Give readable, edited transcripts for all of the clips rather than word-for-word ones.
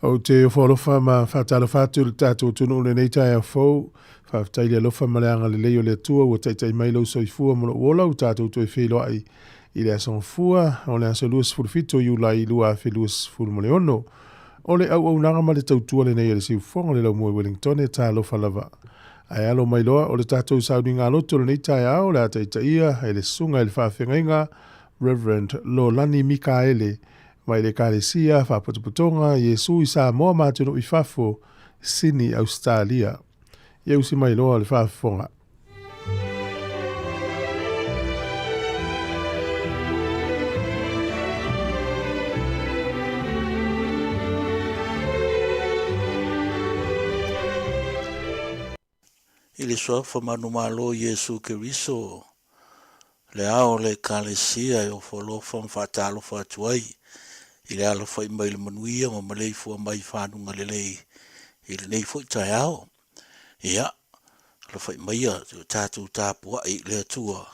Ou te ofo alofa ma faatalofa atu i le tatou atunuu i lenei taeao fou. Faafetai i le alofa ma le agalelei o le Atua ua taitai mai lou soifua ma lou ola ua tatou toe feiloai i le aso Gafua o le aso 27 o Iulai 2026. O le auaunaga ma le tautua lenei a le Siufofoga o le Laumua i Wellingtone, talofa lava. Ae alo mai loa o le tatou sauniga loto i lenei taeao o le a taitaia e le Susuga i le Faafeagaiga Reverend Lolani Mikaele mai le Ekalesia Faapotopotoga Iesu i Samoa ma atunuu i fafo, Sini, Ausetalia. Ia usi mai loa le faafofoga. I le Suafa manumalo o Iesu Keriso, le Ao o le Ekalesia e ofo alofa ma faatalofa atu ai i le alafai mai le manuia ma maleifua mai i fanuga lelei i lenei foi taeao. Ia, alafai maia o tatou tapuai i le Atua,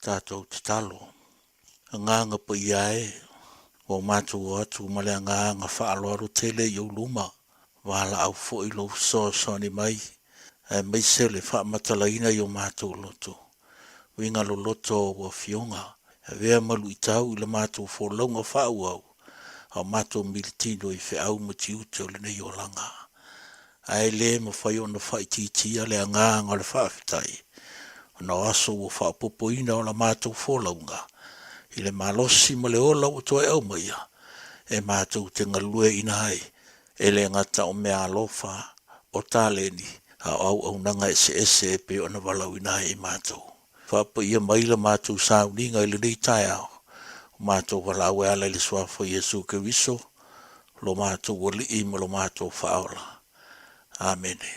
tatou tatalo. Agaga paia e, ua matou o atu ma le agaga faaaloalo tele i ou luma, valaau foi lou fesoasoani mai, aemaise le faamatalaina i o matou loto, uiga loloto o ou afioga, avea ma luitau i la matou folauga faaauau, a o matou militino i feau ma tiute o lenei olaga. Ae le mafai ona faaitiitia le agaga o le faafetai, ona o aso ua faaopoopoina o la matou folauga i le malosi ma le ola ua toe aumaia e matou te galueaiina ai, e le gata o meaalofa, o taleni, a o auaunaga eseese e pei ona valaauina ai i matou. Faapaia mai la matou sauniga i lenei taeao, o matou valaau e ala i le Suafa o Iesu Keriso, lo matou Alii ma lo matou Faaola. Amene.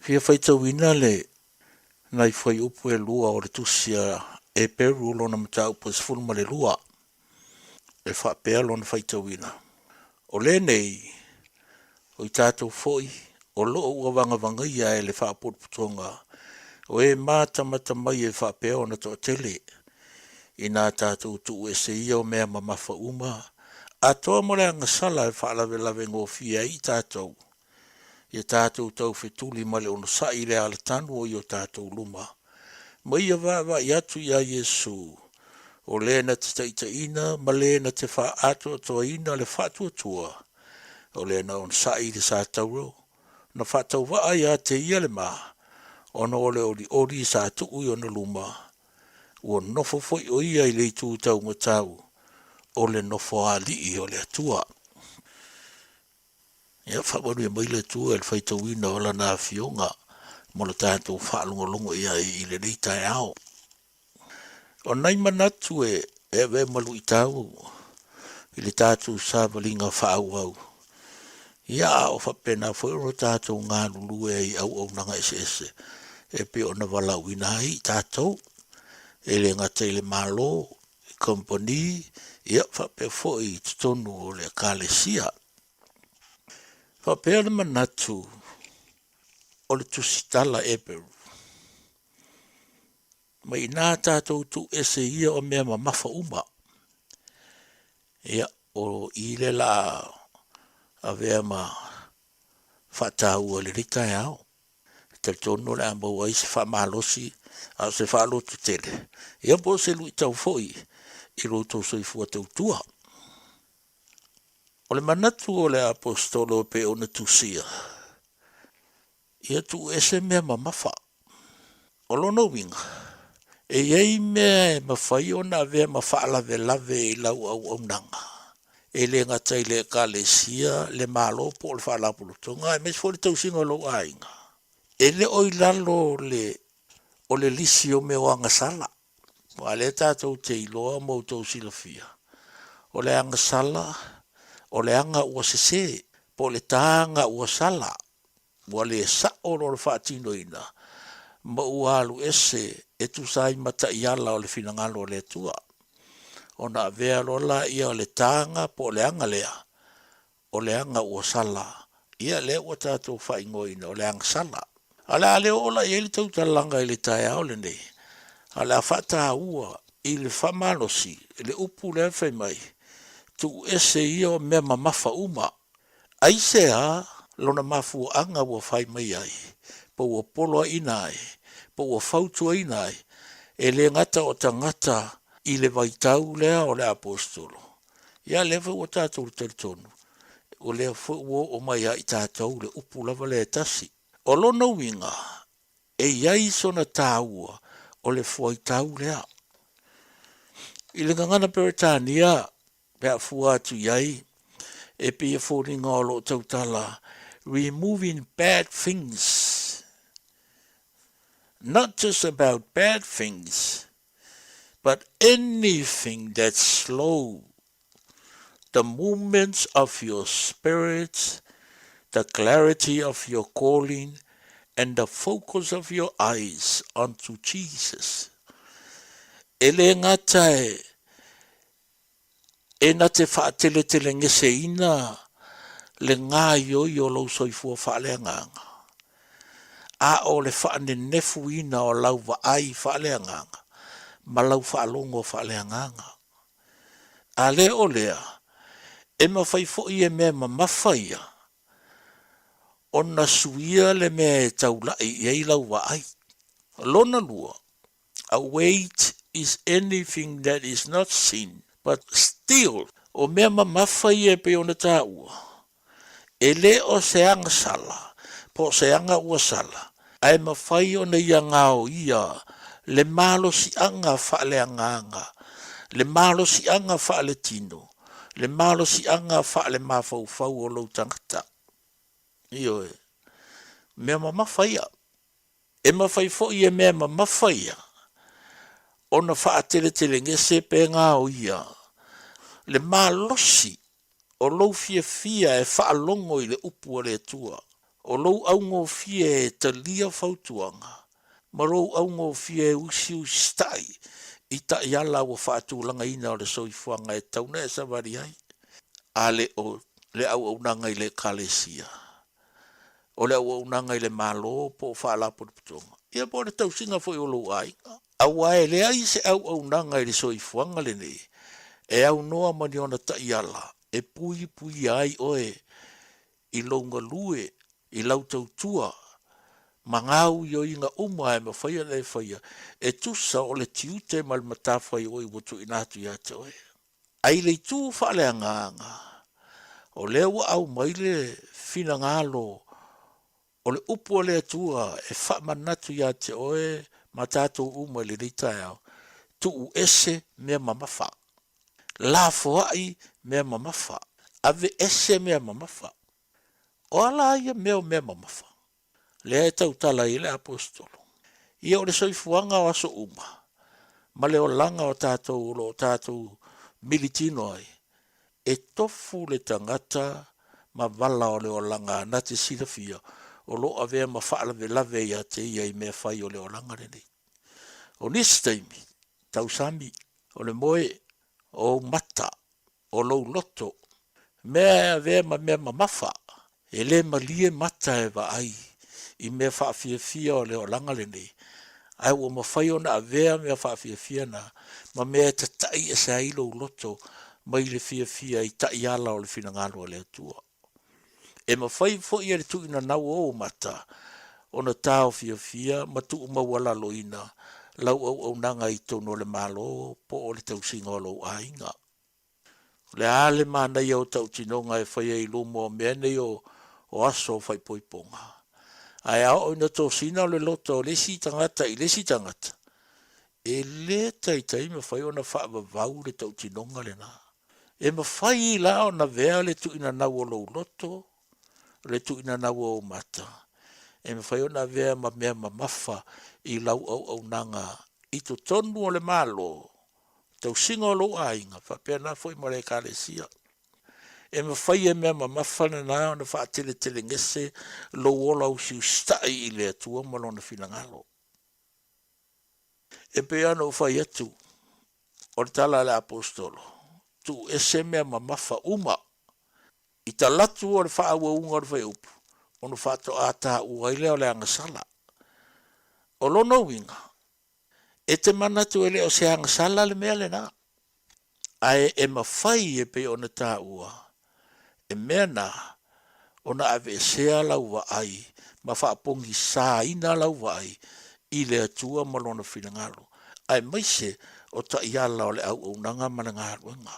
Fia faitauina le nai fuaiupu e lua o le tusi a Eperu lona mataupu e 12, e faapea lona faitauina, O lenei, o i tatou foi o loo ua vagavagaia e le faapotopotoga o e matamata mai e faapea ona toatele, inā tatou tuuese ia o mea mamafa uma, atoa mo le agasala e faalavelave gofie ai i tatou, ia tatou taufetuli ma le onosai i le alatanu o i o tatou luma, ma ia vaavaai atu iā Iesu, o le na te taitaiina ma le na te faaatoatoaina le faatuatua, o le na onosai i le satauro, na faatauvaa iā te ia le ma, ona o le olioli sa tuu i ona luma, ua nofo foi ʻo ia i le itu taumatau o le nofoalii o le Atua. Ia, faamanuia mai le Atua i le faitauina o Lana Afioga mo le tatou faalogologo i ai i lenei taeao. O nai manatu e avea ma luitau i le tatou savaliga faaauau, ia a o faapena foi ona tatou galulue ai i auaunaga eseese e pei ona valaauina ai i tatou, e le gata i le Malo, i kamupani, ia faapea foi i totonu o le Ekalesia. Faapea le manatu o le tusitala Eperu, mai inā tatou tuuese ia o mea mamafa uma. Ia, o i le la avea ma faataua i lenei taeao. E talitonu o le a maua ai se faamalosi a o se faalototele, ia po o se luitau foi i lo outou soifua tautua. O le manatu o le Aposetolo e pei ona tusia, ia tuuese mea mamafa. O lona uiga, e i ai mea e mafai ona avea ma faalavelave i lau auaunaga, e le gata i le Ekalesia, le Malo po o le Faalapotopotoga, aemaise foi le tausiga o lou aiga. E le o i lalo o le lisi o mea o agasala, aua o lea tatou te iloa ma outou silafia, o le agasala, o le aga ua sese, po o le taga ua sala, ua le sao lona faatinoina, ma ua alu ese e tusa ai ma taiala o le finagalo o le Atua. Ona avea loa laia o le taga po o le aga lea, o le aga ua sala, ia lea ua tatou faaigoaina o le agasala. A o le a le oo la i ai le tautalaga i le taeao lenei, a o le a faataua i le faamalosi le upu lea fai mai, Tuu ese ia o mea mamafa uma. Aisea lona mafuaaga ua fai mai ai, po ua poloaiina ai, po ua fautuaina ai, e le gata o tagata i le vaitau lea o le Aposetolo, ia lea foi ua tatou talitonu, o lea foi ua oo mai ia i tatou le upu lava lea e tasi. O lona uiga, e i ai sona taua o le fuaitau lea. I le gagana Peretania, pe a fua atu i ai, e pei e foliga o lo o tautala removing bad things, not just about bad things, but anything that slow the movements of your spirit, the clarity of your calling, and the focus of your eyes onto Jesus. E le gata e e na te faateletelegese-ina le gaioi o lou soifua faaleagaga, a o le faanenefuina o lau vaai faaleagaga ma lau faalogo faaleagaga. A le o lea, e mafai foi e mea mamafa ia ona suia le mea e taula'i i ai lau vaai. Lona lua, a weight is anything that is not seen but still O mea mamafa ia e pei ona taua, e le o se agasala po o se aga ua sala, ae mafai ona ia gaoia le malosiaga faaleagaga, le malosiaga faaletino, le malosiaga faalemafaufau o lou tagata. Ioe, mea mamafa ia. E mafai foi e mea mamafa ia ona faateletelegese pe gaoia le malosi o lou fiafia e faalogo i le upu a le Atua, o lou augofie e talia fautuaga, ma lou augofie e usiusitai i taiala ua faatulagaina o le soifuaga e tatau ona e savali ai, a le o le auaunaga i le Ekalesia, o le auaunaga i le Malo po o faalapotopotoga, ia po o le tausiga foi o lou aiga. Aua e leai se auaunaga i le soifuaga lenei e aunoa ma ni ona taiala e puipuia ai oe i lou galue, i lau tautua, ma gaoioiga uma e mafai ona e faia e tusa o le tiute ma le matafaioi ua tuuina atu ia te oe. A i le itu faaleagaga, o lea ua aumai le finagalo o le upu a le Atua e faamanatu ia te oe ma tatou uma i lenei taeao, tuu ese mea mamafa, lafoai mea mamafa, aveese mea mamafa. O a la ia mea o mea mamafa? Lea e tautala ai le Aposetolo. Ia o le soifuaga o aso uma, ma le olaga o tatou o lo o tatou militino ai, e tofu le tagata ma vala o le olaga na te silafia o lo o avea ma faalavelave ia te ia i mea fai o le olaga lenei. O nisi taimi, tausami, o le moe, o ou mata, o lou loto, mea e avea ma mea mamafa, e le malie mata e vaai i mea faafiafia o le olaga lenei, ae ua mafai ona avea mea faafiafia na ma mea e tata'i ese ai lou loto mai le fiafia i taiala o le finagalo a le Atua. E mafai foi e le tuuinanau o ou mata ona taofiofia ma tuumaualaloina lau auaunaga i totonu o le Malo po o le tausiga o lou aiga. O le a le manaia o tautinoga e faia i luma o mea nei o aso o faaipoipoga? Ae a oo ina tosina le loto o le isi tagata i le isi tagata, e le taitai mafai ona faavavau le tautinoga lena. E mafai la ona avea le tuuinanau o lou loto, o le tuuinanau o ou mata, e mafai ona avea ma mea mamafa i lau auaunaga i totonu o le Malo, tausiga o lou aiga, faapena foi ma le Ekalesia. E mafai e mea mamafa lena ona faateletelegese lou ola usiusitai i le Atua ma Lona finagalo. E pei lava ona ou fai atu, o le tala a le Aposetolo, tuu ese mea mamafa uma i talatu o le faaauauga o le faiupu, ona faatoa taua ai lea o le agasala. O lona uiga, E te manatu e le o se agasala le mea lena. Ae e mafai e pei ona taua, e mea na ona aveesea lau vaai ma faapogisaina lau vaai i le Atua ma Lona finagalo, aemaise o taiala o le auaunaga ma le galuega.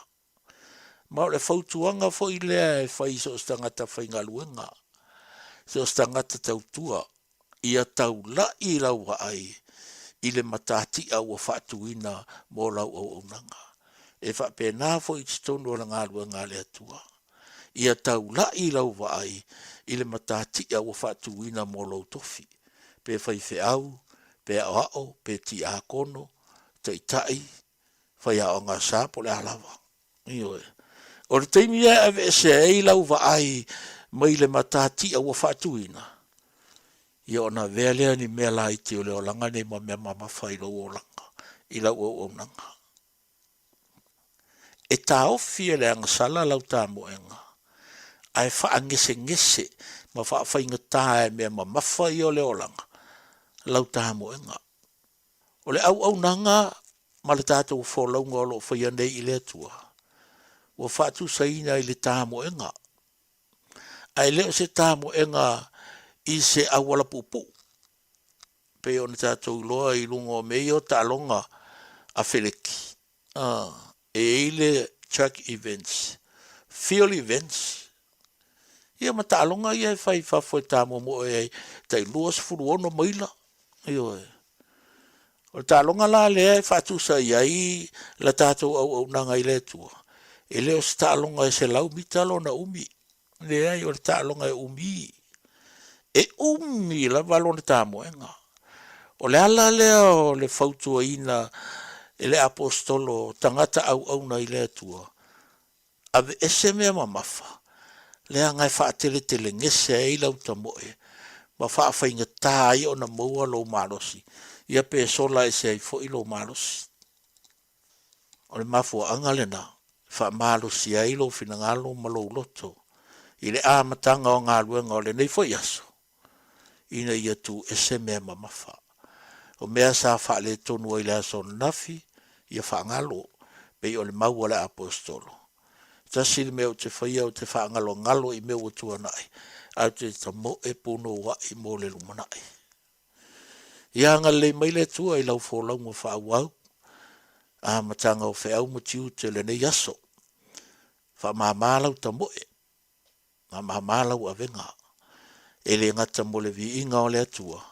Ma o le fautuaga foi lea e fai i so o se tagata faigaluega, so o se tagata tautua, ia taulai lau vaai i le matatia ua faatuina mo lau auaunaga. E faapena foi i totonu o le galuega a le Atua. Ia taulai lau vaai i le matatia ua faatuina mo lou tofi, pe faifeau, pe aoao, pe tiakono, taitai, faiaoga sa po o le a lava. Ioe. O le taimi e aveesea ai lau vaai mai le matatia ua faatuina, ia ona avea lea ni mea laiti o le olaga nei ma mea mamafa i lou olaga, i lau auaunaga. E taofi e le agasala lau tamoega, ae faagesegese ma faafaigata e mea mamafa ia o le olaga lau tamoega. O le auaunaga ma le tatou folauga o lo o faia nei i le Atua, ua faatusaina i le tamoega, ae le o se tamoega i se auala puupuu, pei ona tatou iloa i luga o mea ia o taaloga a feleki, e i ai le track events, field events, ia ma taaloga ia e fai i fafo e tamoemoe ai tai 26 maila. Ioe. O le taaloga la lea e faatusa i ai la tatou auaunaga i le Atua, e le o se taaloga e 100 mita lona umi. Leai, o le taaloga e umi. E umi lava lona tamoega. O le ala lea o le fautuaina e le Aposetolo tagata auauna i le Atua, aveese mea mamafa, leaga e faateletelegese ai lau tamoe ma faafaigata ai ona maua lou malosi, ia pe sola ese ai foi lou malosi. O le mafuaaga lena e faamalosia ai lou finagalo ma lou loto i le amataga o galuega o lenei foi aso, ina ia tu ese mea mamafa. O mea sa faaletonu ai i le aso ananafi, ia faagalo, pei o le mau a le Aposetolo. Tasi le mea ou te faia, ou te faagalogalo i mea ua tuanai, ae ou te tamoe punouai mo le lumanai. Ia agalelei mai le Atua i lau folauga faaauau, amataga o feau ma tiute o lenei aso. Faamama lau tamoe, faamama lau avega, e le gata mo le viiga o le Atua,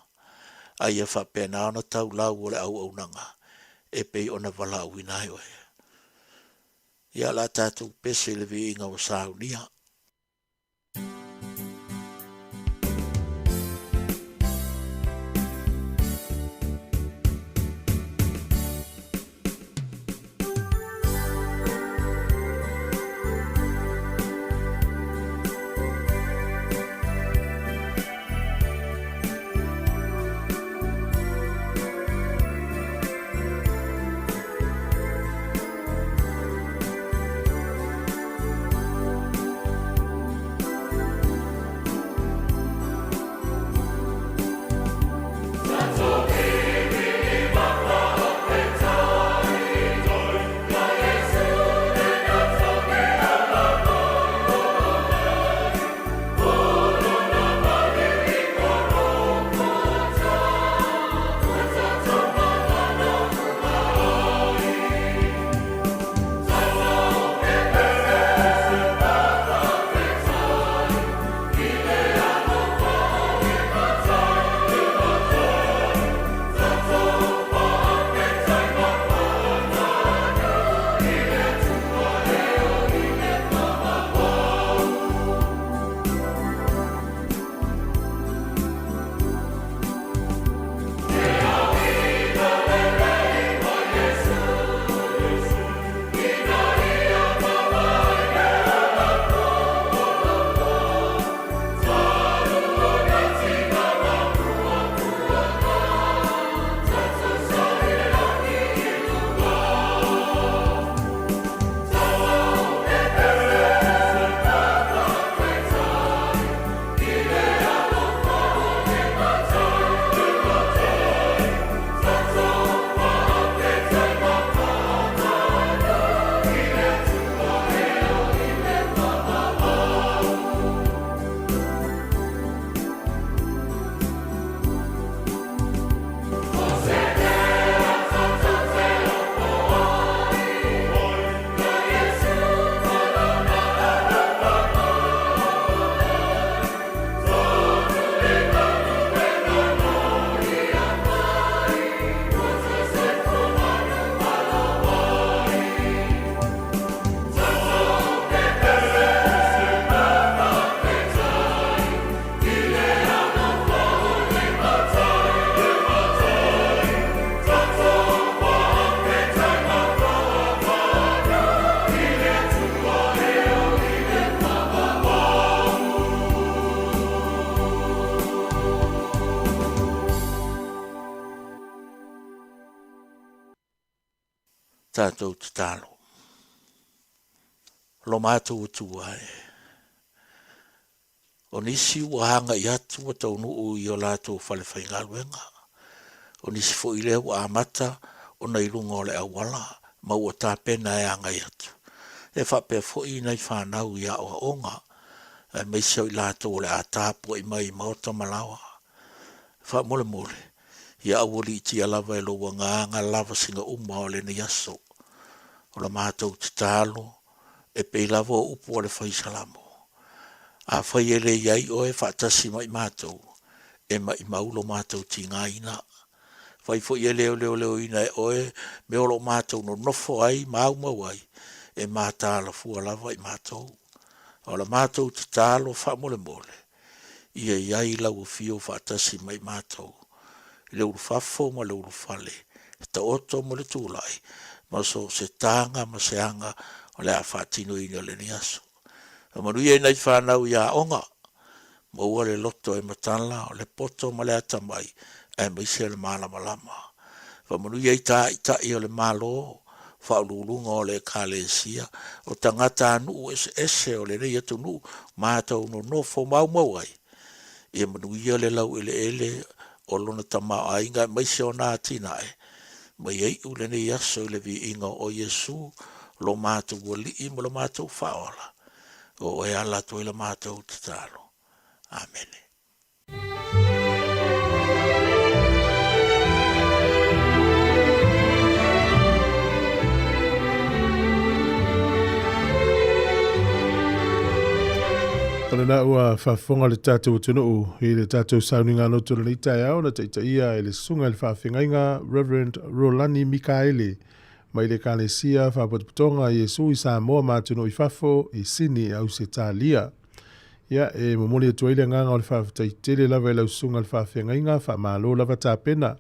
a ia faapena ona taulau o le auaunaga e pei ona valaauina ai oe. Ia, o le a tatou pese i le viiga ua saunia. Tatou tatalo. Lo matou Atua e. O nisi ua agai atu ua taunuu i o latou falefaigaluega. O nisi foi lea ua amata ona i luga o le auala ma ua tapena e agai atu. E faapea foi nai fanau i aoaoga, aemaise o i latou o le a tapuai mai i maota ma laoa. Faamolemole, ia aualiitia lava e lou Agaga lavasiga uma o lenei aso. O la matou tatalo, e pei lava o upu a le Fai Salamo, Afai e le i ai oe faatasi ma i matou, e maimau lo matou tigaina. Fai foi e le leoleoina e oe mea o lo o matou nonofo ai ma aumau ai, e mataala fua lava i matou. O la matou tatalo faamolemole, ia i ai lau afio faatasi ma i matou, i le ulufafo ma le ulufale, le taoto ma le tulai, ma so o se taga ma se aga o le a faatinoina i lenei aso. Faamanuia i nai fanau i aoga, maua le loto e matala, o le poto ma le atamai, aemaise le malamalama. Faamanuia i taitai o le Malo, faauluuluga o le Ekalesia, o tagatanuu eseese o lenei atunuu matou nonofo maumau ai, ia manuia le laueleele o lona tamaoaiga aemaise ona atinae, ma ia iu lenei aso i le viiga o Iesu, lo matou Alii ma lo matou Faaola, o oe e ala atu ai la matou tatalo. Amene. O lena ua faafofoga le tatou atunuu i le tatou sauniga loto lenei taeao na taitaia e le Susuga i le Faafeagaiga Reverend Rolani Mikaele mai le Ekalesia Faapotopotoga a Iesu i Samoa ma atunuu i fafo i Sini, Ausetalia. Ia, e momoli atu ai le agaga o le faafetai tele lava i lau susuga i le faafeagaiga, faamalo lava tapena.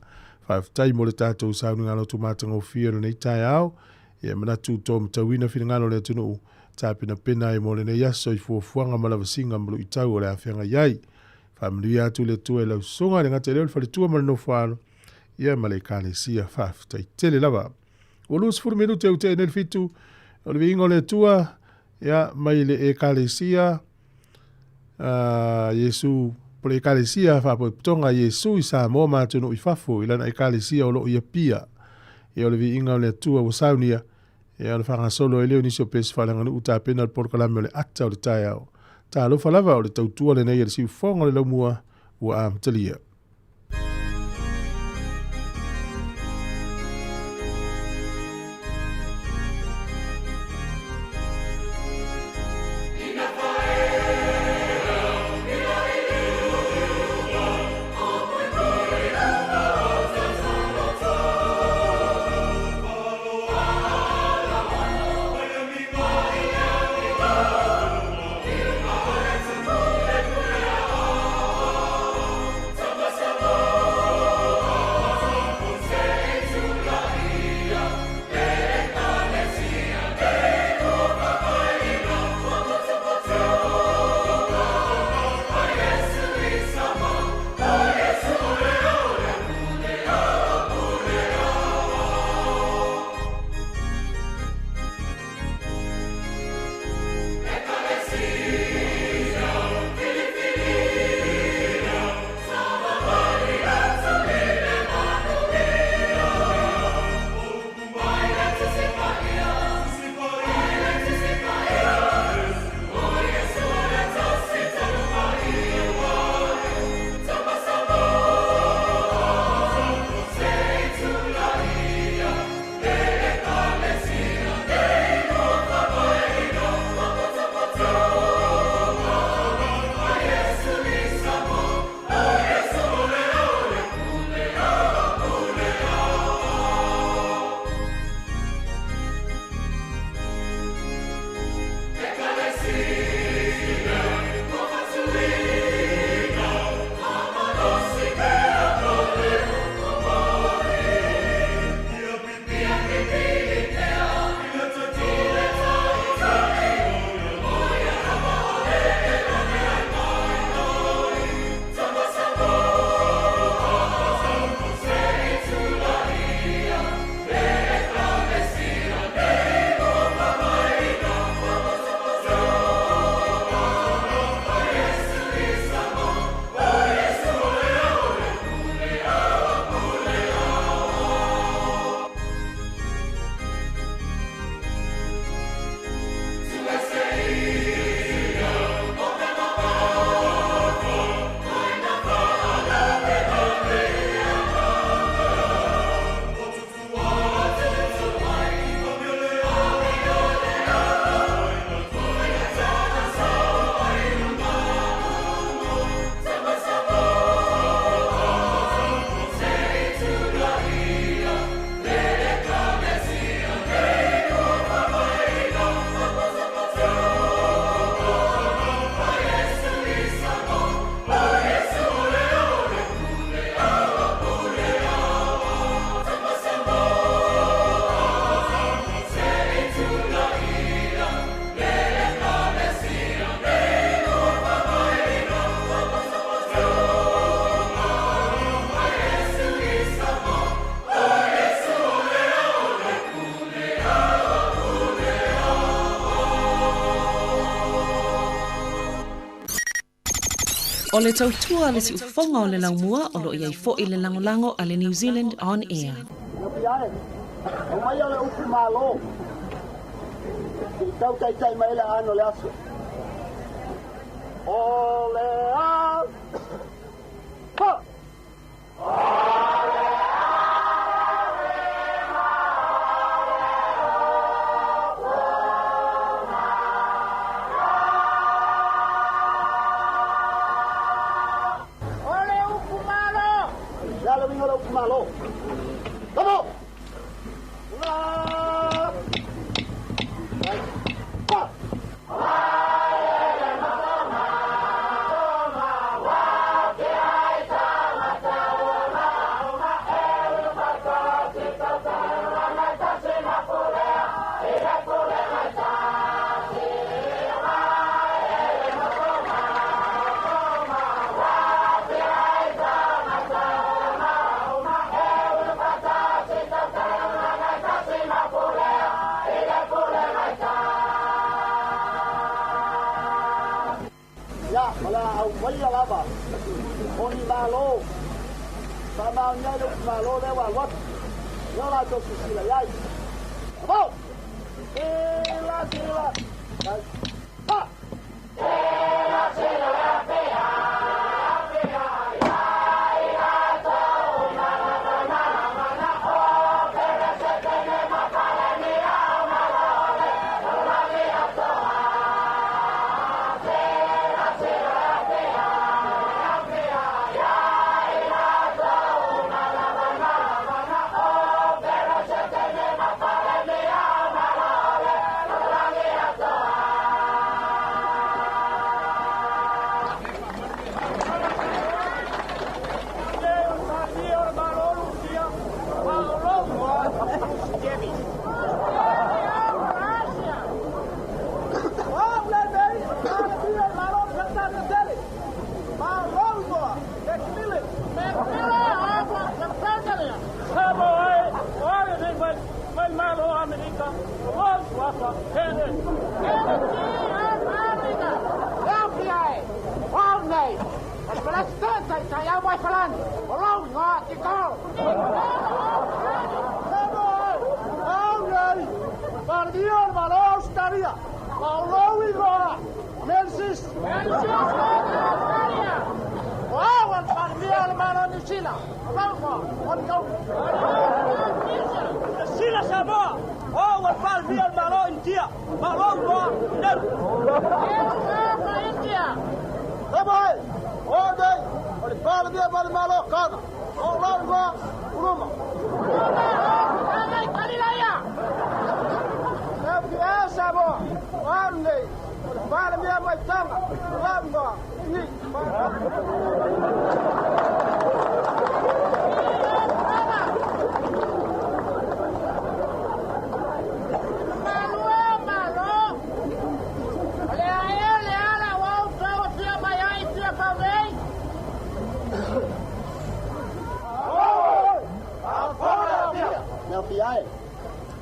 Faafetai mo le tatou sauniga lotu matagofie o lenei taeao. Ia, e manatu tou matauina finagalo o le atunuu, tapenapena ai mo lenei aso i fuafuaga ma lavasiga ma luitau o le a feagai ai. Faamanuia atu le Atua i lau susuga, e le gata i lea o le faletua ma le nofoaalo, ia ma le Ekalesia. Faafetai tele lava. Ua 20 minute ua tea nei le 7, o le viiga o le Atua, ia, mai le Ekalesia a Iesu, po le Ekalesia Faapotopotoga a Iesu i Samoa ma atunuu i fafo, i lana Ekalesia o lo o i Apia. Ia, o le viiga o le Atua ua saunia, ia, ona faagasolo ai lea o nisi o pese faaleaganuu tapena le polokalame o le ata o le taeao. Talofa lava, o le tautua lenei a le siufofoga o le laumua ua amatalia. O le tautua a le siufofoga o le laumua o lo o i ai foi le lagolago a le New Zealand On Air. Aumaia le upu Malo se i tau taitai mai ai le aano o le aso. O le a ha! O le upu Malo! Le a le uiga o le upu Malo? Come on! Ia, o le a aumaia lava o ni Malo faamaonia ai le upu Malo lea ua alu atu. Lea o latou silasila i ai. Amo! Sila, sila, ha!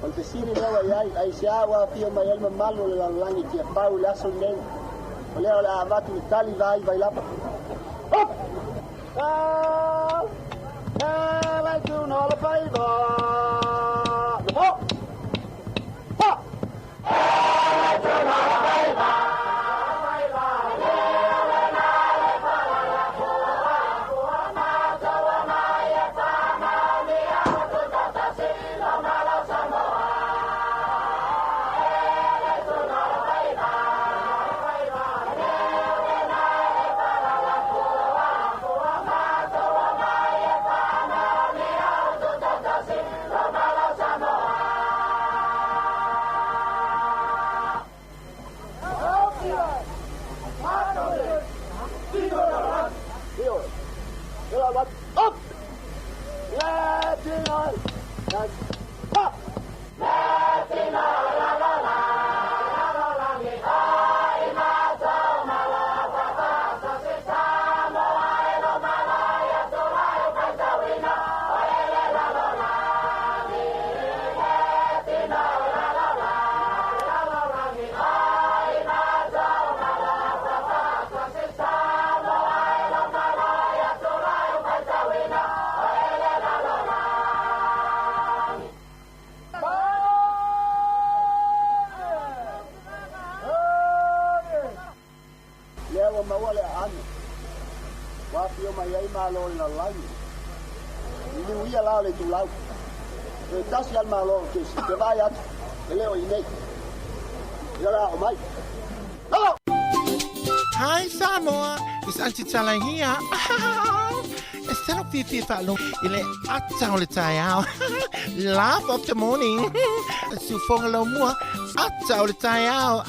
O le fesili lea ua i ai, aisea ua afio mai ai le mamalu o le lalolagi i Tiafau i le aso lenei? O lea o le a avatu le tali vaai Vailapa. Up! ane ua afio mai ai malo o le lalolagi. Liliu ia la o le itulau. Toe tasi lava le malo o Kesi, ou te vaai atu, e le o i inei. Ia o le a oo mai. Lalo! Hi Samoa, it's Aunty Tala here. E salo fiafia faalogo i le ata o le taeao. Laugh of the morning. Siufoga lau mua, ata o le taeao.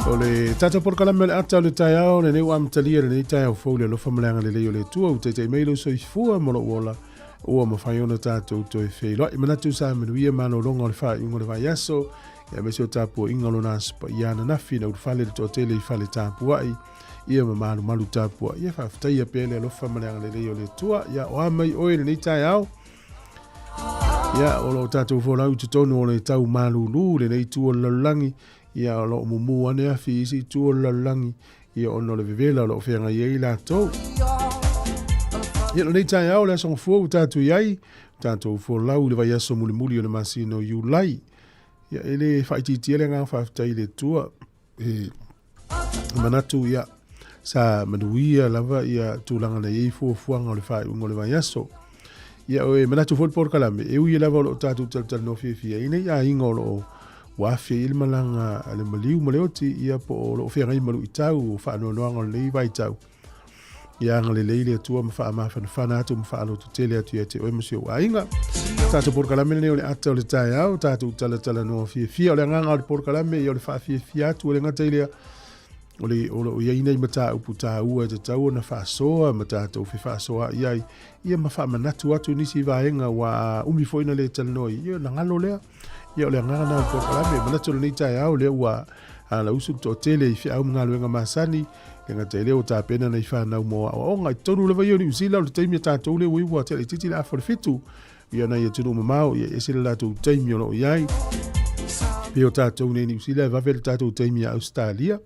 O le tatou polokalame o le ata o le taeao lenei ua amatalia lenei taeao fou le alofa ma le agalelei o le Atua ua taitai mai lou soifua ma lou ola ua mafai ona tatou toe feiloai. Manatu sa manuia malologa o le faaiuga o le vaiaso aemaise o tapuaiga o lona aso paia ananafi na ulufale le toatele i fale tapuai ia ma malumalu tapuai. Ia faafetaia pea le alofa ma le agalelei o le Atua. Ia o a mai oe i lenei taeao. Ia o lo o tatou folau i totonu o le tau malulu lenei itu o le lalolagi. Ia o lo o mumu ane afi i isi itu o le lalolagi ia ona o le vevela o lo o feagai ai latou. Ia lenei taeao le aso gafua ua tatou i ai, tatou folau i le vaiaso mulimuli o le masina o Iulai. Ia e le faaitiitia le agaga faafetai i le Atua. E manatu ia sa manuia lava ia tulaga na i ai fuafuaga o le faaiuga o le vaiaso. Ia e manatu foi le polokalame, e ui lava o lo o tatou talatalanoa fiafia i nei aiga o lo o ua afia i le malaga a le maliu ma le oti, ia po o lo o feagai ma luitau o faanoanoaga o lenei vaitau. Ia agalelei le Atua ma faamafanafana atu ma faalototele atu ia te oe ma si ou aiga. Tatou polokalame lenei o le ata o le taeao, tatou talatalanoa fiafia. O le agaga o le polokalame ia o le faafiafia atu, e le gata i lea, o le o lo o i ai nei mataupu taua e tatau ona faasoa ma tatou fefaasoaai ai, ia ma faamanatu atu nisi vaega ua umi foi na le talanoa i ia, na galo lea. Ia o le agaga na o le polokalame. Manatu o lenei taeao lea ua alausu le toatele i feau ma galuega masani, le gata i lea ua tapena nai fanau mo aoaoga. I totonu lava ia o Niu Sila o le taimi a tatou lea ua iu ua laitiiti le afa o le 7, ia nai atunuu mamao, ia e ese le latou taimi o lo o i ai. Pei o tatou nei i Niu Sila e vave le tatou taimi ia Ausetalia.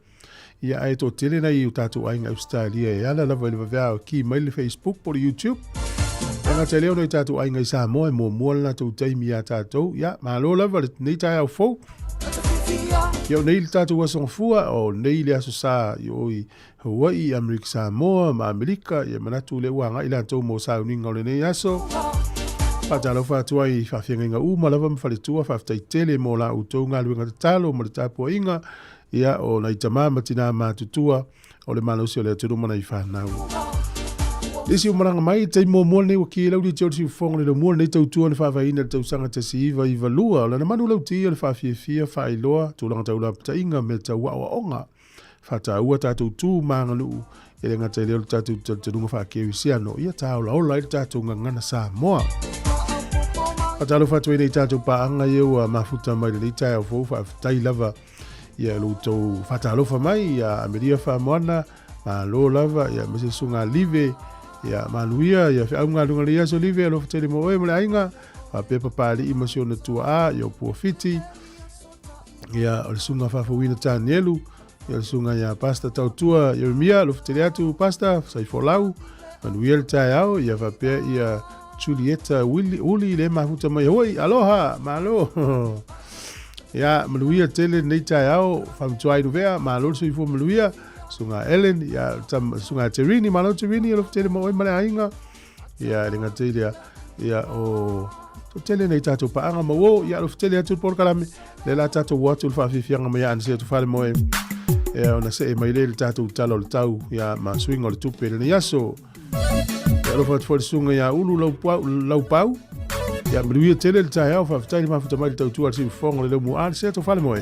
Ia ae toatele nai o tatou aiga Ausetalia e ala lava i le vaveao e ki mai le Facebook po o le YouTube. E gata i lea o nai tatou aiga i Samoa e muamua le latou taimi ia tatou. Ia, malo lava lenei taeao fou. Ia o nei le tatou aso gafua, o nei le aso sa i o i Hawaii, Amerika Samoa ma Amerika, ia manatu lea ua agai latou mo sauniga o lenei aso. Faatalofa atu ai i faafeagaiga uma lava ma faletua, faafetai tele mo la outou galuega tatalo ma le tapuaiga, ia o nai tama ma tinā matutua o le malosi o le atunuu ma nai fanau. Nisi o malaga mai, taimi muamua lenei ua ki lau liti o le siufofoga le laumua lenei tautua na faavaeina i le tausaga 1992. O lana manu lauti o le faafiafia, faailoa, tulaga tau lapataiga, mea tau aoaoga, faataua tatou tu ma aganuu, e le gata i lea o le tatou talitonuga faakerisiano, ia tāolaola ai le tatou gagana Samoa. Faatalofa atu ai nei tatou paaga ia ua mafuta mai lenei taeao fou, faafetai lava ia lo outou faatalofa mai ia Amelia Faamoana, malo lava ia aemaise le susuga Live, ia manuia ia feau ma galuega lelei aso Live, alofa tele mo oe ma le aiga, faapea Papalii ma si ona tuaa ia o Puafiti, ia o le susuga Faafouina Tanielu, ia le susuga ia Pastor Tautua Jeremia, alofa tele atu Pastor, Saifolau, manuia le taeao, ia faapea ia Julieta Uli le mafuta mai Hawaii, aloha, malo. Ia, manuia tele lenei taeao, Fautua Inuvea, malo le soifua manuia, susuga Ellen, ia, susuga Terini, malo Terini, alofa tele mo oe ma le aiga. Ia, e le gata i lea, ia, o tele nei tatou paaga ma uo, ia, alofa tele atu le polokalame, le la tatou o atu le faafiafiaga mai ia Anse atu fale moe, ia, ona see mai le le tatou tala o le tau, ia, ma suiga o le tupe lenei aso. Ia, alofa atu foi le susuga ia Ulu Laupau, Ia manuia tele le taeao, faafetai le mafuta mai le tautua a le siufofoga o le Laumua. A le sea tofale moe.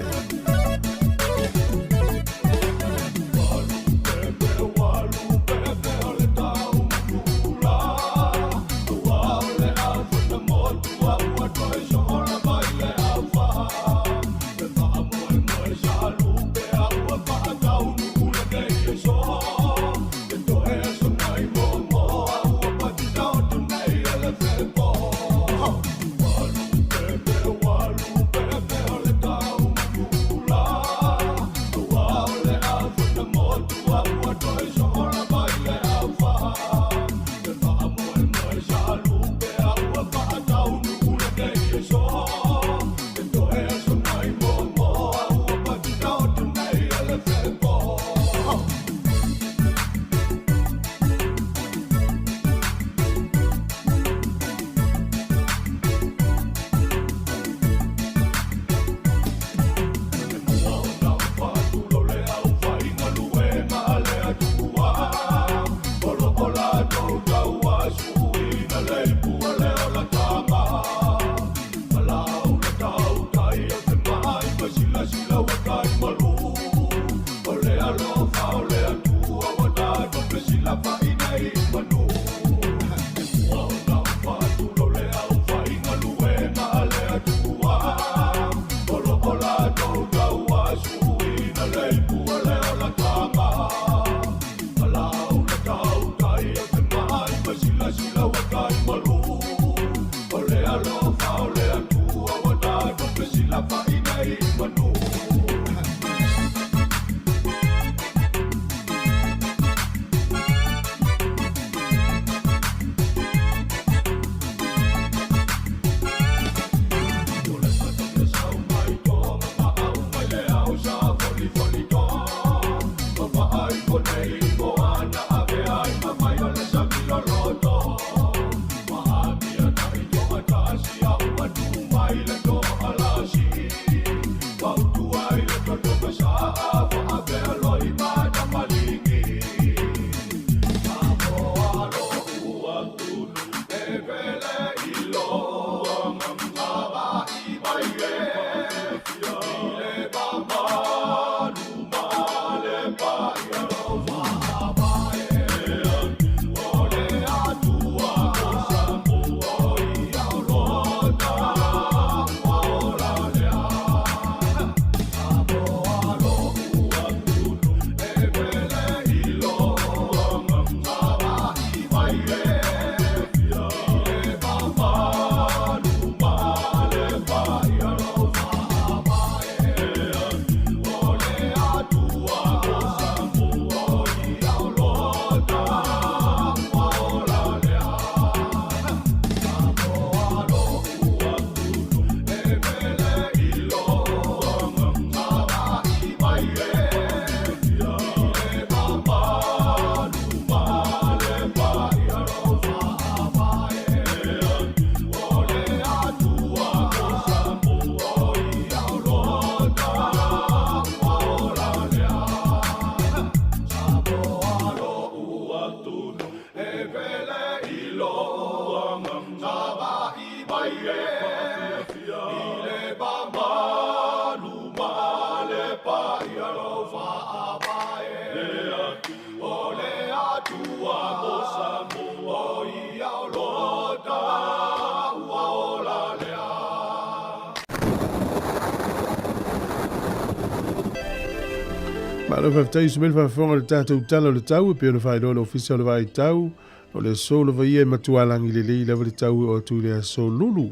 Malo faafetai Ismail faafofoga i le tatou tala o le tau e pei ona faailoa le Ofisa o le Vaai Tau o le aso lava ia e matua lagi lelei lava le tau e oo atu i le aso Lulu.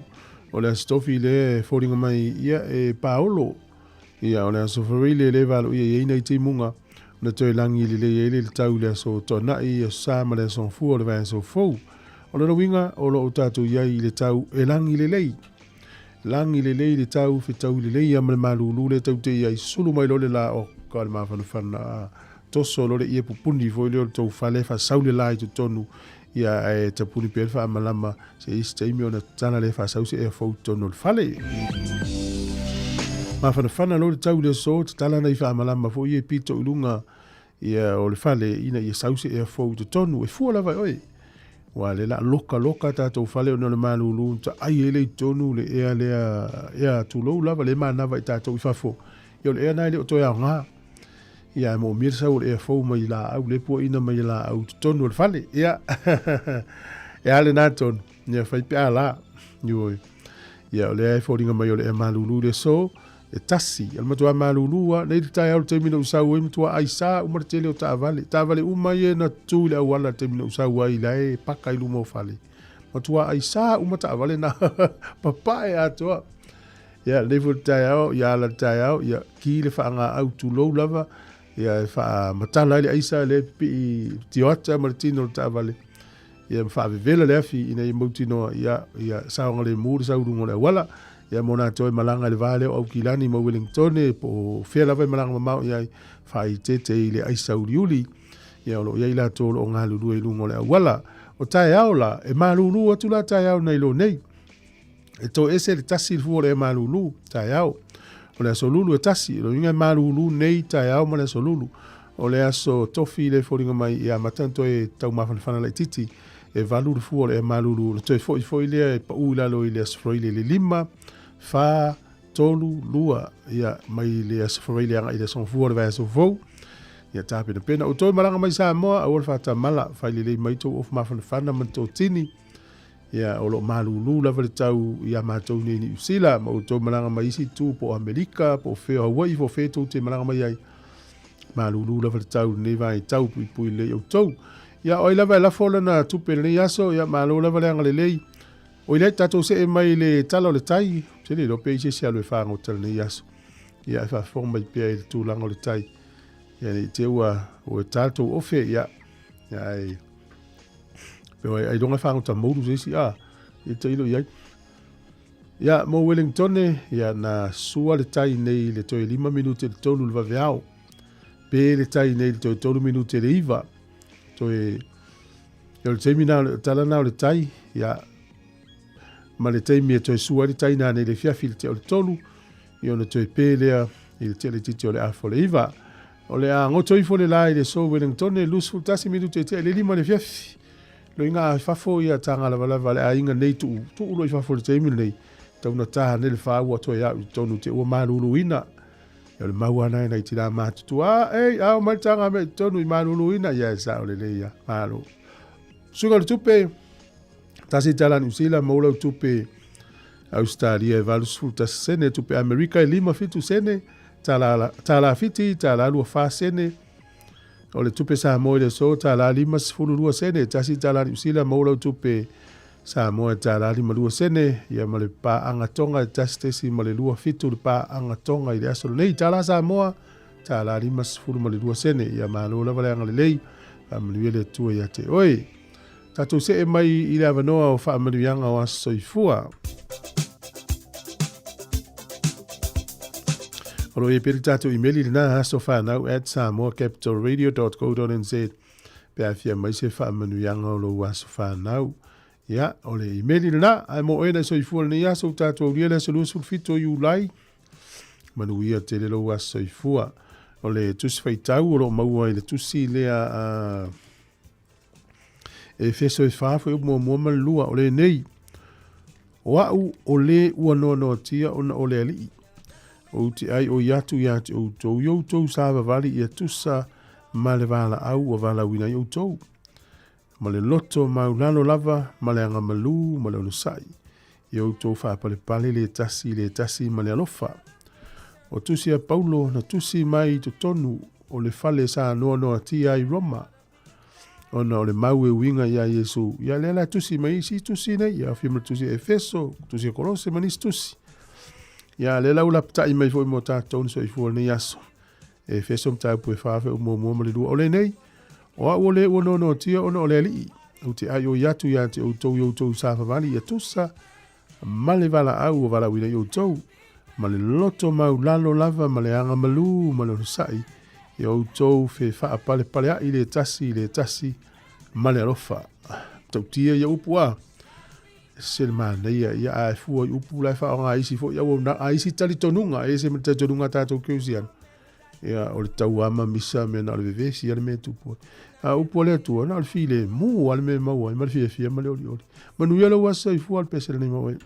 O le aso Tofi lea e foliga mai ia e paolo. Ia o le aso Farile lea e valoia i ai nai timuga ona toe lagi lelei ai lea i le tau i le aso Toanai, aso Sa ma le aso Gafua o le vaiaso fou. O lona uiga o lo o tatou i ai i le tau e lagi lelei. Lagi lelei le tau, fetaui lelei ia ma le malulu lea tau te i ai sulu mai loa le la o ka o le mafanafana a toso loa le ie pupuni foi lea o le tou fale faasau le la i totonu ia ae tapuni pea le faamalama se isi taimi ona tatala lea faasau se ea fou i totonu o le fale. Mafanafana loa le tau i le aso, tatala nai faamalama foi ia i pito i luga ia o le fale ina ia sau se ea fou i totonu e fua lava e oe. Aua o lea o le a lokaloka tatou fale ona o le malulu na taai ai lea i totonu le ea lea, ea tulou lava, lea e manava i tatou i fafo. Ia o le ea lena e le o toe aoga. Ia ae moomia le sau o le ea fou mai laau, lea e puaina mai e laau i totonu o le fale. Ia, e a lena tonu, ia fai pe a la. Ioe. Ia o lea e foliga mai o le ea malulu i le aso, e tasi. O le matua malulu lava, nei le taeao i le taimi na ou sau ai, matua aisa uma le tele o taavale. Taavale uma ia na tu i le auala i le taimi na ou sau ai, la e paka i luma o fale. Matua aisa uma taavale na papae atoa. Ia, lenei foi le taeao, ia ala le taeao, ia ki le faagaau tulou lava, ia e faamatala ai le aisa lea e pipii tioata ma le tino o le taavale, ia ma faavevela le afi ina ia mautinoa, ia, ia saogalemu le sau i luga o le auala. Ia mo latou e malaga i le va lea o Aukilani ma Uelingitone, po o fea lava e malaga mamao i ai, faaeteete i le aisa uliuli, ia o lo o i ai latou o lo o galulue i luga o le auala. O taeao la, e malulu atu la taeao nai lo nei. E toese le tasi le fua o le ea malulu, taeao. O le aso lulu e tasi, o lona uiga e malulu nei taeao ma le aso lulu. O le aso tofi le foliga mai e amata ona toe taumafanafana laititi, e valu le fua o le ea malulu, ona toe foi foi lea e pau i lalo i le aso Faraile i le lima, fa, tolu, lua, ia, mai le aso Faraile agai i le aso Gafua o le vaiaso fou. Ia tapenapena outou e malaga mai Samoa, aua le faatamala, fai lelei mai tou ofu mafanafana ma ni totini. Ia, o lo o malulu lava le tau iā matou nei i Niu Sila, ma outou malaga mai isi itu, po o Amerika, po o fea o Hawaii, po o fea tou te malaga mai ai. Malulu lava le tau i lenei vaitau, puipui lelei outou. Ia, o ai lava e lafo lana tupe i lenei aso, ia malo lava le agalelei. Oi lea, tatou see mai i le tala o le tai, ou te le iloa pe i ai se isi alu e fagota i lenei aso. Ia, e faafofoga mai pea i le tulaga o le tai. Ia, ne i te i ua ta le tou ofe, ia, ia ae... Pe wai, ailoga e fagota moulu se isi, a, ia tailo i ai. Ia, mo Wellingtone, ia, na sua le tai nei i le toe 5 minute i le 3 le vaveao. Pe le tai nei i le toe 3 minute i le 9. Toe, ia o le taimi na, o tala na o le tai, ia, ma le taimi e toe sua ai le tai nanei i le afiafi i le tea o le 3, ia ona toe pe lea i le tea laitiiti o le afa o le 9. O le a goto ifo le la i le aso Wellingtone, 21 minute e tea i le 5 i le afiafi. Loiga a fafo ia taga lavalava a le aiga nei tuu, tuu loa i fafo i le taimi lenei, tau na taha nei le fa ua toe au i totonu te ua maluluina. Ia o le mau lava na e nai tina matutua, a, ei, ao mai le taga mea i totonu i maluluina, ia e sao lelei ia, malo. Suiga o le tupe, tasi tala Niu Sila, maua lau tupe Ausetalia e 81 sene, tupe Amerika e 57 sene, tala, tala Fiti, tala 24 sene, o le tupe Samoa i le aso, tala 52 sene, tasi tala Niu Sila, maua lau tupe Samoa e tala 52 sene, ia ma le paaga Tonga e tasi tesi ma le lua fitu le paaga Tonga i le aso lenei, tala Samoa, tala 52 sene, ia malo lava le agalelei, faamanuia le Atua ia te oe. Tatou see mai i le avanoa o faamanuiaga o aso soifua. O lo o i ai pea le tatou imeli lena asofanau at samoacapitalradio.co.nz pe a fia mai se faamanuiaga o lou aso fanau. Ia, o le imeli lena, ae mo oe na e soifua lenei aso, ua tatou aulia le aso 27 o Iulai, manuia tele lou aso soifua. O le tusi faitau o lo o maua i le tusi lea a Efeso e fa fuaiupu muamua ma le lua, o lenei, O a'u o lē ua noanoatia ona o le Alii, ou te ʻai oi atu iā te ʻoutou i outou savavali ia tusa ma le valaau ua valaauina ai ʻoutou, ma le loto maulalo lava ma le agamalū ma le onosai, ia outou faapalepale le tasi i le tasi ma le alofa. O tusi a Paulo na tusi mai i totonu o le fale sa noanoatia ai Roma, ona o le mau e uiga iā Iesu. Ia lea la e tusi mai isi tusi nei, ia aofia ma le tusi a Efeso, tusi a Kolose ma nisi tusi. Ia lea la ua lapatai mai foi mo tatou na soifua lenei aso. Efeso mataupu e fa fuaiupu muamua ma le lua. O lenei, o a'u o lē ua noanoatia ona o le Alii, ou te ʻai oi atu iā te ʻoutou i outou savavali ia tusa ma le valaau ua valaauina ai outou, ma le loto maulalo lava ma le agamalū ma le onosai, ia outou fefaapalepaleaʻi le tasi i le tasi ma le alofa. Matautia ia upu a, ese le manaia ia, a e fua i upu la e faaaoga e isi foi auaunaga, a isi talitonuga, e ese ma le talitonuga a tatou kerisiano. Ia, o le tauama misa mea na o le vevesi a le mea e tupu ai. A o upu a le Atua, na o le filemu a le mea e maua ai ma le fiafia ma le olioli. Manuia lou aso soifua le pese lenei maua ai.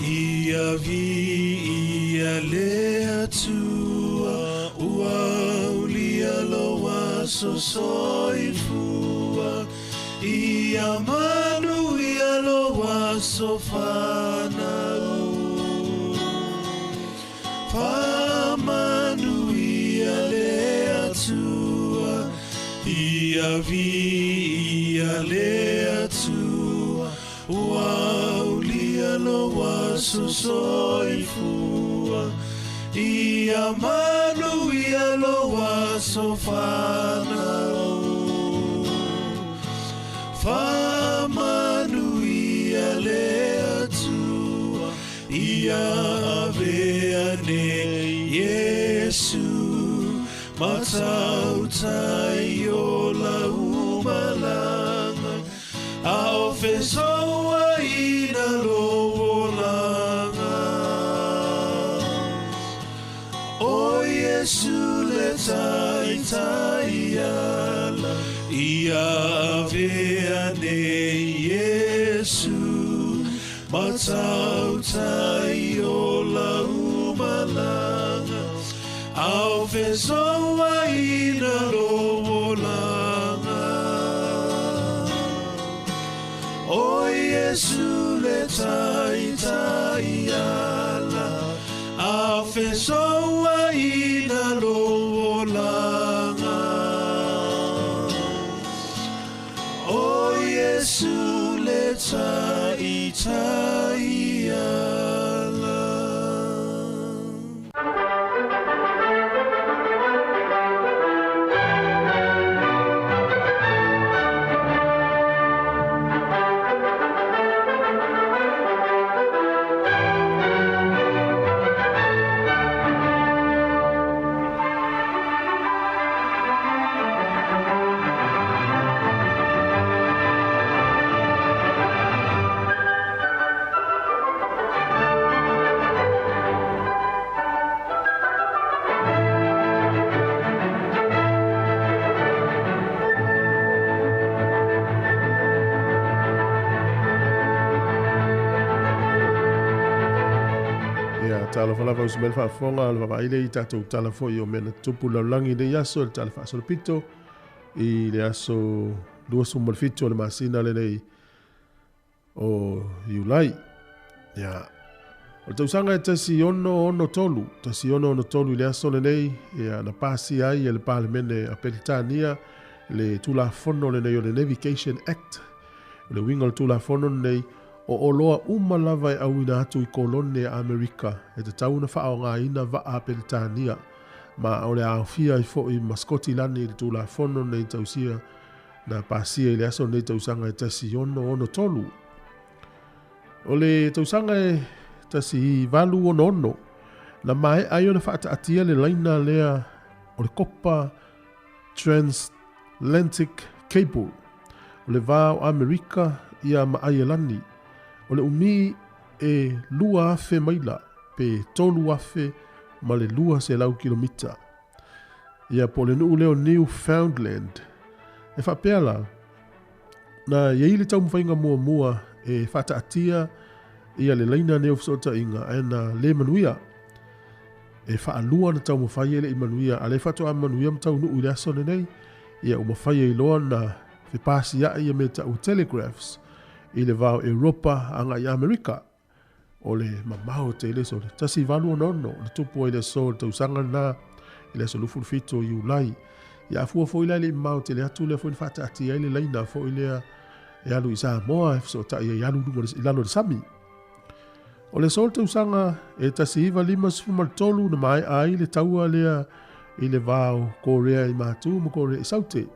Ia viia le Atua ua aulia lou aso soifua Ia manuia lou aso fanau Faamanuia le Atua Ia viia le Atua Ua aulia lou aso soifua Ia manuia lou aso fanau Faamanuia le Atua Ia avea nei Iesu Ma tautai o lau malaga A o fesouaina lou olaga O Iesu le taitai ala Ia avea nei Iesu Ma tautai o lau malaga A o fesouaina lou olaga O Iesu le taitai ala A o fesouaina lou olaga O Iesu le taitai ala. Ia, talofa lava uso mai le faafofoga, o le vaavaai lea i tatou tala foi o mea na tutupu i le lalolagi i lenei aso, le tala faasolopito i le aso 27 o le masina lenei o Iulai. Ia, o le tausaga e 1663, 1663 i le aso lenei, ia, na pasia ai e le Palemene a Peretania le Tulafono lenei o le Navigation Act. O le uiga o le Tulafono lenei, o oloa uma lava e auina atu i kolone a Amerika e tatau ona faaaogaina vaa a Peretania, ma o le a aofia ai foi ma Skotilani i le Tulafono lenei tausia na pasia i le aso lenei tausaga e 1663. O le tausaga e 1866, na maea ai ona faataatia le laina lea o le kopa Transatlantic Cable, o le va o Amerika ia ma Aielani, o le umi e 2,000 maila pe 3,200 kilomita. Ia po o le nuu lea o Newfoundland. E faapea la, na i ai le taumafaiga muamua e faataatia ia le laina nei o fesootaiga ae na le manuia. E faalua na taumafai e le i manuia, a lea faatoa manuia ma taunuu i le aso lenei, ia ua mafai ai loa na fepasiai ia mea tau telegraphs i le va o Europa agai i Amerika. O le mamao tele so le 1866 na tupu ai le aso o le tausaga lena i le aso 27 o Iulai. Ia a fua foi la e le i mamao tele atu lea foi na faataatia ai le laina foi lea e alu i Samoa e fesootai ai alu i lalo i le sami. O le aso o le tausaga e 1953 na maea ai le taua lea i le va o Korea i Matu ma Korea i Saute.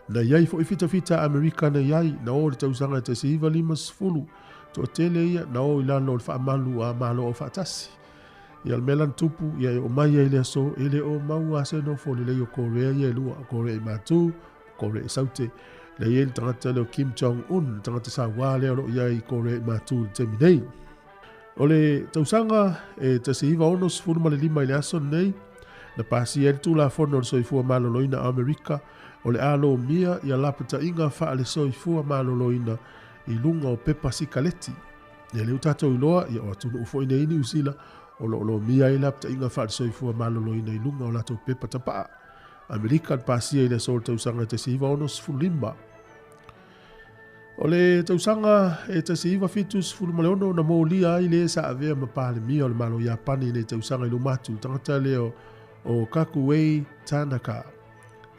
Na i ai foi fitafita a Amerika na i ai, na o i le tausaga e 1950, toatele ia na o i lalo o le faamalu a Malo Aufaatasi. Ia, o le mea la na tupu, ia e oo mai ai i le aso, e le o maua se nofo lelei o Korea ia e lua, o Korea i Matu, Korea i Saute. Lea e i ai le tagata lea o Kim Jong Un, le tagata sauā lea o lo o i ai i Korea i Matu i le taimi nei. O le tausaga e 1965 i le aso lenei, na pasia ai le Tulafono o le Soifua Maloloina o Amerika o le a lomia ia lapataiga faale-soifua maloloina i luga o pepa sikaleti. Ia lea ua tatou iloa, ia o atunuu foi nei Niu Sila o lo o lomia ai lapataiga faale-soifua maloloina i luga o latou pepa tapaa. Amerika na pasia i le aso o le tausaga 1965. O le tausaga e 1976 na molia ai le sa avea ma Palemia o le Malo Iapani i nei tausaga i luma atu, le tagata lea o Kakuei Tanaka,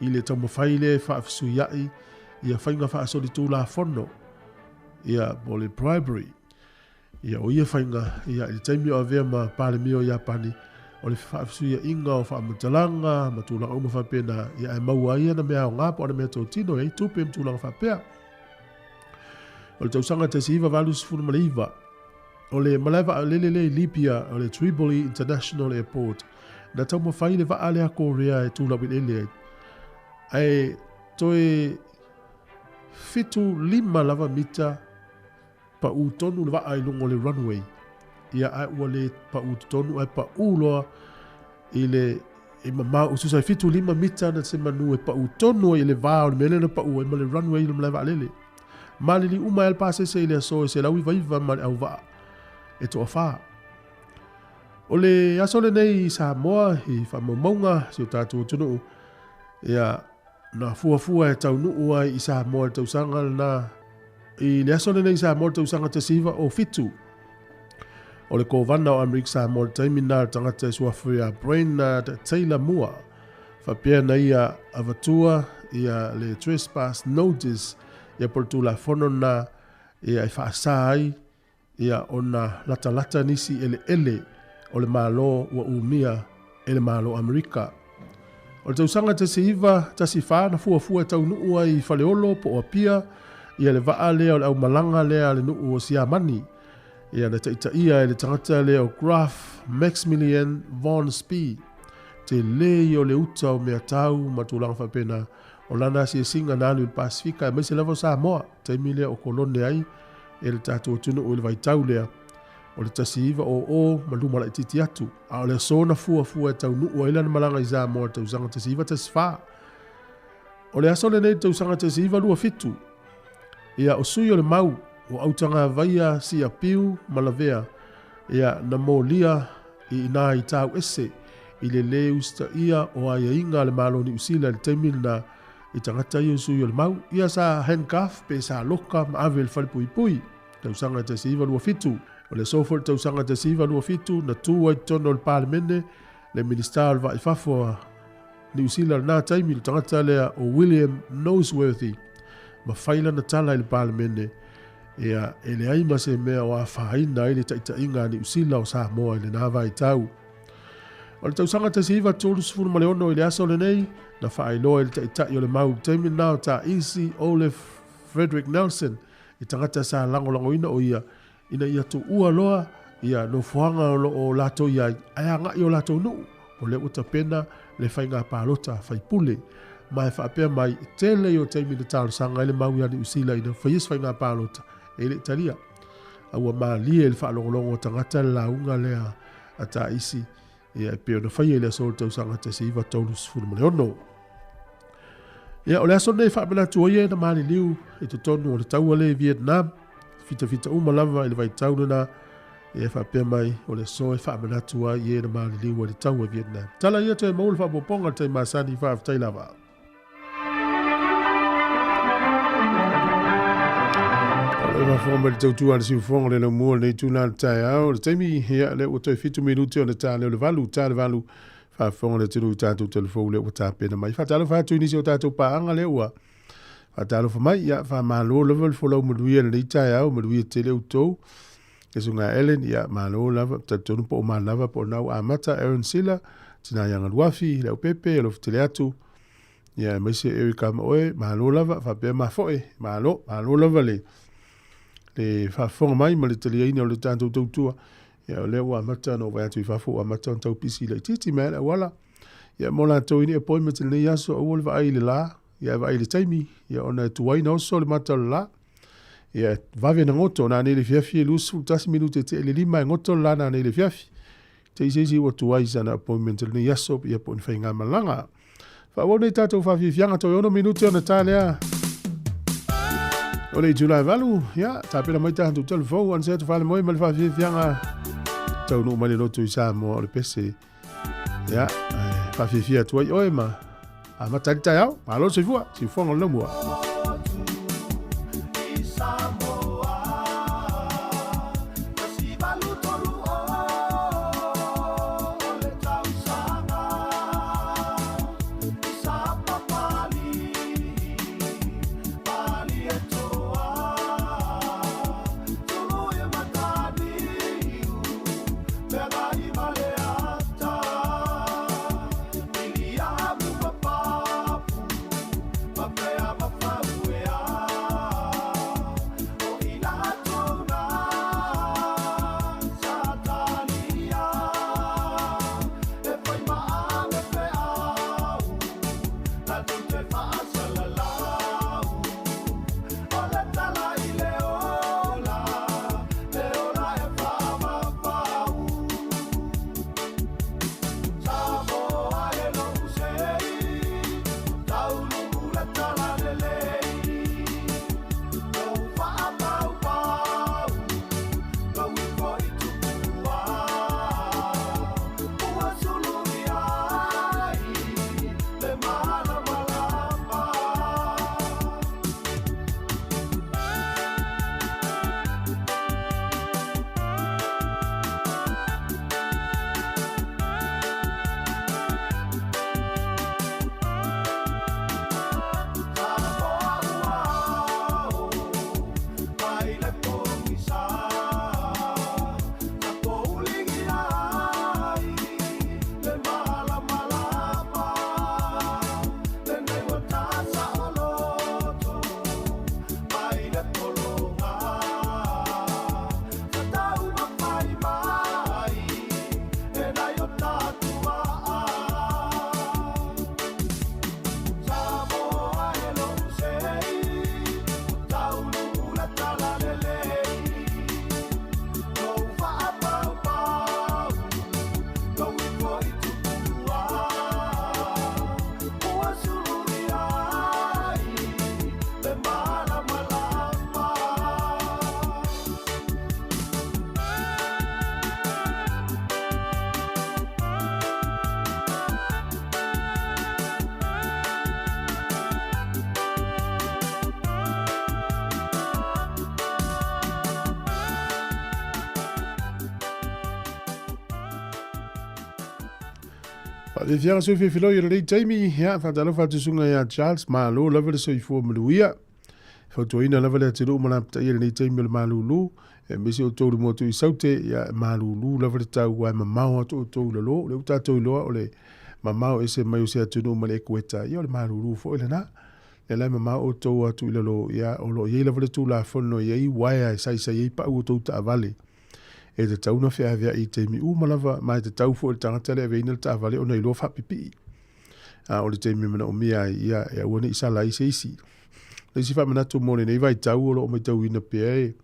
i le taumafai lea e faafesuia'i ia faiga faasolitulafono ia po o le bribery. Ia, o ia faiga, ia, i le taimi o avea ma Palemia o Iapani, o le faafesuia'iga o faamatalaga ma tulaga uma faapena, ia, ae maua ai ana mea aoga po o ana mea totino e ai tupe ma tulaga faapea. O le tausaga 1989, o le malae vaalele lea i Libya, o le Tripoli International Airport, na taumafai le vaa lea a Korea e tulaueleele ai, ae toe 75 lava mita Paʻu tonu le vaa i luga o le runway, ia ae ua le paʻu totonu ae paʻu loa i le i mamao tusa e 75 mita na se manu e paʻu tonu ai i le va o le mea lea na paʻu ai ma le runway i le malae vaalele. Maliliu uma ai le pasese i le aso e 199 ma le auvaa e toafa. O le aso lenei i Samoa i faamaumauga si o tatou atunuu, ia Na fuafua e taunuu ai i Samoa i le tausaga lena. I le aso lenei i Samoa i le tausaga 1907, o le Kovana o Amerika Samoa i le taimi lena, le tagata e suafa ia Brainerd Taylor Moore, faapea na ia avatua ia le Trespass Notice, ia po o le Tulafono lena ia e faasa ai ia ona latalata nisi eleele o le Malo ua umia e le Malo Amerika. O le tausaga 1914 na fuafua e taunuu ai i Faleolo po o Apia ia le vaa lea o le aumalaga lea a le nuu o Siamani, ia na taitaia e le tagata lea o Graf Maximilian von Spee. Tele ia o le uta o meatau ma tulaga faapena o lana asiasiga na alu i le Pasefika aemaise lava o Samoa, taimi lea o kolone ai e le tatou atunuu i le vaitau lea o le 1900 ma luma laitiiti atu, a o le aso na fuafua e taunuu ai lana malaga i Samoa i le tausaga 1914. O le aso lenei i le tausaga 1927, ia o sui o le mau o Autagavaia Siapiu ma Lavea, ia na molia i ina i Tauese i le lē usitaia o aiaiga a le Malo o Niu Sila i le taimi lena i tagata ia o sui o le mau, ia sa handcuff pe sa loka ma ave i le falepuipui. Tausaga 1927. O le aso foi i le tausaga 1927 na tu ai totonu o le Palemene le Minisita o le Vaa i Fafo a Niu Sila i lena taimi, le tagata lea o William Noseworthy, ma fai lana tala i le Palemene, ia, e leai ma se mea o afaina ai le taitaiga a Niu Sila o Samoa i lena vaitau. O le tausaga 1936 i le aso lenei, na faailoa e le taitai o le mau i le taimi lena o Taisi Olaf Frederick Nelson i tagata sa lagolagoina o ia ina ia tuua loa ia nofoaga o lo o latou i ai ae agai o latou nuu, o lea ua tapena le faiga palota faipule. Ma e faapea mai, e tele ia o taimi na talosaga ai le mau ia Niu Sila ina faia se faiga palota, e le i talia. A ua malie i le faalogologo a tagata le lauga lea a Taisi, ia e pei ona faia i le aso o le tausaga 1936. Ia, o le aso lenei e faamanatu ai e na maliliu i totonu o le taua lea i Vietnam, fitafita uma lava i le vaitau lena, ia e faapea mai o le aso e faamanatu ai i e na maliliu ai le taua i Vietnam. Tala ia toe maua le faaopoopoga i le taimi masani, faafetai lava. E faafofoga mai le tautua a le siufofoga o le laumua o lenei itula o le taeao. O le taimi, ia, lea ua toe 7 minute ona ta lea o le 8, ta le 8, faafofoga le atunuu i tatou telefou lea ua tapena mai. Faatalofa atu i nisi o tatou paaga lea ua faatalofa mai. Ia, faamalo lava le folau manuia i lenei taeao, manuia tele outou. Le susuga Ellen, ia, malo lava, talitonu po o manava po o lena ua amata. Aaron Sila, tina ia Galuafi, Leaupepe, alofa tele atu. Ia, aemaise Erica ma oe, malo lava, faapea mafoe, malo, malo lava le, le faafofoga mai ma le taliaina o le tatou tautua. Ia, o lea ua amata ona ou vaai atu i fafo ua amata ona tau pisi laitiiti mai lava le auala. Ia, mo latou i ni appointment i lenei aso, aua le vaai i le la, ia ae vaai i le taimi, ia ona e tuai ona oso le mata o le la. Ia, e vave ona goto, nanei i le afiafi e 21 minute tea i le 5 e goto le la nanei i le afiafi. Te i se isi ua tuai sana appointment i lenei aso, ia po o ni faigamalaga. Faaauau nei tatou faafiafiaga, toe 6 minute ona ta lea o le itula e 8. Ia, tapena mai tatou telefou, anse atu faalemoe ma le faafiafiaga taunuu mai le lotu i Samoa o le pese. Ia, faafiafia atu ai oe ma amata ai le taeao. Malo le soifua, siufoga o le laumua. Faafiafiaga sui filifiloi o lenei taimi, ia, faatalofa atu susuga ia Charles, malo lava le soifua manuia. Fautuaina lava le atunuu ma lapataia i lenei taimi o le malulu, aemaise outou le motu i Saute, ia, e malulu lava le tau aua e mamao atu outou i lalo. O lea ua tatou iloa o le mamao ese mai o se atunuu ma le ekueta, ia o le malulu foi lena. Lea la e mamao outou atu i lalo, ia, o lo o i ai lava le Tulafono e i ai uaea e saisai ai pau o outou taavale. E tatau ona feaveai i taimi uma lava, ma e tatau foi i le tagata lea e aveina le taavale ona iloa faapipii. A o le taimi e manaomia ai, ia, e aua ne i sala ai se isi. O le isi faamanatu mo lenei vaitau o lo o matauina pea e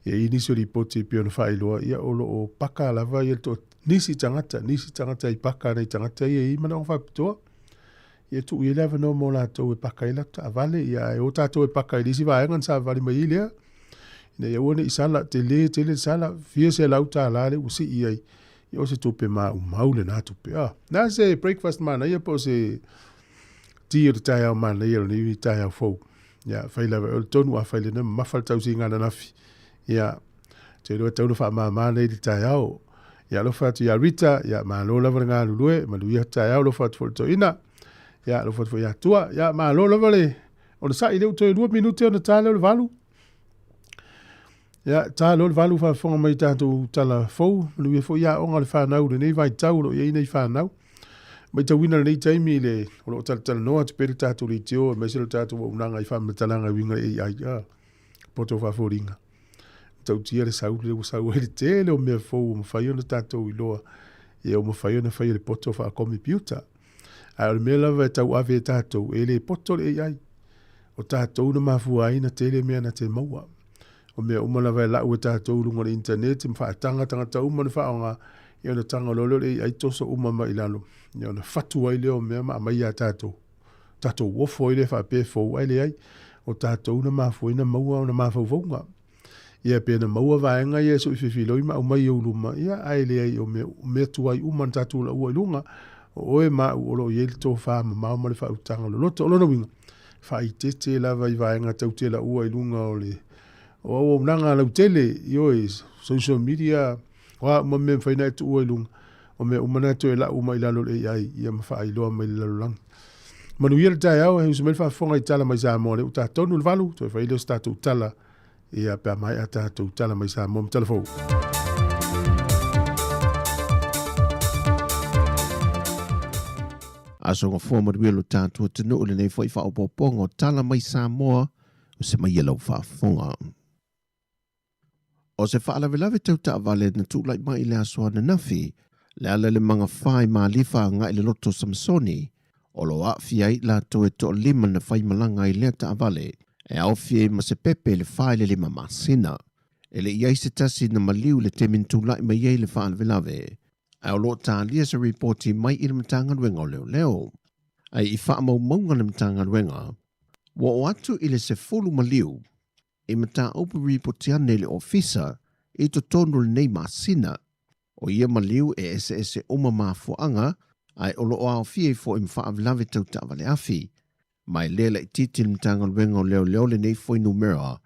i ai nisi o lipoti e pei ona faailoa, ia o lo o paka lava ia le nisi tagata, nisi tagata i paka nai tagata ia e i ai manaoga faapitoa. Ia tuu i ai le avanoa mo latou e paka ai latou taavale, ia ae o tatou e paka i le isi vaega ona savavali mai ai lea. Ina ia aua ne i sala, tele tele le sala, fia $100 lea ua sii ai. Ia o se tupe maumau lena tupe. Ah, na se breakfast manaia po o se tea o le taeao manaia o lenei taeao fou. Ia, fai lava o le tonu a fai lena mamafa le tausiga ananafi. Ia, te iloa e tatau ona faamama nei le taeao. Ia alofa atu ia Rita, ia malo lava le galulue, manuia taeao, alofa atu foi le toeaina. Ia alofa atu foi ia Tua. Ia malo lava le onosai, lea ua toe 2 minute ona ta lea o le 8. Ia, ta loa le 8 faafofoga mai i tatou tala fou, manuia foi aoga a le fanau i lenei vaitau o lo o i ai nei fanau. Matauina lenei taimi le, o lo o talatalanoa atu pea le tatou leitio aemaise le tatou auaunaga i faamatalaga e uiga i le AI. Ah, poto faafoliga. Matautia le sau lea ua sau ai le tele o mea fou ua mafai ona tatou iloa, ia ua mafai ona faia le poto faakomipiuta. Ae o le mea lava e tauave e tatou, e le poto le AI. O tatou na mafua ai na tele mea na te maua. O mea uma lava e lau e tatou i luga o le internet ma faataga tagata uma na faaaoga, ia ona taga loa lea o le AI toso uma mai i lalo, ia ona fatu ai lea o mea ma aumai ia tatou. Tatou ofo ai lea faapea e fou, ae leai. O tatou na mafua ai na maua ona mafaufauga. Ia pe na maua vaega ia e soifefiloi ma aumai i ou luma, ia ae leai o mea, mea tuai uma na tatou laua i luga, o oe ma au o lo o i ai le tofa mamao ma le faautaga loloto. O lona uiga, faaeteete lava i vaega tau te laua i luga o le o auaunaga lautele, ioe, social media, o a uma mea e mafai ona e tuua i luga, o mea uma na e toe lau uma i lalo o le AI, ia ma faailoa mai le lalolagi. Manuia le taeao, e usu mai le faafofoga i tala mai Samoa, lea ua ta tonu le 8, toe fai lea o se tatou tala, ia pe a maea tatou tala mai Samoa ma tala fou. Aso gafua manuia lo tatou atunuu lenei foi faaopoopoga o tala mai Samoa o se mai lau faafofoga. O se faalavelave tau taavale na tulai mai i le aso ananafi, le ala i le magafa i Malifa agai i le loto o Samasoni, o lo o aafia ai i latou e toalima na faimalaga ai lea taavale, e aofia ai ma se pepe i le 4 i le 5 masina. E le i i ai se tasi na maliu i le taimi na tulai mai ai le faalavelave, ae o lo o talia se ripoti mai i le Matagaluega o Leoleo. Ae i faamaumauga a le Matagaluega, ua oo atu i le 10 maliu i mataupu ripoti ane i le Ofisa i totonu o lenei masina. O ia maliu e eseese uma mafuaaga, ae o lo o aofia ai foi ma faalavelave tau taavale afi. Ma e le laitiiti le Matagaluega o Leoleo lenei fuainumera,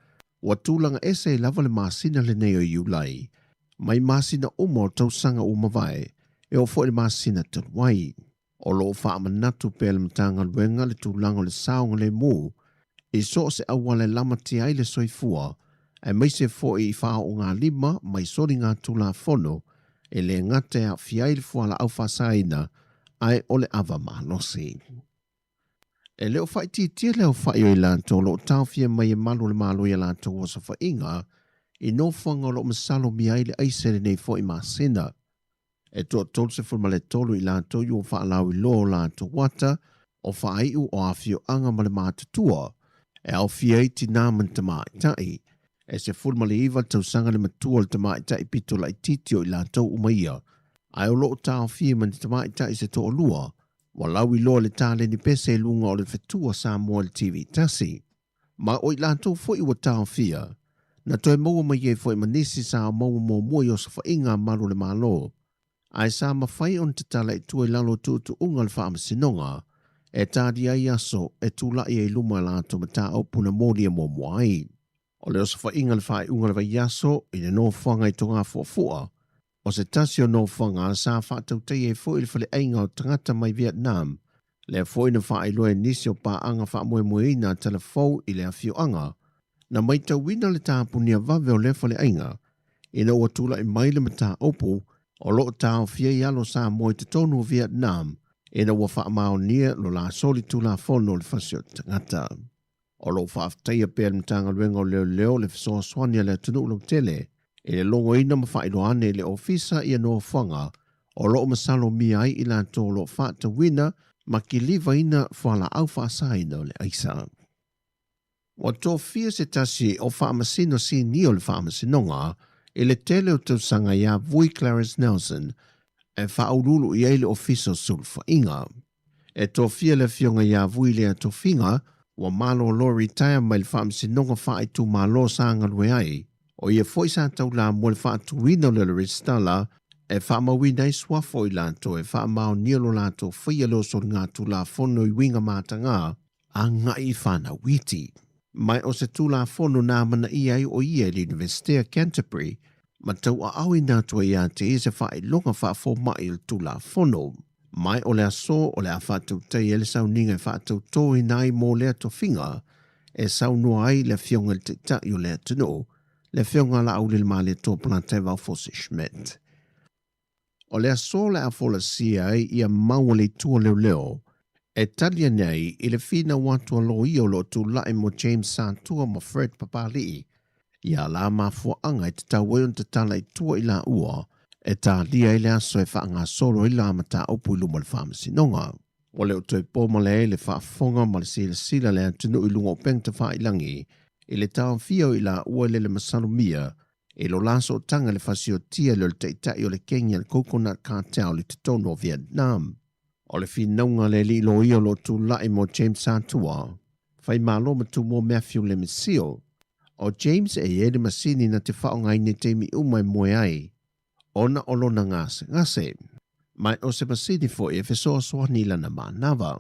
ua tulaga ese ai lava le masina lenei o Iulai mai masina uma o tausaga ua mavae, e oo foi i le masina talu ai. O lo o faamanatu pea le Matagaluega le tulaga o le saogalemu i so o se auala e lamatia ai le soifua, aemaise foi i faaoogalima mai soligatulafono e le gata e aafia ai le fualaau faasaina, ae o le ava malosi. E le o faaitiitia le aofai o i latou o lo o taofia mai e malu o le Malo i a latou osofaiga i nofoaga o lo o masalomia ai le aisa i lenei foi masina. E toa 33 i latou ua faalauiloa o latou ata o faaiu o afioaga ma le matutua, e aofia ai tinā ma ni tamaitai. E 19 tausaga le matua o le tamaitai pito laitiiti o i latou uma ia, ae o lo o taofia ma ni tamaitai se toalua ua lauiloa le taleni pese i luga o le fetua Samoa i le TV tasi. Ma o i latou foi ua taofia, na toe maua mai ai foi ma nisi sa maua muamua i osofaiga a malu o le Malo, ae sa mafai ona tatala i tua i lalo o tuutuuga o le Faamasinoga e talia ai aso e tulai ai i luma latou mataupu na molia muamua ai. O le osofaiga i le faaiuga o le vaiaso i le nofoaga i Togafuafua, o se tasi o nofoaga sa faatautaia ai foi le faleaiga o tagata mai Vietnam, lea foi na faailoa e nisi o paaga faamoemoeina a Talafou i le afioaga, na maitauina le tapunia vave o lea faleaiga ina ua tulai mai le mataupu o lo o taofia ai alo Samoa i totonu o Vietnam ina ua faamaonia lo la solitulafono o le fasi o tagata. O lo o faafetaia pea le Matagaluega o Leoleo le fesoasoani a le atunuu lautele i le logoina ma faailoa ane i le Ofisa ia nofoaga o lo o masalomia ai i latou o lo o faatauina ma kilivaina fualaau faasaina o le aisa. Ua tofia se tasi o Faamasino Sinia o le Faamasinoga i le tele o tausaga ia Vui Clarence Nelson e faauluulu i ai le Ofisa o Sulufaiga. E tofia le afioga ia Vui lea tofiga ua malolo retire mai le Faamasinoga Faaitumalo sa galue ai. O ia foi sa taulamua le faatuina o le resitala e faamauina ai suafa o i latou e faamaonia lo latou faia le osoligatulafono i uiga mataga agai i fanau iti. Mai o se tulafono na amanaia ai o ia i le Iunivesite a Canterbury ma tauaaoina atu ai ia te ia se faailoga faafoma'i o le tulafono. Mai o le aso o le a faatautai ai le sauniga e faatautoina ai mo lea tofiga e saunoa ai le afioga i le Taitai o le atunuu, le afioga Laaulialemalietoa Polataivao Fosi Schmidt. O le aso le a folasia ai ia mau a le itu o leoleo e tali ane ai i le finau atu a loia o lo o tulai mo James Satua ma Fred Papali'i. I a la mafuaʻaga e tatau ai ona tatala i tua i laua e talia ai le aso e faagasolo ai la mataupu i luma o le Faamasinoga. Ua le o toe po male ai le faafofoga ma le silasila a le atunuu i luga o upega tafailagi i le taofia o i laua i lele masalomia i lo la sootaga i le fasiotia lea o le taitai o le kegi a le Coconut Cartel i totonu o Vietnam. O le finauga a le alii loia o lo o tulai mo James Satua, Faimalo ma Tumua Matthew Lemesio. O James e i ai le masini na te faaaogaina i taimi uma e moe ai ona o lona gasegase. Ma o se masini foi e fesoasoani i lana manava.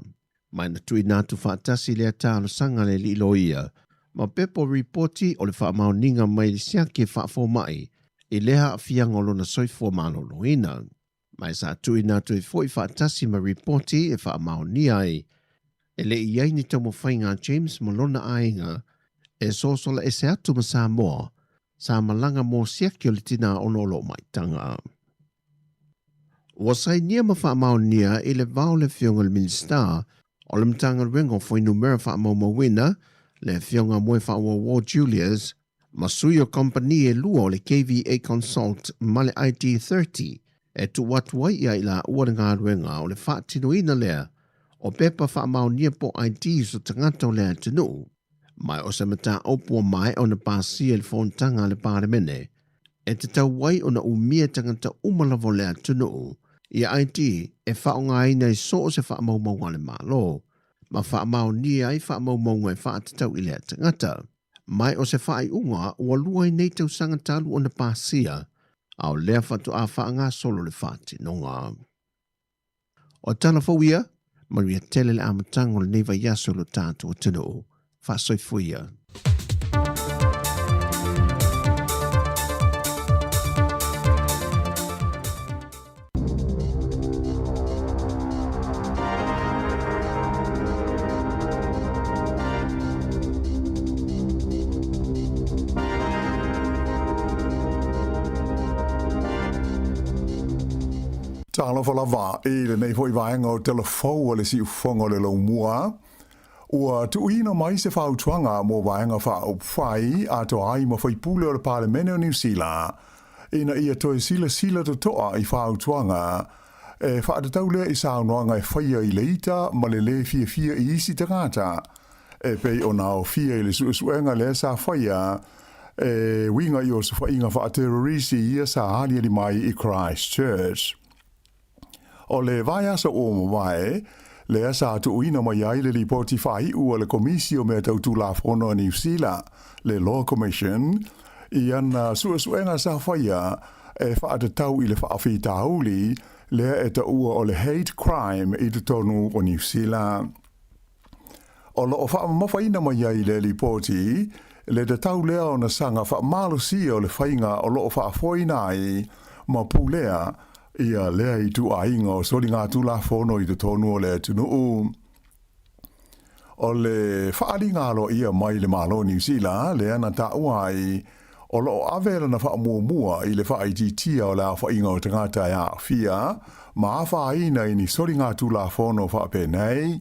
Ma na tuuina atu faatasi lea talosaga a le alii loia ma pepa o ripoti o le faamaoniga mai le siaki e faafomai i lea aafiaga o lona soifua maloloina. Ma e sa tuuina atu ai foi faatasi ma ripoti e faamaonia ai e le i ai ni taumafaiga a James ma lona aiga e sosola ese atu ma Samoa sa malaga mo siaki o le tinā ona o lo o maitaga. Ua sainia ma faamaonia i le vao le Afioga i le Minisita o le Matagaluega o Fuainumera Faamaumauina, le Afioga Moefaauouo Julius, ma sui o kamupani e lua o le KVA Consult ma le ID30 e tuu atu ai ia i laua le galuega o le faatinoina lea o pepa faamaonia po o IDs o tagata o le atunuu. Ma o se mataupu ua maea ona pasia i le fonotaga a le Palemene, e tatau ai ona umia tagata uma lava o le atunuu ia ID e faaaogaina i so o se faamaumauga a le Malo, ma faamaonia ai faamaumauga e faatatau i lea tagata. Ma o se faaiuga ua lua ai nei tausaga talu ona pasia, a o lea faatoa faagasolo le faatinoga. O tala fou ia, manuia tele le amataga o lenei vaiaso i lo tatou atunuu. Faasoifua ia. Talofa lava i lenei foi vaega o tala fou a le siufofoga o le Laumua. Ua tuuina mai se fautuaga mo vaega faaupufai atoa ai ma faipule o le Palemene o Niu Sila ina ia toe silasila totoa i fautuaga e faatatau lea i saunoaga e faia i le ita ma le lē fiafia i isi tagata e pei ona aofia i le suesuega lea sa faia e uiga i osofaiga faaterorisi ia sa aliali mai i Christchurch. O le vaiaso ua mavae, lea sa tuuina mai ai le lipoti faaiu a le Komisi o Mea Tau Tulafono a Niu Sila, le Law Commission, i ana suesuega sa faia e faatatau i le faafitauli lea e taua o le hate crime i totonu o Niu Sila. O lo o faamamafaina mai ai le lipoti le tatau lea ona saga faamalosia o le faiga o lo o faafoeina ai ma pulea ia lea ituaiga o soligatulafono i totonu o le atunuu. O le faaaliga aloaia mai le Malo o Niu Sila lea na taua ai o lo o ave lana faamuamua i le faaitiitia o le aofaiga o tagata e aafia ma afaina i ni soligatulafono faapenei.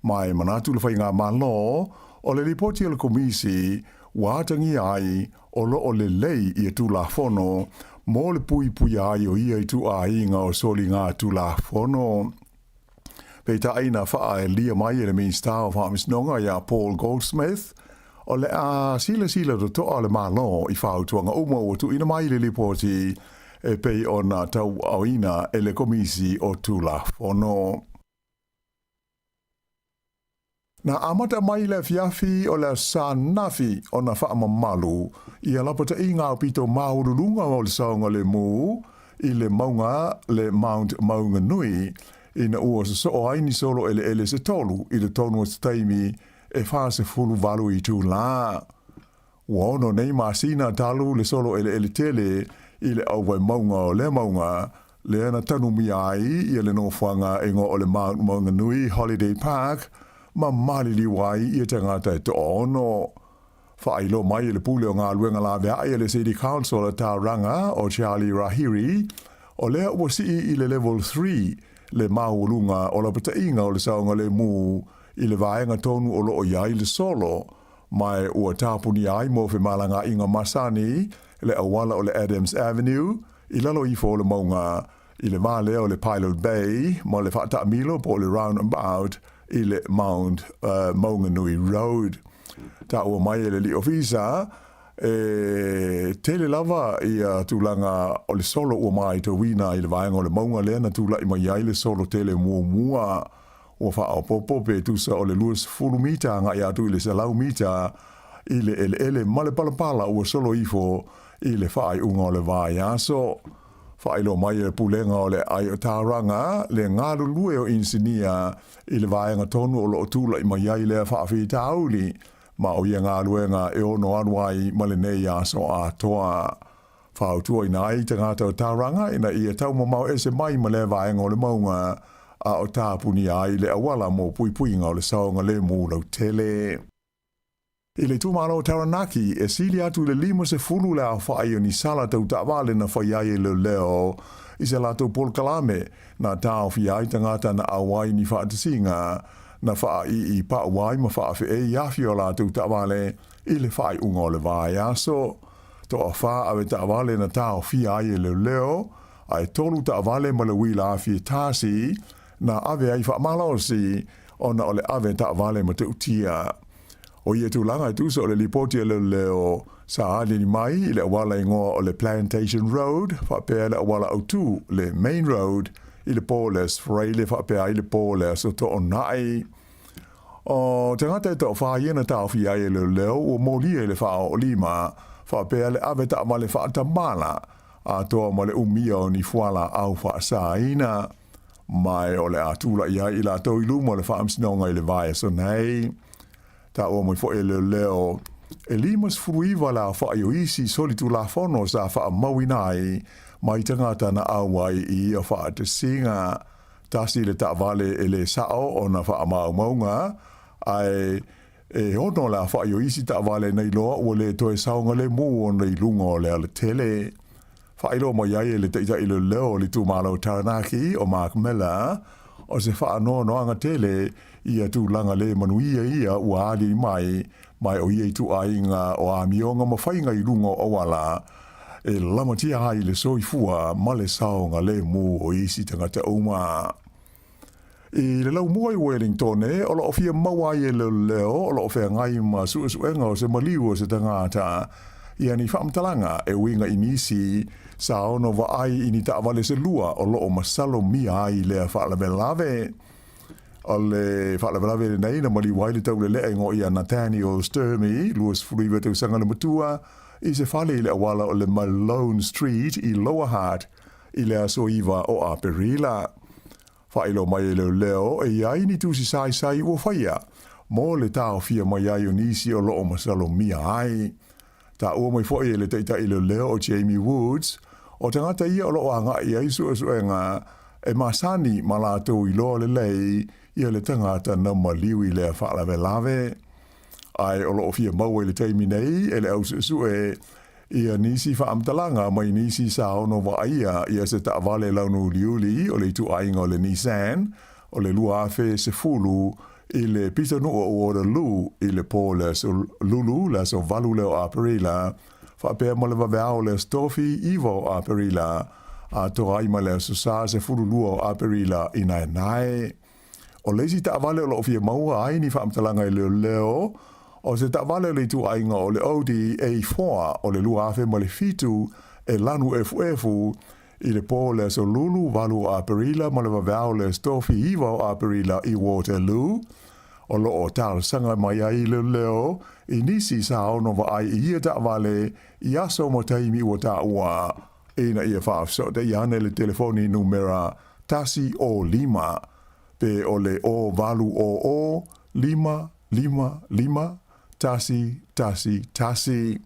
Ma e manatu le Faigamalo, o le lipoti a le Komisi ua atagia ai o lo o lelei ia Tulafono mo le puipuia ai o ia ituaiga o soligatulafono. Peitai na faaelia mai e le Minisita o Faamasinoga ia Paul Goldsmith, o le a silasila totoa le Malo i fautuaga uma ua tuuina mai i le lipoti e pei ona tauaaoina e le Komisi o Tulafono. Na amata mai le afiafi o le Aso Ananafi ona faamamalu ia lapataiga aupito maualuluga o le saogalemu i le mauga le Mount Maunganui ina ua sosoo ai ni solo eleele se tolu i totonu o se taimi e 48 itulā. Ua ono nei masina talu le solo eleele tele i le auwae mauga o lea mauga, lea na tanumia ai ia le nofoaga e igoa o le Mount Maunganui Holiday Park ma maliliu ai ia tagata e toaono. Faailoa mai e le Pule o Galuega Laveai a le City Council a Tauranga o Charlie Rahiri, o lea ua sii i le Level 3 le maualuga o lapataiga o le saogalemu i le vaega tonu o lo o i ai le solo. Ma ua tapunia ai mo femalagaaiga masani le auala o le Adams Avenue i lalo ifo o le mauga i le va lea o le Pilot Bay ma le faataamilo po o le roundabout i le Mount Maunganui Road. Taua mai e le alii ofisa, e tele lava ia tulaga o le solo ua matauina i le vaega o le mauga lea na tulai mai ai le solo tele muamua. Ua faaopoopo pe tusa o le 20 mita agai atu i le 100 mita i le eleele ma le palapala ua solo ifo i le faaiuga o le vaiaso. Faailoa mai e le Pulega o le Aai o Tauranga le galulue o inisinia i le vaega tonu o lo o tulai mai ai lea faafitauli, ma o ia galuega e ono alu ai ma lenei aso atoa. Fautuaina ai tagata o Tauranga ina ia taumamao ese mai ma lea vaega o le mauga a o tapunia ai le auala mo puipuiga o le saogalemu lautele. I le itumalo o Taranaki, e sili atu i le 50 le aofai o ni sala tau taavale na fai ai e leoleo i se latou polokalame na taofia ai tagata na auai ni faatasiga na faaii pau ai ma faafeei afi o latou taavale i le faaiuga o le vaiaso. Toafa ave taavale na taofia ai e leoleo, ae tolu taavale ma le uila afi e tasi na ave ai faamalosi ona o le ave taavale matautia. O ia tulaga e tusa o le lipoti a leoleo sa aliali mai i le auala igoa o le Plantation Road faapea le auala autu le Main Road i le po o le Aso Faraile faapea ai le po o le Aso Toonai. O tagata e toafa ia na taofia ai e leoleo ua molia i le faaoolima faapea le ave taavale faatamala atoa ma le umia o ni fualaau faasaina. Ma o le a tulai ai i latou i luma o le Faamasinoga i le vaiaso nei. Taua mai foi e leoleo, e 59 le aofai o isi solitulafono sa faamauina ai mai tagata na auai i ia faatasiga. Tasi le taavale e le sao ona faamaumauga, ae e ono le aofai o isi taavale na iloa ua le toe saogalemu ona i luga o le alatele. Faailoa mai ai e le Taitai Leoleo o le itumalo o Taranaki, o Mark Miller, o se faanoanoaga tele ia tulaga le manuia ia ua aliali mai, ma o ia ituaiga o amioga ma faiga i luga o auala e lamatia ai le soifua ma le saogalemu o isi tagata uma. I le laumua i Wellingtone, o lo o fia maua ai e leoleo o lo o feagai ma suesuega o se maliu o se tagata ia ni faamatalaga e uiga i nisi sa ono vaai i ni taavale se lua o lo o masalomia ai lea faalavelave. O le faalavelave lenei na maliu ai le taulelea igoa ia Nathaniel Sturmey, 29 tausaga le matua, i se fale i le auala o le Malone Street i Lower Hutt i le aso 9 o Aperila. Faailoa mai e leoleo e i ai ni tusi saisai ua faia mo le taofia mai ai o nisi o lo o masalomia ai. Taua mai foi e le taitai leoleo o Jamie Woods, o tagata ia o lo o agai ai suesuega e masani ma latou iloa lelei ia le tagata na maliu i lea faalavelave. Ae o lo o fia maua i le taimi nei e le au suesue ia nisi faamatalaga mai nisi sa ono vaaia ia se taavale launu uliuli o le ituaiga o le Nissan o le 2010 i le pitonuu o Waterloo i le po o le Aso Lulu, le aso 8 lea o Aperila, faapea ma le vaveao o le Aso Tofi, 9 o Aperila, atoa ai ma le Aso Sa, 12 o Aperila i naenae. O le isi taavale o lo o fia maua ai ni faamatalaga i leoleo, o se taavale o le ituaiga o le Audi A4 o le 2007 e lanu efuefu i le po o le Aso Lulu 8 o Aperila ma le vaveao o le Aso Tofi 9 o Aperila i Waterloo. O lo o talosaga mai ai leoleo i nisi sa ono vaai i ia taavale i aso ma taimi ua taua ina ia faafesootai ane le telefoni numera 1 o 5 pe o le 0800 5 5 5 1 1 1.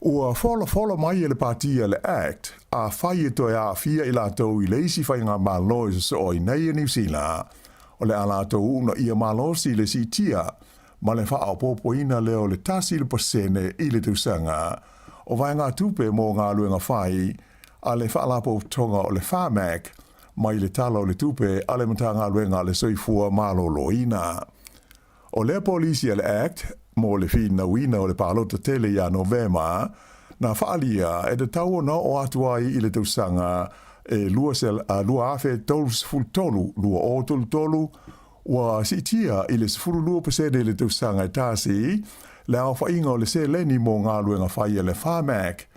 Ua folafola mai e le Pati a le ACT afai e toe aafia i latou i le isi faigamalo e sosoo ai nei e Niu Sila, o le a latou uunaia malosi le siitia ma le faaopoopoina lea o le 1% i le tausaga o vaegatupe mo galuega fai a le Faalapotopotoga o le Pharmac mai le Tala o le Tupe a le Matagaluega a le Soifua Maloloina. O lea polisi a le act mo le finauina o le palota tele ia Novema, na faaalia e tatau ona oo atu ai i le tausaga e 2033, 2033, ua siitia i le 12% i le tausaga e tasi le aofaiga o le seleni mo galuega fai a le Pharmac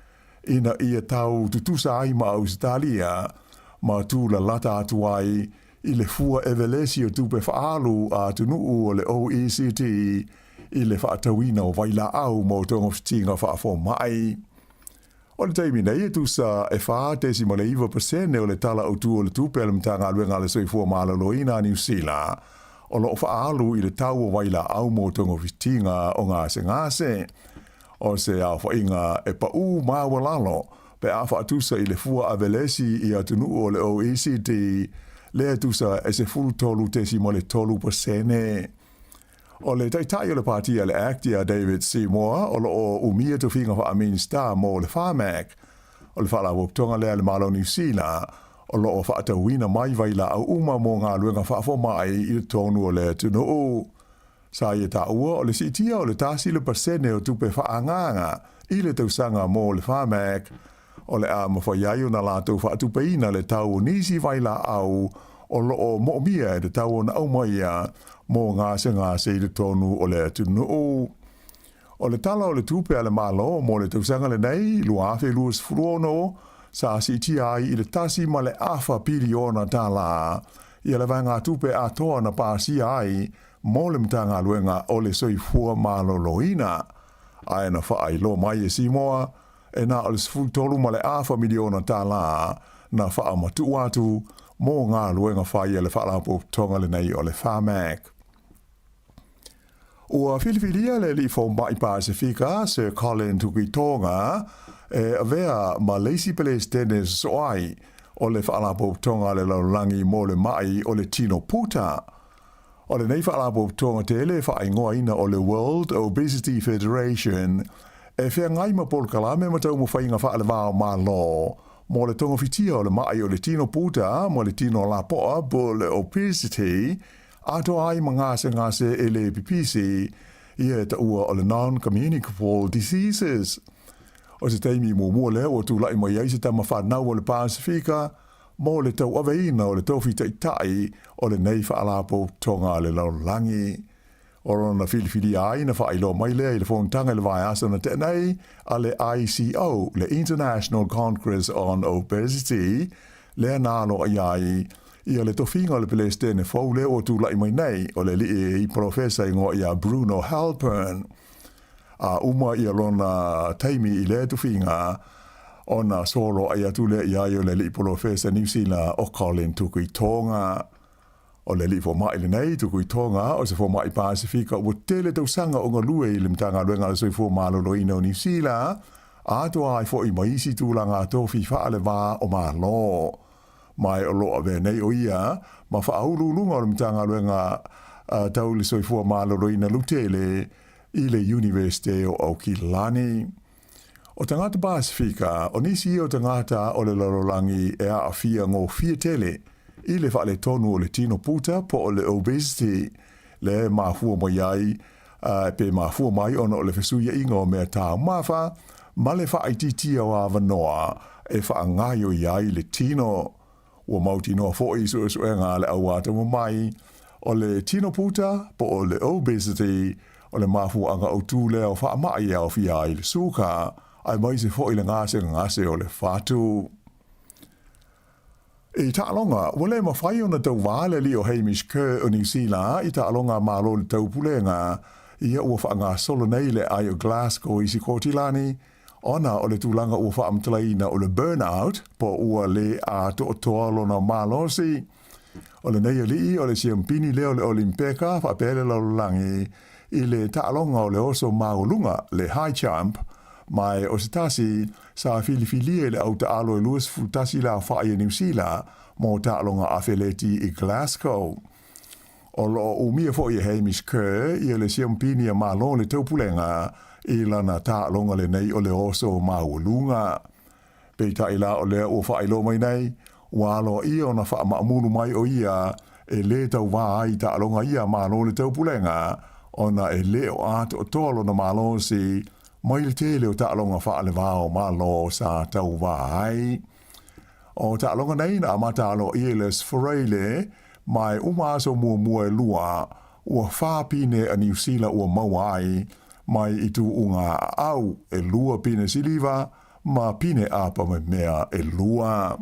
ina ia tau tutusa ai ma Ausetalia ma tūlalata atu ai i le fua evelesi o tupe faaalu a atunuu o le OECD i le faatauina o vailaau mo togafitiga faafomai. O le taimi nei e tusa e 4.9% o le Tala Autu o le Tupe a le Matagaluega a le Soifua Maloloina a Niu Sila o lo o faaalu i le tau o vailaau mo togafitiga o gasegase. O se aofaiga e paʻū maualalo pe a faatusa i le fua avelesi i atunuu o le OECD lea e tusa e 13.3%. O le Taitai o le Pāti a le act ia David Seymour o lo o umia tofiga faa-Minisita mo le Pharmac o le Faalapotopotoga lea a le Malo o Niu Sila o lo o faatauina mai vailaau uma mo galuega faafomai i totonu o le atunuu. Sa ia taua o le siitia o le 1% o tupe faaagaaga i le tausaga mo le Pharmac, o le a mafai ai ona latou faatupeina le tau o nisi vailaau o lo o moomia e tatau ona aumaia mo gasegase i totonu o le atunuu. O le Tala o le Tupe a le Malo mo le tausaga lenei 2026, sa siitia ai i le $1.5 piliona ia le vaegatupe atoa na pasia ai mo le Matagaluega o le Soifua Maloloina, ae na faailoa mai e Simoa e na o le $13.5 miliona na faamatuu atu mo galuega fai a le Faalapotopotoga lenei o le Pharmac. Ua filifilia le alii fomai Pasefika Sir Colin Tukuitonga e avea ma le isi Peresetene sosoo ai o le Faalapotopotoga a le Lalolagi mo le Maʻi o le Tino Puta. O lenei faalapotopotoga tele e faaigoaina o le World Obesity Federation e feagai ma polokalame ma taumafaiga faalevao Malo mo le togafitia o le maʻi o le tino puta ma le tino lapoa po o le obesity atoa ai ma gasegase e lē pipisi ia e taua o le non-communicable diseases. O se taimi muamua lea ua tulaʻi mai ai se tama fanau o le Pasefika mo le tauaveina o le tofi taʻitaʻi o lenei faalapotopotoga a le lalolagi. O lona filifilia ai na faailoa mai lea i le fonotaga i le vaiaso na tea nei a le ICO, le International Congress on Obesity, lea na aloaia ai ia le tofiga o le Peresetene fou lea ua tulaʻi mai nei, o le alii polofesa igoa ia Bruno Halpern. A uma ia lona taimi i lea tofiga, ona soloai atu lea iā ia o le alii polofesa Niu Sila o Colin Tukuitonga. O le alii fomai lenei, Tukuitonga, o se fomai Pasefika ua tele tausaga o galue i le Matagaluega a le Soifua Maloloina o Niu Sila, atoa ai foi ma isi tulaga tofi faalevā o Malo. Ma o lo o avea nei o ia ma faauluuluga o le Matagaluega tau le Soifua Maloloina lautele i le Iunivesite o Aukilani. O tagata Pasefika, o nisi ia o tagata o le lalolagi e aafia gofie tele i le faaletonu o le tino puta po o le obesity, lea e mafua mai ai pe mafua mai ona o le fesuiaiga o mea taumafa ma le faaitiitia o avanoa e faagaoioi ai le tino. Ua mautinoa foi i suesuega a le au atamamai, o le tino puta po o le obesity o le mafuaaga autū lea o faamai e aofia ai le suka, aemaise foi le gasegase o le fatu. I taaloga, ua le mafai ona tauvā le alii o Hamish Kerr o Niu Sila i taaloga a Malo i le Taupulega ia ua faagasolo nei le aai o Glasgow i Sikotilani ona o le tulaga ua faamatalaina o le burnout po ua lē atoatoa lona malosi. O lenei alii o le siampini lea o le Olimpeka faapea le lalolagi i le taaloga o le oso maualuga, le high jump, ma o se tasi sa filifilia i le au taalo e 21 le aofaʻi a Niu Sila mo taaloga afeleti i Glasgow. O lo o umia foi e Hamish Kerr ia le siampini a Malo le Taupulega i lana taaloga lenei o le oso maualuga. Peitai la o lea ua faailoa mai nei, ua aloaia ona faamaamulu mai o ia e lē tauvā ai i taaloga ia a Malo le Taupulega. ona e lē o atoatoa lona malosi mai le tele o taaloga faalevao Malo sa tauvā ai. O taaloga nei na amata aloaia i le Aso Faraile, ma e uma aso muamua e lua, ua fa pine a Niu Sila ua maua ai mai i tuuga aau, e lua pine siliva ma pine apa memea e lua.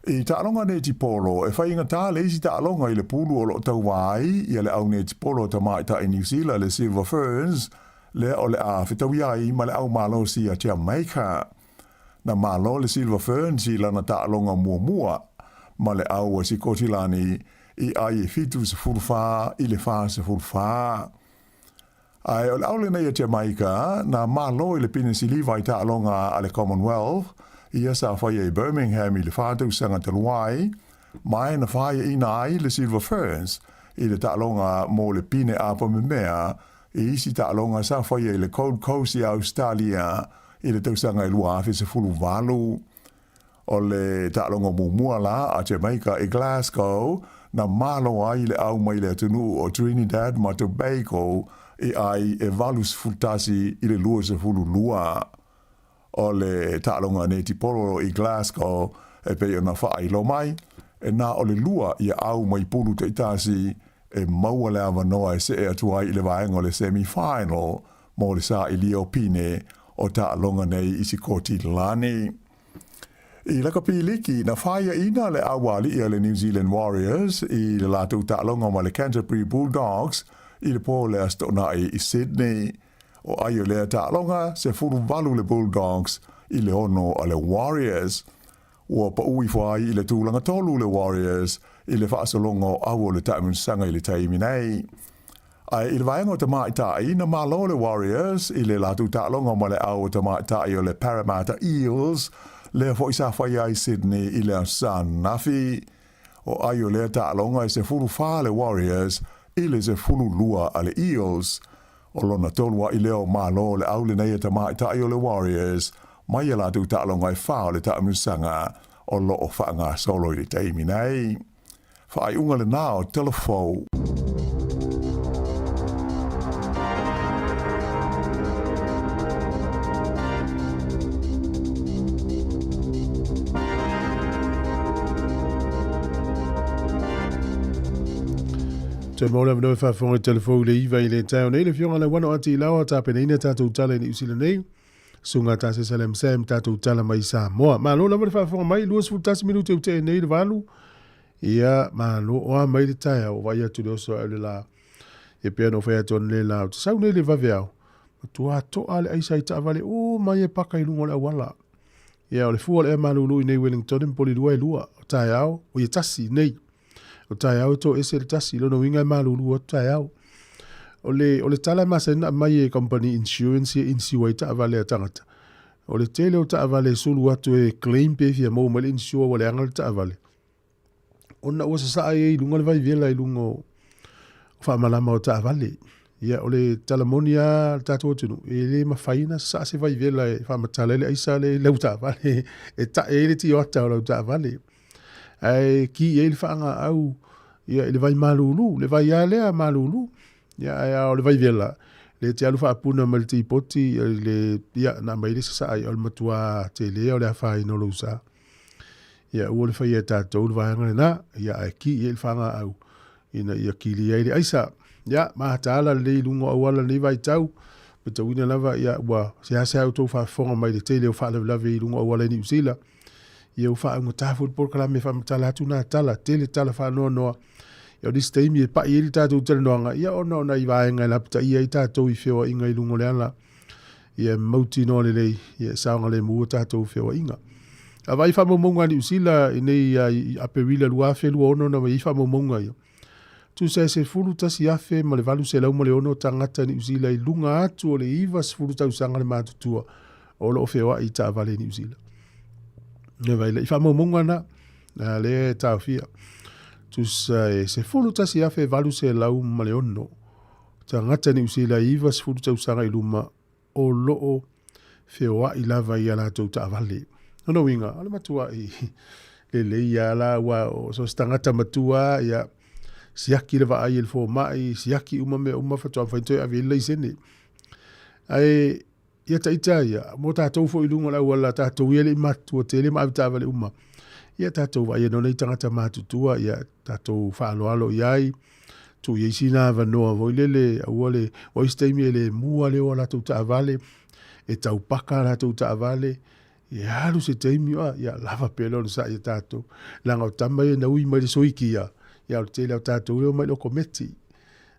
I taaloga netipolo, e faigata le isi taaloga i le pulu o lo o tauva ai ia le au netipolo a tamaitai Niu Sila le Silver Ferns, lea o le a fetaui ai ma le au malosi a Jamaica. Na malo le Silver Ferns i lana taaloga muamua ma le au a Sikotilani i ai e 74 i le 44. Ae o le au lenei a Jamaica na malo i le pine siliva i taaloga a le Commonwealth, ia sa faia i Birmingham i le fa tausaga talu ai, ma e na faiaina ai le Silver Ferns i le taaloga mo le pine apa memea i isi taaloga sa faia i le Gold Coast i Ausetalia i le tausaga e 2018. O le taaloga muamua la a Jamaica i Glasgow na malo ai le au mai le atunuu o Trinidad ma Tobago i ai e 81 i le 22. O le taaloga netipolo i Glasgow e pei ona faailoa mai, e na o le lua ia au mai pulu taitasi e maua le avanoa e see atu ai i le vaega o le semi-final mo le sailia o pine o taaloga nei i Sikotilani. I lakapi liki, na faiaina le auali'i a le New Zealand Warriors i le latou taaloga ma le Canterbury Bulldogs i le po o le Aso Toonai i Sydney. O ai o lea taaloga, 18 le Bulldogs i le 6 a le Warriors. Ua pau ifo ai i le tulaga tolu le Warriors i le faasologa o au o le taamilosaga i le taimi nei. Ae i le vaega o tamaitai, na malo le Warriors i le latou taaloga ma le au o tamaitai o le Parramatta Eels, lea foi sa faia ai Sydney i le Aso Ananafi. O ai o lea taaloga e 14 le Warriors i le 12 a le Eels. O lona tolu a'i lea o malo le au lenei a tamaitai o le Warriors mai a latou taaloga e fa o le taamilosaga o lo o faagasolo i le taimi nei. Faaiuga lena o Tala Fou. Toe maua le avanoa e faafofoga i Tala Fou i le iva i le taeao nei, le Afioga Lauano Ati Ilaoa, tapenaina tatou tala i Niu Sila nei. Susuga Tase Salem Sam, tatou tala mai Samoa. Malo lava le faafofoga mai, 21 minute ua tea nei le valu. Ia, malo o a mai le taeao, o vaai atu le oso ae o le la. Ia pei ona ou fai atu analeila, ou te sau nei i le vaveao, matua toa le aisa i taavale uma ia e paka i luga o le auala. Ia, o le fua o le ea malulu i nei Wellington e momoli lua e lua, o taeao, o ia tasi nei. O taeao e toese le tasi, lona uiga e malulu atu taeao. O le, o le tala e masani ona aumai e company insurance ia e insure ai taavale a tagata, o le tele o taavale e sulu atu e claim pe fia maua mai le insure ua leaga le taavale, ona ua sasaa ai i luga le vaivela i luga o faamalama o taavale. Ia, o le tala moni lava a le tatou atunuu, e le mafai ona sasaa se vaivela e faamatala ai le aisa lea i lau taavale, e tae ai le tioata o lau taavale. Ae ki i ai le faagaau ia, i le vai malulu, le vai lava lea malulu. Ia, ae a o le vaivela, le te alu faapuna mai le tipoti, ia, le, ia, na aumai le sasaa ia, o le matua tele o le afaina o lou sa. Ia, aua le faia e tatou le vaega lena, ia, ae ki i ai le faagaau ina ia kilia ai le aisa. Ia, mataala lelei i luga o auala i lenei vaitau, matauina lava, ia, ua seasea outou faafofoga mai le tele o faalavelave i luga o auala i Niu Sila. Ia ua faaugata foi le polokalame e faamatala atu nā tala, tele tala faanoanoa. Ia o nisi taimi e pa'i ai le tatou talanoaga, ia ona o nai vaega e lapataia ai tatou i feoaiga i luga o le ala. Ia e mautinoa lelei, ia e saogalemu a tatou feoaiga. A vaai faamaumauga a Niu Sila i nei i Aperila 2026 na mai ai faamaumauga ia. Tusa e 11,806 tagata Niu Sila i luga atu o le 90 tausaga le matutua o lo o feoai i taavale i Niu Sila. E vai i faamaumauga na, a lea e taofia. Tusa e 11,806 tagata Niu Sila i 90 tausaga i luma o lo o feoai lava i a latou taavale. Lona uiga, o le matuai lelei lava la, aua o so o se tagata matua lava, ia, Siaki le vaai e le fomai, siaki uma mea uma faatoa mafai ona toe ave i ai le laisene. Ae ia taita ia, mo tatou foi i luga o le auala, tatou ia e le i matutua tele ma avetaavale uma, ia tatou vaai ai nai tagata matutua, ia tatou faaaloalo i ai, tuu i ai sina avanoa foi lele, aua le, o isi taimi e le mua le o a latou taavale, e taupaka a latou taavale, e alu se taimi, ia lava pea le onosai a tatou. Leaga o tama ia na ui mai le suikia, ia o le tele o tatou lea e omai i le okometi.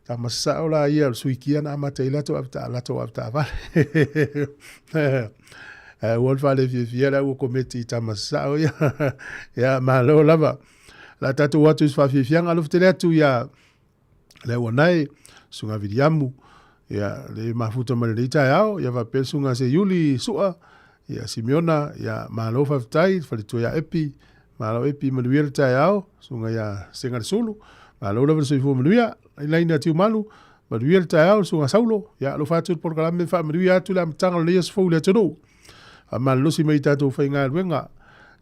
Tama sao la ia o le suikia na amata ai latou latou avetaavale. Ae aua le faalefiafia le au okometi i tama sao ia. Ia malo lava. La tatou atu i se faafiafiaga alofa tele atu ia le au anae, Susuga Viliamu, ia le mafuta mai lenei taeao, ia faapea le Susuga Seiuli Sua, ia Simeona, ia malo faafetai, le faletua ia Epi, malo Epi, manuia le taeao, Susuga ia Segalesulu, malo lava le soifua manuia, Laina Tiumalu, manuia le taeao, le Susuga Saulo, ia alofa atu le polokalame, faamanuia atu le amataga o lenei aso fou i le atunuu. Faamalolosi mai i tatou faigaluega.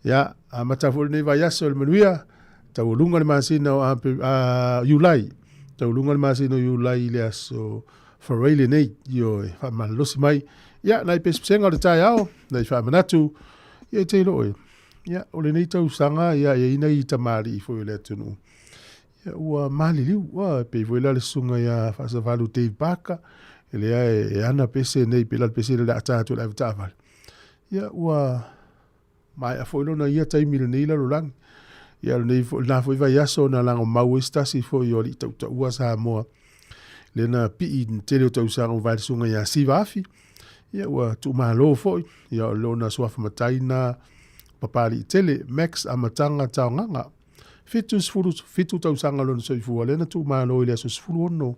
Ia, amata foi lenei vaiaso i le manuia, taualuga le masina o Iulai, taualuga le masina o Iulai i le aso Farai lenei, ioe, faamalolosi mai. Ia, nai pesepesega o le taeao, nai faamanatu, ia e te iloa oe, ia, o lenei tausaga, ia, e i ai nai tamalii foi o le atunuu, ia, ua maliliu, ua, pei foi la le susuga ia Faasavalu Dave Barker, lea e ana pese nei, pei la le pese lea o le a ta atu e le avetaavale, ia, ua maea foi lona ia taimi i lenei lalolagi. Ia, lenei foi, lena foi vaiaso na lagomau ai se tasi foi o alii tautaua Samoa, lea na pii i le tele o tausaga ua vae le susuga ia Siva Afi, ia ua tuumalo foi, ia o lona suafa matai na Papalii tele, Max Amataga Taogaga, 77 tausaga lona soifua, lea na tuumalo i le aso 16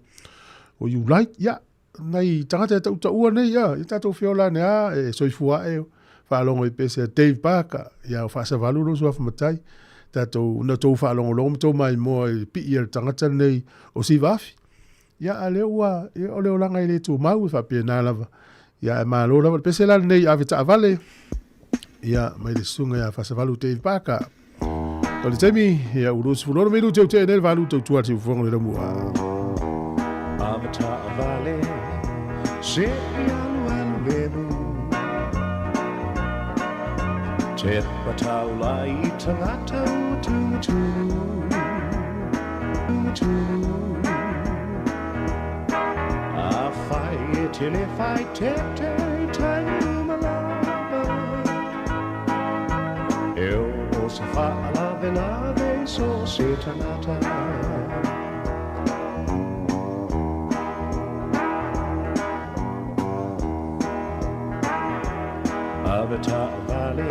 o Iulai. Ia, nai tagata e tautaua nei, ia, ia tatou feola ane lava, e soifua ae, faalogo i pese a Dave Barker, ia o Faasavalu lou suafa matai, tatou, na outou faalogologo ma tou maimoa i le pii a le tagata lenei o Siva Afi. Ia, a lea ua, ia, o le olaga e le tumau, e faapena lava. Ia, ae malo lava. Le pese la lenei ave taavale, ia, mai le susuga ia Faasavalu Dave Barker. O le taimi, ia, ua 26 minute o tea nei le valu tautua le siufofoga o le Laumua. Ave taavale, se i alu alu lemu. Te pataula i tangata ua tumutumu. Tumutumu. A whai e tele whai te te taimi umalava. E o se whaalave so se tangata. Ave taavale,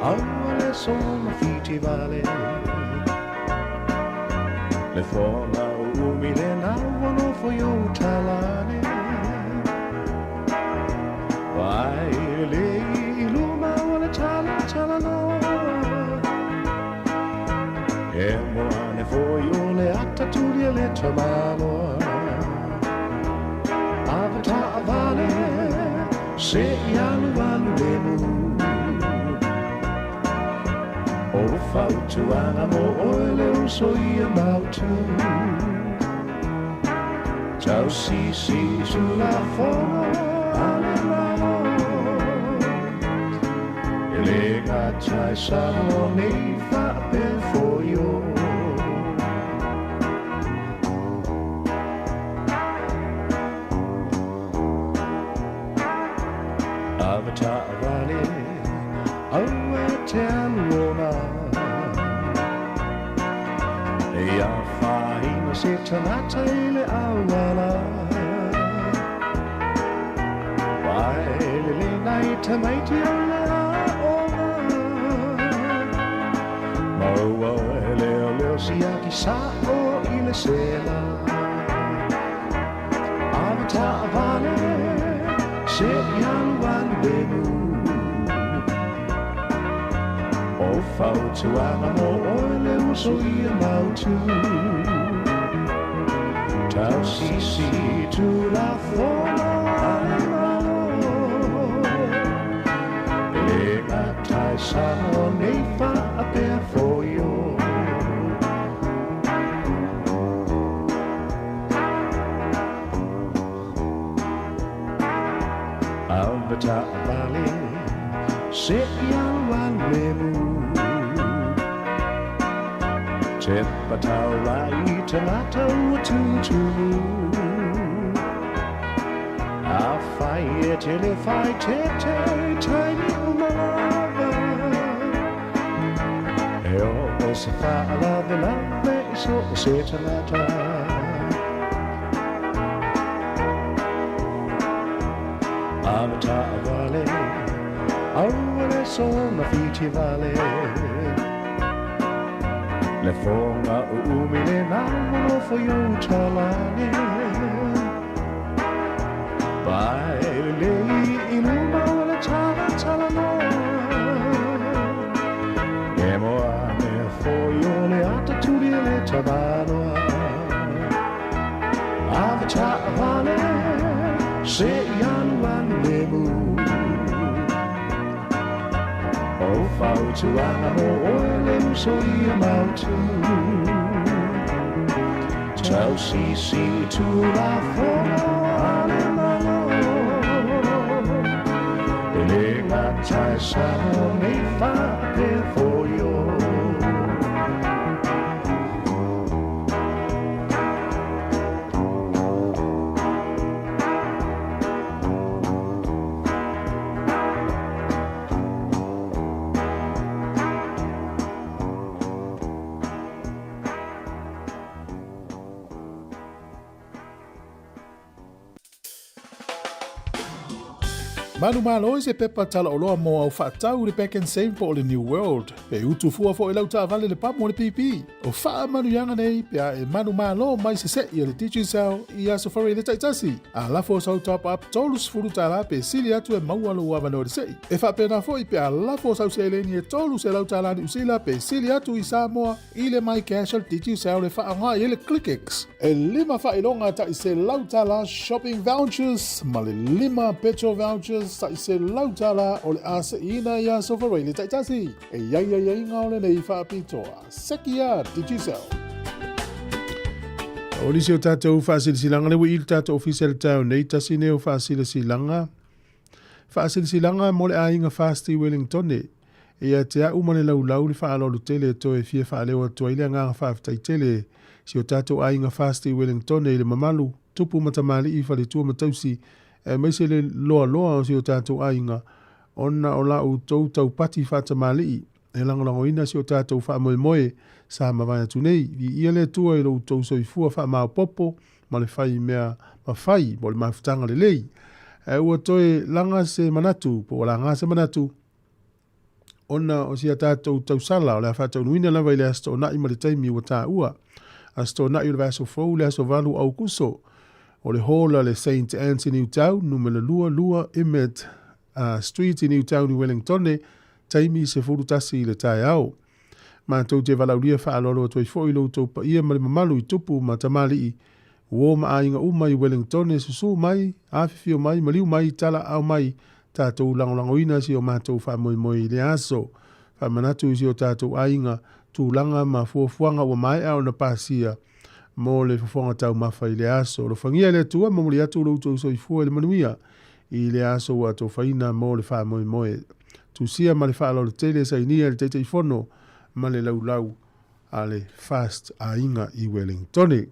aua le sola fiti vale. Le fona umi le naua no fo yo talane. Vai le iluma o le tala tala noa. E moane fo yo le ata tulia le tamaloa. Ave taavale, se i alu alu le mu. O fautuaga mo oe le uso ia mautu. Tau sisi tulafono a le Malo. E le gata i Samoa nei faapea foio. Ave taavale, aua te alu ona. E a whaina se tangata i le auala. Vai le le nei tamaiti o le aoga. Maua e leo leo siaki sa o i le sela. Ave taavale, se i alu alu e mu. O fautuaga mo oe le uso ia mautu. Tau sisi tulafono a le Malo. E le gata i Samoa nei faapea foio. Ave taavale se i alualu lemu. Tepa taurai tangata ua tutumu. A fai e tele fai tete taimi uma lava. E o o se whaalave lave i so o se tangata. Ave taavale, aua le sona fiti vale. Le fonga o umi le nau o fo yo talane. Pai le i luma o le tala tala noa. E moa me fo yo le ata tuli le tabanoa. Ave taavale, se i alu alu le mu. O fautuaga mo oe le uso ia mautu. Tau sisi tu la fono a le malo. E le ngata e Samoa nei whaapea foio. Manumalo i se pepa talaoloa mo au faatau i le Pak'nSave po o le New World. Pe utu fua foi lau taavale le pamu o le pipi. O faamanuiaga nei pe a e manumalo mai sese'i a le Digicel i Aso Faraile taitasi. A lafo sau top up $30 pe sili atu e maua lou avanoa i le se'i. E faapena foi pe a lafo sau seleni e $300 Niu Sila pe sili atu i Samoa i le MyCash a le Digicel e faaaoga i ai le ClickX. E lima faailoga tai $100 shopping vouchers ma le lima petrol vouchers tai $100 o le a se'iina i Aso Faraile taitasi. E i ai aiaiga o lenei faapitoa. Seki a Digicel. O nisi o tatou faasilasilaga lea ua i le tatou ofisa i le taeao nei, tasi nei o faasilasilaga. Faasilasilaga mo le aiga Fasti i Wellingtone. Ia te a'u ma le laulau le faaaloalo tele e toe fia faaleo atu ai le agaga faafetai tele si o tatou aiga Fasti i Wellingtone i le mamalu, tupu ma tamalii, faletua ma tausi, aemaise le loaloa o si o tatou aiga ona o la outou taupati faatamalii e lagolagoina si o tatou faamoemoe sa mavae atu nei. Viia le Atua i lo outou soifua faamaopoopo ma le fai mea mafai mo le mafutaga lelei. Ae ua toe laga se manatu, po ua laga se manatu, ona o si a tatou tausala o le a faataunuuina lava i le Aso Toonai ma le taimi ua taua. Aso Toonai o le vaiaso fou, le aso 8 o Aukuso, o le hall a le Saint Anne's i Newtown, numera 22 Emmett Street i Newtown i Wellingtone, taimi 11 i le taeao. Matou te valaaulia faaaloalo atu ai foi i lo outou paia ma le mamalu i tupu ma tamalii, uo ma aiga uma i Wellingtone, susu mai, afifio mai, maliu mai, talaaao mai, tatou lagolagoina si o matou faamoemoe i lea aso. Faamanatu i si o tatou aiga, tulaga ma fuafuaga ua maea ona pasia mo le fofoga taumafa i lea aso. Alofagia e le Atua, momoli atu lo outou soifua i le manuia i lea aso ua atofaina mo le faamoemoe. Tusia ma le faaaloalo tele sainia e le Taitaifono ma le Laulau a le Fast Aiga i Wellingtone.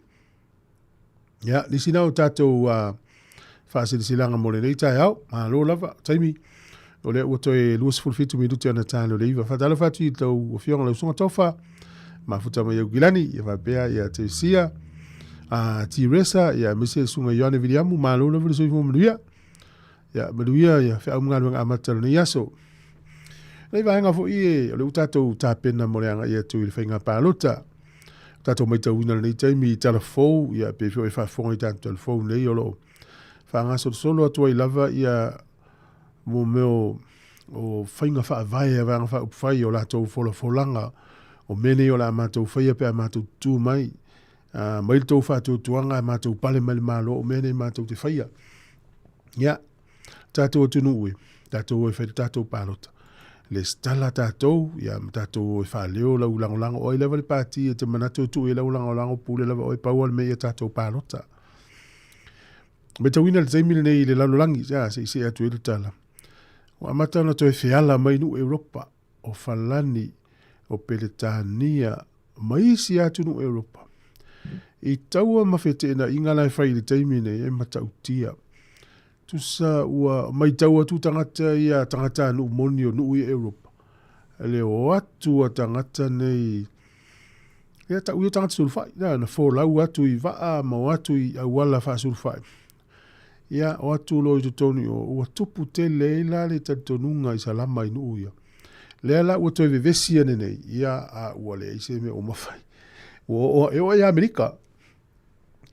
Ia, nisi na o tatou faasilasilaga mo lenei taeao. Malo lava, taimi o lea ua toe 27 minute ona talo le iva. Faatalofa atu i tou afioga lau susuga Tofa, mafuta mai Aukilani, ia faapea ia Tesia, a Tiresa, ia aemaise le susuga Ioane Viliamu, malo lava le soifua manuia. Ia manuia ia feau ma galuega amata o lenei aso. Nei vaega foi e, o le ua tatou tapena mo le agai atu i le faiga palota. Tatou maitauina lenei taimi i tala fou, ia pe foi e faafofoga i tatou tala fou nei o lo o faagasolosolo atu ai lava ia mo mea o faiga faavae a Vaega Faaupufai o latou folafolaga o mea nei o le a matou faia pe a matou tutū mai. Mai le tou faatuatuaga a matou pale mai le Malo o mea nei matou te faia. Ia, tatou atunuu e, tatou o e fai le tatou palota. Lesitala tatou, ia, ma tatou o e faaleo lau lagolago. O ai lava le pati e te manatu e tuu i ai lau lagolago, pule lava oe, pau lava le mea ia tatou palota. Matauina le taimi lenei i le lalolagi, ia, se i see atu ai le tala. Ua amata ona toe feala mai nuu Europa, o Falani, o Peretania, ma isi atunuu Europa. I taua ma feteenaiga la e fai i le taimi nei e matautia. Tusa ua maitau atu tagata ia tagata nuu moni o nuu i Europa. Le o atu a tagata nei ia tau ia tagata sulufai, na folau atu i vaa ma o atu i auala faasulufai. Ia, o atu loa i totonu i o, ua tupu tele ai la le talitonuga i salama i nuu ia. Lea la ua toe vevesi ane nei, ia, a ua leai se mea ua mafai. Ua oo, e oo ia Amerika.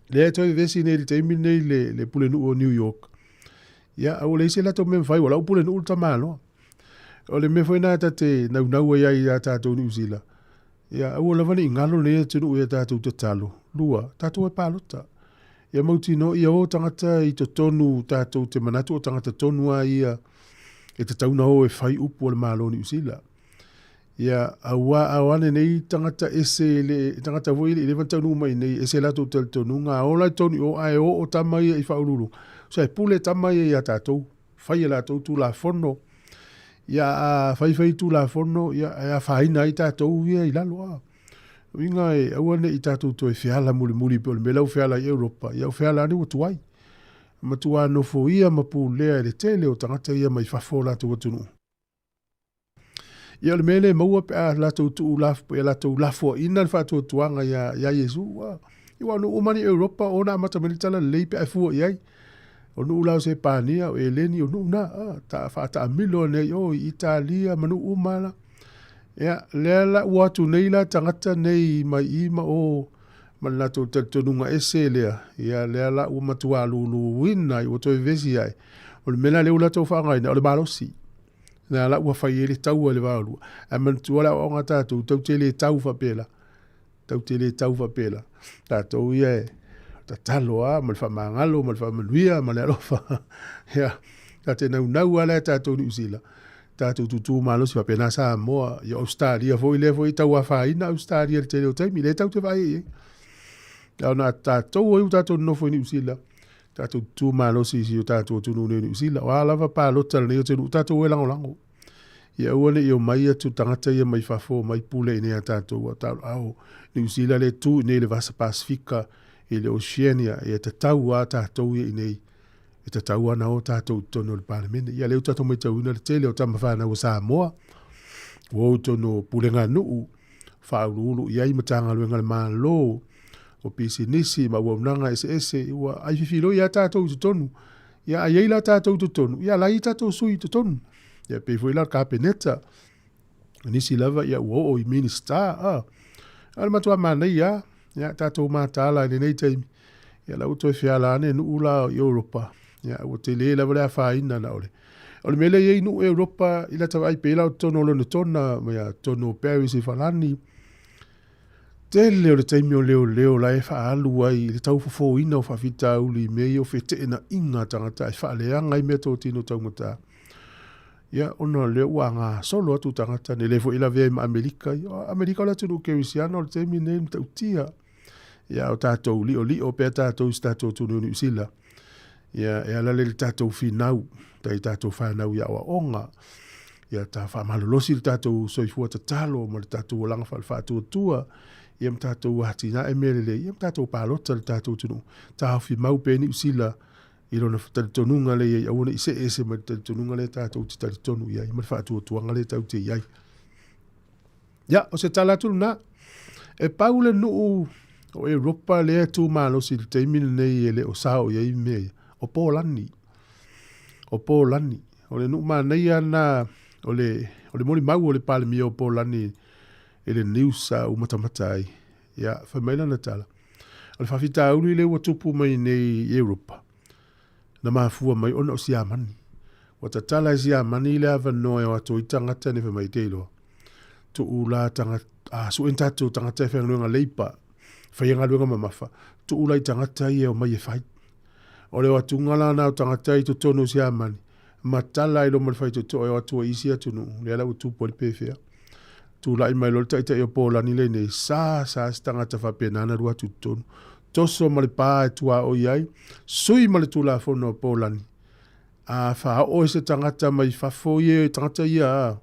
Lea e toe vevesi nei i le taimi lenei le, le pulenuu o New York. Ia, a ua leai se latou mea mafai, ua lau pulenuu le tamaloa. O le mea foi lena ta te naunau ai ai ia tatou Niu Sila, Ia aua lava ne i galo lenei atunuu i a tatou tatalo. Lua, tatou e palota. Ia mautinoa ia o tagata i totonu tatou te manatu o tagata tonu a ia e tatau ona o e fai upu a le Malo o Niu Sila. Ia auā a o ane nei tagata ese le tagata foi i le leva taunuu mai nei ese latou talitonuga a ola i totonu i o ae o o tama ia i faauluuluga. Tusa e pule tama ia ia tatou. Fai e latou Tulafono, ia a faifai Tulafono, ia e afaina ai tatou ia i lalo a. Uiga e aua ne i tatou toe feala mulimuli pei o le mea la ua feala ai Europa, ia ua feala ane ua tuai. Matua nofoia ma pulea e le tele o tagata ia mai fafo o latou atunuu. Ia o le mea lea e maua pe a latou tuu lafo, ia latou lafoaiina le faatuatuaga ia, ia Iesu. Ua, ia o nuu uma ni Europa o na amata mai le tala lelei pe a e fua i ai. O nuu la o Sepania, o Eleni, o nuu na, a, ta, faataamilo ane ai o i Italia ma nuu uma la. Ia, lea la ua atu nei la tagata nei mai i ma o ma le latou talitonuga ese lea, ia lea la ua matua luluina ai, ua toe vevesi ai. O le mea la lea ua latou faaaogaina, o le malosi. Na la ua fai ai le taua i le va o lua. Ae manatua le aoaoga a tatou, tatou te le tau faapela. Tatou te le tau faapela. Tatou ia e tatalo lava ma le faamagalo ma le faamanuia ma le alofa. Ia, ta te naunau lava la e tatou Niu Sila. Tatou tutu malosi faapena Samoa, ia Ausetalia foi lea foi e tau afaina Ausetalia i le tele o taimi, lea tatou te vaai ai i ai. A ona tatou ai ua tatou nonofo i Niu Sila, tatou tutu malosi i si o tatou atunuu nei o Niu Sila. O a lava palota a lenei atunuu, tatou e lagolago. Ia aua ne i omai atu tagata ia mai fafo, omai pule i inei ia tatou, a tau, ao, Niu Sila lea e tu i inei i le Vasa Pasifika, i le Oceania, ia tatau lava tatou ia i inei, e tatau lava ona o tatou i totonu o le Palemene. Ia lea ua tatou matauina le tele o tama fanau a Samoa, ua o i totonu o pulega a nuu, faauluulu i ai Matagaluega a le Malo, o pisinisi ma auaunaga eseese, ua aififiloi lava tatou i totonu. Ia a i ai la tatou i totonu, ia la e i ai tatou sui i totonu. Ia pei foi la le Kapeneta, nisi lava ia ua oo i Minisita, a. A o le matua manaia lava, ia tatou mataala i lenei taimi, ia la ua toe feala ane nuu la i Europa, ia ua tele lava le afaina na o le O le mea lea e i ai nuu Europa i lata vaai pei la o totonu o Lonetona ma ia totonu o Paris i Falani, tele o le taimi o leoleo la e faaalu ai i le tau fofoina o faafitauli i mea ia o feteenaiga a tagata e faaleaga ai meatotino taugata. Ia, ona o lea ua gasolo atu tagata nei, lea foi e lavea ai ma Amerika. Ia, Amerika o le atunuu kerisiano o le taimi lenei e matautia. Ia, o tatou liolio pea tatou i si tatou atunuu i Niu Sila. Ia, e ala lea i le tatou finau, tai tatou fanau i aoaoga. Ia, ta faamalolosi le tatou soifua tatalo ma le tatou olaga faalefaatuatua. Ia, ma tatou atinae mea lelei. Ia, ma tatou palota le tatou atunuu. Taofi mau pea Niu Sila i lona talitonuga lea i ai, aua ne i see ese mai le talitonuga lea tatou te talitonu i ai ma le faatuatuaga lea tatou te i ai. Ia, o se tala atu lena. E pau le nuu o Europa lea e tu malosi i le taimi lenei e le o sao i ai mea ia, o Polani. O Polani. O le nuu manaia lena, o le, o le molimau o le Palemia o Polani i le news sa ou matamata ai. Ia, fai mai lana tala, o le faafitauli lea ua tupu mai nei i Europa, na mafua mai ona o Siamani. Ua tatala e Siamani le avanoa e o atu ai tagata nei fai mai te iloa. Tuu la tagata, a sue ni tatou tagata e faigaluega leipa, faia galuega mamafa, tuu la i tagata ia e omai e fai. O le o atuga la na o tagata i totonu o Siamani, matala ai loa ma le faitotoa e o atu ai i isi atunuu, lea la ua tupu ai le pefea. Tulai mai loa le taitai o Polani lenei, sa sa se tagata faapena na alu atu i totonu. Toso ma le pa e tuaoi ai, sui ma le tulafono a Polani. A faaoo e se tagata mai fafo ia tagata ia a,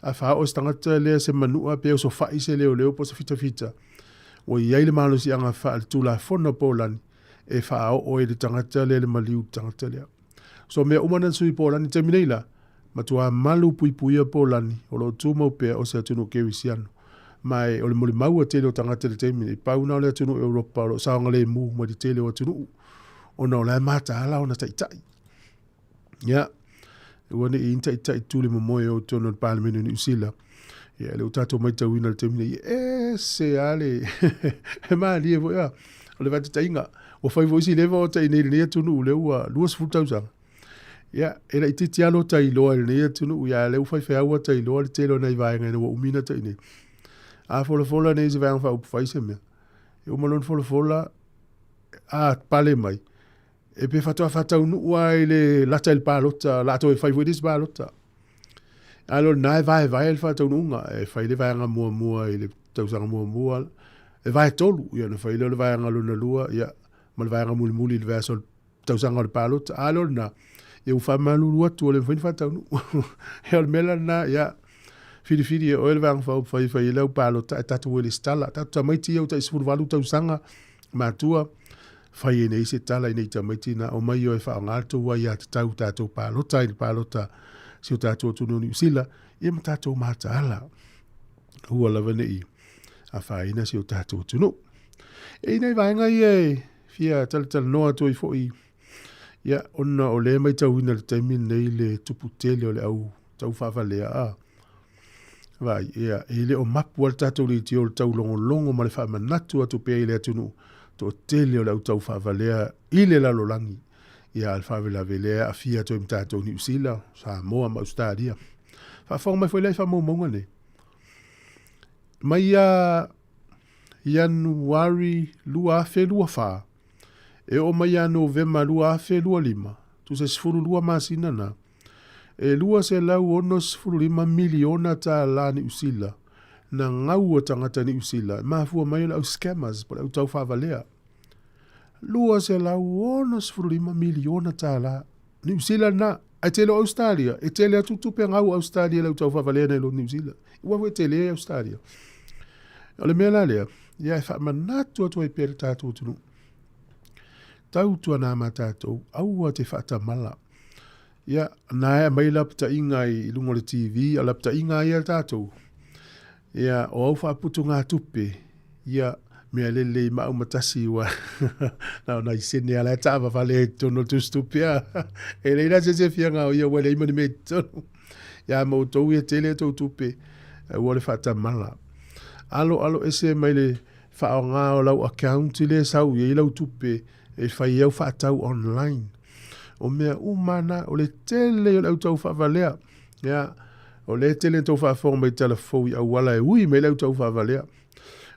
a faaoo e se tagata lea se manua pe osofai se leoleo po o se fitafita, ua i ai le malosiaga faaletulafono Polani e faaoo ai i le tagata lea le maliu i le tagata lea. So mea uma na na sui Polani i le taimi nei la, matua malu puipuia Polani o lo o tumau pea o se atunuu kerisiano. Ma e o le molimau a tele o tagata i le taimi nei, pau na o le atunuu Europa o lo o saogalemu mai le tele o atunuu ona o la e mataala ona taitai. Ia, ua ne i taitai tuli momoe o totonu o le Palemene o Niu Sila. Ia, le o tatou matauina i le taimi nei, e ese lava le e malie foi a. O le faataitaiga, ua fai foi si leva o tai nei i lenei atunuu lea ua 20 tausaga. Ia, e laitiiti lava lo ta iloa i lenei atunuu, ia lea ua faifeau ata iloa le tele o nai vaega ina ua umi na tai nei. A folafola nei i se vaega faaupufai se mea, e uma loa ona folafola, a pale mai, e pe faatoa faataunuu lava i le lata i le palota, o le a toe fai foi le isi palota. A o lena e vaevae le faataunuuga, e fai le vaega muamua i le tausaga muamua, e vae tolu, ia ona fai lea o le vaega lona lua, ia, ma le vaega mulimuli i le vaiaso o le tausaga o le palota. A o lena, ia ua faamalulu atu ua le mafai ona faataunuu. Ia o le mea la lena, ia, filifili e oe le Vaega Faaupufai e fai ai lau palota ae tatou o e resitala. Tatou tamaiti ia ua tai 18 tausaga, matua, fai ai nei se tala ina i tamaiti na omai o e faaaoga le tou aiatatau tatou palota ai i le palota si o tatou atunuu o Niu Sila, ia ma tatou mataala. Aua lava ne i afaina si o tatou atunuu. E i nai vaega ia e fia talatalanoa atu ai foi, ia, ona o lea e matauina i le taimi lenei le tupu tele o le au taufaavalea, a. Vaai, ia, e le o mapu lava le tatou leitio o le taulogologo ma le faamanatu atu pea i le atunuu, toatele o le au taufaavalea i le lalolagi, ia, a o le faalavelave lea e aafia atu ai ma tatou Niu Sila, Samoa ma Ausetalia. Faafofoga mai foi la i faamaumauga nei. Mai ia Ianuari 2024, e oo mai ia Novema 2025, tusa e 12 masina na, e $265 miliona tālā Niu Sila na gau a tagata Niu Sila e mafua mai o le au scammers po o le au taufaavalea. $265 miliona tālā Niu Sila lena. Ae tele o Ausetalia, e tele atu tupe gau Ausetalia i le au taufaavalea nai lo Niu Sila. Ua foi e tele ai Ausetalia. O le mea la lea, ia e faamanatu atu ai pea le tatou atunuu. Tautuana ma tatou, aua te faatamala. Ia, na e aumai lapataiga i luga o le TV, o lapataiga ia a tatou. Ia, o au faaputugatupe, ia, mea lelei ma aumatasi ua na o nai sene lava la e taavavale ai i totonu o le tusitupe a. E leai la se isi e fia gaoia ua leai ma ni mea i totonu. Ia ma outou ia tele a outou tupe, aua le faatamala. Alo alo ese mai le faaaoga o lau account lea e sau i ai lau tupe e fai ai au faatau online. O mea uma na, o le tele o le au taufaavalea. Ia, o lea e tele ina tou faafofoga mai i tala fou i auala e ui mai le au taufaavalea.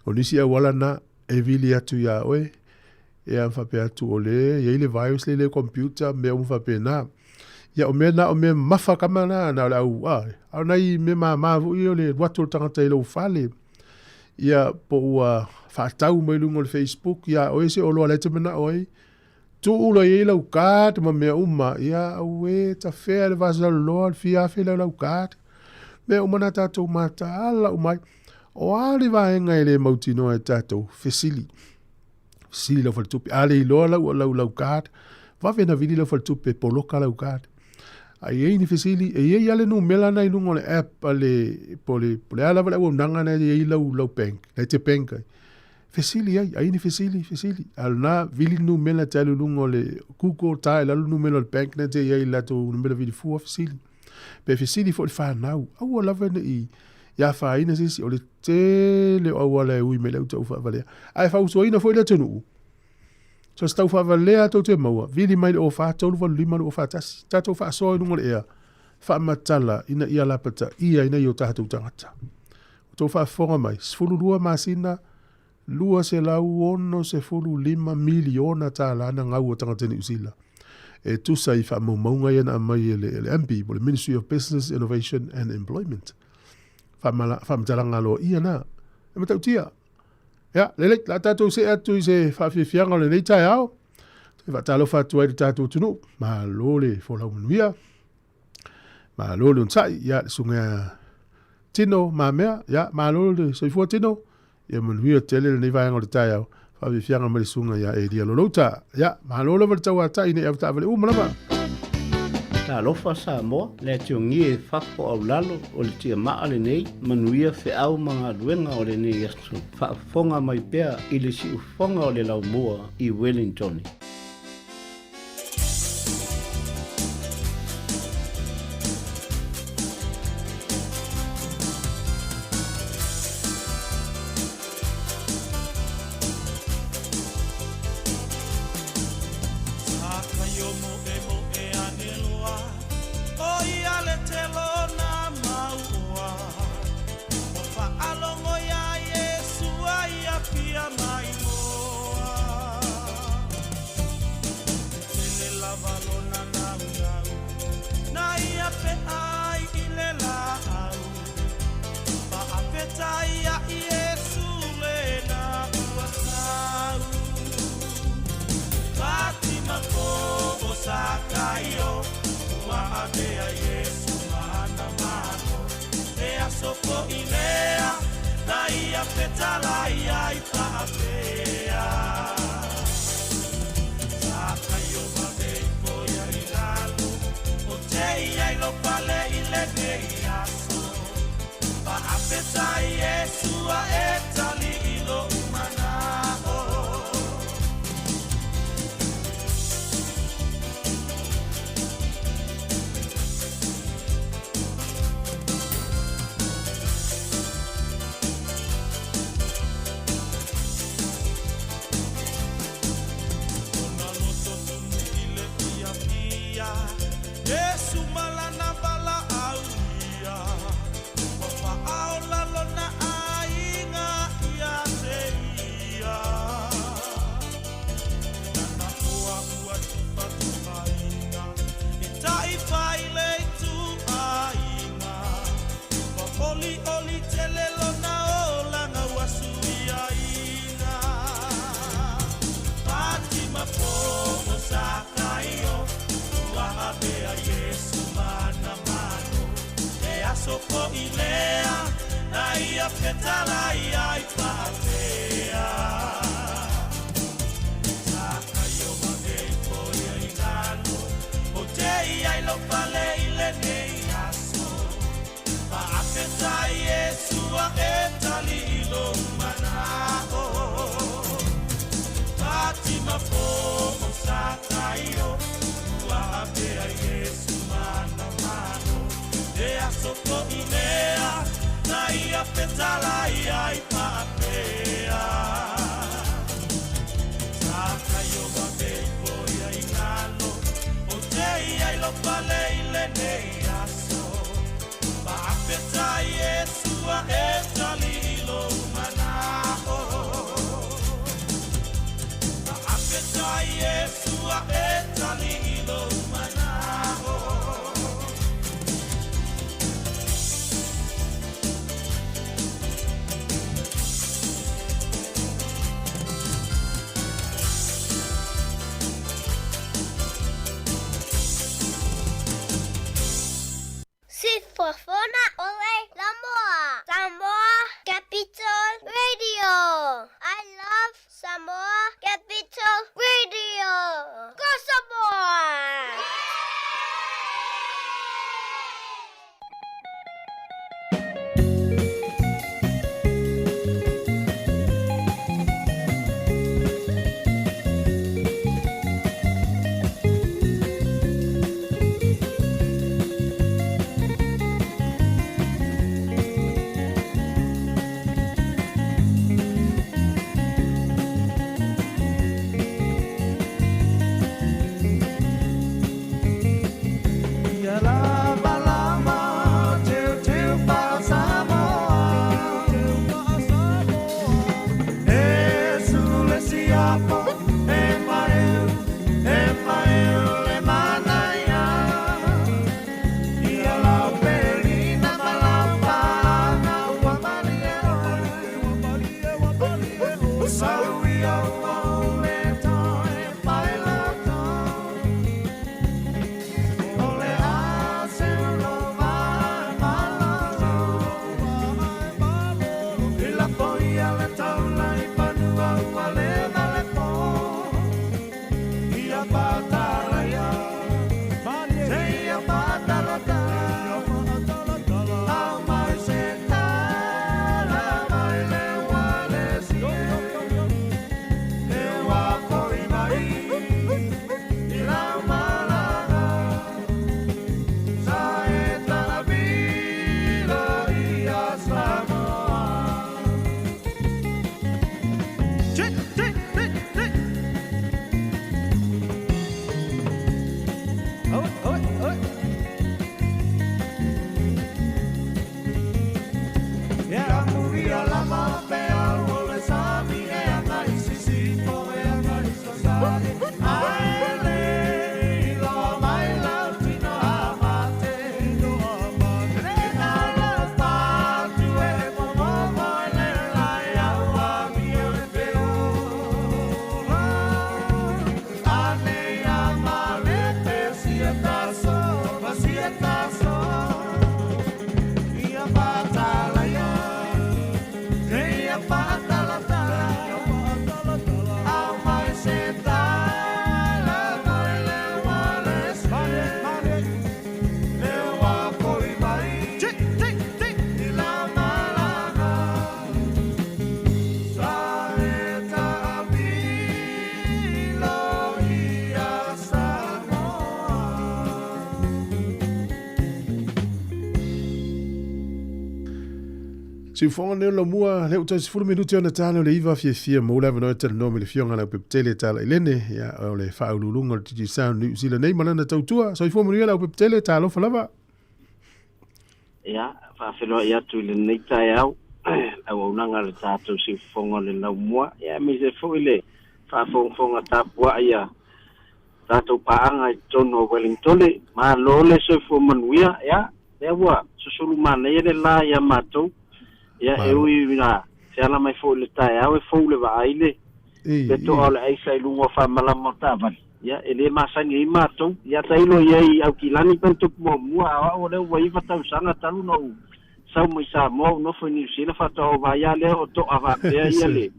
O nisi auala na e vili atu iā oe, ia faapea atu o lea e i ai le virus lea i le computer, mea uma faapena. Ia o mea na, o mea mamafa kama na, na o le au, a, a o nai mea mama foi ia o le alu atu o le tagata i lou fale, ia po ua faatau mai luga o le Facebook iā oe se oloa la e te manao ai, tuu loa i ai lau card ma mea uma, ia auē, tafea le vasaloloa le fia afe lea o lau card. Mea uma na tatou mataala uma ai. O a le vaega e le mautinoa e tatou? Fesili. Fesili lau faletupe. A le iloa lau, lau, lau card, vave na vili lau faletupe, poloka lau card. A i ai ni fesili, e i ai lava le numera na i luga o le app a le, po o le, po o le a lava le auaunaga na e i ai lau, lau bank, na e te bank ai. Fesili ai, a i ai ni fesili, fesili. A o lena, vili le numera e te alu i luga o le Google, ta i lalo le numera o le bank na e te i ai i le latou numera vili fua, fesili. Pe fesili foi le fanau, aua lava ne i afaina se isi, o le tele o auala e ui mai le au taufaavalea. Ae fautuaina foi le atunuu, so se taufaavalea tou te maua, vili mai le 04 385 241, tatou faasoa i luga o le ea, faamatala ina ia lapataia ai nai o tatou tagata. Ua tou faafofoga mai, 12 masina, $265 miliona tālā na gau a tagata Niu Sila e tusa i faamaumauga ia na aumai e le, le MBIE, po o le Ministry of Business, Innovation and Employment. Faamatalaga aloaia na. E matautia. Ia, lelei, la tatou see atu i se faafiafiaga o lenei taeao. E faatalofa atu ai le tatou atunuu, malo le folau manuia, malo le onosai, ia le susuga ia Tino Mamea, ia malo le soifua Tino, ia manuia tele lenei vaega o le taeao, faafiafiaga mai le susuga ia Elia Lolouta, ia malo lava le tauatai nei avetaavale uma lava. Talofa Samoa, le atiogie e fafo au lalo o le tiamaa lenei, manuia feau ma galuega o lenei aso, faafofoga mai pea i le siufofoga o le laumua i Wellingtone. Siufofoga o le Laumua, Samoa. Siufoga nei o Laumua, lea ua toe 10 minute ona ta lea o le 9 fiafia maua le avanoa e talanoa ma le Afioga Leaupepetele Talailene, ia, o le faauluuluga o le Digicel New Zealand nei ma lana tautua. Soifua manuia Leaupepetele, talofa lava. Ia, faafeiloai atu i lenei taeao, auaunaga a le tatou siufofoga o le Laumua, ia aemaise foi le faafogafoga tapuai a tatou paaga i totonu o Wellingtone. Malo le soifua manuia, ia, lea ua susulu manaia le la ia matou. Ia, e ui ina feala mai foi i le taeao e fou le vaai le le toa o le aisa i luga o faamalama o taavale. Ia, e le masani ai matou. Ia, tailo i ai i Aukilani pe na tupu muamua, a o au o lea ua 9 tausaga talu na ou sau mai Samoa ou nofo i Niu Sila faatoa ou vaai lava lea o toa faapea ia le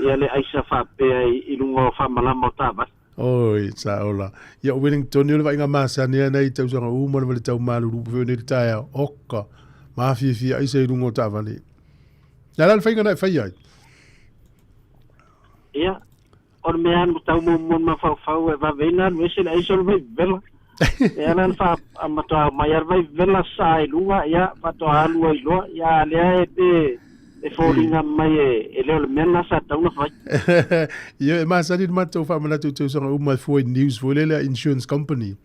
ia le aisa faapea i luga o faamalama o taavale. Oi, sa ola. Ia, o Wellington, o le vaaiga masani lava i tausaga uma lava le tau malulu pe nei le taeao. Oka, mafiafia aisa i luga o taavale. Na la le faiga na e fai ai? Ia, o le mea anu tau muamua na mafaufau e vave ai na alu ese le aisa o le vai vela. E ala na fa matoa mai le vai vela sa i luga, ia, faatoa alu ai loa. Ia, lea e pe e foliga mai e le o le mea lena sa tatau ona fai. Ia, e masani le matou faamanatu i tausaga uma e fua i news foi lele a insurance company.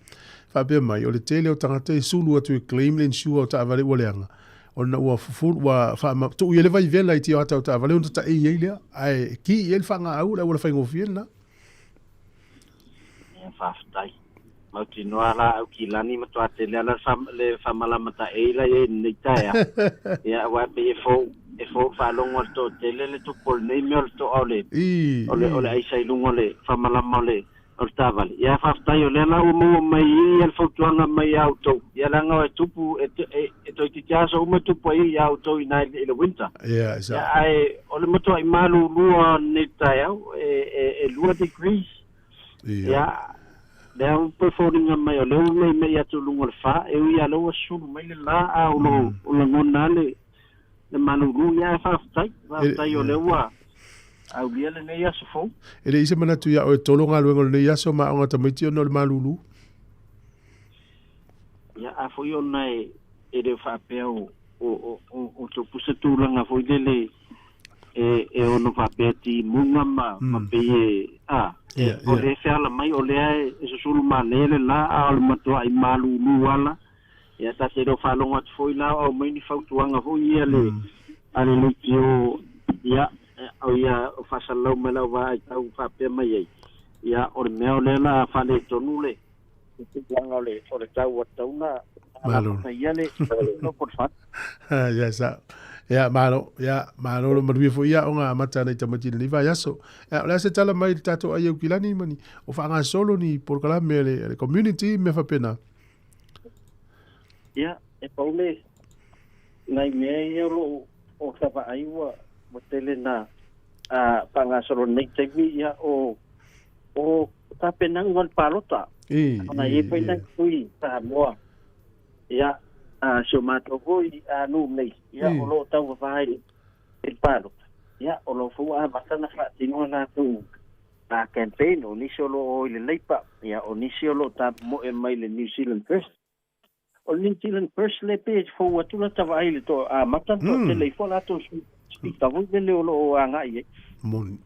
Faapea mai, o le tele o tagata e sulu atu e claim le insure o taavale ua leaga, ona ua fufulu, ua faama, tuu i ai le vaivela i tioata o taavale ona taei ai lea, ae ki i ai le faagaau o le auala faigofie lena. Ia, faafetai. Mautinoa la au kilani matua tele ala le faamalama taei la i ai i lenei taeao. Ia, aua e pei e fou, e fou i le faalogo a le toatele le tupu o lenei mea o le toa o le, o le, o le aisa i luga o le faamalama o le, o le taavale. Ia, faafetai o lea la ua maua mai i i le fautuaga mai ia outou. Ia, leaga e tupu, e, e, e toeitiiti aso uma e tupu ai ia outou i ina i le winter. Ia, sa. Ia, ae o le matuai malulua o lenei taeao, e, e, e 2 degrees. Ia, lea ua toe foliga mai o lea ua meimei atu i luga o le fa, e ui lava o lea ua sulu mai le la, a o lo o lagona lava le, le malulu. Ia, ae faafetai, faafetai o lea ua aulia lenei aso fou. E leai se manatu ia oe tolo galuega o lenei aso ma aoga tamaiti ona o le malulu. Ia, a foi ona e, e le o faapea o, o, o, o, o tupu se tulaga foi lele e, e ono faapea timuga ma, ma pei e, a, e, o lea e feala mai, o lea e, e susulu manaia le la, a o le matuai malulu ala. Ia, ta te le o faalogo atu foi la o aumai ni fautuaga foi ia le, a le leitio, ia, o ia o faasalalau mai lau vaai tau faapea mai ai. Ia, o le mea o lea o le a faaletonu le, le tulaga o le, o le tau ua tatau ona Malo. alafataia le local fund. Ia sa. Ia malo, ia malo lo manuia foi ia aoga amata a nai tamaiti i lenei vaiaso. Ia o le a se tala mai i le tatou ai Aukilani ma ni o faagasolo ni polokalame a le, a le community mea faapena. Ia, e pau le nai mea ia o lo o ta vaai ua ua tele na a faagasolo nei taimi ia o o tapenaga o le palota. Ona e i ai foi nai sui Samoa ia a si o matou foi a nuu nei ia o lo o tauvavā i le palota ia o lo o foi ua amata ona faatino a latou a campaign. O nisi o lo o o i le Labour ia o nisi o lo o tamoe mai le New Zealand First. O le New Zealand First le pei e fou atu lata vaai i le toa amata le toatele ifo a latou speaker foi lele o lo o agai i ai. Moni.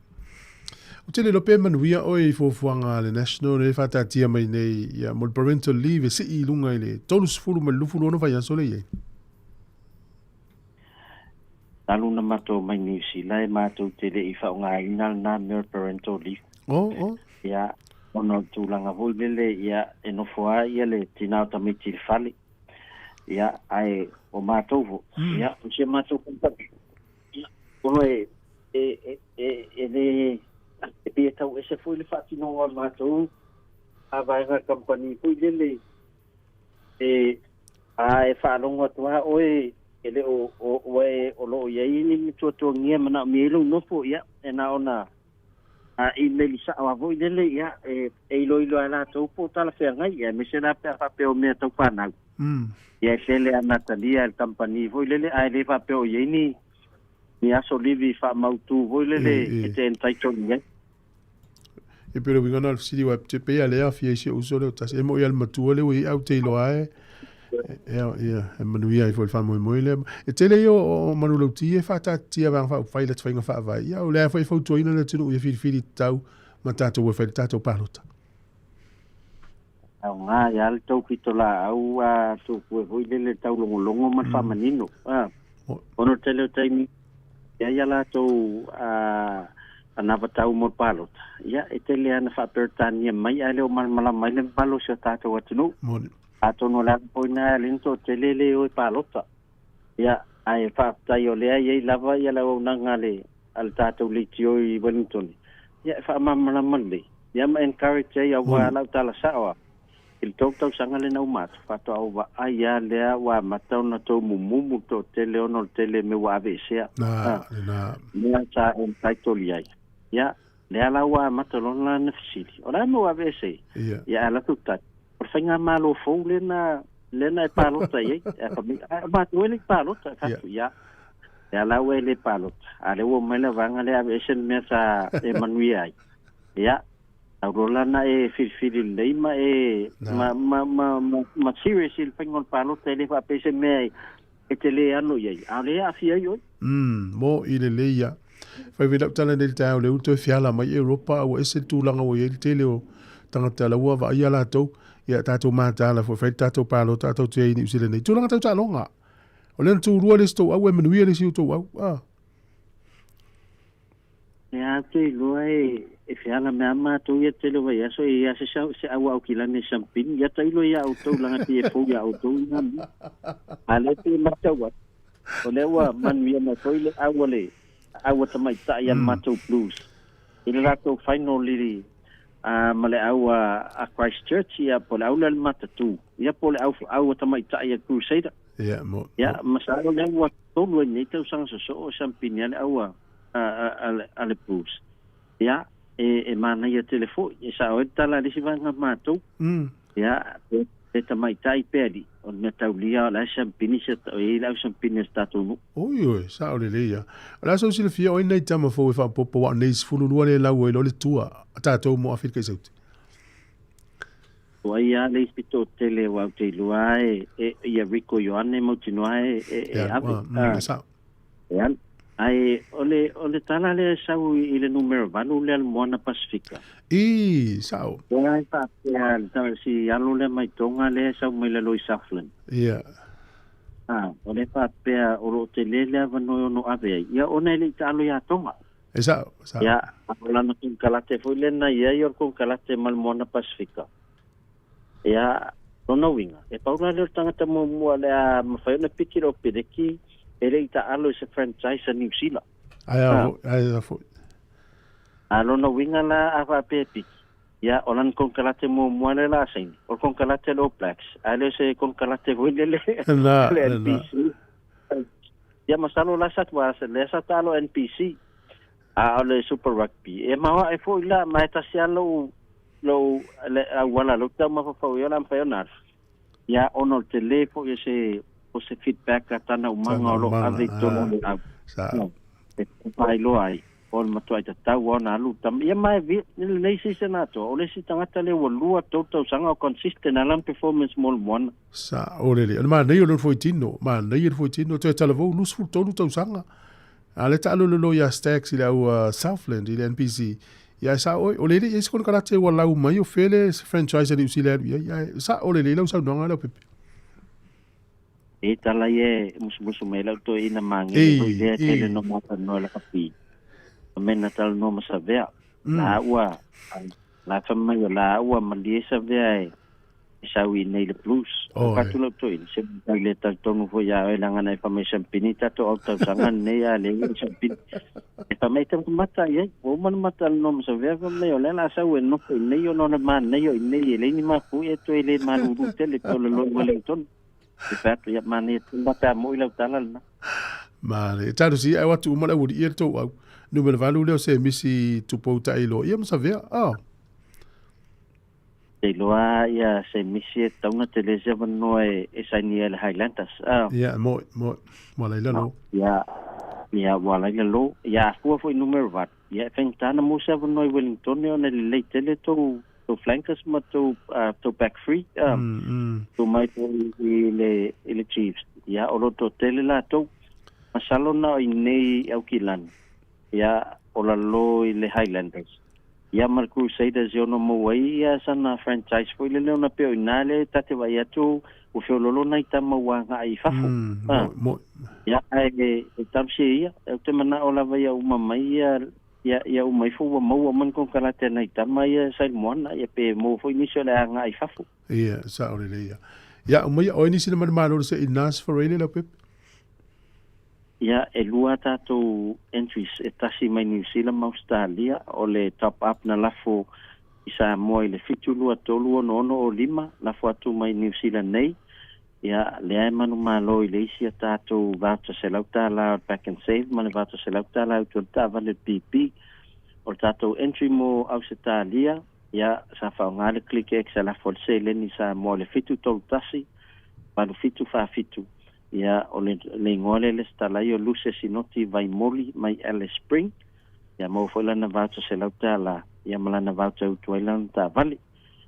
Ou te le iloa pe manuia oe i fuafuaga a le National lea e faataatia mai nei ia mo le parental leave e sii i luga i le 30 ma le 26 vaiaso lea e i ai. Talu na matou mai Niu Sila e matou te le i faaaogaina lena mea o le parental leave. Oh, oh. Ia, ona o le tulaga foi lele, ia, e nofo lava ia le tina o tamaiti i le fale. Ia, ae o matou foi, ia, o si a matou kamupani, ia, ona e, e, e, e, e le, e pei e tau ese foi le faatinoga o le matou a vaega kamupani foi lele, E, a e faalogo atu lava oe, e le o, o, ua e, o lo o i ai ni tuatuagia e manaomia ai lou nofo, ia, e na ona a email sao lava foi lele, ia, e, e iloilo lava e latou po o talafeagai, ia, aemaise la pe a faapea o mea tau fanau. Ia, e tele lava ina talia e le kamupani foi lele, ae le faapea o i ai ni, ni aso livi faamautu foi lele e te entitled i ai. E pei o le uiga lena o le fesili aua e pei lava lea e aafia ai si ou uso lea o tasi. E moni lava le matua lea ua i ai ae ou te iloa lava e, ia, e manuia ai foi le faamoemoe lea. E tele ia o manulauti ia e faataatitia vaega faaupufai i lata faiga faavae. Ia o lea foi e fautuaina le atunuu ia filifili tatau ma tatou o e fai le tatou palota. Aoga ia le tou pitolaau a tupu e foi lele taulogologo ma le faamanino. Ona o le tele o taimi e ai a latou anavatau mo le palota, ia e tele lava ina faa-Peretania mai ae le o malamalama ai le mamalu o si o tatou atunuu. Atonu o le ala foi lena e ala ai ona toatele le o e palota. Ia, ae faafetai o lea e i ai lava ia le auaunaga a le a le tatou leitio i Wellington, ia e faamalamalama lelei, ia ma encourage ai aua lau tala sao lava, i le tou tausaga lena uma atu, faatoa ou vaai lava lea ua amata ona tou mumumu le toatele ona o le tele mea ua aveesea. Na, lena. Mea sa entitle i ai. Ia, lea la ua amata loa lana fesili, o le a le mea ua aveese ai? Ia. Ia, ae alu atu tali, o le faigamalo fou lena lena e palota i ai. Ae fai mai, a o matou e le i palota. Fai atu, ia, lea la ua e le palota, a lea ua omai le vaega lea e aveese le mea sa e manuia ai. Ia, tau loa la na e filifili lelei ma e ma, ma, ma, ma, ma serious i le faiga o le palota, e le faapea se mea e te le ano i ai, a o lea e aafia ai oe. Mo i lelei ia. Fai foi lau tala nei i le taeao lea ua toe fiala mai Europa a ua ese le tulaga ua i ai le tele o tagata la ua vaaia latou. Ia tatou mataala foi fai le tatou palota a tou te i ai i Niu Sila nei. Tulaga tau taaloga. O lea na tulua le isi tou au e manuia le isi o tou au. Ah. Lea ou te iloa e feala mai lava matou ia tele o vaiaso e i ai lava se au Aukilani e sampini. Ia tailo ia outou leaga pei e fou ia outou lena mea. A o lea pei e matau atu, o lea ua manuia mai foi le au a le au a tamaitai a le matou Blues i le latou final i ma le au a Christchurch ia po o le au lea a le Matatū ia po o le au au a tamaitai a le Crusader. Ia, mo. Ia, masalo lea ua tolu ai nei tausaga sosoo o sampini ai le au a le Blues. Ia, e manaia tele foi, e sao ai le tala a le isi vaega o matou. Ia, pe tamaitai pe alii, o le mea taulia o la e sampini se, e i ai le au sampini a se tatou nuu. Oi oi, sao lelei ia. O le a sou silafia, o ai nei tama fou e faaopoopo aua o nei 12 lea e lau ai loa le tua a tatou mo Awhirika i Saute. O ai lava le isi toatele aua ou te iloa lava e, ia Rico Ioane mautinoa e, e, e ave. E sao. E alu. Ae o le, o le tala lea e sau i le numera 8 lea le Moana Pasifika. I, sao. Lea e faapea le tala, si alo lea mai Tonga lea e sau mai lalo i Southland. Ia. A, o lea e faapea o lo o tele le avanoa e ono ave ai. Ia ona e le i taalo ia Tonga. E sao, sao. Ia, a o lana konekarate foi lena i ai o le konekarate ma le Moana Pasifika. Ia, lona uiga, e pau la lea o le tagata muamua o le a mafai ona piki le Opereki e le i taalo i se franchise a Niu Sila. Ai a foi, ai a foi. A lona uiga la a faapea e piki, ia, o lana konekarate muamua lea o le a saini, o le konekarate a le All Blacks, ae le o se konekarate foi lele a le NPC. Ia masalo la sa tua lea sa taalo NPC a o le Super Rugby. E maoae foi la ma e tasi lava lou lou le auala lou taumafafau i ai o le a mafai ona alu. Ia ona o le tele foi o se o se feedback a tana umaga o lo o ave i totonu o le au. E faailoa ai o le matuai tatau lava ona alu tama. Ia ma e vi, i lenei season atoa, o le isi tagata lea ua lua tou tausaga o consistent lava lana performance mo le moana. Sao lelei. O le manaia o le fuaitino, manaia le fuaitino, toe talavou 23 tausaga. A le taalololo ia Stacks i le au Southland i le NPC. Ia e sa'o o le le i ai se konekarate ua lau mai o fea le franchise a Niu Sila e alu i ai, ae sa'o lelei lau saunoaga Leaupepe. E tala ia e musumusu mai lau toeaina magele foi lea tele no matalanoa i lakapi. Fai mai na talanoa ma Savea. La ua la fai mai o la ua malie Savea e sau i inei i le Blues. Ua fai atu lau toeaina, se ua le talitonu foi ia oe leaga na e fai mai Sampini tatou au tausaga lenei a leai ni Sampini. E fai mai e taumata i ai. Ua uma ona ma talanoa ma Savea fai mai o lea o le a sau e nofo i inei ona o le manaia o inei e leai ni mafuie toe le malulu tele pe o le loe Wellington. E fai atu ia manaia tele ma pe a moi lau tala lena. Male. E talosia ia e o atu uma le aualii ia le tou au. Numera 8 lea o Semisi Tupou Taeiloa ia ma Savea. Oh. Te iloa ia Semisi e tatau ona tele se avanoa e saini ai le Highlanders. Ah. Ia, mo, mo, mo laila lo. Ia, ia, ua laila lo. Ia, a fua foi numera 8. Ia, e faigata ona maua se avanoa i Wellington ona e lelei tele tou tou flankers ma tou tou back three. Tuu mai foi i le i le Chiefs. Ia, o lo o toatele latou. Masalo na o i inei i Aukilani. Ia, o lalo i le Highlanders. Ia ma le Crusaders e ono maua ai ia sana franchise foi lele ona pei o ina lea ta te vaai atu ua feololo nai tama ua agai i fafo. Mo, Ia ae e talosia ia, ou te manao lava ia uma mai ia ia ia uma ifo ua maua uma ni konekarate a nai tama ia sa i le moana ia pe maua foi nisi o le agai i fafo. Ia, sao lelei ia. Ia, uma ia oe nisi na manumalo se i Nas Ferreira Leaupepe. Ia, e lua a tatou entries, e tasi mai Niu Sila ma Ausetalia, o le top up na lafo i Samoa i le 7 2 3 6 6 5, lafo atu mai Niu Sila nei, ia, lea e manumalo i le isi a tatou voucher $100 o le Pak'nSave ma le voucher $100 e utu ai le taavale o le PP. O le tatou entry mo Ausetalia, ia, sa faaaoga le ClickX e lafo ai le seleni i Samoa i le 7 3 1 8 7 4 7. Ia, o le, le igoa lea e lesitala ai o Luce Sinoti Vaimoli mai Alice Spring. Ia, maua foi lana voucher $100, ia ma lana voucher e utu ai lana taavale.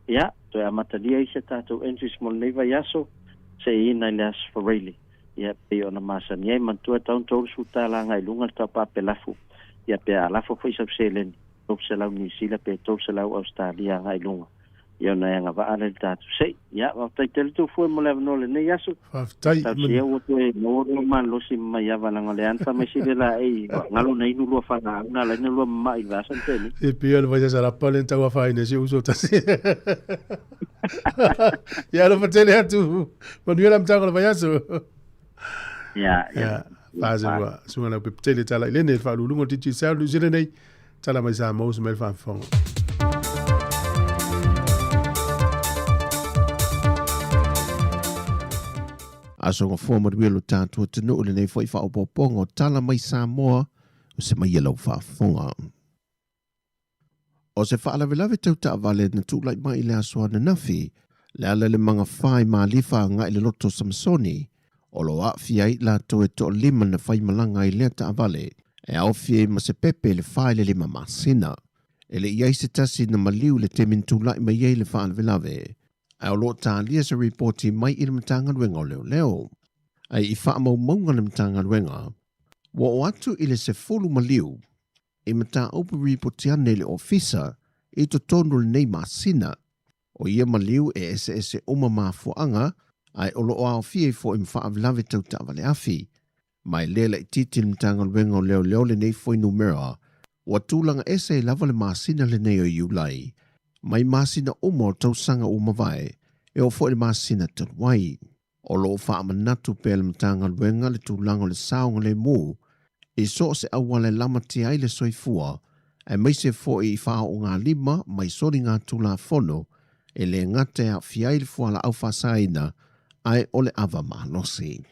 Ia, toe amatalia isi a tatou entries mo lenei vaiaso, seiina i le Aso Faraile. Ia, pei ona masani ai, manatua e tatau ona $30 agai i luga le taupape lafu. Ia, pe a lafo foi sau seleni, $300 Niu Sila pe $300 Ausetalia agai i luga. Ia ona e agavaa lea i le tatou sei. Ia, faafetai tele Tofua mo le avanoa o lenei aso. Faafetai. Talosia ua toe maua lou malosi ma maiava leaga o lea lava na fai mai sili laei galo na inu lua falaau na ala ai na lua mama'i i le vaiaso na tea nei. E pei o le vaiasalapa lea na tau afaina ai si ou uso tasi. Ia alofa tele atu. Manuia le amataga o le vaiaso. Ia, ia. Ia, faasinoa. Susuga Leaupepe tele tala i lene le faauluuluga o le Digicel New Zealand nei. Tala mai Samoa uso mai le faafofoga. Aso gafua manuia lo tatou atunuu i lenei foi faaopoopoga o Tala mai Samoa o se mai lau faafofoga. O se faalavelave tau taavale na tulai mai i le aso ananafi, le ala i le magafa i Malifa agai i le loto o Samasoni, o lo o aafia ai i latou e toalima na faimalaga ai lea taavale, e aofia ai ma se pepe i le 4 i le 5 masina. E le i ai se tasi na maliu i le taimi na tulai mai ai le faalavelave, ae o lo o talia se ripoti mai i le Matagaluega o Leoleo. Ae i faamaumauga a le Matagaluega, ua oo atu i le 10 maliu i mataupu ripoti ane i le Ofisa i totonu o lenei masina. O ia maliu e eseese uma mafuaaga ae o lo o aofia ai foi ma faalavelave tau taavale afi. Ma e le laitiiti le Matagaluega o Leoleo lenei fuainumera, ua tulaga ese ai lava le masina lenei o Iulai mai masina uma o tausaga ua mavae e oo foi i le masina talu ai. O lo o faamanatu pea le Matagaluega le tulaga o le saogalemu i so o se auala e lamatia ai le soifua, aemaise foi i faaoogalima mai soligatulafono e le gata e aafia ai le fualaau faasaina ae o le ava malosi.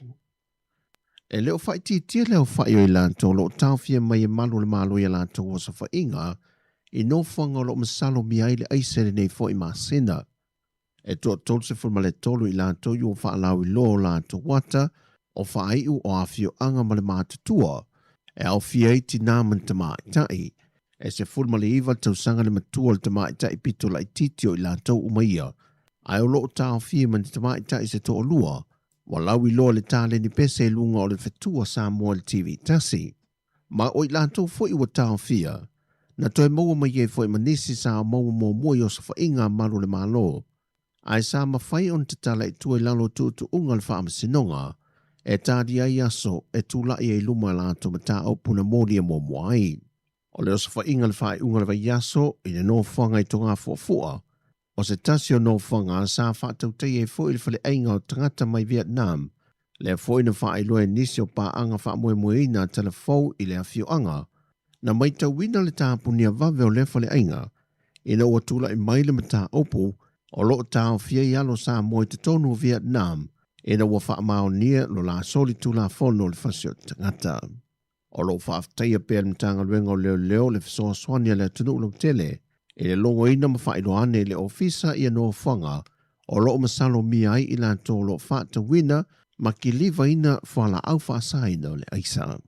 E le o faaitiitia le aofai o i latou o lo o taofia mai e malu o le Malo i a latou osofaiga i nofoaga o lo o masalomia ai le aisa i lenei foi masina. E toa 33 i latou i ua faalauiloa o latou ata o faaiu o afioaga ma le matutua, e aofia ai tinā ma ni tamaitai. E 19 tausaga le matua o le tamaitai pito laitiiti o i latou uma ia, ae o lo o taofia ma ni tamaitai se toalua, ua lauiloa le taleni pese i luga o le fetua Samoa i le TV tasi. Ma o i latou foi ua taofia, Na toe maua mai ai foi ma nisi sa maua muamua i osofaiga a malu o le Malo, ae sa mafai ona tatala i tua i lalo o tuutuuga o le Faamasinoga e talia ai aso e tulai ai i luma i latou mataupu na molia muamua ai. O le osofaiga i le faaiuga o le vaiaso i le nofoaga i Togafuafua, o se tasi o nofoaga sa faatautaia ai foi le faleaiga o tagata mai Vietnam, lea foi na faailoa e nisi o paaga faamoemoeina a Talafou i le afioaga. Na maitauina le tapunia vave o lea faleaiga ina ua tulai mai le mataupu o lo o taofia ai alo Samoa i totonu o Vietnam ina ua faamaonia lo la solitulafono o le fasioti tagata. O lo o faafetaia pea e le Matagaluega o Leoleo le fesoasoani a le atunuu lautele i le logoina ma faailoa ane i le Ofisa ia nofoaga o lo o masalomia ai i latou o lo o faatauina ma kilivaina fualaau faasaina o le aisa.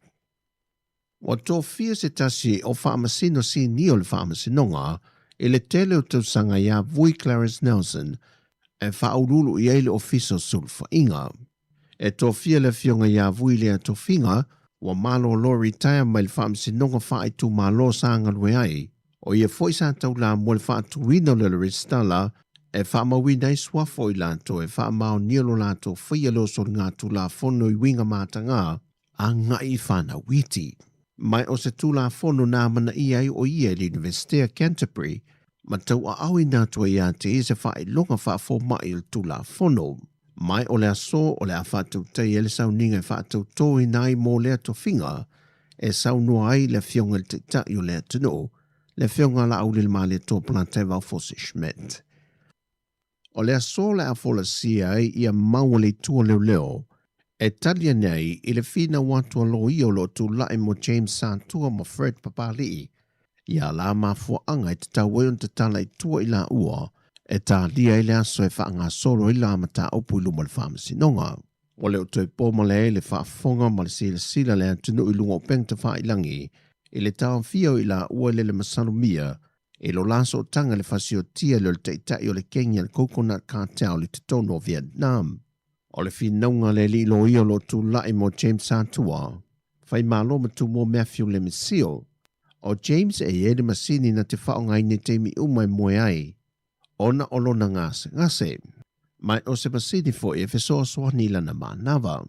Ua tofia se tasi o Faamasino Sinia o le Faamasinoga i le tele o tausaga ia Vui Clarence Nelson e faauluulu i ai le Ofisa o Sulufaiga. E tofia le afioga ia Vui lea tofiga ua malolo retire mai le Faamasinoga Faaitumalo sa galue ai. O ia foi sa taulamua i le faatuina o le resitala e faamauina ai suafa o i latou e faamaonia lo latou faia le osoligatulafono i uiga mataga agai i fanau iti. Mai o se Tulafono na amanaia ai o ia i le Iunivesite a Canterbury ma tauaaoina atu ai ia te ia se faailoga faafomai o le Tulafono. Mai o le aso o le a faatautai ai le sauniga e faatautoina ai mo lea tofiga e saunoa ai le Afioga i le Taitai o le atunuu, le Afioga a Laaulialemalietoa Polataivao Fosi Schmidt. O le aso o le a folasia ai ia mau a le Itu o Leoleo e tali ane ai i le finau atu a loia o lo o tulai mo James Satua ma Fred Papali'i ia la mafuaaga e tatau ai ona tatala i tua i laua e talia ai le aso e faagasolo ai la mataupu i luma o le Faamasinoga. Ua le o toe po male ai le faafofoga ma le silasila a le atunuu i luga o upega tafailagi i le taofia o i laua i lele masalomia i lo la sootaga i le fasiotia lea o le taitai o le kegi a le Coconut Cartel i totonu o Vietnam. O le finauga a le alii loia o lo o tulai mo James Satua, Faimalo ma Tumua Matthew Lemesio. O James e i ai le masini na te faaaogaina i taimi uma e moe ai ona o lona gasegase. Ma o se masini foi e fesoasoani i lana manava.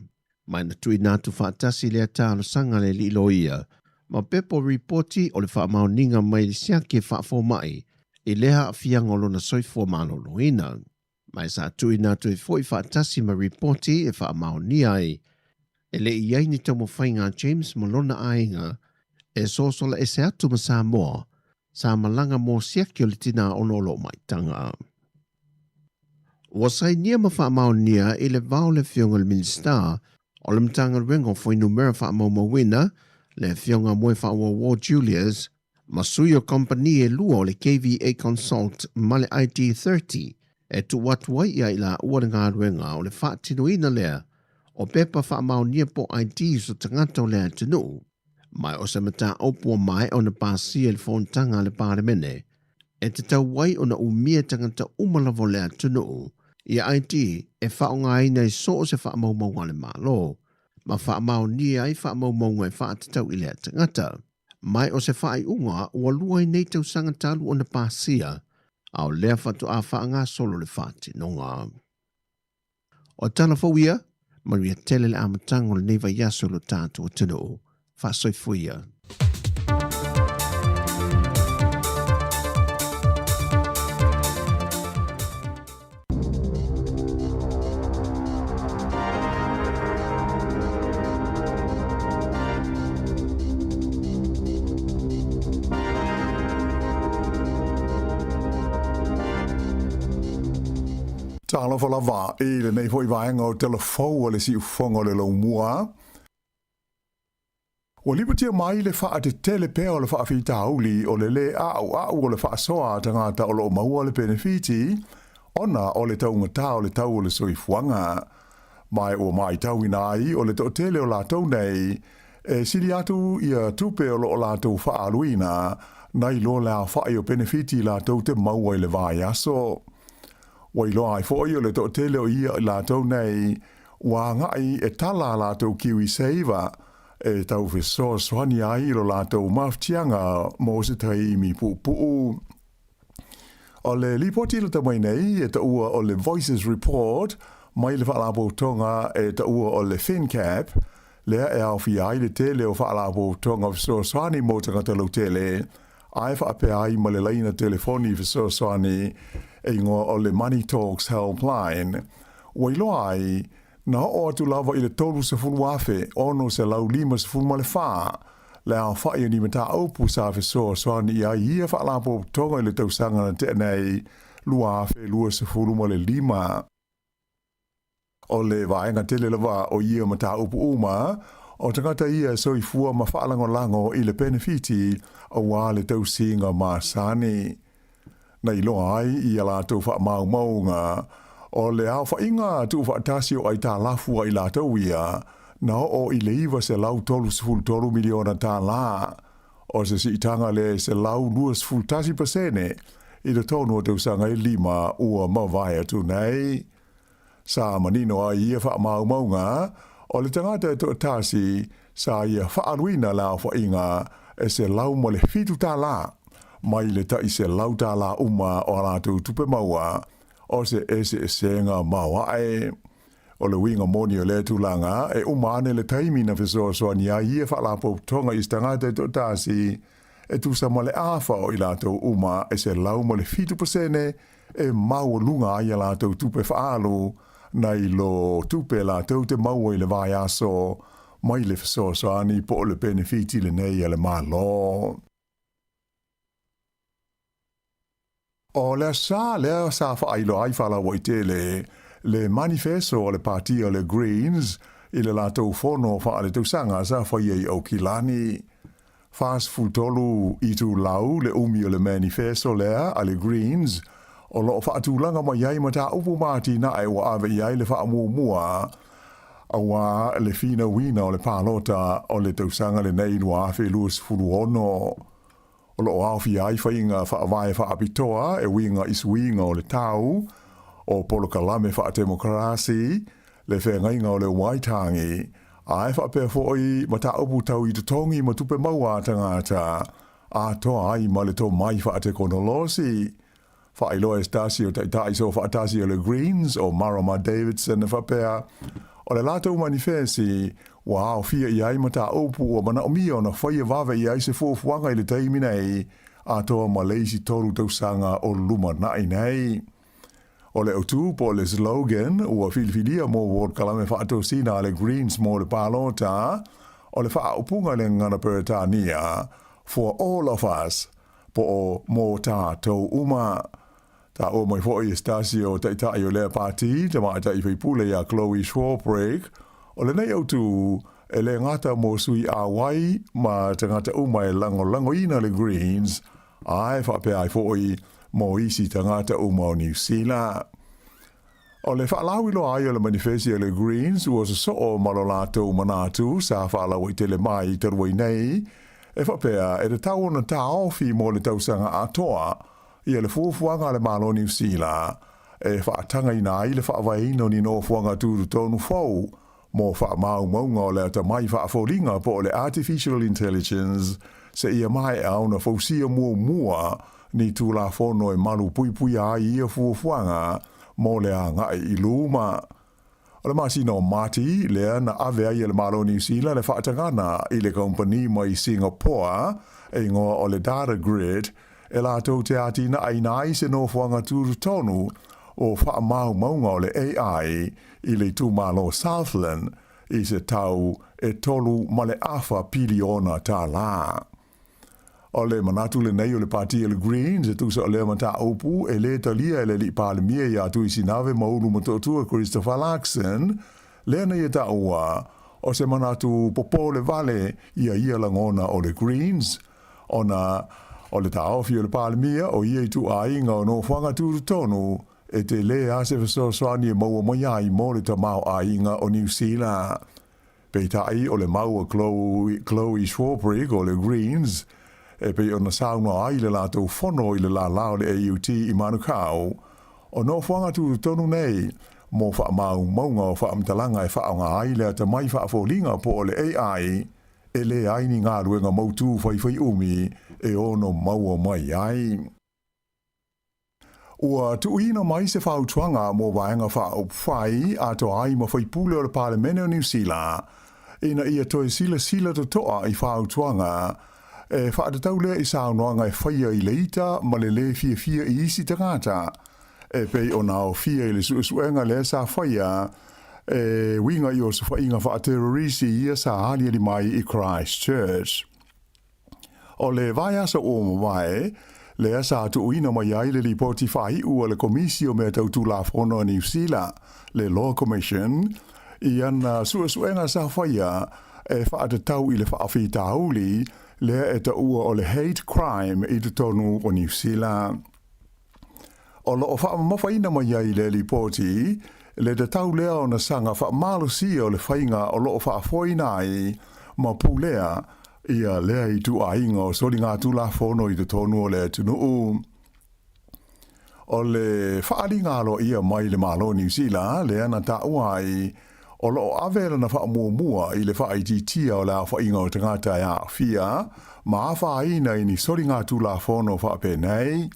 Ma na tuuina atu faatasi lea talosaga a le alii loia ma pepa o ripoti o le faamaoniga mai le siaki e faafomai i lea aafiaga o lona soifua maloloina. Ma sa tuuina atu ai foi faatasi ma ripoti e faamaonia ai e le i ai ni taumafaiga a James ma lona aiga e sosola ese atu ma Samoa sa malaga mo siaki o le tinā ona o lo o maitaga. Ua sainia ma faamaonia i le vao le Afioga i le Minisita o le Matagaluega o Fuainumera Faamaumauina, le Afioga Moefaauouo Julius, ma sui o kamupani e lua o le KVA Consult ma le ID30 e tuu atu ai ia i laua le galuega o le faatinoina lea o pepa faamaonia po o IDs o tagata o le atunuu. Ma o se mataupu ua maea ona pasia i le fonotaga a le Palemene, e tatau ai ona umia tagata uma lava o le atunuu ia ID e faaaogaina i so o se faamaumauga a le Malo, ma faamaonia ai faamaumauga e faatatau i lea tagata. Ma o se faaiuga ua lua ai nei tausaga talu ona pasia, a o lea faatoa faagasolo le faatinoga. O tala fou ia, manuia tele le amataga o lenei vaiaso i lo tatou atunuu. Faasoifua ia. Talofa lava i lenei foi vaega o tala fou a le siufofoga o le laumua. Ua lipotia mai le faatetele pea o le faafitauli o le lē a'ua'u o le faasoa a tagata o lo o maua le penefiti ona o le taugatā o le tau o le soifuaga. Ma ua maitauina ai o le toatele o latou nei e sili atu ia tupe o lo o latou faaaluina nai lo le aofai o penefiti latou te maua i le vaiaso. Ua iloa ai foi o le toatele o ia i latou nei ua agai e tala a latou KiwiSaver. e tau fesoasoani ai i lo latou mafatiaga mo se taimi puupuu. O le lipoti lata mai nei e taua o le Voices Report mai le Faalapotopotoga e taua o le FinCap, lea e aofia ai le tele o faalapotopotoga fesoasoani mo tagata lautele, ae faapea ai ma le laina telefoni fesoasoani e igoa o le Money Talks Helpline. Ua iloa ai, na oo atu lava i le 30,654 le aofai o ni mataupu sa fesoasoani i ai ia faalapotopotoga i le tausaga na tea nei 2025. O le vaega tele lava o ia mataupu uma, o tagata ia e soifua ma faalagolago i le penefiti aua le tausiga masani. Na iloa ai i a latou faamaumauga, o le aofaiga tuufaatasi o aitalafu a i latou ia, na oo i le $933 miliona tala, o se siitaga lea e 121% i totonu o tausaga e lima ua mavae atu nei. Sa manino ai ia faamaumauga, o le tagata e toatasi sa ia faaaluina le aofaiga e $107 mai le tai $100 uma o a latou tupe maua, o se eseesega maoae. O le uiga moni o lea tulaga, e uma ane le taimi na fesoasoani ai ia faalapotopotoga i se tagata e toatasi e tusa ma le afa o i latou uma e 107% e maualuga ai a latou tupe faaalu nai lo tupe latou te maua i le vaiaso mai le fesoasoani po o le penefiti lenei a le Malo. O le aso lea sa faailoa ai faalauaitele le manifeso o le Pati o le Greens i le latou fono faaletausaga sa faia i Aukilani. 43 itulau le umi o le manifeso lea a le Greens, o lo o faatulaga mai ai mataupu ma atinae ua ave i ai le faamuamua aua le finauina o le palota o le tausaga lenei 2026. O lo o aofia ai faiga faavae faapitoa e uiga i suiga o le tau, o polokalame faatemokarasi, le feagaiga o le Waitangi, ae faapea foi mataupu tau i totogi ma tupe maua a tagata, atoa ai ma le tomai faatekonolosi. Faailoa e se tasi o taitai soofaatasi o le Greens, o Marama Davidson e faapea, o le latou manifesi ua aofia i ai mataupu ua manaomia ona faia vave i ai se fuafuaga i le taimi nei, atoa ma le isi tolu tausaga o lumanai nei. O le autū po o le slogan ua filifilia mo polokalame faatosina a le Greens mo le palota, o le faaupuga i le gagana Peretania, For all of us, po o Mō tātou uma. Taua mai foi e se tasi o taitai o lea pati, tamaitai faipule ia Chloe Swarbrick, o lenei autū e le gata mo sui auai ma tagata uma e lagolagoina le Greens, ae faapea ai foi mo isi tagata uma o Niu Sila. O le faalauiloa ai o le manifesi a le Greens ua sosoo ma lo latou manatu sa faalauaitele mai talu ai nei, e faapea e tatau ona taofi mo le tausaga atoa ia le fuafuaga a le Malo Niu Sila e faatagaina ai le faavaeina o ni nofoaga tutotonu fou mo faamaumauga o le atamai faafoliga po o le Artificial Intelligence seia maea ona fausia muamua ni Tulafono e malupuipuia ai ia fuafuaga mo le agai i luma. O le masina o Mati lea na ave ai e le Malo o Niu Sila le faatagana i le kamupani mai Singapore e igoa o le Datagrid e latou te atinaeina ai se nofoaga tutotonu o faamaumauga o le AI i le itumalo Southland i se tau e $3.5 piliona. O le manatu lenei o le Pati o le Greens e tusa o lea mataupu e le talia e le Alii Palemia ia Tuisinave ma Ulu Motootua Christopher Luxon, lea na ia taua o se manatu popole vale ia ia lagona o le Greens, ona o le taofi o le Palemia o ia ituaiga o nofoaga tutotonu e tele lava se fesoasoani e maua mai ai mo le tamaoaiga o Niu Sila. Peitai o le mau a Chloe Swarbrick o le Greens, e pei ona saunoa ai i le latou fono i le lālā o le AUT i Manukau, o nofoaga tutotonu nei mo faamaumauga o faamatalaga e faaaoga ai le atamai faafoliga po o le AI. e leai ni galuega mautū faifaiumi e ono maua mai ai. Ua tuuina mai se fautuaga mo Vaega Faaupufai atoa ai ma faipule o le Palemene o Niu Sila ina ia toe silasila totoa i fautuaga e faatatau lea i saunoaga e faia i le ita ma le lē fiafia i isi tagata e pei ona aofia i le suesuega lea sa faia e uiga i osofaiga faaterorisi ia sa aliali mai i Christchurch. O le vaiaso ua mavae, lea sa tuuina mai ai le lipoti faaiu a le Komisi o Mea Tau Tulafono a Niu Sila, le Law Commission, i ana suesuega sa faia e faatatau i le faafitauli lea e taua o le hate crime i totonu o Niu Sila. O lo o faamamafaina mai ai i le lipoti le tatau lea ona saga faamalosia o le faiga o lo o faafoeina ai ma pulea ia lea ituaiga o soligatulafono i totonu o le atunuu. O le faaaliga aloaia mai le Malo Niu Sila lea na taua ai o lo o ave lana faamuamua i le faaitiitia o le aofaiga o tagata e aafia ma afaina i ni soligatulafono faapenei.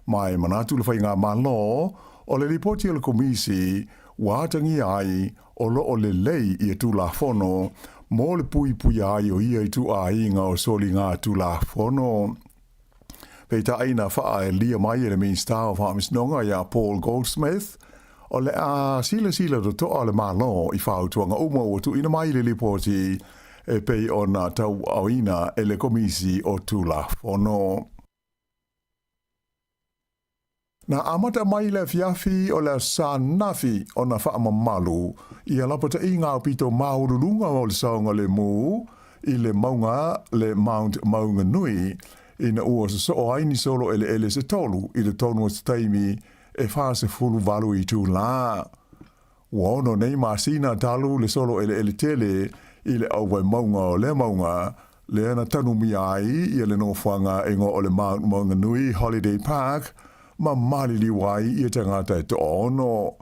Ma e manatu le Faigamalo, o le lipoti a le Komisi ua atagia ai o lo o lelei ia Tulafono mo le puipuia ai o ia ituaiga o soligatulafono. Peitai na faaelia mai e le Minisita o Faamasinoga ia Paul Goldsmith, o le a silasila totoa le Malo i fautuaga uma ua tuuina mai i le lipoti e pei ona tauaaoina e le Komisi o Tulafono. Na amata mai le afiafi o le Aso Anafi ona faamamalu ia lapataiga aupito maualuluga o le saogalemu i le mauga le Mount Maunganui ina ua sosoo ai ni solo eleele se tolu i totonu o se taimi e 48 itulā. Ua ono nei masina talu le solo eleele tele i le auvaemauga o lea mauga, lea na tanumia ai ia le nofoaga e igoa o le Mount Maunganui Holiday Park ma maliliu ai ia tagata e toaono.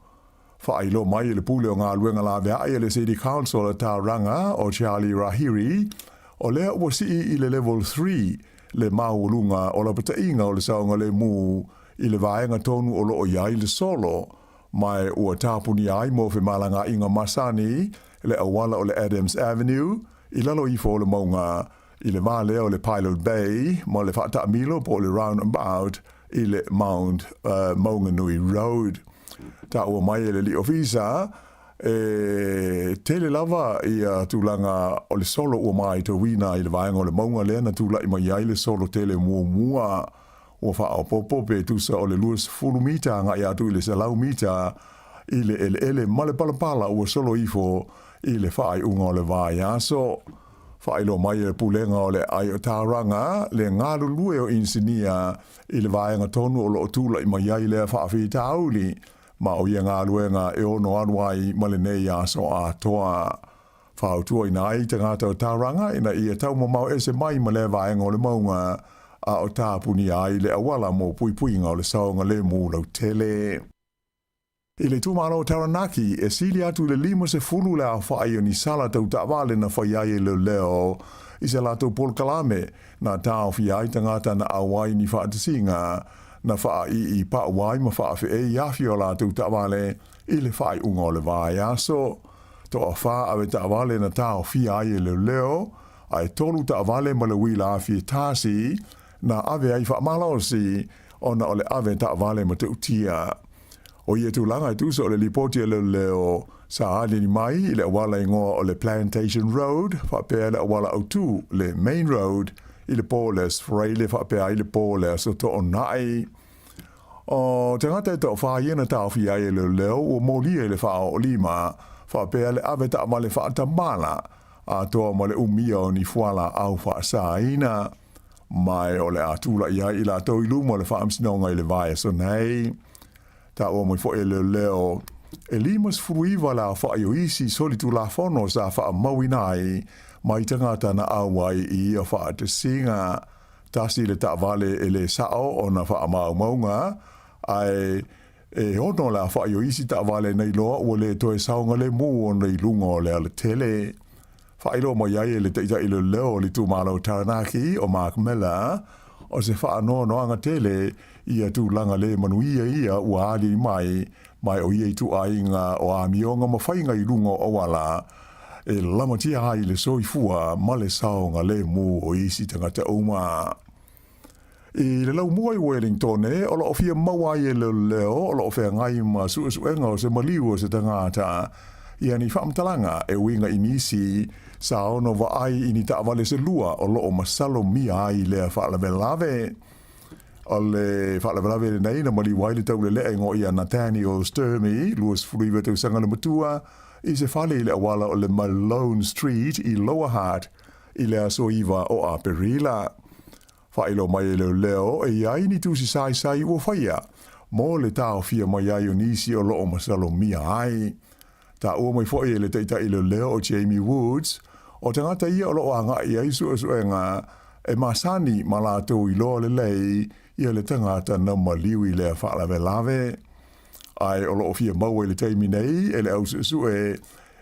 Faailoa mai e le Pule o Galuega Laveai a le City Council a Tauranga o Charlie Rahiri, o lea ua sii i le Level 3 le maualuga o lapataiga o le saogalemu i le vaega tonu o lo o i ai le solo, Ma ua tapunia ai mo femalagaaiga masani le auala o le Adams Avenue i lalo ifo o le mauga i le va lea o le Pilot Bay ma le faataamilo po o le Roundabout i le Mount Maunganui Road. Taua mai e le alii ofisa, e tele lava ia tulaga o le solo ua maitauina i le vaega o le mauga lea na tulai mai ai le solo tele muamua. Ua faaopoopo pe tusa o le 20 mita agai atu i le 100 mita i le eleele ma le palapala ua solo ifo i le faaiuga o le vaiaso. Faailoa mai e le Pulega o le Aai o Tauranga le galulue o inisinia i le vaega tonu o lo o tulai mai ai lea faafitauli ma o ia galuega e ono alu ai ma lenei aso atoa. Fautuaina ai tagata o Tauranga ina ia taumamao ese mai ma lea vaega o le mauga a o tapunia ai le auala mo puipuiga o le saogalemu lautele. I le itumalo o Taranaki, e sili atu i le 50 le aofai o ni sala tau taavale na fai ai e leoleo i se latou polokalame na taofia ai tagata na auai ni faatasiga na faaiii pau ai ma faafeei afi o latou taavale i le faaiuga o le vaiaso. Toafa ave taavale na taofia ai e leoleo, ae tolu taavale ma le uila afi e tasi na ave ai faamalosi ona o le ave taavale matautia. O ia tulaga e tusa o le lipoti a leoleo sa aliali mai i le auala igoa o le Plantation Road faapea le auala autu le Main Road i le po o le Aso Faraile faapea ai le po o le Aso Toonai. O tagata e toafa ia na taofia ai e leoleo ua molia i le faaoolima faapea le ave taavale faatamala atoa ma le umia o ni fualaau faasaina. Ma o le a tulai ai i latou i luma o le faamasinoga i le vaiaso nei. Taua mai foi e leoleo e 59 le aofai o isi solitulafono sa faamauina ai mai tagata na auai i ia faatasiga. Tasi le taavale e le sao ona faamaumauga, ae e ono le aofai o isi taavale nei loa ua le toe saogalemu ona i luga o le alatele. Faailoa mai ai e le Taitai Leoleo o le itumalo o Taranaki, o Mark Miller, o se faanoanoaga tele ia tulaga le manuia ia ua aliali mai, ma o ia ituaiga o amioga ma faiga i luga o auala e lamatia ai le soifua ma le saogalemu o isi tagata uma. I le laumua i Wellingtone, o lo o fia maua ai e leoleo o lo o feagai ma suesuega o se maliu o se tagata ia ni faamatalaga e uiga i nisi sa ono vaai i ni taavale se lua o lo o masalomia ai lea faalavelave. O le faalavelave lenei na maliu ai le taulelea igoa ia Nathaniel Sturmey, 29 tausaga le matua, i se fale i le auala o le Malone Street i Lower Hutt i le aso 9 o Aperila. Faailoa mai e leoleo e i ai ni tusi saisai ua faia mo le taofia mai ai o nisi o lo o masalomia ai. Taua mai foi e le taitai leoleo o Jamie Woods, o tagata ia o lo o agai i ai suesuega e masani ma latou iloa lelei ia le tagata na maliu i lea faalavelave. Ae o lo o fia maua i le taimi nei e le au suesue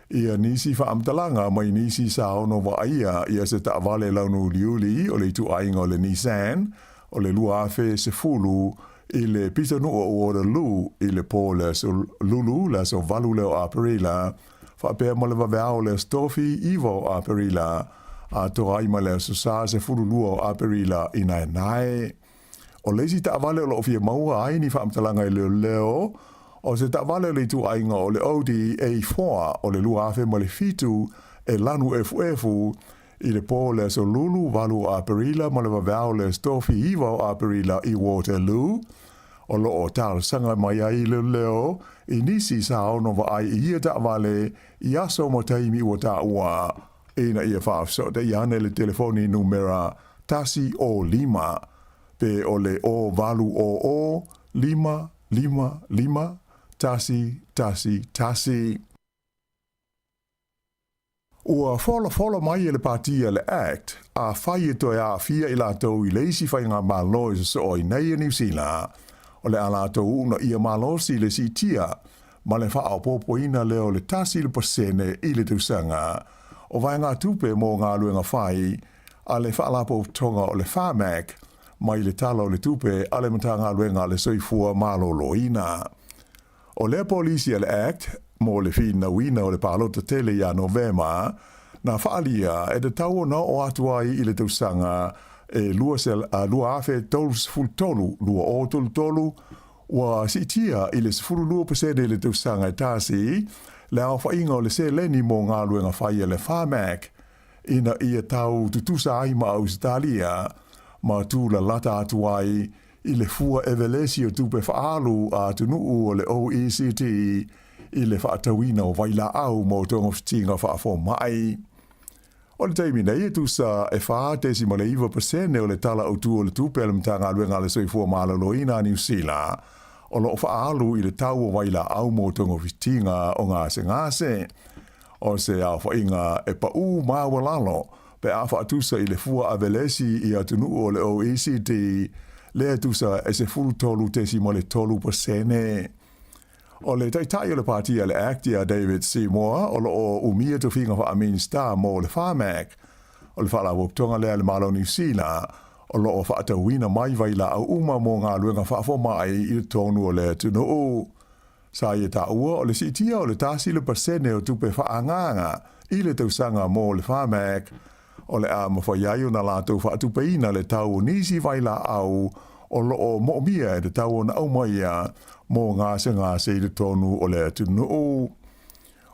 ia nisi faamatalaga mai nisi sa ono vaaia ia se taavale launu uliuli o le ituaiga o le Nissan o le 2010 i le pitonuu o Waterloo i le po o le aso Lulu le aso 8 lea o Aperila, faapea ma le vaveao o le aso Tofi 9 o Aperila, atoa ai ma le aso Sa 12 o Aperila i naenae. O le isi taavale o lo o fia maua ai ni faamatalaga i leoleo, o se taavale o le ituaiga o le Audi A4 o le 2007 e lanu efuefu i le po o le aso Lulu 8 o Aperila ma le vaveao o le aso Tofi 9 o Aperila i Waterloo. O lo o talosaga mai ai leoleo i nisi sa ono vaai i ia taavale i aso ma taimi ua taua ina ia faafesootai ane le telefoni numera 105 pe o le 0800 555 111. Ua folafola mai e le Pati a le Act, afai e toe aafia i latou i le isi faigamalo e sosoo ai nei a Niu Sila, o le a latou uunaia malosi le siitia ma le faaopoopoina lea o le 1% i le tausaga o vaegatupe mo galuega fai a le Faalapotopotoga o le Pharmac mai le Tala o le Tupe a le Matagaluega a le Soifua Maloloina. O lea polisi a le Act mo le finauina o le palota tele ia Novema, na faaalia e tatau ona oo atu ai i le tausaga e 2033, 2033, Ua siitia i le 12% i le tausaga e tasi le aofaiga o le seleni mo galuega fai a le Pharmac ina ia tau tutusa ai ma Ausetalia ma tūlalata atu ai i le fua evelesi o tupe faaalu a atunuu o le OECD i le faatauina o vailaau mo togafitiga faafomai. O le taimi nei, e tusa e 4.9% o le Tala Autu o le Tupe a le Matagaluega a le Soifua Maloloina a Niu Sila o lo o faaalu i le tau o vailaau mo togafitiga o gasegase. O se aofaiga e paʻū maualalo pe a faatusa i le fua avelesi i atunuu o le OECD, lea e tusa e 13.3%. O le Taitai o le Pati a le Act ia David Seymour o lo o umia tofiga faa-Minista mo le Pharmac. O le faalapotopotoga lea a le Malo o Niu Sila o lo o faatauina mai vailaau uma mo galuega faafomai i totonu o le atunuu. Sa ia taua o le siitia o le 1% o tupe faaagaaga i le tausaga mo le Pharmac o le a mafai ai ona latou faatupeina le tau o nisi vailaau o lo o moomia e tatau ona aumaia mo gasegase i totonu o le atunuu.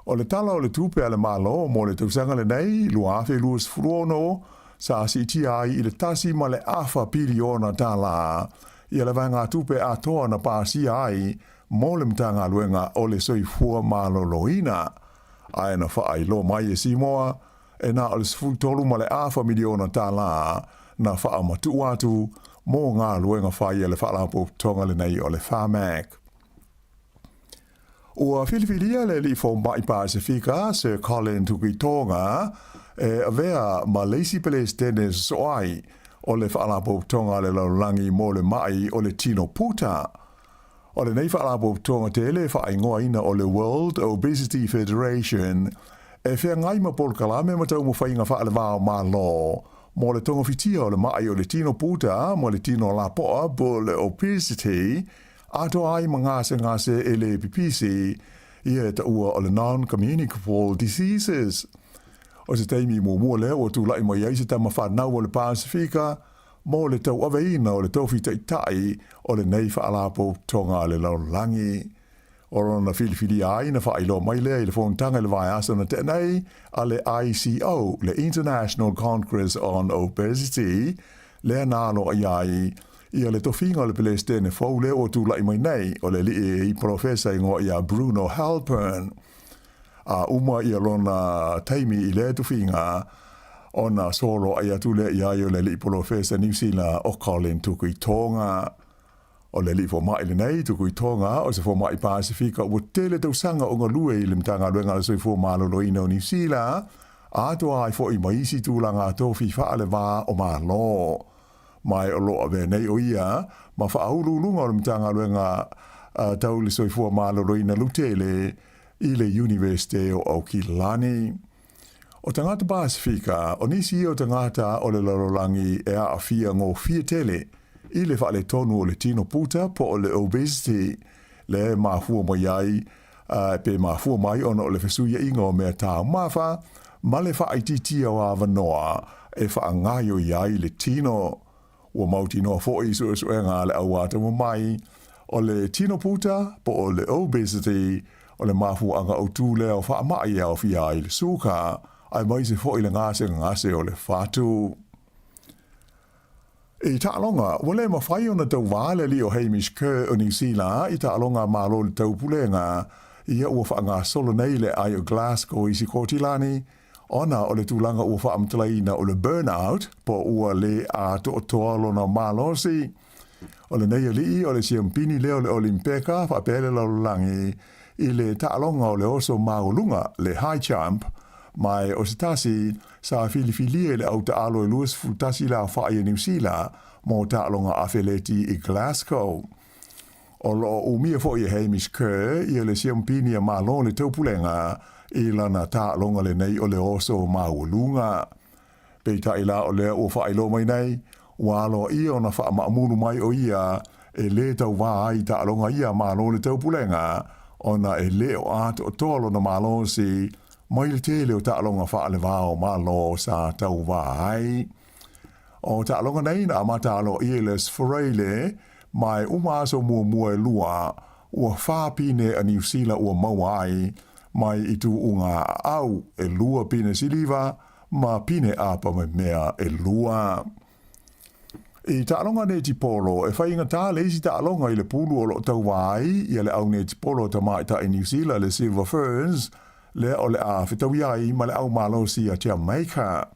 O le Tala o le Tupe a le Malo mo le tausaga lenei 2026 sa siitia ai i le $1.5 piliona ia le vaegatupe atoa na pasia ai mo le Matagaluega o le Soifua Maloloina, ae na faailoa mai e Simoa e na o le $13.5 miliona na faamatuu atu mo galuega fai a le Faalapotopotoga lenei o le Pharmac. Ua filifilia le alii fomai Pasefika Sir Colin Tukuitonga e avea ma le isi Peresetene sosoo ai o le Faalapotopotoga a le Lalolagi mo le Mai o le Tino Puta. O lenei faalapotopotoga tele e faaigoaina o le World Obesity Federation. E feagai ma polokalame ma taumafaiga faale-va o Malo mo le togafitia o le maʻi o le tino puta ma le tino lapoa po o le obesity, atoa ai ma gasegase e lē pipisi, ia e taua o le non-communicable diseases. O se taimi muamua lea ua tulaʻi mai ai se tama fanau o le Pasefika mo le tauaveina o le tofi taʻitaʻi o lenei faalapotopotoga a le lalolagi. O lona filifilia ai na faailoa mai lea i le fonotaga i le vaiaso na tea nei a le ICO, le International Congress on Obesity, lea na aloaia ai ia le tofiga o le Pelesitene fou lea ua tulai mai nei, o le alii polofesa igoa ia Bruno Halpern. A uma ia lona taimi i lea tofiga, ona soloai atu lea i a ia o le alii polofesa Niu Sila o Colin Tukuitonga. O le alii fomai lenei, Tukuitonga, o se fomai Pasefika ua tele tausaga o galue i le Matagaluega a le Soifua Maloloina o Niu Sila, atoa ai foi ma isi tulaga tofi faale-va o Malo. Ma o lo o avea nei o ia ma faauluuluga o le Matagaluega tau le Soifua Maloloina Lautele i le Iunivesite o Aukilani. O tagata Pasefika, o nisi ia o tagata o le lalolagi e aafia gofie tele i le faaletonu o le tino puta po o le obesity, lea e mafua mai ai pe mafua mai ona o le fesuiaiga o mea taumafa ma le faaitiitia o avanoa e faagaoioi ai le tino. Ua mautinoa foi i suesuega a le au atamamai, o le tino puta po o le obesity, o le mafuaaga autu lea o faamai e aofia ai le suka, aemaise foi le gasegase o le fatu. I taaloga, ua le mafai ona tauvā le alii o Hamish Kerr o Niu Sila i taaloga a Malo i le Taupulega, ia ua faagasolo nei le aai o Glasgow i Sikotilani, ona o le tulaga ua faamatalaina o le burnout, po ua le atoatoa lona malosi. O lenei alii o le siampini lea o le Olimpeka faapea le lalolagi i le taaloga o le oso maualuga, le high jump, ma o se tasi sa filifilia i le au taalo e 21 le aofai a Niu Sila mo taaloga afeleti i Glasgow. O lo o umia foi e Hamish Kerr ia le siampini a Malo le Taupulega i lana taaloga lenei o le oso maualuga. Peitai la o lea ua faailoa mai nei, ua aloaia ona faamaamulu mai o ia e lē tauvā ai i taaloga ia a Malo le Taupulega, ona e le o atoatoa lona malosi mai le tele o taaloga faalevā o Malo sa tauvā ai. O taaloga nei na amata aloaia i le Aso Faraile, ma e uma aso muamua e lua, ua fā pine a Niu Sila ua maua ai mai i tuuga aau, e lua pine siliva, ma pine apa memea e lua. I taaloga netipolo, e faigata le isi taaloga i le pulu o lo o tauvā ai ia le au netipolo a tamaitai Niu Sila le Silver Ferns, lea o le a fetaui ai ma le au malosi a Jamaica.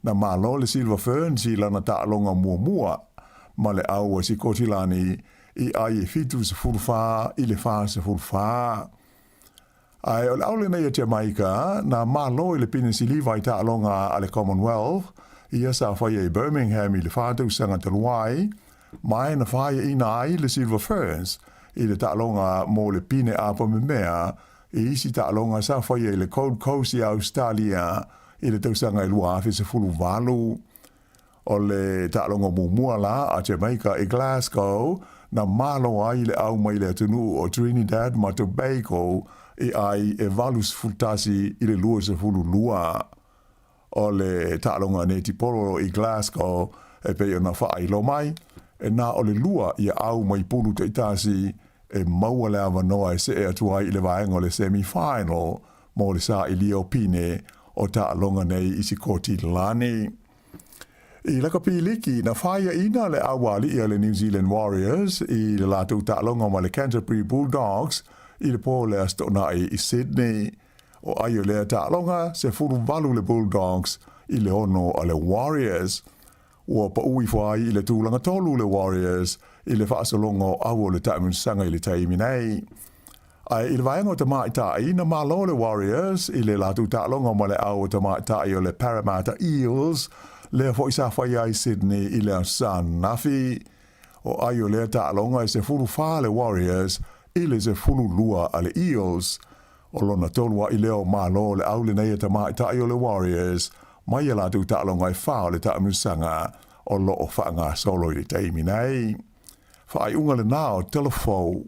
Na malo le Silver Ferns i lana taaloga muamua ma le au a Sikotilani i ai e 74 i le 44. Ae o le au lenei a Jamaica, na malo i le pine siliva i taaloga a le Commonwealth, ia sa faia i Birmingham i le fa tausaga talu ai, ma e na faiaina ai le Silver Ferns i le taaloga mo le pine apa memea i isi taaloga sa faia i le Gold Coast i Ausetalia i le tausaga e 2018. O le taaloga muamua la a Jamaica i Glasgow na malo ai le au mai le atunuu o Trinidad ma Tobago i ai e 81 i le 22. O le taaloga netipolo i Glasgow e pei ona faailoa mai, e na o le lua ia au mai pulu taitasi e maua le avanoa e see atu ai i le vaega o le semi-final mo le sailia o pine o taaloga nei i Sikotilani. I lakapi liki, na faiaina le auali'i a le New Zealand Warriors i le latou taaloga ma le Canterbury Bulldogs i le po o le Aso Toonai i Sydney. O ai o lea taaloga, 18 le Bulldogs i le 6 a le Warriors. Ua pau ifo ai i le tulaga tolu le Warriors i le faasologa o au o le taamilosaga i le taimi nei. Ae i le vaega o tamaitai, na malo le Warriors i le latou taaloga ma le au o tamaitai o le Parramatta Eels, lea foi sa faia ai Sydney i le Aso Ananafi. O ai o lea taaloga e 14 le Warriors i le 12 a le Eels. O lona tolu a'i lea o malo o le au lenei a tamaitai o le Warriors mai a latou taaloga e fa o le taamilosaga o lo o faagasolo i le taimi nei. Faaiuga lena o Tala Fou.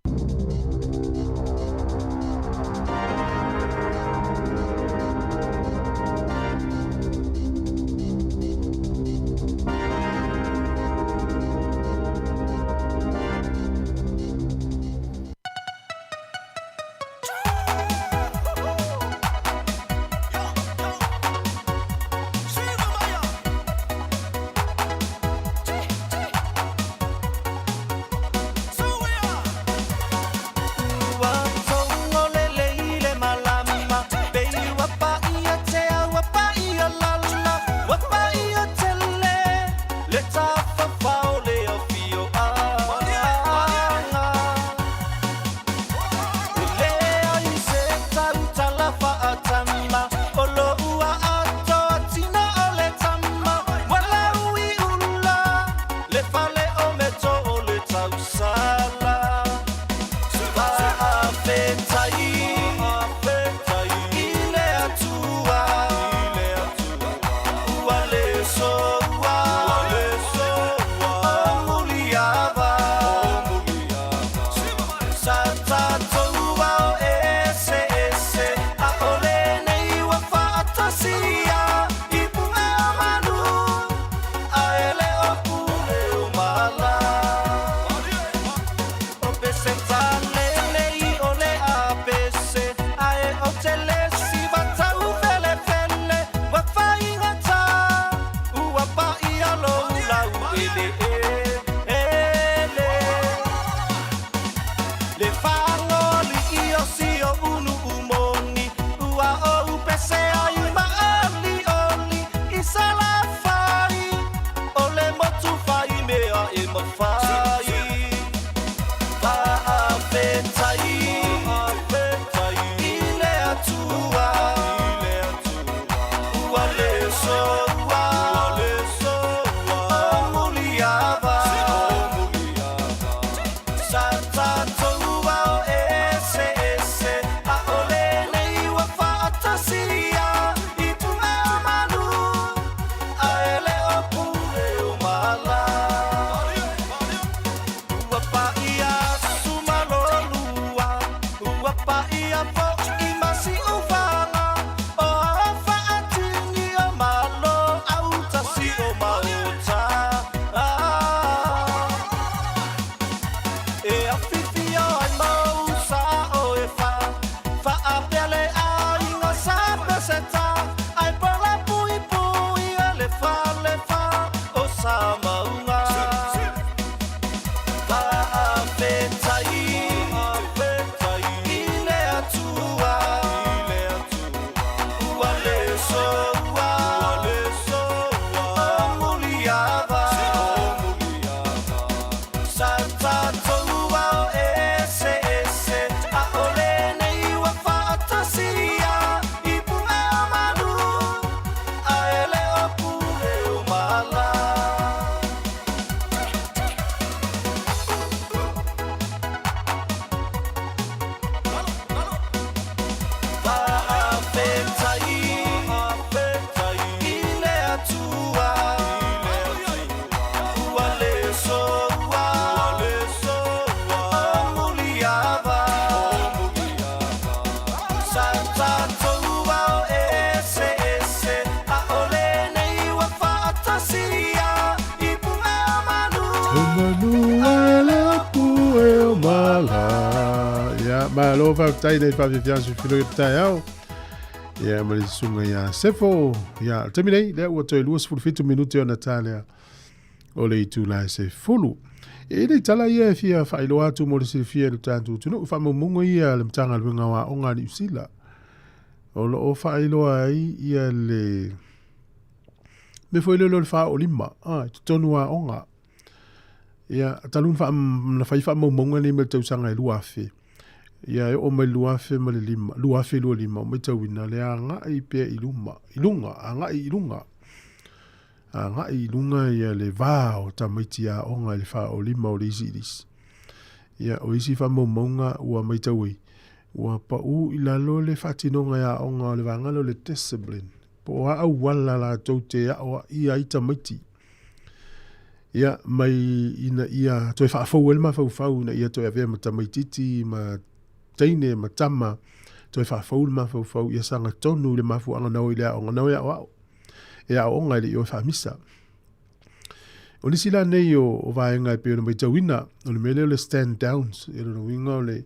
Malo faafetai nei faafiafiaga sui filo i taeao. Ia ma le susuga ia Sefo. Ia, taimi nei, lea ua toe 27 minute ona ta lea o le itula e 10. E le tala ia e fia faailoa atu mo le silafia i le tatou atunuu, faamaumauga ia a le Matagaluega o Aoga a Niu Sila. O lo o faailoa ai ia le mea foi lele o le 45, i totonu o aoga. Ia, talu na fai faamaumauga nei mai le tausaga e 2000. Ia, e oo mai le 2005, 2025, o matauina le agai pea i luma, i luga, agai i luga. Agai i luga ia le va o tamaiti aoga i le 45 o le isi i le isi. Ia, o isi faamaumauga ua matau ai, Ua paʻū i lalo le faatinoga e aoga o le vaega lea o le discipline, po o a auala latou te aʻoaʻia ai tamaiti. Ia, mai ina ia toe faafou ai le mafaufau ina ia toe avea ma tamaititi ma teine ma tama, toe faafou le mafaufau ia sagatonu i le mafuaaga na o i le aoga, na o e aoao, e aooga e le i o e faamisa. O nisi la nei o, o vaega e pei ona matauina, o le mea lea o le stand downs, e lona uiga o le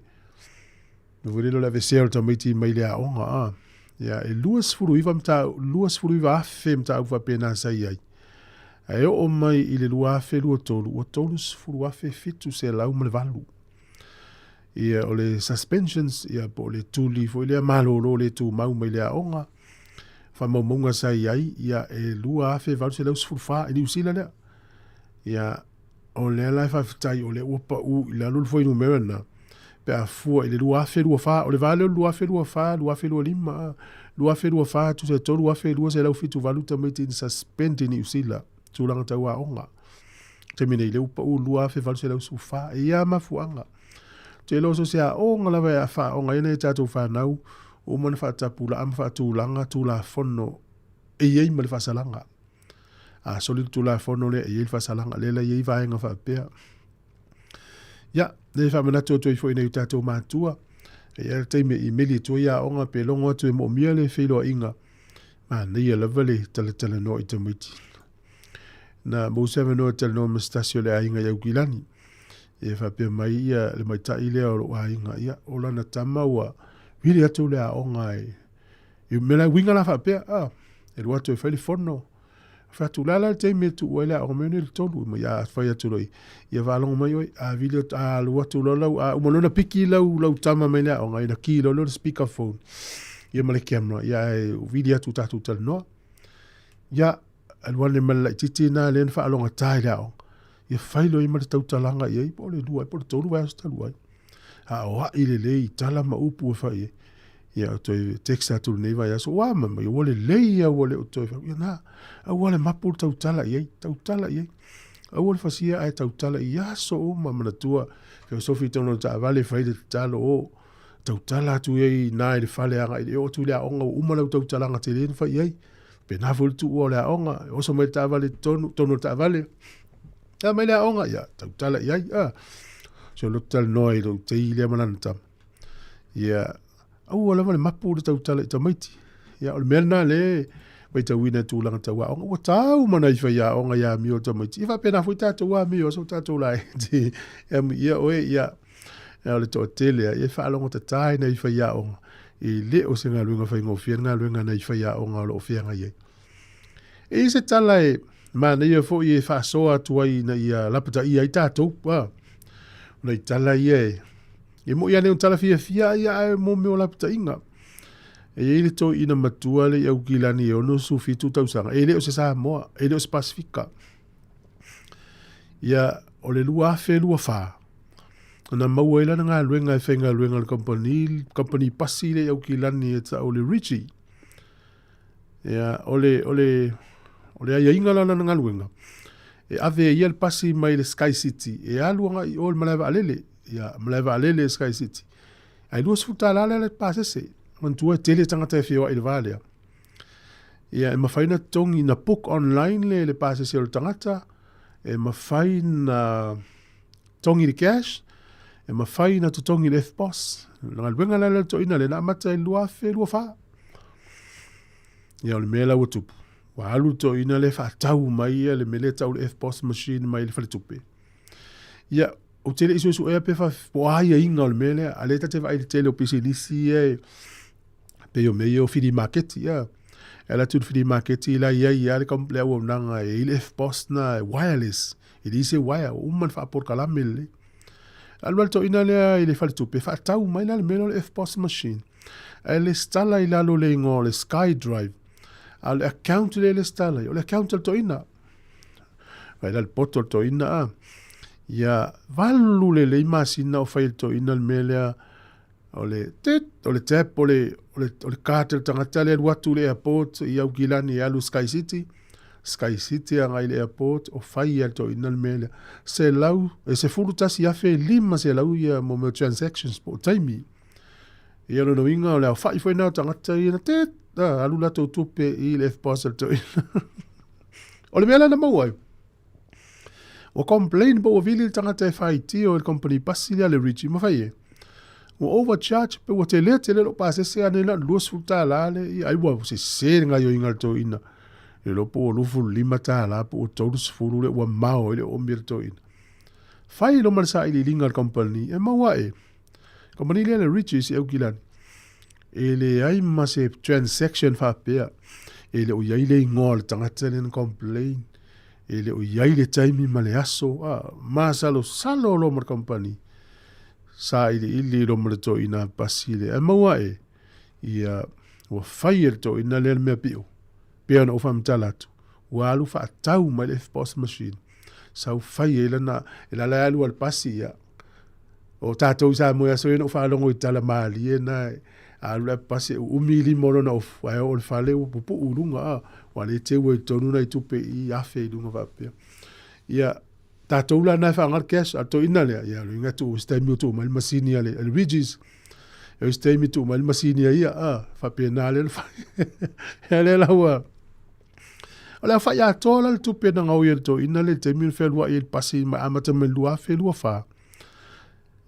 le foi lele o le aveesea o le tamaiti mai le aoga, a. Ia, e 29 mataupu, 29,000 mataupu faapena sa i ai. Ae oo mai i le 2023, ua 30,708. Ia, o le suspensions, ia, po o le tuli foi lea malolo le tumau mai le aoga, faamaumauga sa i ai, ia, e 2,814 i Niu Sila lea. Ia, o lea la e faafetai o lea ua pau i lalo le fuainumera lena, pe a fua i le 2024, o le va lea o le 2024, 2025, 2024, tusa e 3,278 tamaiti na suspend i Niu Sila, tulaga tau aoga. Taimi nei, lea ua pau 2,814. E i ai mafuaaga. Ou te iloa so o se aoga lava e faaaoga ai nai a tatou fanau, ua uma ona faatapulaa ma faatulaga Tulafono e i ai ma le faasalaga. A soli le Tulafono lea, e i ai le faasalaga. Lea la e i ai vaega faapea. Ia, e faamanatu atu ai foi i nai o tatou matua, e i ai le taimi e imeli atu ai aoga pe logo atu e moomia le feiloaiga, manaia lava le talatalanoa i tamaiti. Na maua se avanoa e talanoa ma se tasi o le aiga i Aukilani. E faapea mai ia le maitai lea o lou aiga, ia, o lana tama ua vili atu le aoga e, i mea la uiga la faapea, ah, e alu atu e fai le fono. Fai atu, la la le taimi e tuu ai le aoga mea nei le tolu, ma ia fai atu loi, ia faalogo mai oi, a vili atu, a alu atu loa lau, a uma loa ona piki lau, lau tama mai le aoga, ina ki loa lea o le speaker phone, ia ma le camera, ia e vili atu tatou talanoa. Ia, alu ane ma le laitiiti lena lea na faalogata i le aoga, ia fai loa i ai ma le tautalaga i ai, po o le lua ai, po o le tolu vaiaso talu ai. Aoai lelei i tala ma upu e fai ai. Ia, o toe text atu lenei vaiaso, ua ama mai, ua lelei ia, ua le o toe fai. Ia na, aua le mapu le tautala i ai, tautala i ai. Aua le fasia ae tautala i aso uma manatua, feosofi tonu o le taavale fai le tatalo, o, tautala atu i ai i ina i le fale agai i le oo atu i le aoga, ua uma lau tautalaga tele na fai i ai. Pēnā foi le tuua o le aoga, e oso mai le taavale i totonu, totonu o le taavale, a mai le aoga, ia, tautala i ai, a. Si o lotu talanoa i lou tei lea ma lana tama. Ia, aua lava le mapu le tautala i tamaiti. Ia, o le mea lena le matauina i tulaga tau aoga, ua tau ma nai faiaoga i amio o tamaiti. Ia faapena foi tatou amio, so tatou laiti. Ia, ia oe, ia, ia, o le toatele, ia, e faalogo tata i nai faiaoga. E le o se galuega faigofie le galuega a nai faiaoga o lo o feagai ai. E i ai se tala e manaia foi e faasoa atu ai ina ia lapataia ai tatou. A, o nai tala ia e, e moi lava nei o tala fiafia ia ae mo mea o lapataiga. E i ai le toeaina matua le i Aukilani e 67 tausaga, e le o se Samoa, e le o se Pasefika. Ia, o le 2024, na maua ai lana galuega e faigaluega i le kamupani, kamupani pasi lea i Aukilani e tau o le Ritchie. Ia, o le, o le, o le aiaiga la o lana galuega, e ave e ia le pasi mai le Sky City, e alu agai i o i le malae vaalele, ia, malae vaalele e Sky City. Ae $20 lea le pasese. Manatua e tele tagata e feoai i le va lea. Ia, e mafai ona totogi, na book online le, le pasese o le tagata, e mafai na totogi i le cash, e mafai na totogi i le EFTPOS. O le galuega la lea a le toeaina lea na amata i le 2024. Ia, o le mea la ua tupu, ua alu le toeaina lea faatau mai ia le mea lea e tau o le EFTPOS machine mai le faletupe. Ia, ou te le i suesuea pe fa, po o a aiaiga o le mea lea, a o lea ta te vaai i le tele o pisinisi ia e, pei o mea ia o filimaketi, ia. E ala atu i le filimaketi la e i ai lava le, le auaunaga e i ai le EFTPOS na e wireless, e leai se wire, ua uma ona faapolokalame lelei. Alu la le toeaina lea i le faletupe, faatau mai la le mea lea o le EFTPOS machine, ae lesitala i lalo o le igoa o le SkyDrive. A o le account lea e lesitala ai, o le account a le toeaina. Vaai la le poto o le toeaina a. Ia, 8 lelei masina o fai e le toeaina le mea lea o le tit, o le tap, o le, o le, o le card a le tagata lea e alu atu i le airport i Aukilani e alu i Sky City. Sky City agai i le airport, o fai e le toeaina le mea lea. 111,500 ia mo mea o transactions po o taimi. Ia lona uiga o le aofa'i foi lena o tagata ia na te alu latou tupe i le FPOS a le toeaina. O le mea la na maua ai, ua complain po ua vili le tagata e faitio i le company pasi lea a le Ritchie ma fai e, ua overcharge pe ua tele tele lou pasese a nei na o le $20 le, ia ai ua sese le gaioiga a le toeaina. Le iloa po ua $25 po ua 30 le ua mao ai le oomi a le toeaina. Fai loa ma le sailiiliga a le company e maua ae. Kamupani lea le Ritchie's i Aukilani, e leai ma se transaction faapea, e le o i ai le igoa o le tagata lea na complain, e le o i ai le taimi ma le aso, a, masalosalo loa ma le kamupani, sailiili loa ma le toeaina pasi lea, ae maua ae, ia, ua fai e le toeaina lea le mea pio, pei ona ou faamatala atu, ua alu faatau mai le FPOS machine, sau fai ai lana, e lala e alu a le pasi, ia, O tatou i Samoa i aso ia na ou faalogo i tala malie na e alu le pasi e uumi lima o lona ofu ae oo i le fale ua pupuu i luga a ua le teu ai tonu nai tupe i afe i luga faapea. Ia tatou la na e faaaoga le cash a le toeaina lea ia lo inga tuu se taimi ua tuu mai le masini a le Regis. E se taimi tuu mai le masini a ia a faapena lea na fai. Ia lea la ua O le aofa'i atoa la le tupe na gaoi e le toeaina lea i le taimi na fealua'i ai i le pasi ma amata mai le 2024,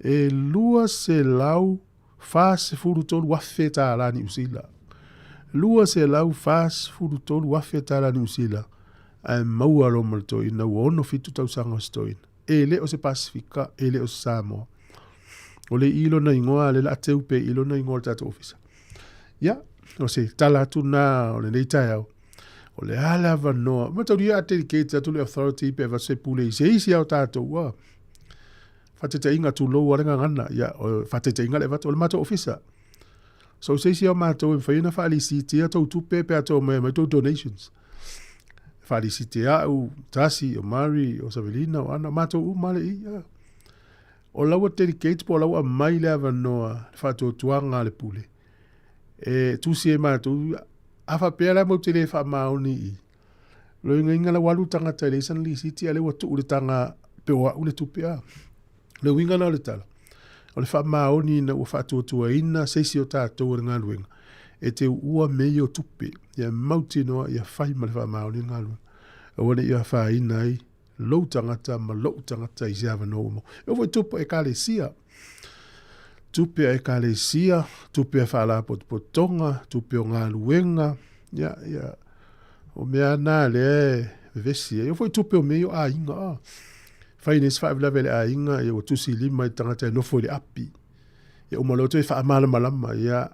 e $243,000 tālā Niu Sila. $243,000 tālā Niu Sila ae maua loa ma le toeaina ua 67 tausaga o se toeaina. E le o se Pasefika, e le o se Samoa. O le i lona igoa, lea o le a teu pea i lona igoa i le tatou ofisa. Ia, o se tala atu lena o lenei taeao. O le a le avanoa, mataulia a dedicate atu le authority pe avatu se pule i se isi a o tatou a. Faataitaiga tulou a le gagana, ia, o faataitaiga le avatu o le matou ofisa. So se isi a o matou e mafai ona faalisitia tou tupe pe a tou omai e aumai tou donations. Faalisitia au, Tasi, o Mary, o Savelina, o Ana, o matou uma le i. Ia. O la ua dedicate po o la ua aumai le avanoa, le faatuatuaga a le pule e tusi ai matou. A faapea la matou te le faamaoni i i, loiga la ua alu le tagata e leai sana lisiti a o lea ua tuu i le taga pe o au le tupe a. O le uiga la o le tala, o le faamaoni ina ua faatuatuaina se isi o tatou o le galuega e te uua mea ia o tupe, ia mautinoa ia fai ma le faamaoni le galuega. Aua ne i afaina ai lou tagata ma lou tagata i se avanoa ua maua. E oo foi tupe a ekalesia, tupe a ekalesia, tupe a faalapotopotoga, tupe o galuega, ia, ia, o mea na lea e vevesi ai. E oo foi tupe o mea ia o aiga, a. Fai nei se faalavelave a le aiga, ia ua tusi lima i le tagata e nofo i le api. Ia uma loa toe faamalamalama, ia,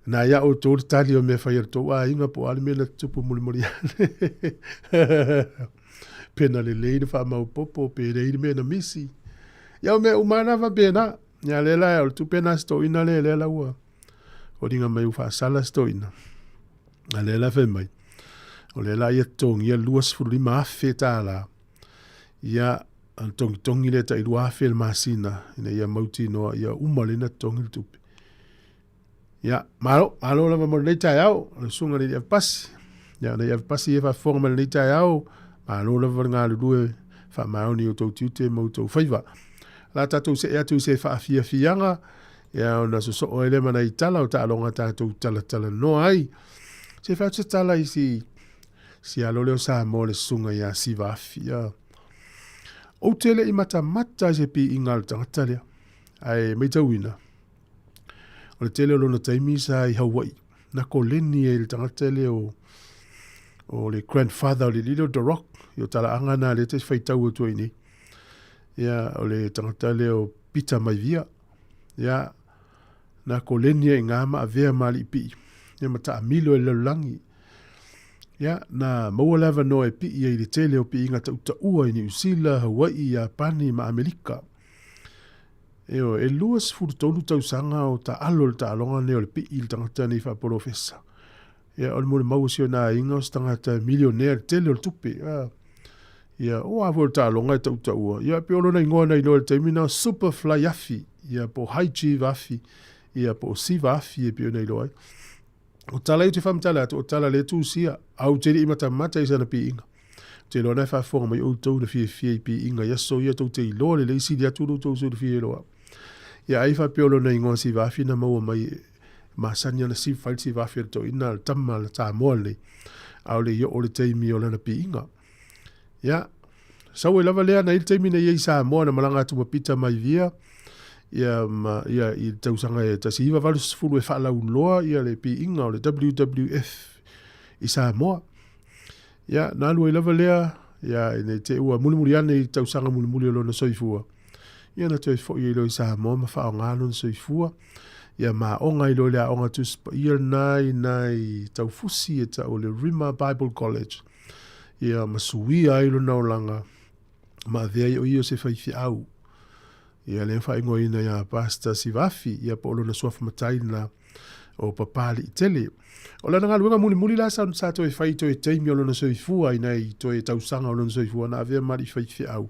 na ia outou le tali o mea fai a le tou aiga po o a le mea na tutupu mulimuli ane. Pe na lelei na faamaopoopo, pe leai le mea na misi. Ia o mea uma lava na faapena. Ia lea la, o le tupe lena a si toeaina lea, lea la ua foliga mai ua faasala si toeaina. A lea la fai mai, o lea la ia totogia le $25,000. Ia, ona togitogi lea tai $2,000 le masina, ina ia mautinoa ia uma lelei ona totogi le tupe. Ia, malo, malo lava mo lenei taeao, o le susuga i le Alii Avepasi. Ia, o le Alii Avepasi e faafofoga mai lenei taeao, malo lava le galulue faamaoni i outou tiute ma outou faiva. La tatou see atu i se faafiafiaga, ia ona sosoo ai lea ma nai tala o taaloga tatou talatalanoa ai. Se fai atu se tala i si, si alo lea o Samoa le susuga ia Siva Afi. Ia. Ou te le i matamata i se piiga a le tagata lea, ae maitauina, O le tele o lona taimi sa i Hawaii. Na koleni ai le tagata lea o, o le grandfather o le alii lea o The Rock. I o talaaga na lea te faitau atu ai nei. Ia, o le tagata lea o Peter Maivia. Ia, na koleni ai ngā ma avea ma alii pii. Ia ma taamilo e le lalolagi. Ia, na maua le avanoa e pii ai i le tele o piiga tautaua i Niu Sila, Hawaii, Iapani ma Amerika. Ioe, e 23 tausaga o taalo le taaloga lenei o le pii i le tagata nei faapolofesa. Ia, o le molimau o si ona aiga o se tagata e milionea i le tele o le tupe. A, ia, o a foi o le taaloga e tautaua. Ia, pei o lona igoa na iloa i le taimi na o Superfly Afi, ia, po o High Chief Afi, ia, po o Siva Afi e pei ona iloa ai. O tala ia ou te faamatala atu, o tala le tusia, a ou te le i matamata i sana piiga. Ou te iloa na e faafofoga mai outou na fiafia i piiga i aso ia, tou te iloa lelei sili atu lo outou silafia i lo au. Ia ai faapea o lona igoa Sivafi na maua mai e masani ana fai le Sivafi a le toeaina a le tama a le Samoa lenei, ʻaʻole i oo le taimi o lana piiga. Ia, sau ai lava lea na i ai le taimi na i ai i Samoa na malaga atu ma Peter Maivia, ia ma ia i le tausaga e 1980 e faalauiloa ia le piiga o le WWF i Samoa. Ia, na alu ai lava lea, ia ina i te ua mulimuli ane i tausaga mulimuli o lona soifua, ia na toe foi ai loa i Samoa ma faaaoga lona soifua, ia ma aoga ai loa i le aoga Tusi Paia lena i nai taufusi e tau o le Rhema Bible College, ia ma suia ai lona olaga ma avea ai o ia o se faifeau. Ia lea faaigoaina ia Pastor Sivafi, ia po o lona suafa matai lena o Papaliitele. O lana galuega mulimuli la sa, sa toe fai toe taimi o lona soifua i nai toe tausaga o lona soifua na avea ma alii faifeau.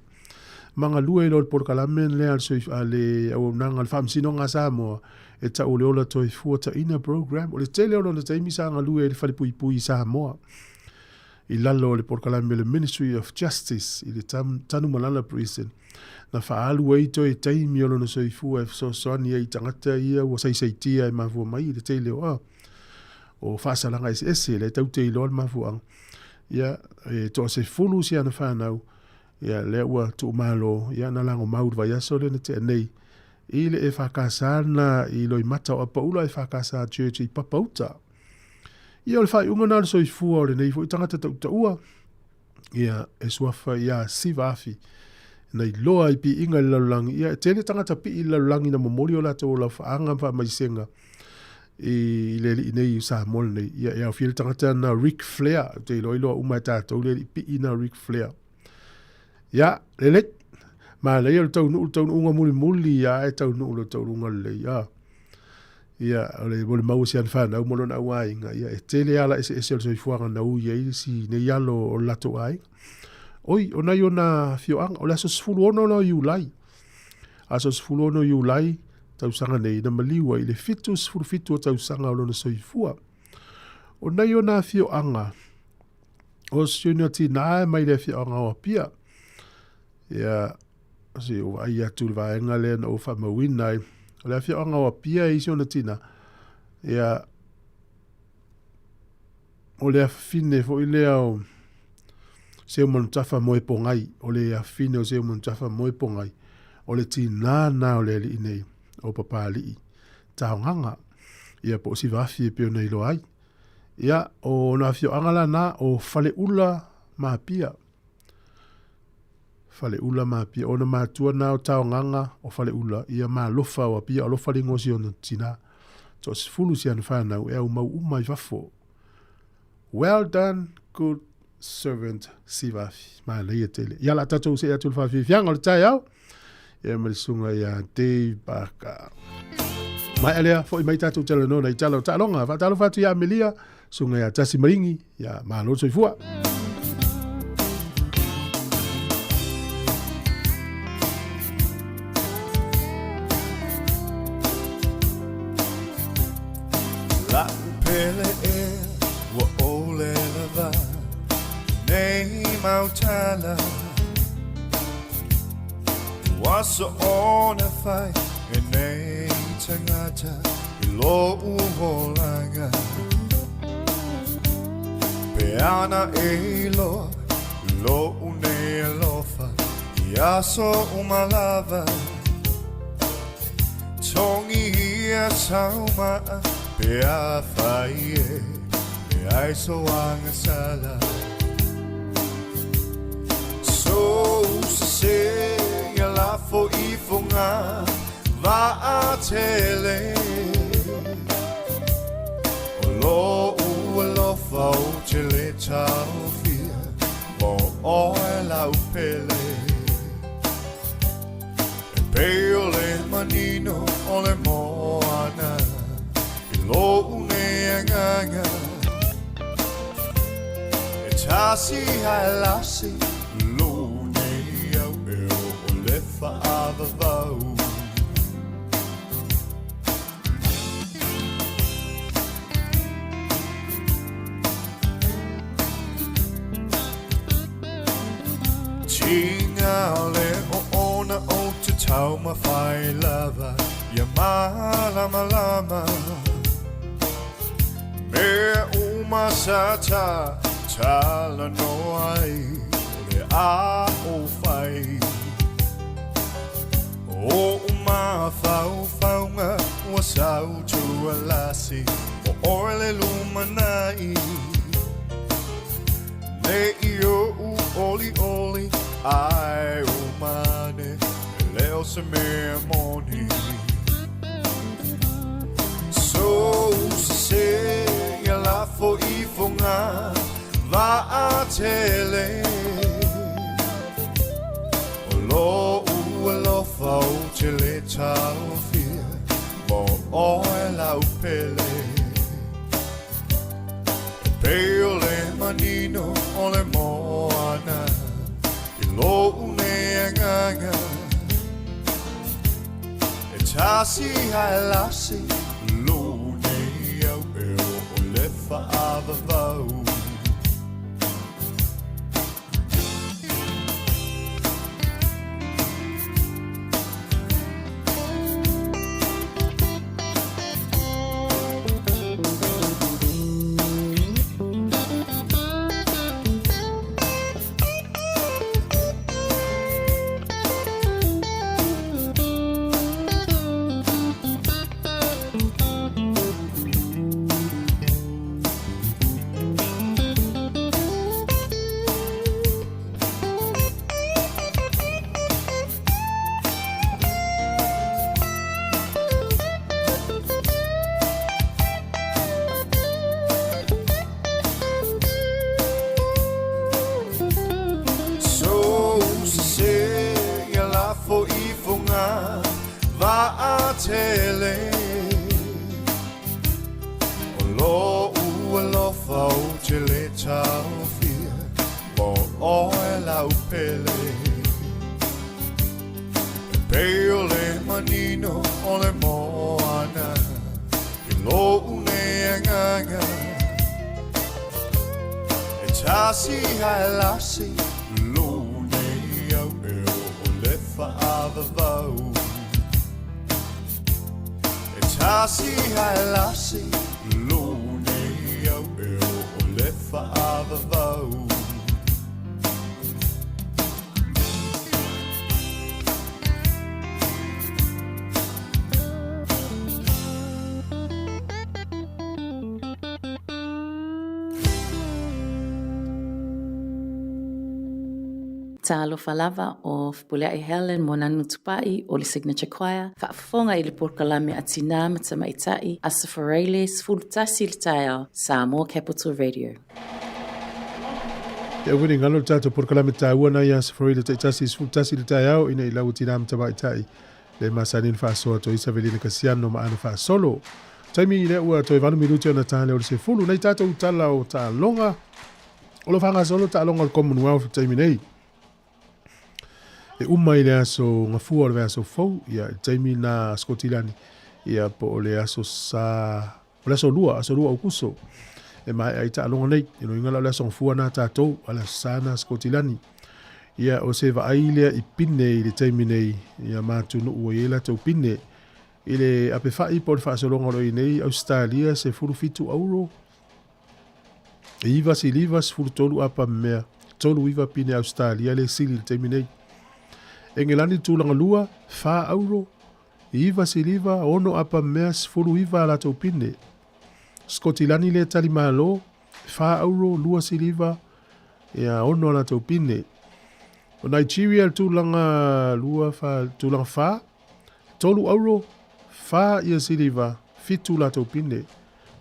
Ma galue ai loa le polokalame lea a le soif, a le auaunaga a le Faamasinoga a Samoa e tau o le Ola Toifua Taina Program. O le tele o lona taimi sa galue ai le falepuipui i Samoa i lalo o le polokalame le Ministry of Justice i le Tanumalala Prison. Na faaalu ai toe taimi o lona soifua e fesoasoani ai i tagata ia ua saisaitia e mafua mai i le tele o, a, o faasalaga eseese, lea tatou te iloa le mafuaaga. Ia, e toasefulu si ana fanau, ia, lea ua tuumalo, ia, na lagomau i le vaiaso lea na tea nei, i le EFKS na i Loimata o Apaula EFKS Church i Papauta. Ia, o le faaiuga na o le soifua o lenei foi tagata tautaua, ia, e suafa ia Siva Afi, na iloa i piiga i le lalolagi. Ia, e tele tagata pii i le lalolagi na momoli o latou olafaaga ma faamaisega i le alii nei i Samoa lenei. Ia, e aofia le tagata na Ric Flair, ou te iloa iloa uma e tatou le alii pii na Ric Flair. Ia, lelei. Manaia o le taunuu, le taunuuga mulimuli, ia, e taunuu le taunuuga lelei. Ia. Ia, o le molimau o si ana fanau ma lona au aiga, ia, e tele ala eseese o le soifuaga na ui ai si nei alo o le latou aiga. Oi, o nai ona afioaga, o le aso 16 la o Iulai, aso 16 Iulai, tausaga nei, na maliu ai i le 77 o tausaga o lona soifua. O nai ona afioaga, o si ona tinā e mai le afioaga o Apia. Ia, se o vaai atu le vaega lea na ou faamauina ai. O le afioaga o Apia e isi ona tina. Ia, o le afafine foi lea o Seumanutafa Moepogai, o le afafine o Seumanutafa Moepogai, o le tinā na o le alii nei, o Papali'i Taogaga. Ia, po o Sivafi e pei ona iloa ai. Ia, o ona afioaga la na, o Faleula ma Apia. Faleula ma Apia. Ona matua na o Taogaga o Faleula, ia ma alofa o Apia, alofa le igoa o si ona tina. Toasefulu si ana fanau e aumau uma i fafo. Well done, good servant Sivafi. Manaia tele. Ia la tatou see atu le faafiafiaga o le taeao. Ia ma le susuga ia Dave Barker. Mai alea, foi mai tatou talanoa nai tala o taaloga. Faatalofa atu ia Amelia, susuga ia Tasi Maringi, ia malo le soifua. La'u pele e ua ʻole lawa nei mau tala Ua soona fai e nei tagata i lo'u olaga Pe ana e iloa lo'u nei alofa i aso uma lava Togi ia sau ma'a pe afai e leai so agasala Sou sesē ia lafo ifoga vaatele O lo'u alofa ou te le taofia mo oe lau pele E pei o le manino o le moana i lo'u nei agaga E tasi ae lasi lo'u nei au e o le faavavau. Tiga le oona o te taumafai lava. Ia malamalama Mea uma sa ta talanoa ai O le a ou fai O ou mafaufauga ua sau tualasi Mo oe le lumanai Nei i oʻu olioli ae uma ane E le o se mea moni Sou sese ia lafo ifoga vaatele O loʻu alofa ou te le taofia Mo oe lau pele E pei o le manino o le moana I loʻu nei agaga E tasi ae lasi Lou nei au e oo le faavavau. Sou sese ia lafo ifoga vaatele O loʻu alofa ou te le taofia Mo oe lau pele E pei o le manino o le moana I loʻu nei agaga E tasi ae lasi Lou nei au e oo le faavavau E tasi ae lasi Lou nei au e oo le faavavau. Talofa lava o Fepuleai Helen Moananu Tupai o le Signature Choir, faafofoga i le polokalame a Tinā ma Tamaitai, Aso Faraile, 11 i le taeao, Samoa Capital Radio. Te au finagalo le tatou polokalame taua na ia Aso Faraile taitasi 11 i le taeao ina i lau Tinā ma Tamaitai le masani ona faasoa toi Savelina Kasiano ma ana faasolo. Taimi lea ua toe 8 minute ona ta lea o le 10. Nei tatou tala o taaloga. O lo faagasolo taaloga o le Commonwealth i le taimi nei. E uma i le aso gafua o le vaiaso fou, ia, i le taimi na Skotilani, ia, po o le aso sa, o le aso lua, aso lua Aukuso, e maea ai taaloga nei. I loiga la o le aso gafua na tatou, a le aso sa na Skotilani. Ia, o se vaai lea i pine i le taimi nei, ia ma atunuu ua i ai latou pine. I le apefa'i po o le faasologa o lo o i ai nei, Ausetalia, 17 auro, E 9 siliva, 13 apa mea, 39 pine Ausetalia le sili i le taimi nei. Engelani tulaga lua, 4 auro, 9 siliva, 6 apa mea, 19 a latou pine. Skotilani le tali malo, 4 auro, 2 siliva, ia 6 a latou pine. O Nigeria le tulaga lua, fa, tulaga 4, 3 auro, 4 ia siliva, 7 latou pine.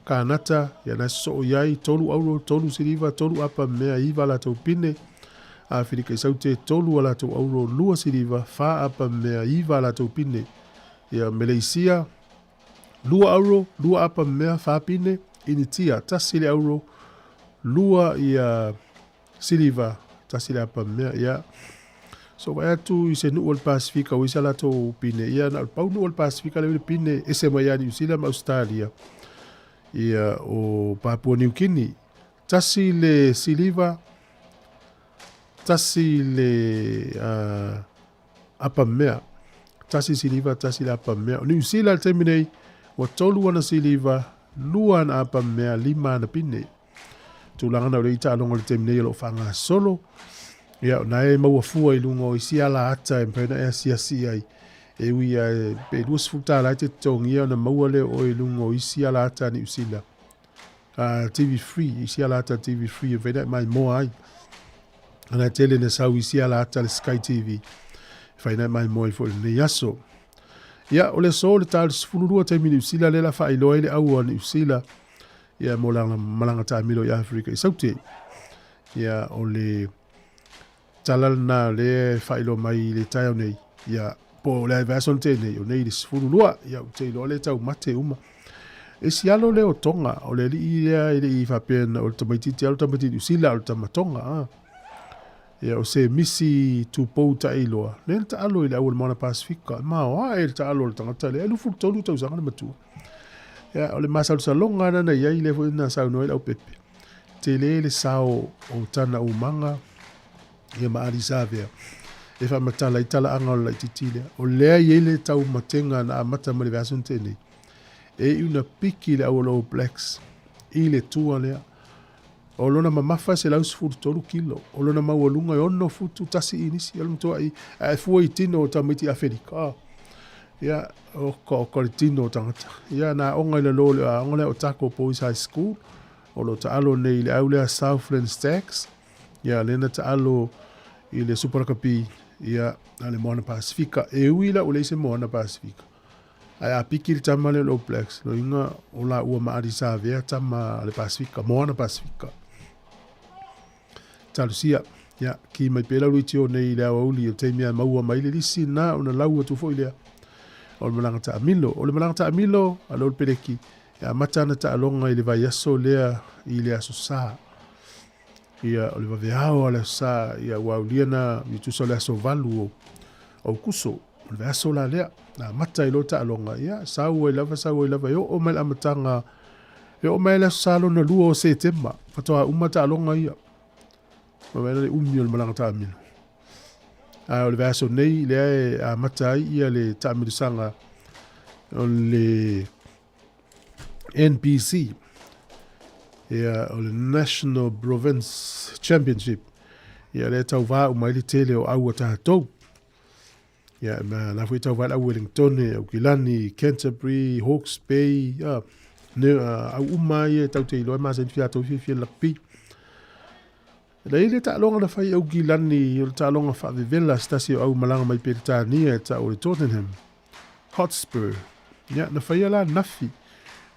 Kānata, ia na sosoo i ai, 3 auro, 3 siliva, 3 apa mea, 9 a latou pine. Awherika i Saute, 3 a latou auro, 2 siliva, 4 apa mea, 9 a latou pine. Ia Meleisia, 2 auro, 2 apa mea, 4 pine. Initia, 1 le auro, 2 ia siliva, 1 le apa mea. Ia, so vaai atu i se nuu o le Pasifika ua i sa latou pine, ia na o le pau nuu o le Pasifika lea i le pine ese mai ia Niu Sila ma Ausetalia. Ia o Papua Niu Kini, 1 le siliva, 1 le apa mea. Tasi siliva, tasi le apamea. O Niu Sila i le taimi nei, ua tolu ana siliva, lua ana apamea, lima ana pine. Tulaga na o le i taaloga i le taimi nei o lo o faagasolo. Ia, o na e maua fua i luga o isi ala ata e mafai ona e asiasi i ai. E ui lava e, pe $20 e te totogia ona maua lea o oe i luga o isi ala ata a Niu Sila. TV free, isi ala ata TV free e mafai ona e maimoa ai. Ana e tele na sau isi ala ata le Sky TV. E mafai ona e maimoa ai foi i lenei aso. Ia, o le aso o le ta o le 12 taimi Niu Sila lea la faailoa ai le aua a Niu Sila ia mo lana malaga taamilo i Afrika i Saute. Ia, o le tala lena lea e faailoa mai i le taeao nei. Ia, po o le vaiaso na tea nei, o nei le 12, ia, ou te iloa lea e taumate uma. E si alo lea o Tonga, o le alii lea e le i faapea na o le tamaitiiti alo tamaitiiti Niu Sila o le tama Tonga. A. Ia, o se misi tupou taʻiloa, lea na taalo i le au o le Moana Pasifika. E maoae le taalo o le tagata lea, e 23 tausaga le matua. Ia, o le masalosaloga lena na i ai, lea foi na saunoa ai Leaupepe. Tele le sao o tana umaga, ia ma Ardie Savea, e faamatala ai talaaga o le laitiiti lea. O lea e i ai le taumatega na amata mai le vaiaso na tea nei, e iu na piki le au o le All Blacks i le tua lea. O lona mamafa e 113 kilo, o lona maualuga e 6 futu tasi inisi, o le matuai ae fua i tino o tamaiti Aferika. Ia, oka oka le tino o tagata. Ia, na aoga i lalo o le aoga lea o Otago Boys High School, o lo o taalo nei i le au lea Southland Stags, ia, lea na taalo i le Super Rugby, ia, a le Moana Pasifika. E ui la ua leai se Moana Pasifika, ae a piki le tama lea o le All Blacks, lona uiga o laua ma Ardie Savea tama a le Pasifika, Moana Pasifika. Talosia, ia, ki mai pea lau leitio nei i le aoauli o le taimi a maua mai le lisi na ona lau atu foi lea o le malaga taamilo. O le malaga taamilo a le Peleki, e amata ana taaloga i le vaiaso lea i le Aso Sa. Ia, o le vaveao a le Aso Sa, ia, ua aulia na i tusa o le aso 8 o Aukuso. O le vaiaso la lea, na amata ai loa taaloga, ia, sau ai lava, sau ai lava, e oo mai le amataga E oo mai le aso sa lona lua o Setema, faatoa uma taaloga ia. Ma vaai la le umi o le malaga taamilo. Ae o le vaiaso nei lea e amata ai ia le taamilosaga o le NPC, ia o le National Province Championship. Ia lea e tauva uma ai le tele o au a tatou. Ia, ma la foi tauva le au Wellingtone, au Kilani, Canterbury, Hawke's Bay, ia, ne, au uma ia e tau te iloa e masani fia tou fiafia i le rugby. Le i le taaloga na fai au Kilani, o le taaloga faavevela se tasi o au malaga mai Peretania e tau o le Tottenham Hotspur. Ia, na faia la nafi.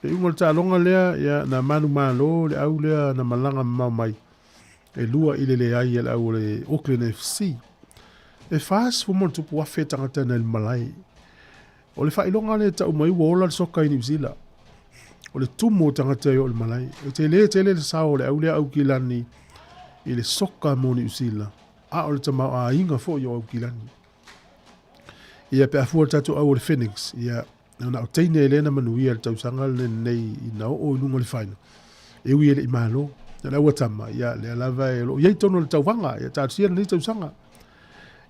Le iuga o le taaloga lea, ia, na manumalo le au lea na malaga mamao mai. E lua i le leai a le au o le Auckland FC. E 40,000 tagata na i le malae. O le faailoga lea e tau mai ua ola le soka i Niu Sila. O le tumu o tagata e oo i le malae. E tele tele le sao o le au lea Aukilani i le soka mo Niu Sila, a o le tamaoaiga foi o Aukilani. Ia pe a fua le tatou au o le Phoenix, ia na o teine e lea na manuia le tausaga lenei ina oo i luga o le final. E ui e le i malo. Na le aua tama, ia lea lava e o lo o i ai tonu o le tauvaga, ia talosia lenei tausaga.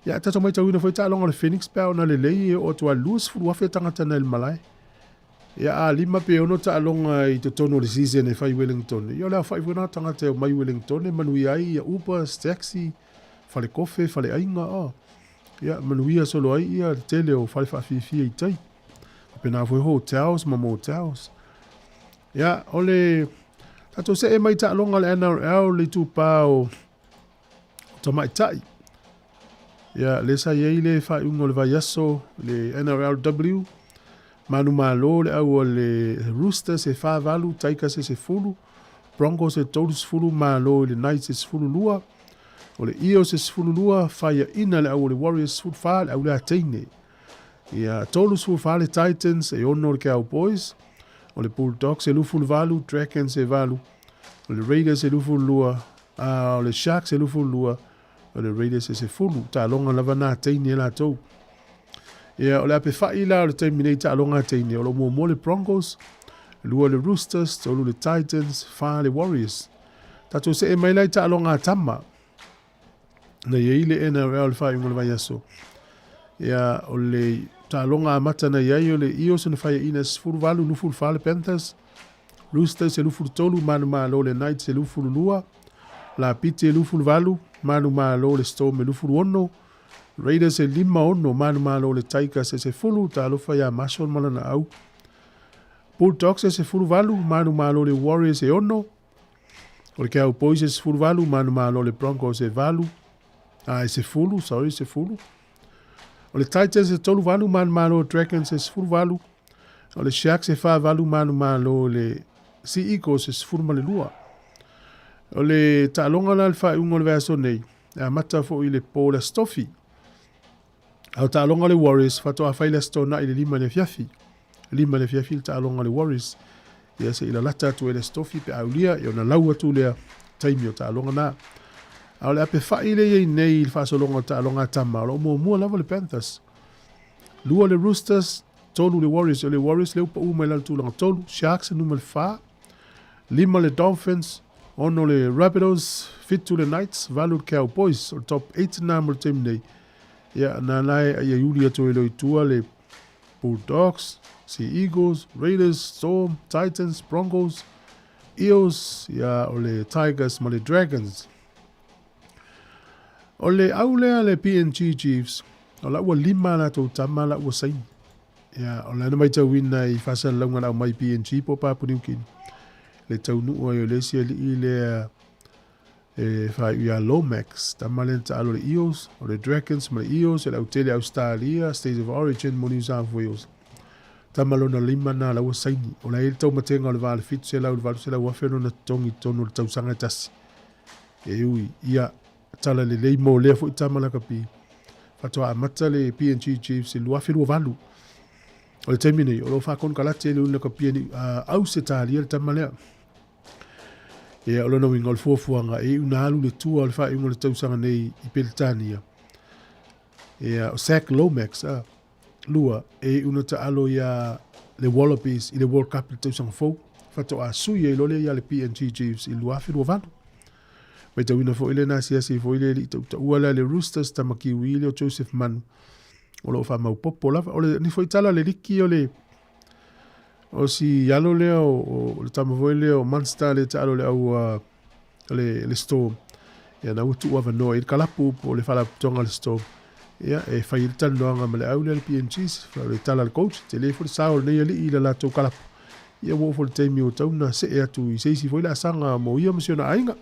Ia tatou maitauina foi taaloga o le Phoenix pe a ona lelei e oo atu a 20,000 tagata na i le malae. Ia a lima pe ono taaloga i totonu o le season e fai Wellington. Ia o le aofai foi na tagata e omai Wellington e manuia ai ia Ubers, taxi, fale kofe, fale aiga, oh. Ia, manuia solo ai ia le tele o fale faafiafia i tai. Faapena foi hotels ma motels. Ia, o le tatou see mai taaloga le NRL le itupa o tamaitai. Ia, le sa i ai le faaiuga o le vaiaso le NRLW, manumalo le au a le Roosters e 4-8, Tigers e 10, Broncos e 30, malo i le Knights e 12, O le Eels e 12, faiaina le au o le Warriors 14, le au lea teine. Ia, 34 le Titans, e 6 le Cowboys. O le Bulldogs e 28, Dragons e 8. O le Raiders e 22, a o le Sharks e 22, o le Raiders e 10. Taaloga lava nā teine e latou. Ia, o le ape whai la o le taimi nei taaloga a teine. O lo muamua le Broncos, lua le Roosters, tolu le Titans, whā le Warriors. Tatou see mai la i taaloga a tama. Na i ai le NRL le faaiuga o le vaiaso. Ia, o le taaloga amata na i ai o le Eels na faiaina e 18 24 le Panthers, Roosters e 23 manumalo le Knights e 22, Lapiti e 28 manumalo le Storm e 26, Raiders e 56 manumalo le Tigers e 10, talofa ia Marshall ma lana au. Bulldogs e 18 manumalo le Warriors e 6, o le Cowboys e 18 manumalo le Broncos e 8, a e 10, sorry, 10. O le Titans e 38 manumalo, Dragons e 18, o le Sharks e 48 manumalo, le Sea Eagles e 12. O le taaloga la le faaiuga o le vaiaso nei, e amata foi i le po le Aso Tofi. A o taaloga le Warriors, faatoa fai le Aso Toonai i le 5 i le afiafi. 5 i le afiafi le taaloga le Warriors. Ia se i lalata atu ai le Aso Tofi pe a aulia, ia ona lau atu lea taimi o taaloga na. A o le ape fai le iai nei i le faasologa o taaloga a tama, o lo o muamua lava le Panthers. 2 le Roosters, 3 le Warriors. O le Warriors lea ua pau mai la le tulaga 3, Sharks e numera 4, 5 le Dolphins, 6 le Rabbitohs, 7 le Knights, 8 le Cowboys. O le top 8 na mo le taimi nei. Ia, na la e ai uli atu ai loa i tua le Bulldogs, Sea Eagles, Raiders, Storm, Titans, Broncos, Eels, ia, o le Tigers ma le Dragons. O le au lea le PNG Chiefs, o la ua 5 a latou tama la ua saini. Ia, o lana maitauina i faasalalauga na aumai PNG po o Papua New Guinea, le taunuu ai o le isi alii lea e faaiu ia Lomax, tama lea na taalo le Eels, o le Dragons ma le Eels, e le autele Australia, State of Origin mo New South Wales. Tama lona 5 na la ua saini. O la e i le taumatega o le va le 700 i le 800 afe lona totogi i totonu o le tausaga e tasi. E ui, ia, tala lelei mo lea foi tama lakapi. Faatoa amata le PNG Chiefs i 2028. O le taimi nei, o lo o faakonekarate le uni lakapi ni Ausetalia le tama lea. Ia, o lona uiga o le fuafuaga e iu na alu le tua o le faaiuga o le tausaga nei i Peretania. Ia, o Zach Lomax, 2, e iu na taalo ia le Wallabies i le World Cup i le tausaga fou, faatoa sui ai loa lea ia le PNG Chiefs i le 2028. Maitauina foi lea na asiasi foi le alii tautaua lea le Roosters tama Kiwi lea o Joseph Manu, o lo o faamaupopo lava. O le ni foi tala le liki o le o si alo lea o le tama foi lea o Munster le taalo le au le Storm. Ia na ua tuu avanoa i le kalapu po o le faalapotopotoga le Storm. Ia e fai le talanoaga ma le au lea le PNGs, le tala le coach, tele foi le sao o lenei alii i le latou kalapu. Ia ua oo foi le taimi ua tatau ona see atu i se isi foi laasaga mo ia ma si ona aiga.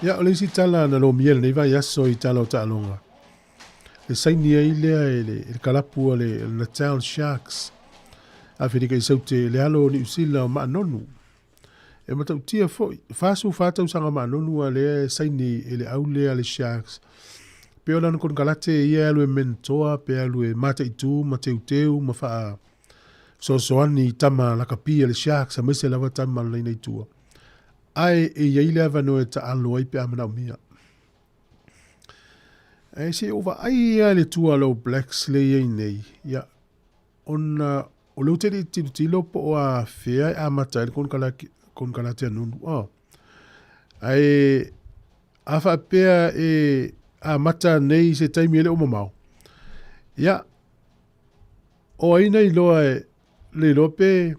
Ia, o le isi tala na lomia lenei vaiaso i tala o taaloga, le saini ai lea e le, e le kalapu a le Natal Sharks, Aferika i Saute, le alo o Niu Sila o Maanonu. E matautia foi, 44 tausaga Maanonu a lea e saini e le au lea le Sharks. Pe o lana konekarate ia e alu e mentoa, pe alu e mataitu, ma teuteu, ma faa soasoani i tama lakapi a le Sharks, aemaise lava tama a le laina i tua. Ae e i ai le avanoa e taalo ai pe a manaomia. Ae se i ou vaai lava i le tua a le All Blacks lea e i ai nei, ia, ona o lea ou te le i tilotilo po o afea e amata ai le konekarate a Nunu. Oh. Ae a faapea e amata nei se taimi e le o mamao, ia, o ai na iloa e le iloa pe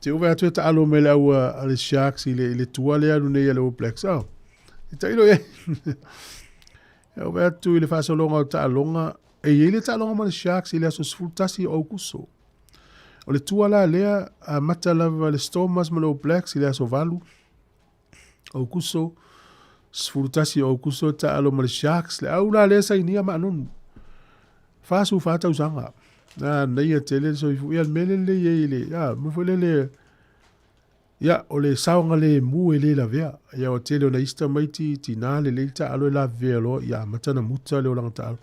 te ove atu e taalo mai le au a le Sharks i le tua lea alu nei a le All Blacks. Oh, e tailo i ai. E ove atu i le faasologa o taaloga, e i ai le taaloga ma le Sharks i le aso 11 o Aukuso. O le tua la lea, amata lava le Stormers ma le All Blacks i le aso 8 Aukuso, 11 o Aukuso taalo ma le Sharks, le au la lea sainia Maanonu. 44 tausaga. Na nei a tele le soifua. Ia le mea lelei ai le, ia, mea foi lele, ia, o le saoga le mu e le lavea. Ia, o tele o na isi tamaiti, tina lelei le taalo e lavea loa, ia, amata na muta le olaga taalo.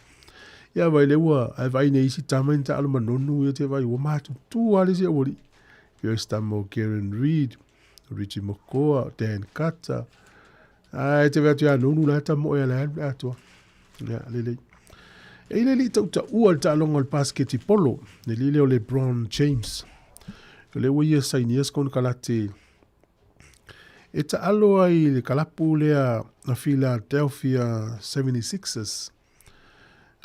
Ia, vai le ua, ae vaai nei isi tama i taalo manonu, ia te vai, ua matutu lava le isi aualii. Ia, o isi tama o Karen Reid, Richie McCaw, Dan Carter. Ae te vea atu ia Nonu la ta moe ala alu le atoa. Ia, lelei. E i le alii tautaua i le taaloga o le pasiketipolo, le alii lea o LeBron James. O lea ua ia sainia se konekarate e taalo ai i le kalapu lea a Philadelphia 76ers.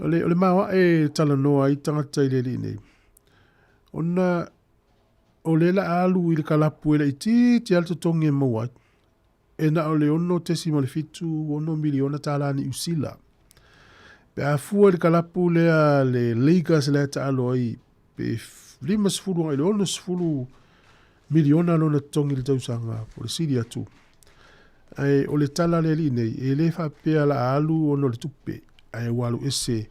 O le, o le maoae e talanoa ai tagata i le alii nei, ona o lea la a alu i le kalapu e laitiiti lava le totogi e maua ai. E na o le $6.76 miliona tālā Niu Sila. Pe a fua i le kalapu lea le Lakers lea e taalo ai, pe 50 agai i le 60 miliona lona totogi i le tausaga, po o le sili atu. Ae o le tala a le alii nei, e le faapea la a alu ona o le tupe, ae ua alu ese.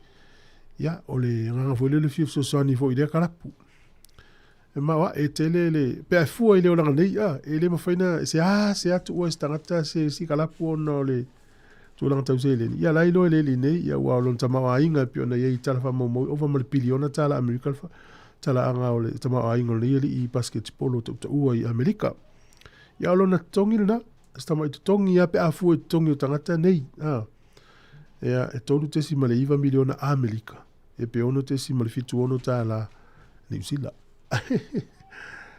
Ia, o le agaga foi lea o le fia fesoasoani foi i lea kalapu. E maoae tele le, pe a fua i le olaga nei, a, e le mafai na, e seasea tuua e se tagata se isi kalapu ona o le tulaga tau seleni. Ia la iloa e le alii nei, ia ua o lona tamaoaiga e pei ona i ai i tala faamaumau, ova ma le piliona tala Amerika le talaaga o le tamaoaiga o lenei alii basketball o tautaua i Amerika. Ia o lona totogi lena, se tamai totogi lava pe a fua i totogi o tagata nei, a. Ia, e 3.9 miliona Amerika, e pe 6.76 tālā Niu Sila.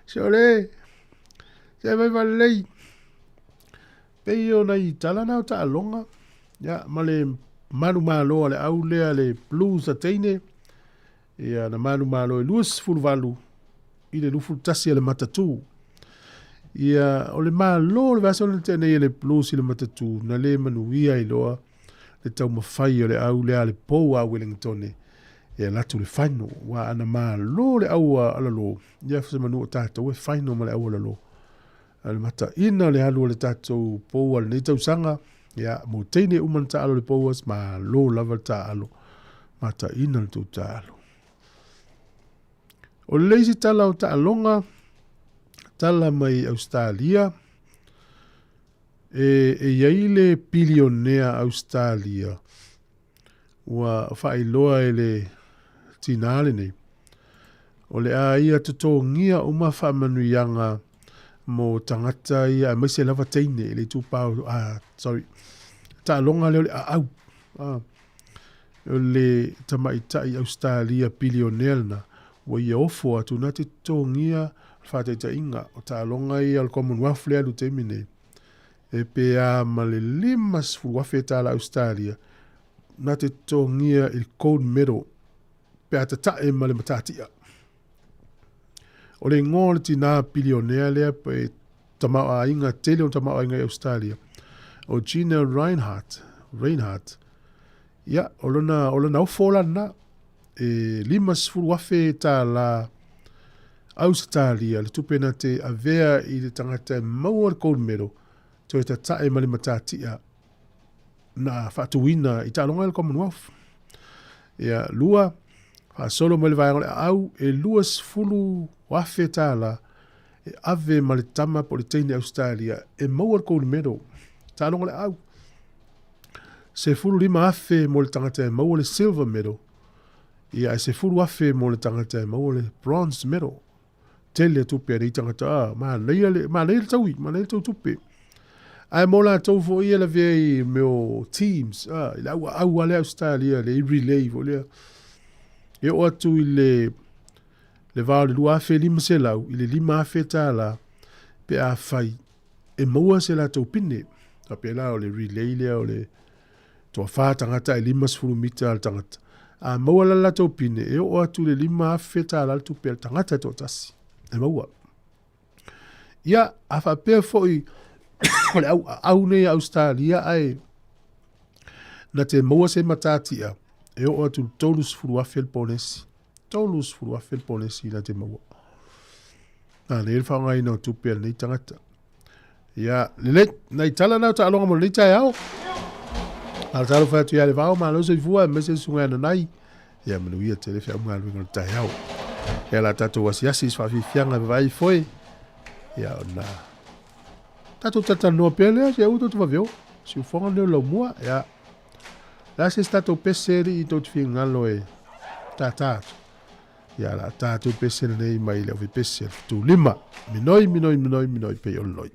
Sole, se vai valelei. Pei o nai tala na o taaloga, ia, ma le manumalo a le au lea le Blues a teine, ia, na manumalo e 28 i le 21 a le Matatū. Ia, o le malo o le vaiaso na tea nei e le Blues i le Matatū, na le manuia ai loa le taumafai o le au lea a le pou a Wellingtone e alu atu i le final. Aua ana malo le au a Alalo, ia se manu o tatou e final ma le au Alalo. A o le mataina o le alu o le tatou pou a lenei tausaga, ia, mo teine uma na taalo i le Pouas, malo lava le taalo, mataina le tou taalo. O le isi tala o taaloga, tala mai Ausetalia, e, e i ai le pilionea Ausetalia ua faailoa e le tinā lenei, o le a ia totogia uma faamanuiaga mo tagata ia aemaise lava teine i le itupa o, ah, sorry, taaloga lea o le aau. Ah, o le tamaitai Ausetalia pilionea lena, ua ia ofo atu na te totogia le faataitaiga o taaloga ia o le Commonwealth lea alu taimi nei, e pe a ma le 50,000 tala Ausetalia na te totogia i le gold medal pe a tatae ma le matatia. O le ingoa o le tinā pilionea lea pe tamaoaiga, tele o tamaoaiga i Australia, o Gina Rinehart, Reinhardt. Ia, o lona, o lona ofo la lena, e 50,000 tālā Ausetalia, le tupe na te avea i le tangata e maua le gold medal, toe tatae ma le matatia na faatuina i taaloga i le Commonwealth. Ia, lua, faasolo mai le vaega o le aau, e 20,000 tālā e ave ma le tama po o le teine Ausetalia e maua le gold medal, taaloga o le aau. 15,000 mo le tangata e maua le silver medal, ia, ae 10,000 mo le tangata e maua le bronze medal. Tele tupe a nei tagata, ah, manaia le, manaia le taui, manaia le tau tupe. Ae mo latou foi ia lavea i mea o teams, ah, i le au au a le Australia, le relay foi lea. E oo atu i le, le va o le 2500 i le 5000 tālā pe a fai e maua se latou pine. Faapea la o le relay lea o le toawhā tangata e 50 mita a le tangata. A maua la le latou pine, e oo atu i le 5000 tālā le tupe a le tangata e toatasi. E maua. Ia, a faapea foi o le au au nei a Australia ae na te maua se matatia e oo atu i le 30,000 le ponesi. 30,000 le ponesi na te maua. Nā nei le whaangaina o tupe a lenei tangata. Ia, lelei, nai tala nā o taaloga mo lenei taeao. A le talo whai atu ia le vao, malo soifua, aemaise susuga ia nanai. Ia, manuia tele whia galuega o le taeao. Ia la tātou asiasi i se whaafiafiaga vaai foe. Ia, ona tātou talatalanoa pea lea, se aua tou te vaveo. Siufoga lenei o le laumua, ia. Le a se isi tātou pese alii tou te finagalo e tātā atu. Ia, la tā atu pese lenei mai le ofi pese a le Fetulima. Minoi, minoi, minoi, minoi, pei o le loi.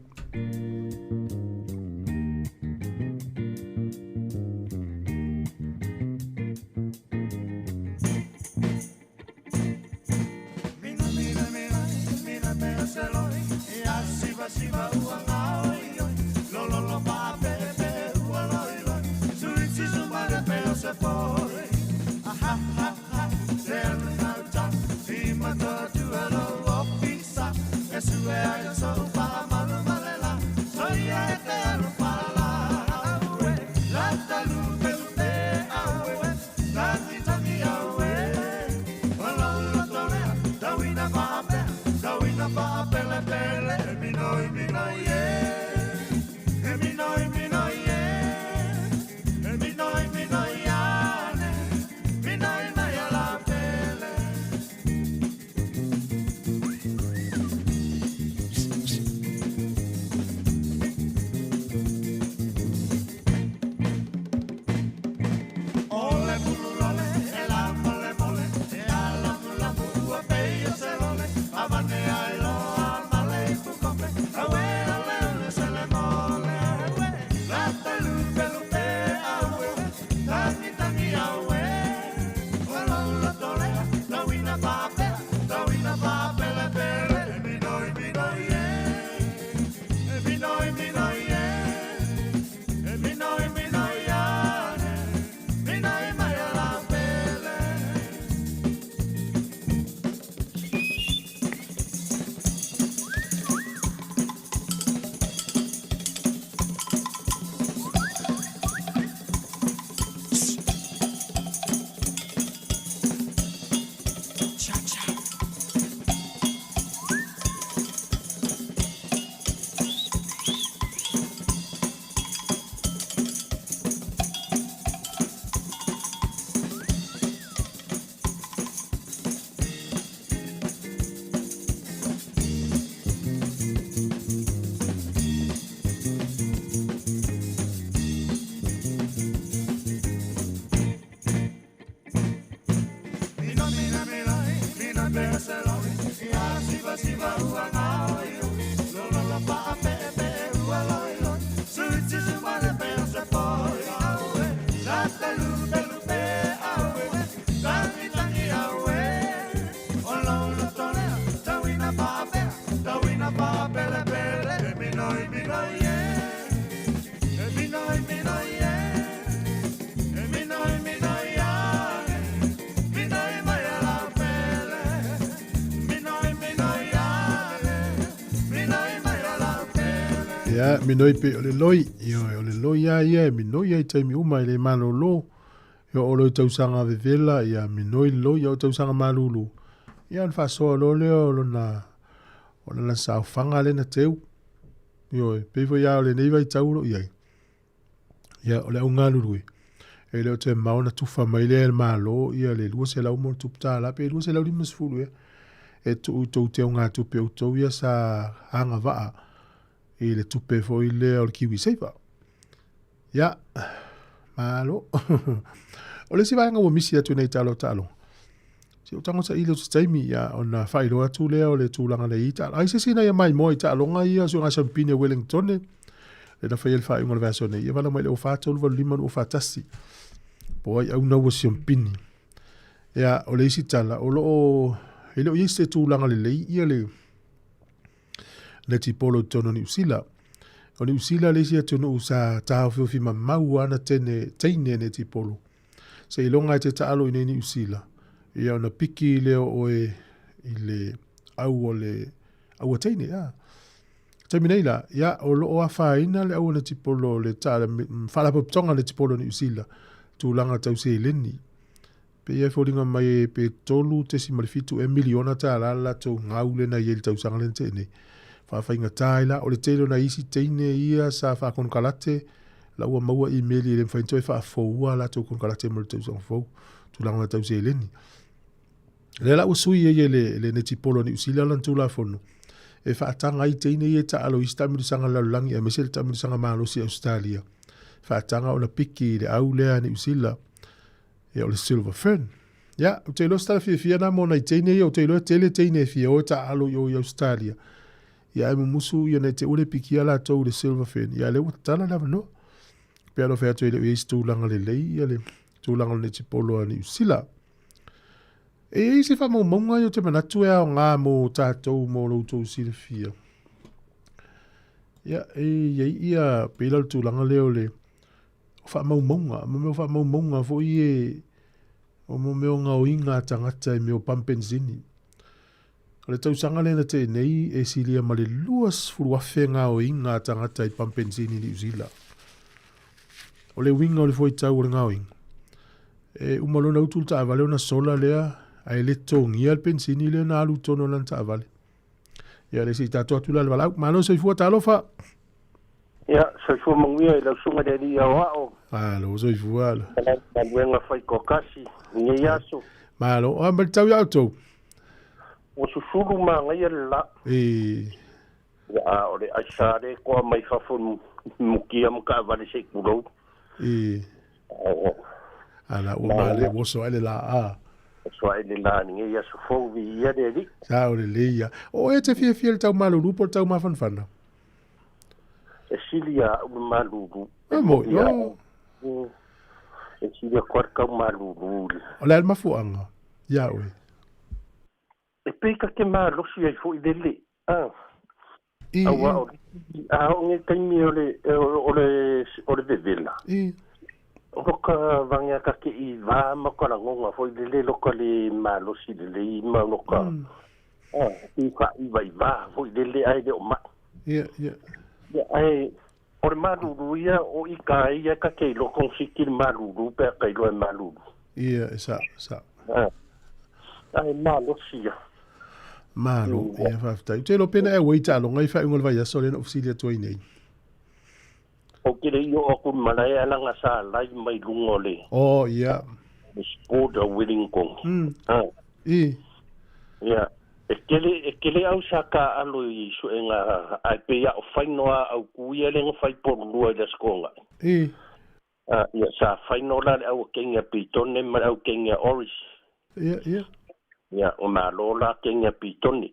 Ia, minoi pe o le loi, ioe, o le loi a ia e minoi ai taimi uma i le malolo. Ia o loi tausaga vevela, ia minoi le loi, ia o tausaga malulu. Ia ona faasoa loa lea o lona, o lana saofaga lea na teu. Ioe, pei foi lava o lenei vaitau o lo o i ai. Ia, o le au galulue, e le o toe mamao ona tufa mai lea e le Malo ia le 200 ma ona tupu tala pe 250 ea e tuu i tou teugatupe outou ia sa agavaa i le tupe foi lea o le Kiwi Saver. Ia, malo. O le isi vaega ua misi atu nei talo taaloga, si ou tago saili o se taimi, ia, ona faailoa atu lea o le tulaga na i taaloga. Ai se isi na ia maimoa i taaloga ia, o si o Sampini a Wellington, le na faia le faaiuga o le vaiaso nei, ia vala mai le 04 3 8 5 2 4 1. Po ai au naua Siampini. Ia, o le isi tala, o lo o, e le o i ai se tulaga lelei ia le, netipolo i totonu o Niu Sila. O Niu Sila le isi atunuu sa taofiofi mamau ana tene, teine netipolo. Seiloga e te taalo i nei Niu Sila, ia ona piki lea o oe i le au o le aua teine. A. Taimi nei la, ia, o lo o afaina le aua netipolo, le ta, faalapotopotoga netipolo Niu Sila, tulaga tau seleni. Pei e foliga mai pe $3.7 ea miliona tālā le latou gau lea na i ai i le tausaga lea na tea nei. Faafaigata ai la, o le tele o nai isi teine ia sa faakonokalate, la ua maua imeli e le mafai ona toe faafoua a latou konokalate mo le tausaga fou, tulaga tau seleni. Lea la ua sui ai e le, le netipolo a Niu Sila lana Tulafono e faataga ai teine ia e taalo i isi taamilosaga a le lalolagi aemaise le taamilosaga malosi a Ausetalia, faataga ona piki i le au lea a Niu Sila. Ia, o le Silver Fern. Ia, ou te iloa se tala fiafia na mo nai teine ia, ou te iloa e tele teine e fia o e taaalo i o i Australia. Ia, ae mumusu ia nei te ua le pikia latou i le Silver Fern. Ia, lea ua tatala le avanoa. Pe alofa atu e le o i ai se tulaga lelei ia le tulaga o le netipolo a Niu Sila. E i ai se faamaumauga ia ou te manatu e aoga mo tatou mo lo outou silafia. Ia, e i ai ia, pei la o le tulaga lea o le faamaumauga, mo mea o faamaumauga foi e o mo mea o gaoiga a tagata i mea o pump benzini. O le tausaga lea na tea nei e silia ma le 20,000 gaoiga a tagata i pump benzini i Niu Sila. O le uiga o le fuaitau o le gaoiga, e uma loa ona utu le taavale ona sola lea ae le totogia le penisini lea na alu i totonu o lana taavale. Ia le se i tatou atu la le valaau. Malo soifua talofa. Ia, soifua manuia i lau susuga i le Alii Aoao. Malo soifua ala. Galuega fai toatasi i nei aso. Malo. O a ma le tau ia outou? Ua susulu manaia le la. E. Ia, a o le aisa le toa mai fafo mukia ma taavale se i tulou. E. Ala ua male ua oso ae le la a. Oso ae le la i nei aso fou viia le Alii. Sa o lelei ia. O e te fiafia i le tau malulu po o le tau mafanafana? E sili a au le malulu. E moi, o. E sili atu a le tau malulu. O le a le mafuaaga ia oe? E pei ka te malosi ai foi lele, a. Aua o a oo nei taimi o le o le o le vevela. O ka vagea ka ke i va ma ka lagona foi lele lo ka le malosi lelei ma lo ka i ka i vai va foi lele ai le o mai. Ia, ia. Ia, ai, o le malulu ia, o i ka ia ka te iloa kong siki le malulu pe a ka iloa e malulu. Ia, e sa, sa. Ai, malosi ia. Malo, ia, faafetai. Ou te iloa pe na e auai taaloga i faaiuga o le vaiaso lea na ou fesili atu ai nei. Ou te le i oo atu i le malae ae laga sa live mai luga o le. Oh, ia. Le sport o Wellington. I. Ia, e tele, e tele au sa taaalo i suega ae pei a o final a au ku ia le na fai polulua i le Aso Toonai. I. Ia, sa final la le au Kenya Pitone ma le au Kenya Oris. Ia, ia. Ia, o malo la Kenya Pitone.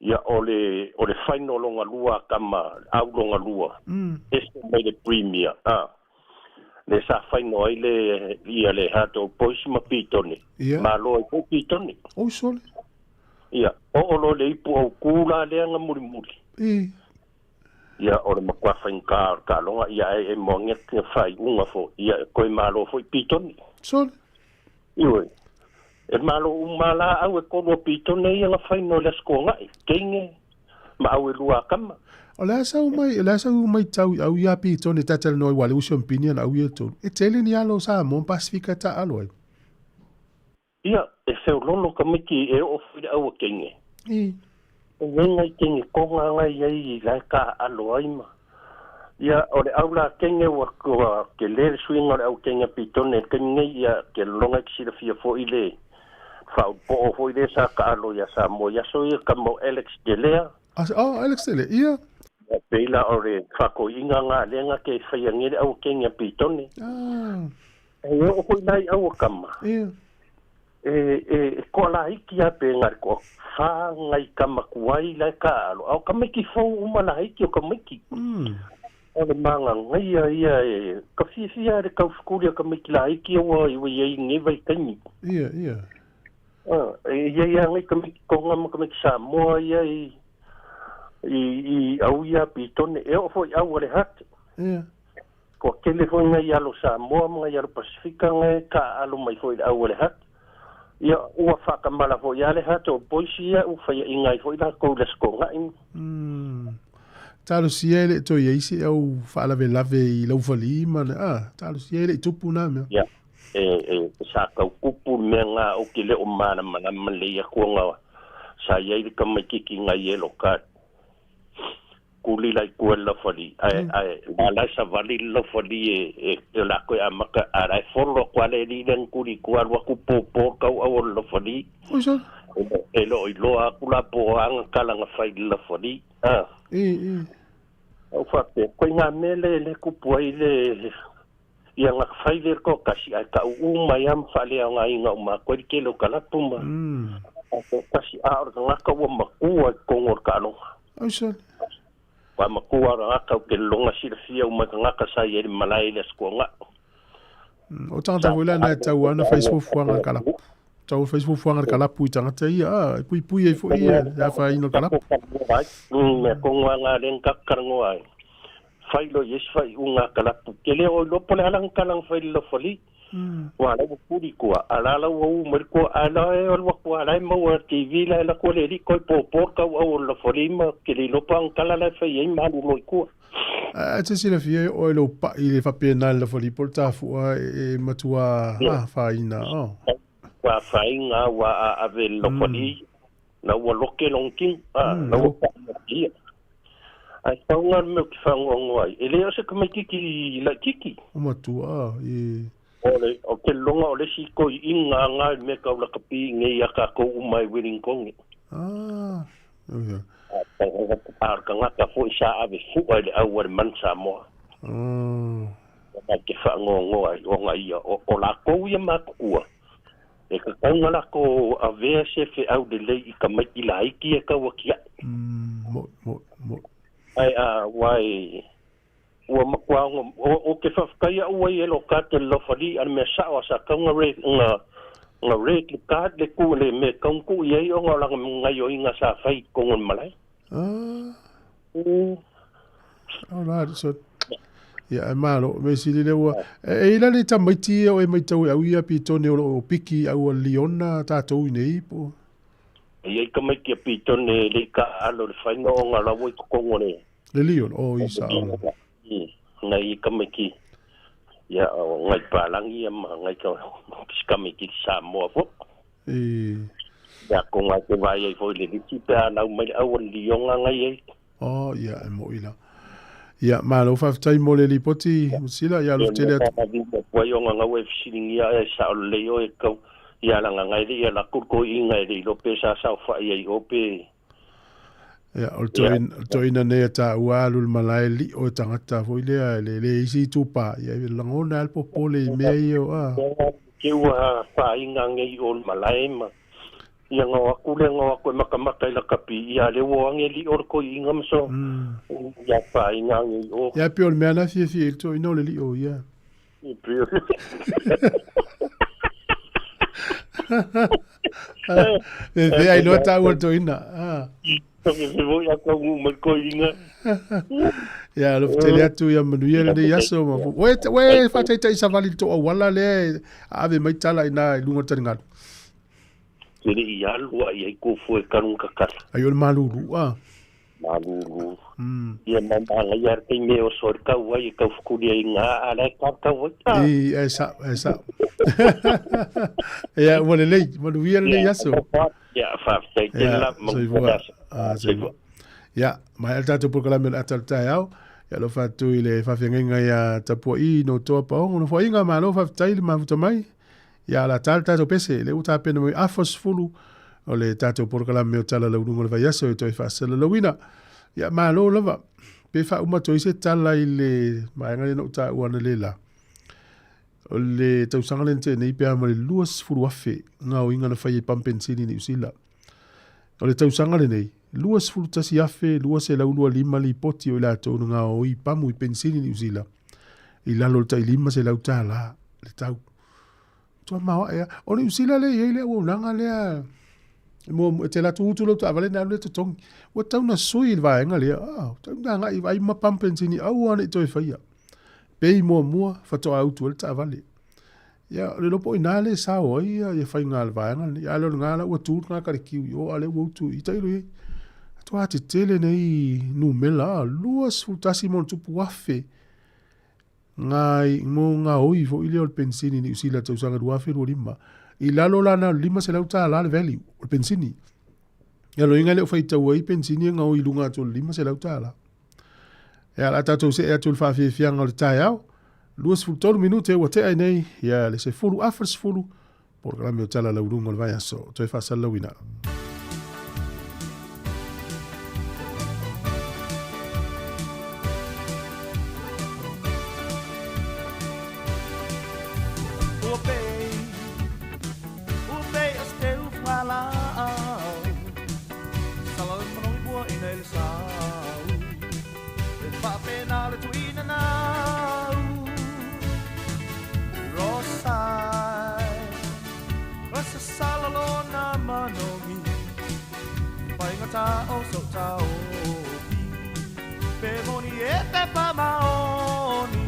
Ia, o le, o le final longa lua a tama, au longa lua. Ese mai le Premier, a. Le sa final ai le, ia le Heart Old Boys ma Pitone. Ia. Malo ai foi Pitone. Oi sole. Ia, oo loa le ipu autū la lea na mulimuli. I. Ia, o le matua faigata o le taaloga, ia, ae e moagi atu ia faaiuga foi, ia, e toe malo foi Pitone. Sole. Ioe. E malo uma la au e tolu a Pitone ia na final i le Aso Toonai, teine ma au e lua a tama. O le a sau mai, o le a sau maitau i au ia Pitone ta talanoa ai ua le uso mpini ana au ia tolu. E tele ni alo o Samoa ma Pasifika e taalo ai. Ia, e feololo tamaiti e oo foi le au a teine. I. E iai nai teine konga nga iai i lae taaalo ai ma. Ia, o le au la teine ua, ua tele le suiga o le au teine a Pitone i le taimi nei, ia, ke lologa e te silafia foi le faaupoo foi lea sa taalo ia Samoa i aso ia, tama o Alex Delea. A, oh, Alex Delea, ia. Ia, pei la o le faatoiga nga lea nga ke faia nei le au a teine a Pitone. Ah. E oo foi la i au a tama. Ia. E, e, e koa laiti a pe ngai koa wha ngai tama kuai lai ka alo. A o tamaiti fou uma laiti o tamaiti. O le manga ngai a ia e ka fiafia le kau skuli a tamaiti laiti aua i wai ai nge vai taimi. Ia, ia. E ia ia ngai tamaiti Tonga ma tamaiti Samoa ia i i i au ia Pitone. E oo foi au a le hat. Ia. Kua tele foi ngai alo Samoa ma ngai alo Pasifika ngai taaalo mai foi i le au a le hat. Ia, ua faatamala foi a le hat o boys ia ua faiaʻiga ai foi lakou i le Aso Toonai. Umm. Talosia e le i toe i ai se au faalavelave i lau falī ma le, ah, talosia e le i tupu nā mea. Ia, e, e, sa tau tupu le mea ngā ou te le o malamalama lelei atu ona sa i ai le tamaititi ngai yellow card. Kuli la i tua le laufali, ae, ae, la la e savali le laufali e, e, e la koe amata, a la e folo atu lava le alii lea na tuli i tua alu atu pōpō le tauau o le laufali. Oi sole. E le o iloa atu la po o a na tala na fai i le laufali, a. I, i. Au faapea, koe ngā mea le, le kupu ai le, ia na fai le toatasi, ae tauu mai lava ma faaleaogaina uma atu ai le tele o talapu ma. Ae toatasi, a o le tagata ua matua i totonu o le taaloga. Oi sole. Ua matua o le tagata ou te lologa silafia uma i tagata sa i ai i le malae i le Aso Toonai. O tagata foi la na e tau ana fai fuafuaga le kalapu. Tau fai fuafuaga le kalapu i tagata ia, a, e puipui ai foi ia le afaina o le kalapu. Mea tonu lava na lea na tatou talanoa ai. Fai loa i ai se faaiuga a kalapu. Ke le o iloa po o le a lana tala na fai i le laufali. Ua la ua puli kua, a la la ua u mai le kua, a la e alu atu a la e maua e le TV la e alu atu le alii toe pōpō le tauau o le laufali ma ke le iloa po o ana tala la e fai ai ma alu loa i tua. Ae te silafia e oe lou paʻi i le faapena i le laufali po o le tafuʻa e matua afaina. Oh. Ua afaina ua ave i le laufali la ua loke lona tino, a la ua paʻi atu ia. Ae pau lena le mea ou te faanoanoa ai, e le o se tamaititi laititi. O matua, i. O le, o te lona o le isi toeaina na i le mea tau lakapi i nei ia tatou uma i Wellington. Ah, ia. A o le tagata foi sa ave fua i le au a le Manu Samoa. Oh. Ma te faanoanoa ai, ona ia, o latou ia matutua, E tatau ona latou avea se feau lelei i tamaiti laiti e tau atiae. Moʻi, moʻi, moʻi. Ae a ua e, ua matua ono, o te faafetai a'u ai e lo card le lofali a le mea sa'o a sa tau na re, na, na red le card le ku le mea tau na tuu i ai ona o lana gaioiga sa fai i totonu o le malae. Ah. O la so. Ia e malo, me sili le ua. E ila le tamaiti o e maitau e au ia pitone o lo piki au a Liona tātou i nei po. E iai tamaiti a pitone le ka alo le whainga o ngā rawa i kokongo le. Le Lion, o i sa o. Ngai i tamaiti ia o ngai pālangi ia ma ngai ka tamaiti Samoa fo. E. Ia ko ngai te vai ai foi le liti pe a nau mai le au o le Lionga ngai ai. Oh, ia, e moʻi la. Ia, malo faafetai mo le lipoti, Musila, ia alofa tele atu. Ua i ona ngau e fesiligia e sao lelei oe kau ia langa ngai le ia laku le toeina e le iloa pe sa saofai ai o pe. Ia, o le toeina, toeina nei a tāua alu le malae liʻo e tagata foi lea, le, le isi itupa, ia e lagona a le popole i mea ia o a. Ke ua fāiga nei o le malae ma ia ngao aku lea ngao aku e makamaka i lakapi ia le ua ange liʻo le toeina ma so ia fāiga nei o. Ia pe o le mea na fiafia i le toeina o le liʻo ia. E fe ai loa tāua le toeina. Ah. Ia, alofa tele atu ia manuia lenei aso. Ma ue, ue, whātaitai savali le tō auala lea e ave mai tala i nā i lunga o le taligalu. Te le i alu ai ai kōfua e karunga kakala. Ai o le malulu, ah. Malulu. Ia ma maga ia te me o so kau ai e kau fukuri ai ngā ala e ka kau ai. I, e sa, e sa. Ia, ua lelei, manuia lenei aso. Ia, faafetai tele la, soifua. Ah, soifua. Ia, mai al tātou polokalame o le ata o le taeao. Ia, alofa atu i le faafeagaiga ia Tapua'i no Toa Paogo. No fuaiga, malo faafetai le mafuta mai. Ia, la tā le tātou pese, le ua tapena mai afa 10 o le tātou polokalame o Tala Lauluga o le Vaiaso e toe faasalalauina. Ia, malo lava. Pe faauma atu ai se tala i le vaega lea na ou taua analeila. O le tausaga lea na tea nei pe a ma le 20,000 gaoiga na fai e pampensini i Niu Sila. O le tausaga lenei, 21,225 lipoti o i latou na gaoi pamu i pensini i Niu Sila i lalo o le tai $500 le tau. Tua maoae a. O Niu Sila lea e i ai le auaunaga lea e te alu atu utu lau taavale ona alu lea totogi. Ua tatau ona sui le vaega lea. Ah, tau ina agai vaai ma pump pensini aua ne i toe faia. Pei muamua faatoa utu ai le taavale. Ia, o le iloa po o ina lea e sao ai ia faiga a le vaega lenei. A le o lena la ua tu le tagata i le kiu i o, a o lea ua utu i tailo i ai. Matua tetele nei numera, 21 ma ona tupu afe ngā mo ngā oi foi lea o le pensini i Niu Sila tausaga 2025. I lalo la na o le $500 le value o le pensini. Ia loiga e le o faitau ai pensini e gaoi i luga atu o le $500. Ia la tatou see atu i le faafiafiaga o le taeao. 23 minute ua tea ai nei ia le 10 afa le 10 polokalame o Tala Lauruga o le Vaiaso. Toe faasalalauina. Pe moni e te pamaoni.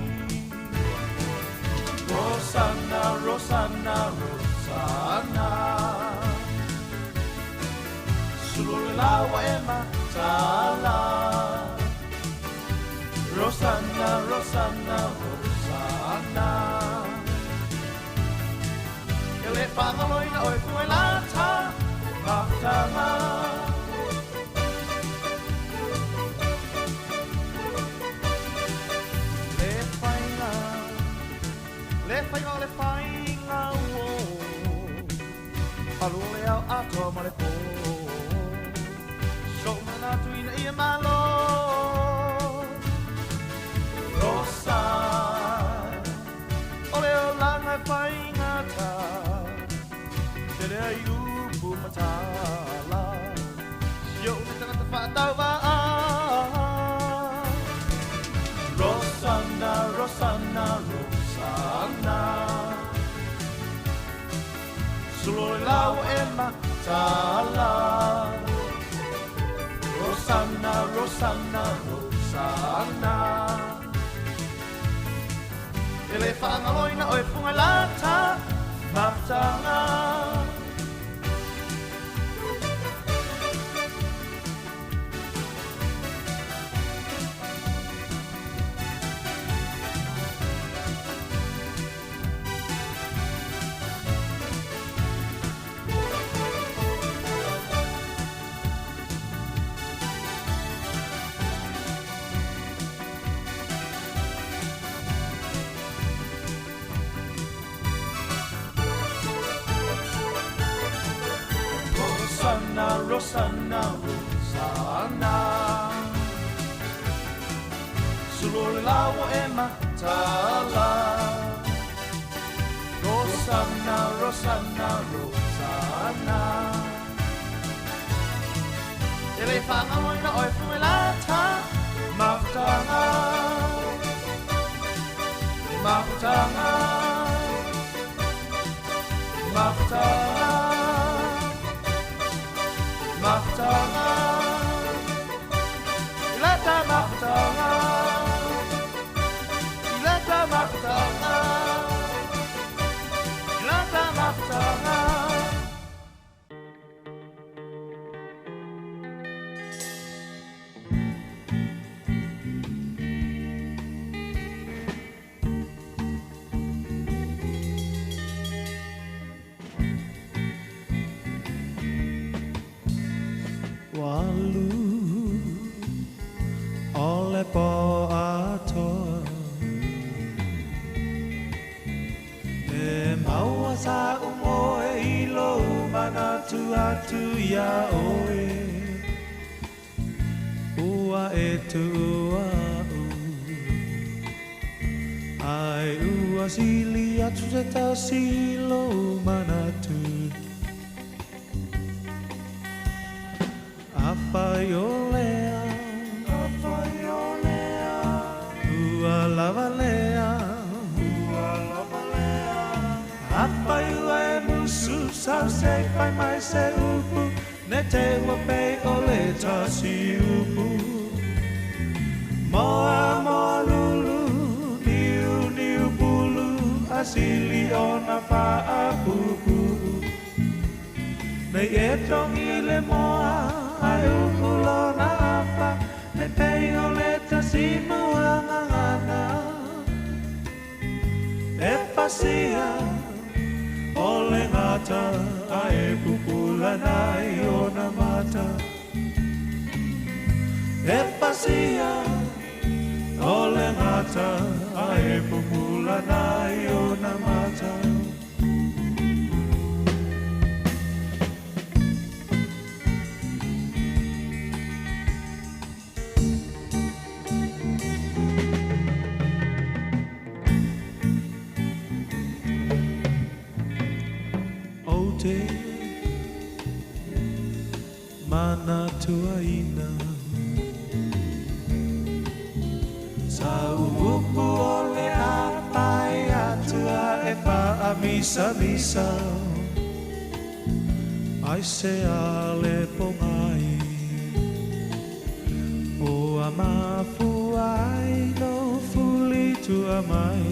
Rosanna, Rosanna, Rosanna. Sulo le lawa e matala. Rosanna, Rosanna, Rosanna. E le whangaloina oe fue lata Matanga. Le whainga, le whainga o le whainga o. Alu le au atoa ma le pō. So mana tuina ia malo. Rosa, o le o langa e whainga ta. Te rea i upu matala. Si o ne tangata whaatau Rosanna, Rosanna, Rosanna. Sulo le lau e matala. Rosanna, Rosanna, Rosanna. E le whaangaloina o e funga lata Mafutanga. Rosanna, Rosanna, Rosanna. Sulo le lawa e matala. Rosanna, Rosanna, Rosanna. E le whangaloina o e fue lata Mafutanga. Mafutanga. Mafutanga. Mafutanga. Ilata mafutanga. Ilata mafutanga. Ilata mafutanga. Walu o le po atoa. E maua sa umoe i lo manatu atu ia oe. Ua e tua u. Ai ua sili atu se tasi lo manatu. Awhaiolea, awhaiolea, ua lavalea, ua lavalea. Awhaiua e musu sau se whai mai se upu, ne te ua pe o le tasi upu. Moa moa lulu, niu niu pulu, asili o na whaapupu. Nei e tongi le moa, ai upu lona afa, ne pei o le tasi muangangana. E pasia o le ngata, a e pupula nai o na mata. E pasia o le ngata, a e pupula nai o na mata. Te mana tuaina sa upu o le apai atua e whaamisa misa. Ai se ale pongai o Ua mafua ai lou fuli tua mai.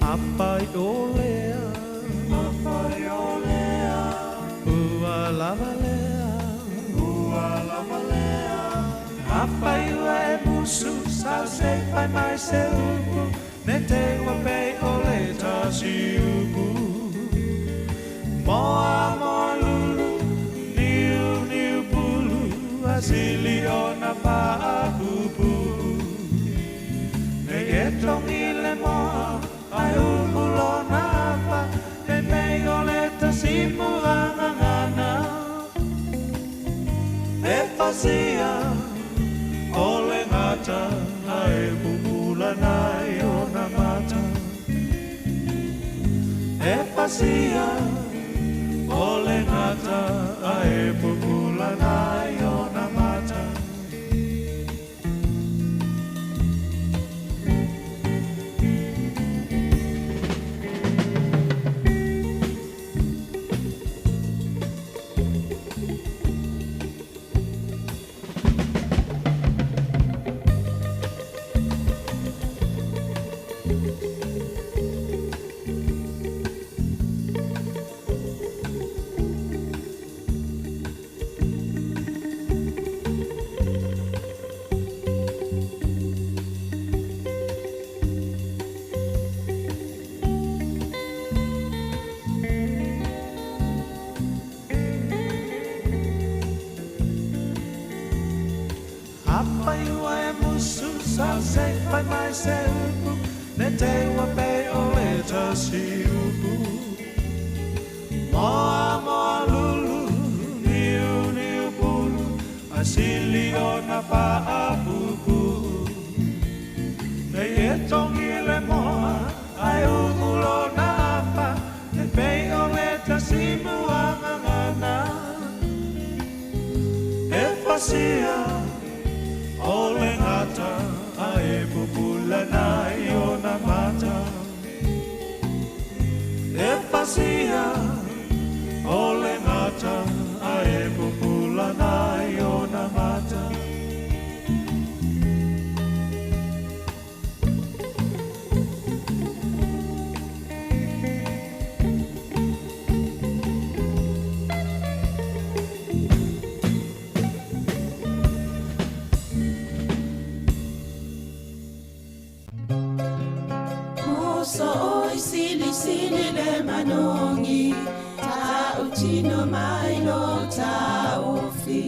Afai o lea, afai o lea, ua lava lea, ua lava lea. Afai ua e musu sau se i fai mai se upu, ne i te i ua pei o le tasi upu. Moa moa lulu, niu niu pulu, a sili ona faapuupuu. Nei e togi le moa, ae uu lona afa, ne i pei o le tasi muagagana. E fasia o le gata, ae pupula nai ona mata. E fasia o le gata, ae pupula nai ona mata. Afai ua e musu sau se i fai mai se upu, ne i te i ua pei o le tasi upu. Moa moa lulu, niu niu pulu, a sili ona faapuupuu. Nei e togi le moa, ae uu lona afa, ne i pei o le tasi muagagana. E fasia o le gata, ae pupula nai ona mata. E fasia o le gata, ae pupula nai ona mata. Muso oi sili sili le manongi, ta utino mai lo ta ofi,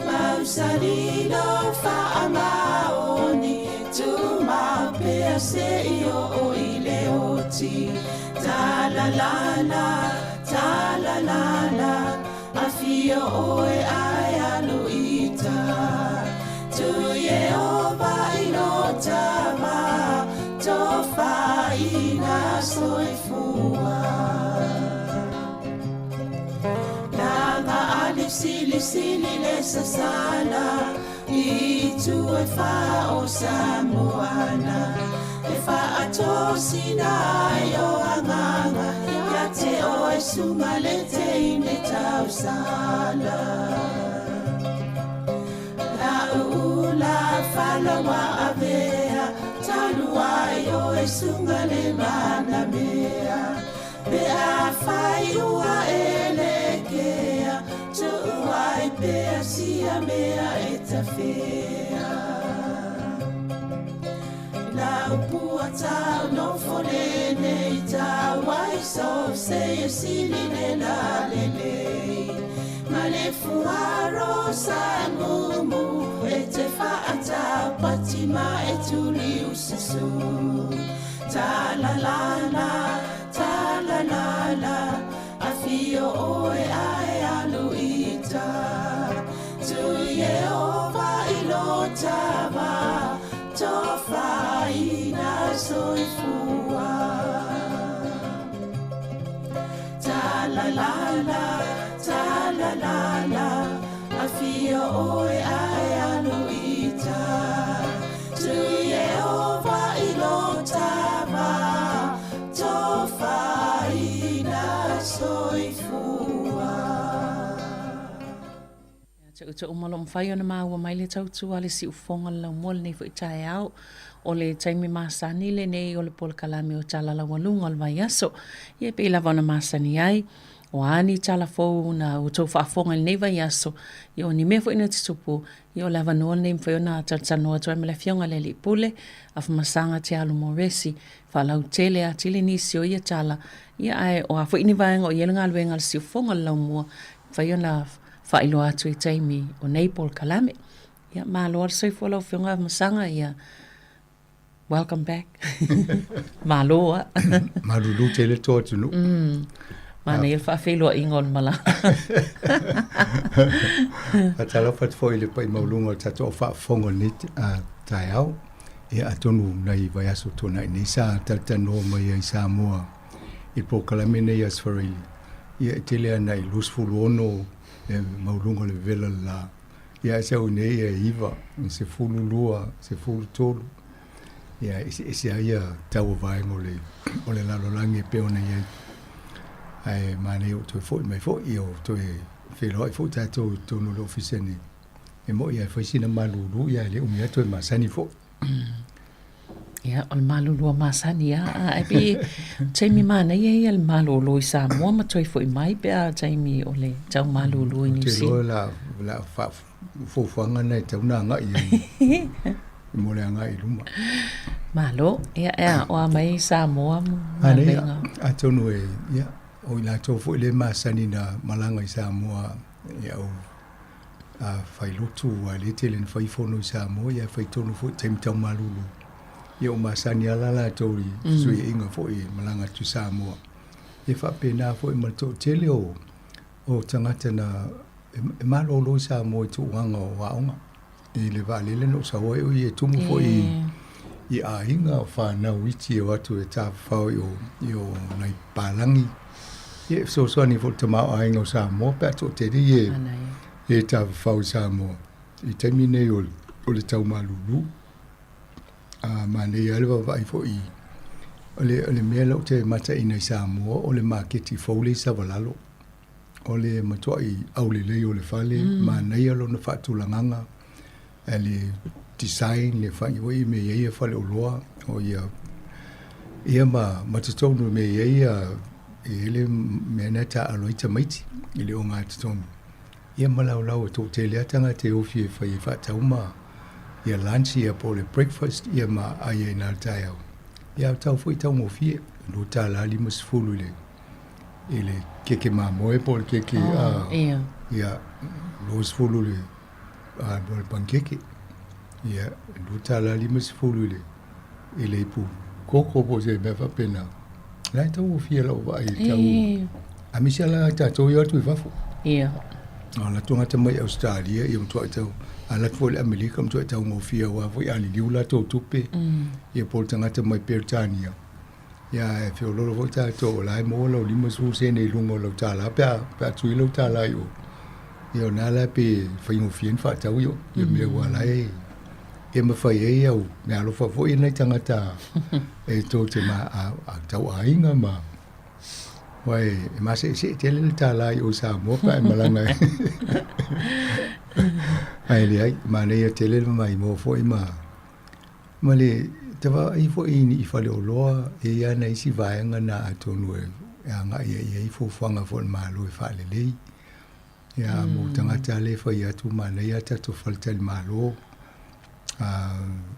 mausali lo fa amaoni, tu ma pea se i o o i le oti. Ta la la la, ta la la la, afio oe ai aluita. Tu ye o va i lo ta va, tofa ina soifua. Langa ali sili sili le sasala, i tu e fa o Samoana. E fa atosina ai o anganga, ia te o e sunga le te ine tausala. La uula falawa avea, talua ai o e sunga le mana mea. Pe a fai ua e le kea, tuuai pea sia mea e tawhea. La upua tau no fole nei tau ai so se e sili le la le le. Ma le fuaro sa mumu e te whaata pati ma e tuli usasu. Ta la la la, ta la la la, afio oe ae alu ita. Tu ye o va i lo tava, tofa ina soifua. Ta la la la, ta la la la, afio oe ae alu ita. Tu ye o va i lo tava, tofa ina soifua. Ua uma o lo o mafai ona maua mai le tautua a le siufofoga o le laumua lenei foi taeao. O le taimi masani lenei o le polokalame o Tala Laualuga o le Vaiaso. Ia e pei lava ona masani ai, o a ni tala fou na outou faafofoga i lenei vaiaso, ia o ni mea foi na tutupu, ia o le avanoa lenei e mafai ona talatalanoa atu ai ma le Afioga i le Alii Pule, Afamasaga Te Alo Moresi, faalautele atili nisi o ia tala, ia ae o a foi ni vaega o i ai le galuega a le siufofoga o le laumua, e mafai ona faailoa atu i taimi o nei polokalame. Ia, malo lava le soifua lau Afioga Afamasaga, ia welcome back. Malo lava. Malulu tele to atunuu. Manaia le faafeiloaiga o le malaga. Faatalofa atu foi i le paia maualuga o le tatou au faafofoga o lenei taeao. Ia atonu nai vaiaso tuanai nei sa talatalanoa mai ai Samoa i le polokalame nei a Sfareili. Ia e tele ana i 26 e maualuga o le vevela o le la. Ia ae sau nei e 9, 12, 13. Ia e eseese lava ia tau o vaega o le, o le lalolagi e pei ona i ai. Ae manaia ua toe foi mai foi, ia ua toe feiloai foi tatou i totonu o le ofisa nei. E moni lava e fai sina malulu, ia ae le umi lava toe masani foi. Ia, o le malulu masani lava, ae pei o taimi manaia ia le malolo i Samoa ma toe foi mai pe a taimi o le tau malulu i Niu Sila. Ou te iloa o le a fuafuaga lena e tatau ona agai i ai mo le agai i luma. Malo, ia, ia, o a mai Samoa ma galuega. Atonu e, ia, o i latou foi lea e masani na malaga i Samoa, ia, o a fai lotu aua e le tele ina fai fono i Samoa ia e fai tonu foi i taimi tau malulu. Ia ua masani lava la latou i fesuiaiga foi i malaga atu i Samoa. Ia faapena foi ma le toatele o o tagata na e malolo i Samoa i tulaga o aoga. I le vaalele na ou sau ai o ia e tumu foi i i aiga o fanau iti e o atu e tafafao i o i o nai palagi. Ia e fesoasoani foi i le tamaoaiga o Samoa pe a toatele ia e tafafao i Samoa i taimi nei o o le tau malulu. A manaia lava le vaavaai foi i o le o le mea lea ou te mataina i Samoa o le maketi fou lea i Savalalo. O le matuai aulelei o le fale, manaia lona faatulagaga, le design, le fai foi i mea e i ai ia faleoloa, o ia, ia ma, ma totonu i mea e i ai ia, e i ai le mea lena e taaalo ai tamaiti i le ogatotonu. Ia ma laulau e toatele lava tagata e ofi e fai e faatau ma ia lunch ia po o le breakfast ia ma ai ai i na i le taeao. Ia a o tau foi e taugofie, $2.50 i le i le keke mamoe po o le keke oh, ia, ia 20 le a mo le pankeke ia $2.50 i le i le ipu koko po o se mea faapena. La e taugofie lau vaai i tau a misi la tatou i atu i fafo. Ia. O latou tagata mai Ausetalia ia matuai tau alu atu foi i le Amerika matuai taugofie aua foi a liliu latou tupe ia po o le tagata mai Peretania. Ia e feololo foi tatou o la e maua lau 50 sene i luga o lau $1 pe a pe a tui lau $1 i o. Ia o na la pe faigofie ona faatau i o ia mea aua la e e mafai ai au meaalofa foi nai tagata e tou te ma a, a tau aiga ma aua e, e maseesee tele le $1 i o i Samoa pe a e malaga ai. Ae leai, manaia tele le maimoa foi ma Ma le tavaai foi i ni faleoloa, e i ai lava nai isi vaega na atonu e agai ai i ai fuafuaga foi a le Malo e faalelei. Ia, mo tagata lea e fai atu manaia a tatou faletalimalo.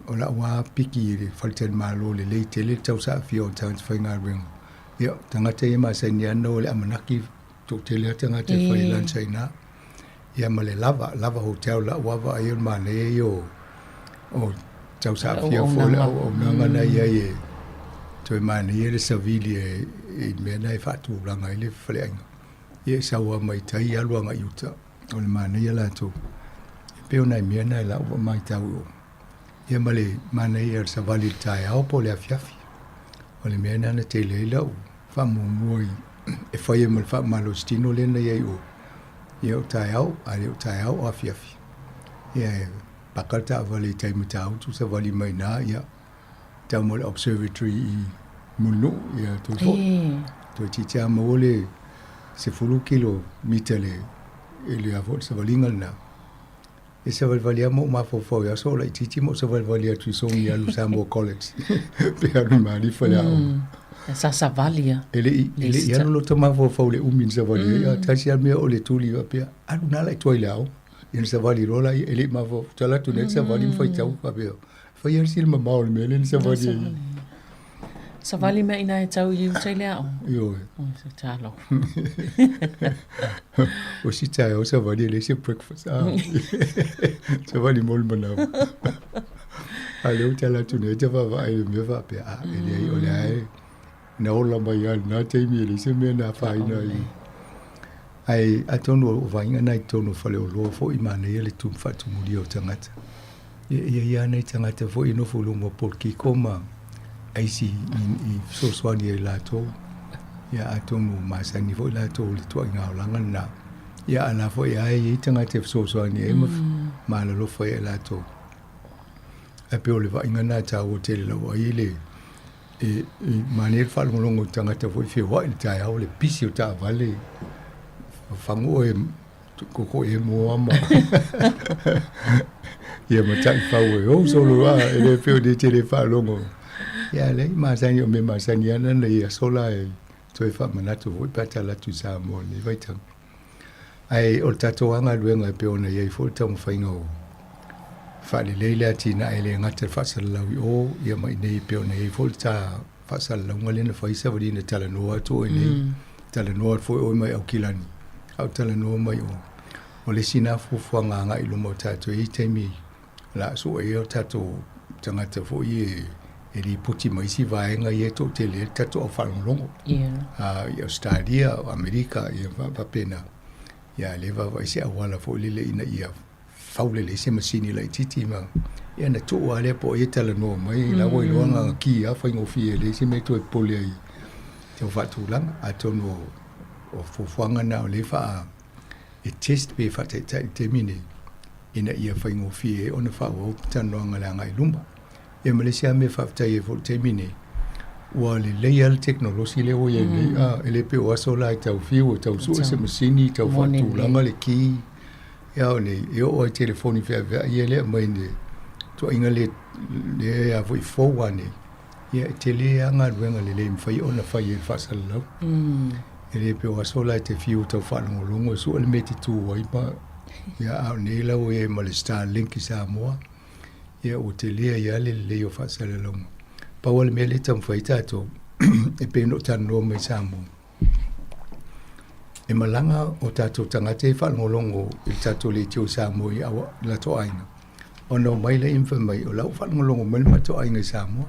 O lau lava piki i le faletalimalo lelei tele le tausaafia o tagata faigaluega. Ia, o tagata ia e masani lava ona o i le amanaki, toatele lava tagata e fai lunch ai i ina. Ia ma le lava, lava hotel lau lava vaai o le manaia ia o, o tausaafia foi le auaunaga na i ai e toe manaia le savili e, i mea na e faatulaga ai le faleaiga. Ia e sau lava mai tai alu agai i uta, o le manaia latou. E pei o nai mea na i lau matau i o. Ia ma le manaia o le savali i le taeao po o le afiafi. O le mea lena na tele ai lau faamuamua i e fai ai ma le faamalositino lea na i ai i o. Ia o taeao, a le o taeao o afiafi. Ia e paka le taavale i tai Matautu, savali mai i ina, ia tau mo le observatory i Mulinuu, ia toe foi. Toeitiiti lava maua le 10 kilomita i le, i le, a foi, le savaliga lena. E savalivali lava ma ou mafaufau i aso o laitiiti ma ou savalivali atu i Sogi e alu i Samoa College pe alu i Malifa i le aoga. Sa savali a. E le i, e le i alu lota mafaufau i le umi na savali ai, a tasi lava le mea o le tuli faapea, alu na la i tua i le aoga. Ia ona savali loa lea, e le i mafaufau, tala atu nei le savali ma faitau faapea, fai lava sina mamao o le mea lea na savali ai. Savali mea ina e tau i uta i le aoga. Ioe. Oi, se talo. O si taeao savali e leai se breakfast. Ah. Savali mo le manawa. A lea ua tala atu nei ta vaavaai i le mea faapea, ah, e leai, o lea e na ola mai lava i lena taimi e leai se mea na afaina ai. Ae atonu o vaaiga na i totonu o faleoloa foi, manaia le faatumulia o tagata. Ia e i ai lava nai tagata foi e nofo i luma o polokiko ma aisi i fesoasoani ai latou. Ia atonu masani foi latou i le tuaiga olaga lena. Ia a la foi lava e i ai tagata e fesoasoani ai ma ma alolofa ai latou. Ae pei o le vaaiga lena e taua tele lava ai le e manaia le faalogologo i tagata foi feoai i le taeao le pisi o taavale fagu oe koko e moa ma ia ma taifau e ou solo a e le pei o le tele faalogo. Ia leai masani o mea masani ana na ia sola e toe faamanatu foi pe a tala atu i Samoa i lenei vaitau. Ae o le tatou lava galuega e pei ona i ai foi le taumafaiga o faalelei le atinae e le gata i le faasalalau i o ia ma i inei e pei ona i ai foi le ta faasalalauga lea na fai savali na talanoa atu oe nei, talanoa atu foi oe mai Aukilani, a o talanoa mai o. O le isi na fuafuaga agai i luma o tatou, e i ai taimi o le a sue ai o tatou tagata foi e e lipoti mai isi vaega ia e toatele ai le tatou au faalogologo. I Ausetalia, o Amerika, ia faapena. Ia lea e vaavaai se auala foi lele ina ia fau lelei se masini laitiiti ma ia ona tuu lava lea po o ai e talanoa mai, la ua iloa na ona ki lava faigofie e leai se mea e toe popole ai tau faatulaga. Atonu o fuafuaga na o lea e faa e test pe faataitai i le taimi nei ina ia faigofie ai ona faaauau talanoaga i le agai i luma. Ia ma le isi lava mea e faafetai ai foi i le taimi nei, ua lelei lava le tekonolosi lea ua i ai nei, a, e le pei o aso la e tau fiu e tau sue se masini, tau faatulaga le ki. Ia o nei, e oo lava i telefoni feaveai ia lea e aumai i le tuuaiga lea lea a foi fou lava nei, ia e tele lava galuega lelei e mafai ona fai e le faasalalau. E le pei o aso la e te fiu e tau faalogologo e sue le mea e te tu ai ma, ia a o nei la ua i ai ma le Starlink i Samoa, ia ua tele ai lava le lelei o faasalalauga. Pau lava le mea lea e taumafai ai tatou, e pei ona ou talanoa mai i Samoa, e malaga o tatou tagata e faalogologo i le tatou leitio i Samoa i latou aiga, ona omai lea ma fai mai, o la ua faalogologo mai le matou aiga i Samoa.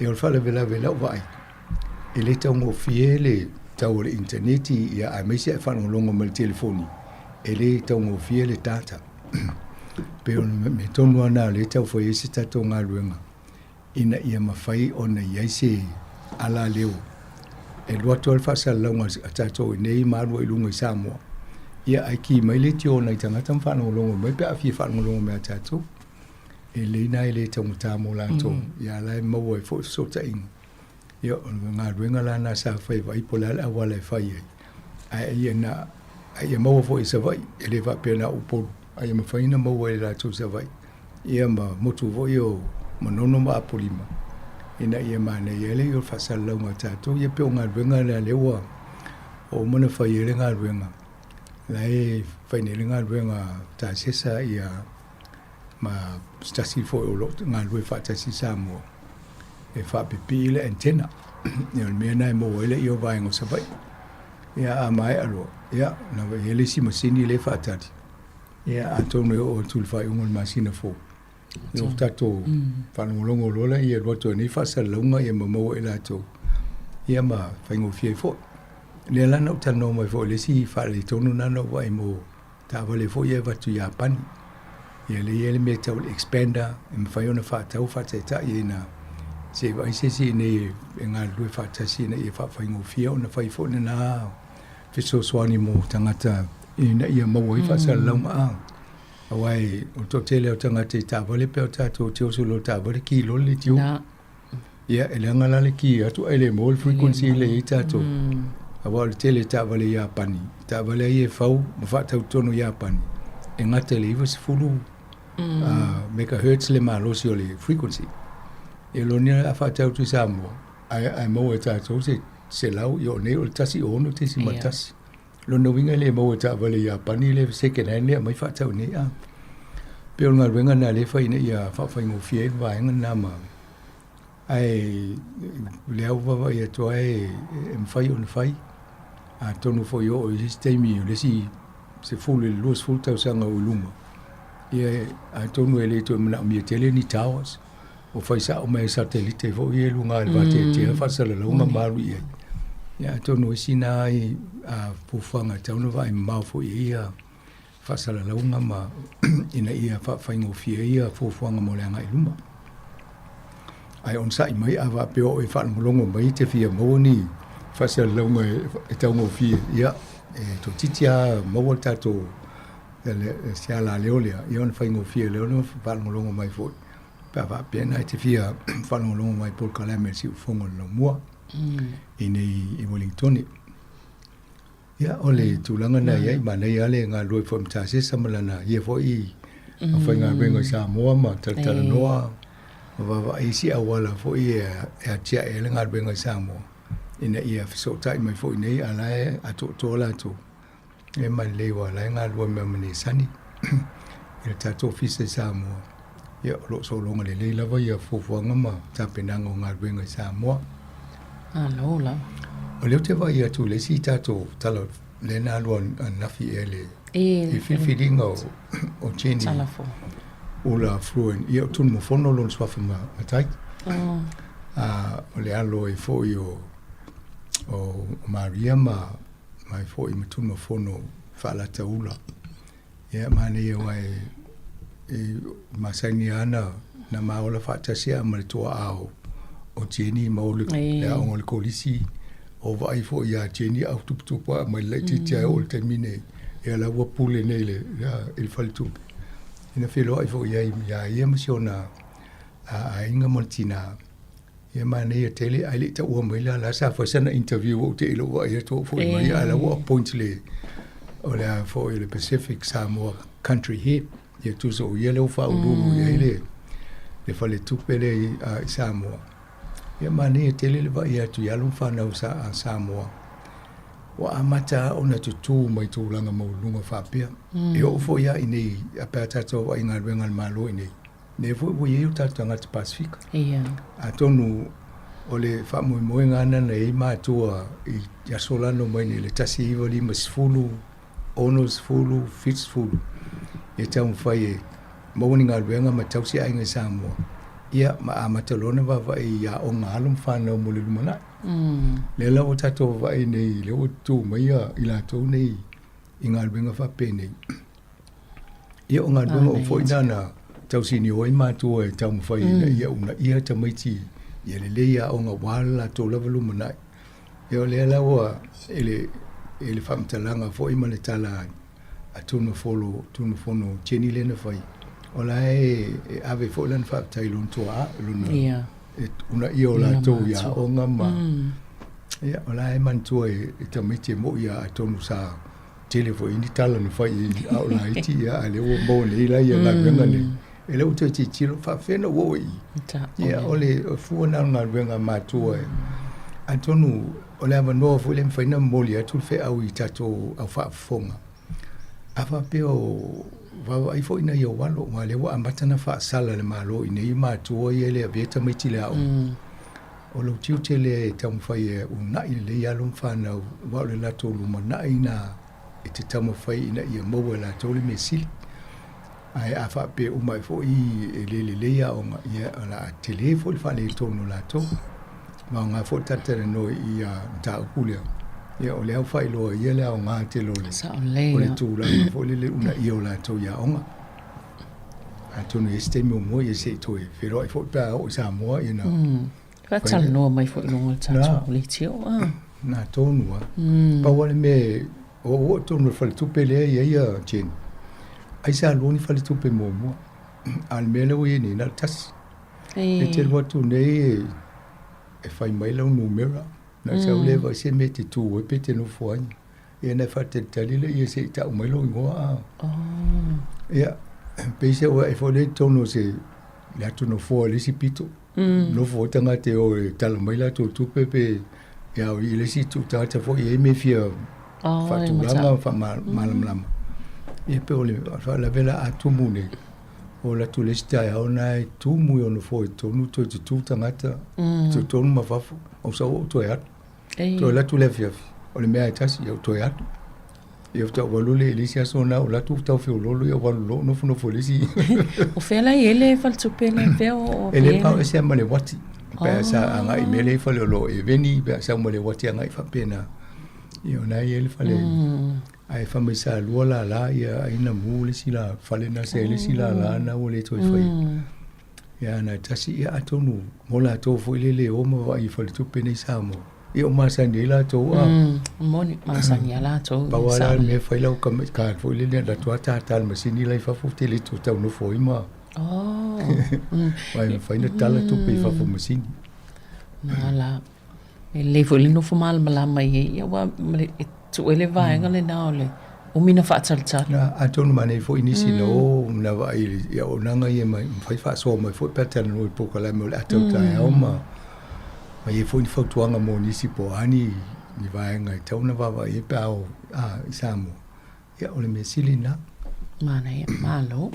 Ia o le faalavelave i lau vaai, e le taugofie le tau o le initaneti ia aemaise ae faalogologo mai i le telefoni, e le taugofie le data. Pei o le mea tonu lava lena o lea e tau fai ai se tatou galuega ina ia mafai ona i ai se alaleo e alu atu ai le faasalalauga a tatou i inei ma alu ai i luga i Samoa. Ia ae ki mai leitio o nai tagata ma faalogologo mai pe a fia faalogologo mai ia tatou. E lelei lena e le taugata mo latou, ia a la e maua ai foi fesootaiga. Ia, o le galuega la lena sa fai vaai po o le a le auala e fai ai, ae ia na, a ia maua foi i Savaii, e le faapea na o Upolu, a ia mafai ona maua e latou i Savaii, ia ma motu foi o Manono ma Apolima, ina ia manaia ai le faasalalauga a tatou. Ia pei o galuega lea lea ua uma ona fai ai le galuega, la e fai nei le galuega tasesa ia ma se tasi foi o lo o galulue faatasi i Samoa e faapipii le antenna. Ia o le mea lena e maua ai le ia o vaega o Savaii. Ia a maea loa, ia ona i ai le isi masini lea e faatali, ia atonu e oo atu i le faaiuga o le masina fou, ia ua tatou faalogologo loa lea e alu atu ai nei faasalalauga ia ma maua e latou, ia ma faigofie ai foi. Lea la na ou talanoa mai foi i le isi faaletonu lena na ou vaai mo taavale foi ia e avatu i Iapani. Ia lea e i ai le mea tau le expander e mafai ona faatau faataitai ai na se i vaai se isi i inei e galulue faatasi ina ia faafaigofie ona fai foi lena fesoasoani mo tagata ina ia maua ai faasalalauga. Aua o le toatele o tagata i taavale pei o tatou te oso loa i le taavale ki loa le leitio. Ia, e leaga la le ki atu ae le maua le frequency lea e i ai tatou. Aua o le tele o taavale Iapani, taavale ia e fau ma faatau i totonu o Iapani, e gata i le 90 megahertz le malosi o le frequency. E lona uiga a faatau atu i Samoa, ae, ae maua e tatou se 100, ia o nei o le 16.1. Lona uiga e le maua e taavale i Iapani le second hand lea e aumai faatau i inei. A pei o le galuega lena lea e fai ina ia faafaigofie ai le vaega lena ma ae o lea ua vaavaai atu lava e mafai ona fai. Atonu foi e oo i le isi taimi o le isi 10 i le 20 tausaga o i luma, ia atonu e le toe manaomia tele ni towers. Ua fai sao mai e satelite foi ia i luga o le vateatea faasalalauga ma alu i ai. Ia atonu o isi na ai a fuafuaga e tatau ona vaai mamao foi i ai ia faasalalauga ma ina ia faafaigofie ai ia fuafuaga mo le agai i luma. Ae onosai mai a faapea o oe e faalogologo mai e te fia maua ni faasalalauga e taugofie, ia e toeitiiti lava maua le tatou se alaleo lea, ia ona faigofie lea ona faalogologo mai foi. Pe a faapea na e te fia faalogologo mai i polokalame a le Siufofoga o le Laumua i nei i Wellingtone. Ia, o le tulaga na i ai, manaia lava le galulue foi ma Tasesa ma lana ia foi aufaigaluega i Samoa ma talatalanoa ma vaavaai isi auala foi e atiae ai le galuega i Samoa ina ia fesootai mai foi nei a o la e atoatoa latou. E malelei aua o la e galulue mai ma Nesani i le tatou ofisa i Samoa. Ia, o lo o sologa lelei lava ia fuafuaga ma tapenaga o galuega i Samoa. Malo lava. O lea ou te vaai atu i le isi tatou tala lea na alu ananafi ea i le i filifiliga o Jenny Ula Fruin. Ia, o Tunumafono lona suafa matai. Oh. A, o le alo ai foi o Maria ma mai foi ma Tunumafono Faalataula. Ia, manaia aua e, e masani lava na, na ma ola faatasi lava ma le tuaa o, o Jenny ma o le, le aoga o le kolisi. O vaai foi iā Jenny au tuputupu ae mai le laitiiti ae oo i le taimi nei, ia la ua pule nei i le, i le faletupe. Ina feiloai foi i ai iā ia ma si ona aiga ma le tinā. Ia manaia tele ae le i taua mai la la sa fai sana interview ou te i lou vaai atu ou foi mai ae la ua appoint le o le a foi le Pacific Samoa Country Head ia tusa o ia lea ua faauluulu i ai le le faletupe lea i, i Samoa. Ia manaia tele le vaai atu i alo ma fanau sa, a Samoa ua amata ona tutū mai tulaga maualuluga faapea. E oo foi lava i inei a pe a tatou vaai i galuega a le Malo i inei, Lea foi ua i ai o tatou tagata Pasefika. Ia. Atonu o le faamoemoega lena na i ai matua i aso lano mai nei le 1950, 60, 70 ia taumafai e maua ni galuega ma tausi aiga i Samoa. Ia ma amata loa ona vaavaai i aoga a alo ma fanau mo le lumanai. Lea la ua tatou vaavaai nei, lea ua tu mai i latou nei i galuega faapenei. Ia o galuega o foi na na tausinio ai matua e taumafai ina ia uunaia tamaiti ia lelei aoga aua le latou lava lumanai. Ia o lea la ua i le, i le faamatalaga foi ma le tala a Tunafolo, Tunafono Jenny lea na fai, o la e, e ave foi lana faafetai i lona tuaa, lona yeah. e uunaia o latou i aoga ma ia o la e manatua e, e tamaiti e mo'i a atonu sa tele foi ni tala na fai i a o laiti ia a lea ua maua nei la ia galuega nei. E le ua toe tilotilo faapefea ona ou oo i i. Ia o le fua lena o le galuega a matua e atonu o le avanoa foi lea e mafai ona momoli atu le feau i tatou au faafofoga. A faapea o vaavaai foi nai ou alo aua o lea ua amata ona faasala e le Malo i nei matua ia e le avea tamaiti i le aoga. O lou tiute lea e taumafai e uunai lelei alo ma fanau, aua o le latou lumanai lena e te taumafai ina ia maua e latou le mea sili. Ae a faapea uma ai foi e le lelei aoga, ia o le a tele foi le faaletonu o latou. Ma aoga foi le talatalanoa i ia mataupu lea. Ia o lea ua faailoa ia le aoga tele o le, o le tulaga foi lele uunaia o latou i aoga. Atonu i ai se taimi o mua ia se i toe feiloai foi pe a oo i Samoa ia na Faatalanoa mai foi i luga o le tatou leitio. Na tonu lava. Pau lava le mea o oo i totonu o le faletupe lea e i ai a Jenny, ai sa lua ni faletupe muamua. A o le mea lea ua i ai nei, na o le tasi. E te alu atu nei e fai mai lau numera, na sau lea vaai se mea e te tu ai pe te nofo ai. Ia ona e faatalitali lea se i tau mai lou igoa a. Ia, pei se ua e foi lea i totonu o se le atu nofoa i le isi pito. Nofo ai tagata e o e tala mai latou tupe pe ia i le isi itu tagata foi e i ai mea e fia faatulaga ma faamalamalama. Ia pei o le faalavelave la a tumu nei, o alu atu le isi taeao lena e tumu i ona nofoa i totonu toe tutu tagata, totonu ma fafo, ou sau ou toe alu. Toe alu atu le afiafi, o le mea lava e tasi, ia ou toe alu. Ia faatoa ou alu lea i le isi aso lena, ou alu atu ou tau feoloolo, ia ou alu loa ou nofonofo i le isi. O fea la e i ai le faletupe lea, fea o E le pao ese lava ma le uati. Pe a sa agai i mea lea i faleoloa o Eveni, pe a sau ma le uati agai faapena. Ia o lena e i ai le fale. Ae fai mai sa lua lala, ia ai na mu le isi la fale na se le isi lala na ua le toe faia. Ia na tasi, ia atonu mo latou foi le le o ma vaai i faletupe nei i Samoa. Ia o masani ai latou a. Moni, masani a latou. Pau lava la le mea fai lau card foi lele alu atu lava tata i le masini la i fafo te le toe tau nofo ai ma. Oh. Aua e mafai ona tala tupe i fafo masini. Na la. E lelei foi le nofo malamalama i ai, ia aua e tuu ai le vaega lena o le umi na faatalitali. Na, atonu manaia foi nisi na o na vaai i le auaunaga ia ma mafai faasoa mai foi pe a talanoa i polokalame o le ata o le taeao ma ma i ai foi ni fautuaga mo nisi po o a ni ni vaega e tatau ona vaavaai i ai pe a o i Samoa. Ia, o le mea sili lena. Manaia, malo.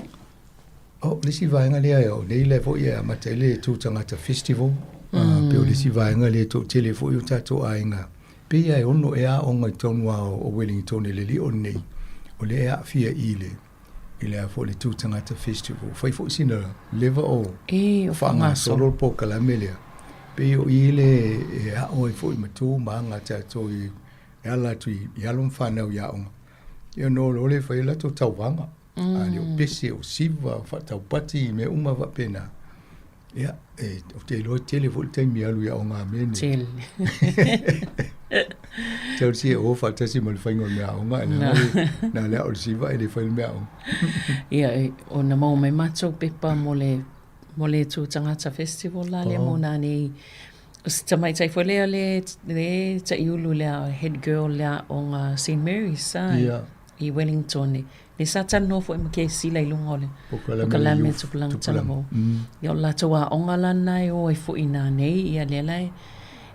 O le isi vaega lea o nei lea foi e amata ai le Tū Tagata Festival, pei o le isi vaega lea e toatele foi o tatou aiga, pei lava e ono ea aoga i totonu lava o Wellington i le lio lenei, o lea e aafia i le i le a foi le Tū Tagata Festival. Fai foi sina leva o faagasolo le polokalame lea, pei o i le e ao ai foi ma tu ma aga a tatou e ala atu i alo ma fanau i aoga. Ia ona o loa lea e fai ai latou tauvaga. A le o pese, o siva, o faataupati, mea uma faapena. Ia, e, ou te iloa e tele foi le taimi e alu i aoga a mea nei. Tele. Tau si e o faatasi ma le faiga o le mea aoga, e leaga le, na o le ao o le siva e le fai le mea aoga. Ia, e, ona maua mai matou pepa mo le, mo le Tū Tagata Festival la lea mo nanei. O se tamaitai foi lea le, le taiulu lea, head girl le aoga St. Mary's, a? Ia. I Wellington. Lea sa talanoa foi ma Kesila i luga o le polokalame Tupulaga Talavou. Ia o le latou aoga la lena e o ai foi i nanei, ia lea la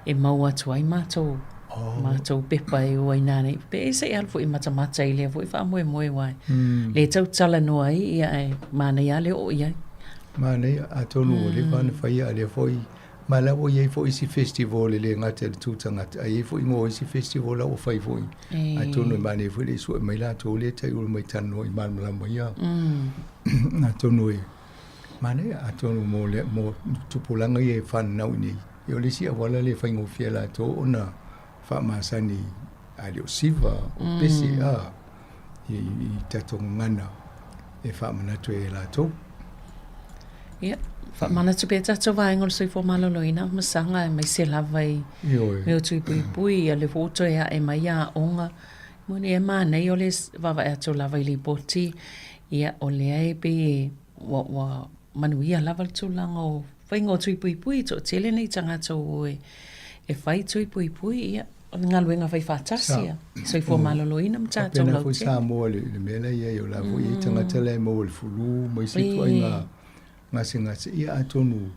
e maua atu ai matou, matou pepa e o ai nanei. Pe se i alu foi e matamata i lea foi faamoemoe aua e le tau talanoa ai, ia ae manaia lava le oo i ai. Manaia, atonu ua leva ona faia a lea foi Ma la ua i ai foi isi festival e le gata i le tū tagata, ae i ai foi igoa o isi festival la ua fai foi. Atonu e manaia foi le i sue mai latou lea e taiulu mai talanoa i malamalama ia. Atonu e manaia, atonu mo le mo tupulaga ia e fananau i inei. Ia o le isi auala lea e faigofie ai latou ona faamasani a le o siva, o pese, a i i tatou gagana e faamanatu ai e latou. Ia, faamanatu pea tatou vaega o le soifua maloloina ma saga aemaise lava i mea o tui puipui, ia lea foi ua toe ae mai aoga. Moni e manaia o le vaavaai atu lava i lipoti, ia o lea e pei e ua, ua manuia lava le tulaga o faiga o tui puipui, toatele nei tagata ua o e fai tui puipui, ia O le galuega fai faatasi a soifua maloloina ma tatou lautele. Faapena foi Samoa i le mea la e i ai, o la foi e i ai tagata la e maua i le flu ma isi ituaiga gasegase. Ia atonu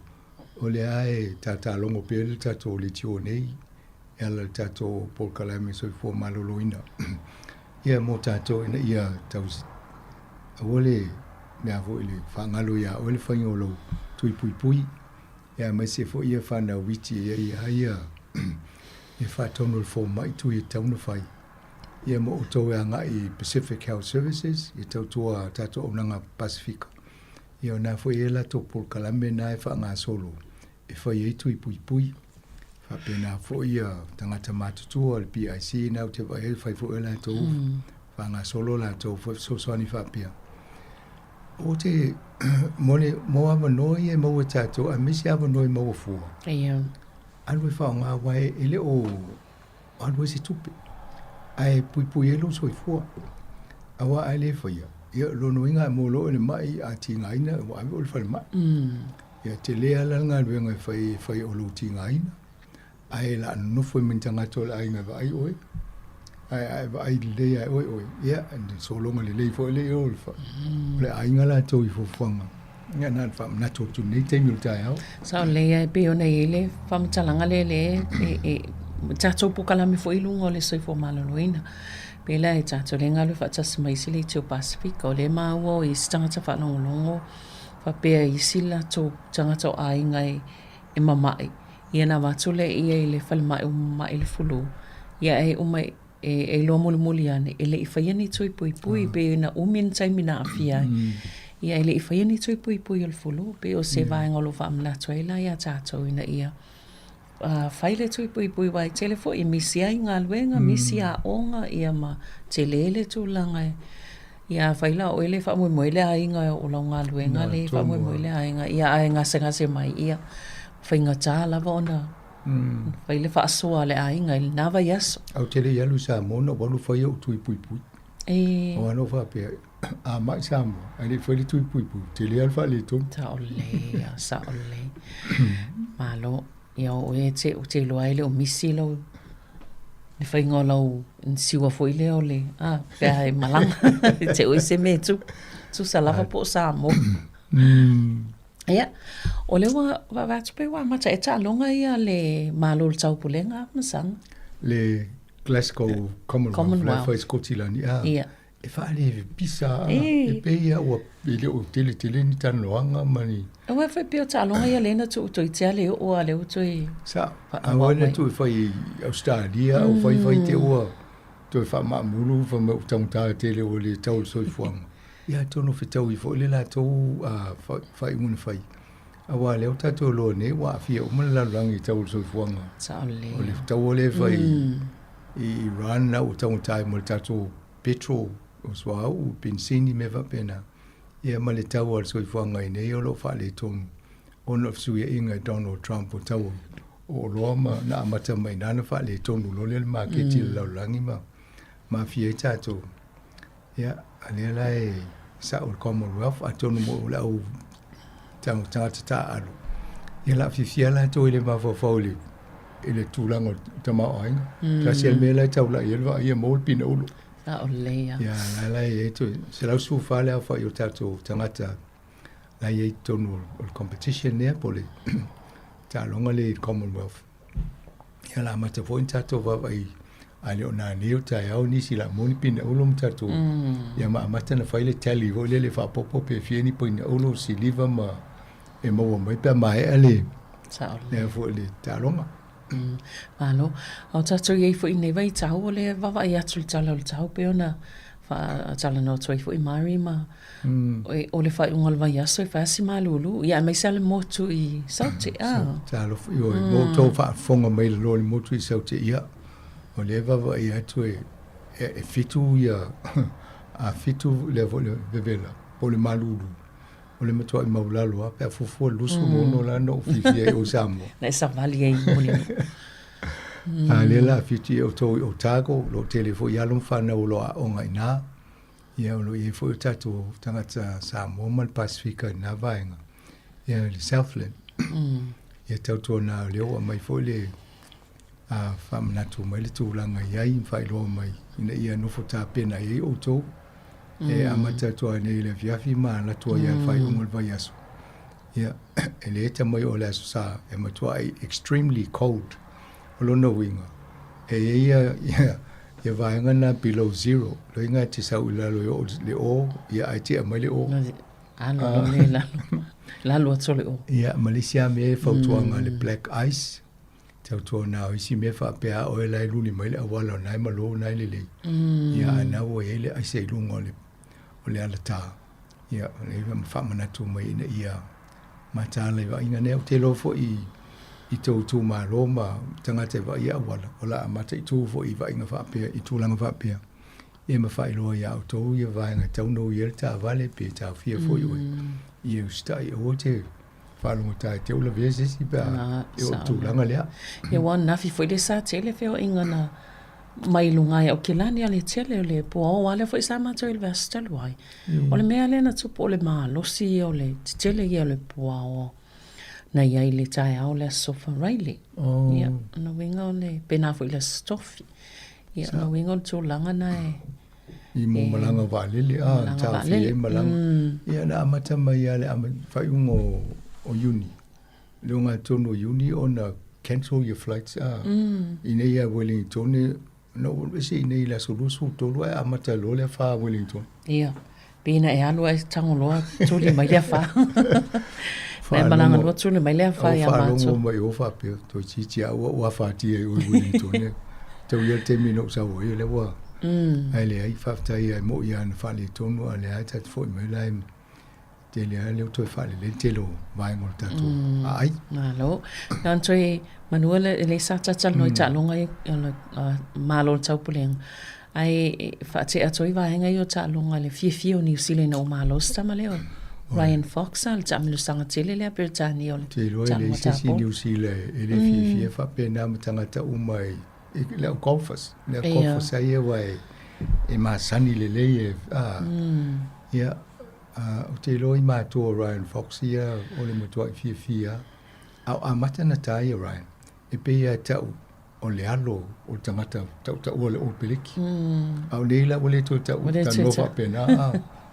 o lea e tatalogo pea le tatou leitio nei e ala i le tatou polokalame soifua maloloina. Ia mo tatou ina ia tau aua le mea foi le faagalo ia oe le faiga o lou tui puipui. Ia aemaise foi ia fanau iti e i ai ia e faatonu e le fomai tui e tatau ona fai. Ia mo outou e agai i Pacific Health Services, e tautua tatou auaunaga Pasifika. Ia o na foi e i ai latou polokalame na e faagasolo e fai ai tui puipui. Faapena foi ia tagata matutua o le PIC na ou te vaai ai e fai foi e latou faagasolo latou foi fesoasoani faapea. O te mo le mo avanoa ia e maua e tatou aemaise avanoa e maua fua. Ia. Alu e faaaoga aua e le o alu ai se tupe. Ae puipui ai lou soifua. Aua a le faia, ia o lona uiga a maua loa oe i le mai a tigaina ua ave oe i le falemai. Ia tele lava la le galuega e fai e fai o lou tigaina. Ae o le a nonofo ai ma ni tagata o le aiga e vaai oe. Ae a e vaai lelei ia oe oe, ia, e sologa lelei foi le o le, o le aiga latou i fuafuaga. Ia, na ona faamanatu atu i lenei taimi o le taeao. Sao lelei lava e pei ona i ai le faamatalaga lea lea e, e, e tatou polokalame foi i luga o le soifua maloloina. Pei la e tatou lea e galulue faatasi ma isi le Itu Pasefika, o lea e maua o isi tagata faalogologo faapea isi latou tagata o aiga e e mama'i, ia na avatu lea ia i le falemai ua mama'i le fulu, ia e uma e, e iloa mulimuli ane, e le i faia ni tui puipui, pei na umi le taimi na aafia ai. Ia e le i faia ni tui puipui o le fulu, pei o se vaega o lo o faamanatu ai la iā tatou ina ia fai le tui puipui aua e tele foi e misi ai galuega, misi aoga, ia ma tele le tulaga e Ia afai la o oe lea e faamoemoe le aiga o lau galuega lea e faamoemoe le aiga, ia ae gasegase mai, ia faigata lava ona fai le faasoa a le aiga i lena vaiaso. Ae ou te le i alu i Samoa na ou alu fai ou tui puipui. E. Aua na ou faapea, a mai Samoa, ae le i fai le tui puipui, tele lava le faaletonu. Sao lelei, ia, sao lelei. Malo. Ia o oe te, ou te iloa e le o misi lau le faiga o lau siua foi lea o le, a, pe a e malaga, te oi se mea e tupu, tusa lava po o Samoa. Ia, o lea ua vaavaai atu pei ua amata ea taaloga ia le Malo o le Taupulega, Masaga? Le Glasgow Commonwealth, Commonwealth. la e fai i Skotilani, a. Ia. E faalevepisa e pei a ua e le o tele tele ni talanoaga ma ni. Aua foi pei o taaloga ia lea na tuu toeitiiti lava le oo a lea ua toe. Sa, aua na toe fai i Ausetalia o fai fai te ua toe faamaamulu fai mai ua taugata tele ua le tau le soifuaga. Ia atonu fetaui foi le latou faaiuga na fai. Aua lea ua tatou iloa nei ua aafia uma le lalolagi i tau o le soifuaga. Sao lelei. O le taua lea e fai i Iran la ua taugata ai ma le tatou petrol, o suauu, penisini, mea faapena. Ia ma le tau o le soifuaga i nei o lo o faaletonu ona o fesuiaiga e Donald Trump o tau o oloa ma na amata mai i ina na faaletonu loa lea le maketi i le lalolagi ma aafia ai tatou. Ia, a lea la e sao le Commonwealth, atonu mo o le au tagata taaalo, ia la fiafia latou i le mafaufau i le i le tulaga o le tamaoaiga. Tasi lava le mea la e taulai ai le vaai ia maua le pinaulu. Sao lelei lava. Ia, la la e i ai toe 114 le aofai o tatou tagata la e i ai i totonu o le competition lea po o le taaloga lea i le Commonwealth. Ia la amata foi ona tatou vaavaai a le o nanei o taeao nisi la maua ni pinaulu ma tatou ia ma amata ona fai le tally foi lele faaopoopo pe fia ni pinaulu siliva ma e maua mai pe a maea le Sao lea foi le taaloga. Malo. A o tatou i ai foi i lenei vaitau o le vaavaai atu i le tala o le tau pei ona faatalanoa atu ai foi Mari ma o le faaiuga o le vaiaso e fai lava si malulu, ia aemaise lava le motu i Saute. Talofa i oe, mo outou faafofoga mai i lalo o le motu i Saute, ia, o lea e vaavaai atu e 7 ia, a 7 lea foi le vevela, po o le malulu, o le matuai maulalo lava pe a fuafua le 26 la na ou fiafia ai o i Samoa. Na e savali ai i Mulinuu. A lea la 7 ia outou i Otago, o lo o tele foi alo ma fanau o lo o aoga i ina. Ia o lo o i ai foi o tatou tagata Samoa ma le Pasefika i lena vaega, ia le Southland. Ia tautuana o lea ua aumai foi le faamanatu mai le tulaga i ai ma faailoa mai ina ia nofo tapena i ai outou. E amata atu lava nei i le afiafi ma alu atu ai i le faaiuga o le vaiaso. Ia, e le ita mai o le Aso Sa e matuai extremely cold. O lona uiga, e i ai ia, ia, ia vaega na below zero. Loiga e te sau i lalo e oo le o, ia ae tea mai le o. Alo lo le lalo. Lalo atu o le o. Ia, ma le isi lava mea e fautuaga le black ice. Tautuana o isi mea faapea a oe la e luli mai le auala o na e malo na e lelei. Ia a na ua i ai le aisa i luga o le, o le alatā. Ia, o lea ma faamanatu mai ina ia mataala i vaaiga nei. Ou te iloa foi i, i tou itumalo ma tagata e vaaia auala, o le a mataitu foi i vaaiga faapea, i tulaga faapea. Ia ma faailoa iā outou ia vaega e tatau ona ui ai le taavale pe taofia foi oe ia usitai. Aua te faalogotā e te ula lavea se isi pe a e oo i le tulaga lea. Ia ua nafi foi le sa tele feoaiga na mai luga ai o Kilani a le tele o le puaoa lea foi sa matou i le vaiaso talu ai. O le mea lea na tupu o le malosi ia o le tetele ia o le puaoa na i ai i le taeao o le Aso Faraile. Ia, o lona uiga o le pēnā foi i le Aso Tofi. Ia, o lona uiga o le tulaga na e... I mo malaga vaalele, a, taofia ai malaga. Ia, na amata mai lava i le faaiuga o Iuni, le ogatotonu o Iuni ona cancel ia flights, a, i nei lava i Wellington, na ou alu ese i nei i le aso 23 ae amata loa le afa Wellington. Ia, pei na e alu ae tago loa tuli mai le afa. Na e malaga loa tuli mai le afa ia matou. Faalogo mai o faapea, toeitiiti lava ua ou afatia i o i Wellington. Tau ia le taimi na ou sau ai, o lea ua... Ae leai, faafetai lava e moi lava na faaletonu, a o lea lava ta te foi mai la e tele lava lea ua toe faalelei le tele o vaega o le tatou aai. Malo. Na ona toe manua le, le sa talatalanoa i taaloga ia o le Malo o le Taupulega, ae faatea atu ai vaega ia o taaloga i le fiafia o Niu Sila ina ua malo se tama lea o Ryan Fox, le taamilosaga tele lea a Peretania o le Ou te iloa e leai se isi Niu Sila e le fiafia faapena ma tagata uma i le au golfers. Le au golfers ia aua e masani lelei e, ia, Ou te iloa i matua o Ryan Fox ia o le matuai fiafia a o amata na ta ia Ryan e pei lava e tau o le alo o le tagata tautaua o le Old Peleki. A o nei la ua le toe tau talanoa faapena a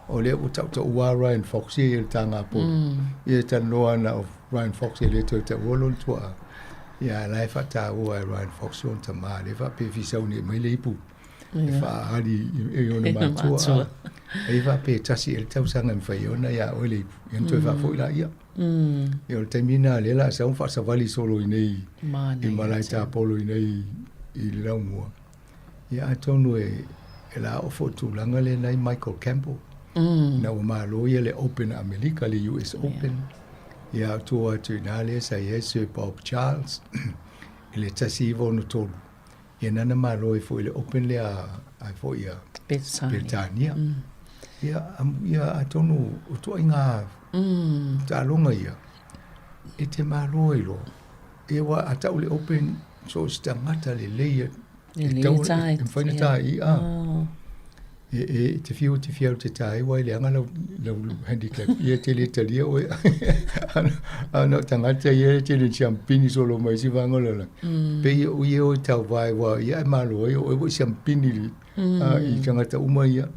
o lea ua tautaua Ryan Fox ia i le taga polo. Ia e talanoa ana o Ryan Fox e le toe taua lona tuaa. Ia a la e faataua e Ryan Fox lona tama lea faapea e fia sauni mai le ipu. e faaali i ona matua. Ai faapea e tasi ea le tausaga e mafai ai ona ia oe le ipu, ia ona toe faafoi laia. Ia o le taimi lena lea o le a sau ma faasavali solo i inei i malae tapolo i inei i le laumua. Ia atonu e o le a oo foi i le tulaga lea na i Michael Campbell. Ina ua malo ia le Open a Amerika, le US Open. Ia a o tua atu i ina lea sa i ai Sir Bob Charles i le 1963. Ia nana malo ai foi i le Open lea a foi a Peretania. Ia, ia atonu o ituaiga taaloga ia, e te malo ai loa. Ia aua a tau le Open, so o se tagata lelei e tau e mafai ona ta i a. E, e te fiu te fiu te ta ai wai leaga lau, lau handicap ia te le talia oe. A na o tagata ia e tele siampini solo mai si vaega o le lalolagi. Pei o ia o tau vae wa ia e malo ai oe ua siampini li a i tagata uma ia.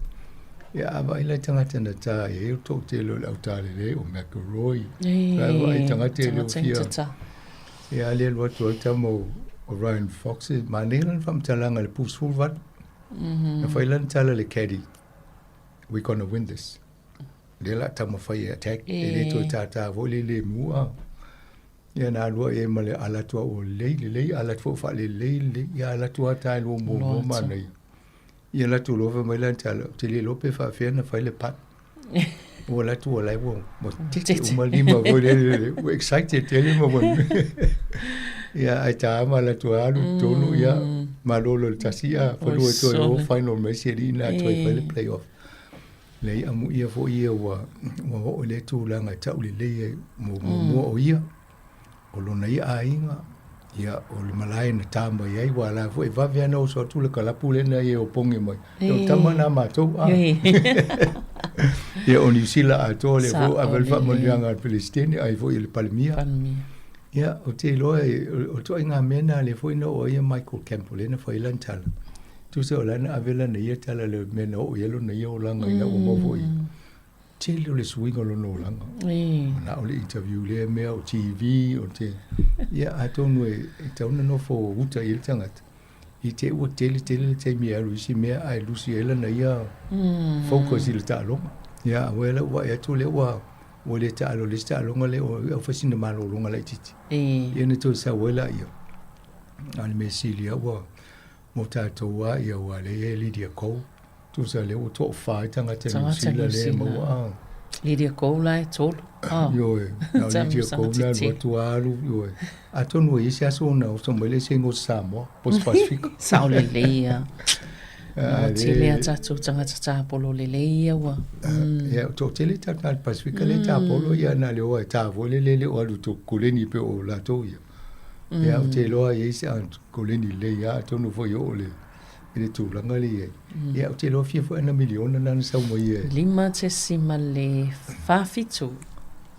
Ia a vaai la i tagata na ta i ai o toatele o le au talelei o McIlroy. A vaai tagata e le o fia. Ia a le alu atu ai tama o Ryan Fox e manaia lana faamatalaga i le pu 18. Na fai lana tala le caddy, we gonna win this. Lea la taumafai e attack, e le toe tātā foi le lemu a. Ia na alua i ai ma le ala atu a ua lelei, lelei, ala atu foi ua faalelei, lelei, ia ala atu a tae lua muamua manaia. Ia ala atu loa fai mai lana tala, ou te le iloa pe faapefea ona fai le putt. Ua alu atu ua lae ua tete uma lima foi lele, ua excited tele ma ua ia ae ta ma alu atu alu i totonu ia malolo le tasi a falua e toe o final ma isi alii na toe fai le play off. Leai amuia foi ia ua ua oo i lea tulaga e tau lelei ai mo muamua o ia o lona ia aiga, ia, o le malae na ta mai ai, ua la foi e vave ana oso atu le kalapu lena ia e opogi mai. E, o tama na matou, a. Ia, o Niu Sila atoa lea foi ua ave le faamanuiaga a le Peresetene, ai foi i le Palemia. Ia, ou te iloa e, o ituaiga mea na lea foi na oo ai ia Michael Campbell lea na fai ai lana tala. Tusa o la na ave lana ia tala i le mea na oo i ai lona ia olaga ina ua maua foi. Tele o le suiga o lona olaga. Na o le interview lea mea o TV o te ia atonu e e tatau ona nofo uta i ai le tagata i te i ua tele tele le taimi e alu i isi mea ae lusi ai lana ia focus i le taaloga. Ia aua lau vaai atu lea ua ua le taalo i le isi taaloga lea ua fai sina malologa laitiiti. Ia ona toe sau ai laia. A o le mea sili lava ua Mo tatou a ia ua lea e Lydia Ko. Tusa lea ua toafa ai tagata Niu Sila lea e maua a. Lydia Ko la e tolu. Ioe, na o Lydia Ko na alu atu a alu, ioe. Atonu e i ai se aso ona oso mai lea se igoa o se Samoa po o se Pasifika. Sao lelei ia. No tele a tatou tagata tapolo lelei ia ua. Ia, toatele tagata Pasifika lea e tapolo ia na le o e ta foi lele le o alu to koleni pe o latou ia. Ia, ou te iloa e i ai se koleni lelei lava, atonu foi e oo i le tulaga lea i ai. Ia, ou te iloa fia foi ana miliona na na sau mai e. 5.47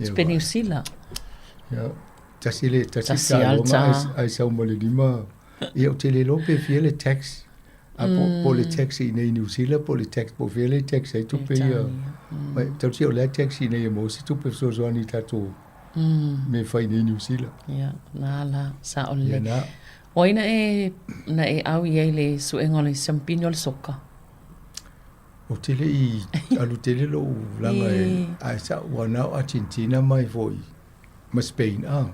tupe Niu Sila. Ia, tasi le, tasi taaloga ae sau ma le lima. Ia, ou te le iloa pe fia le tax. A po, po le tax i nei New Zealand, po le tax, po fea le tax ai tupe ia. Mai, tausia o le tax i nei e maua se tupe fesoasoani i tatou mea fai nei New Zealand. Ia, na la, sa o le. Ia, na. O ai na e, na e au i ai le suega o le siampini o le soka? Ou te le i alu tele lou laga e, ae sa ua na o Argentina mai foi ma Spain a.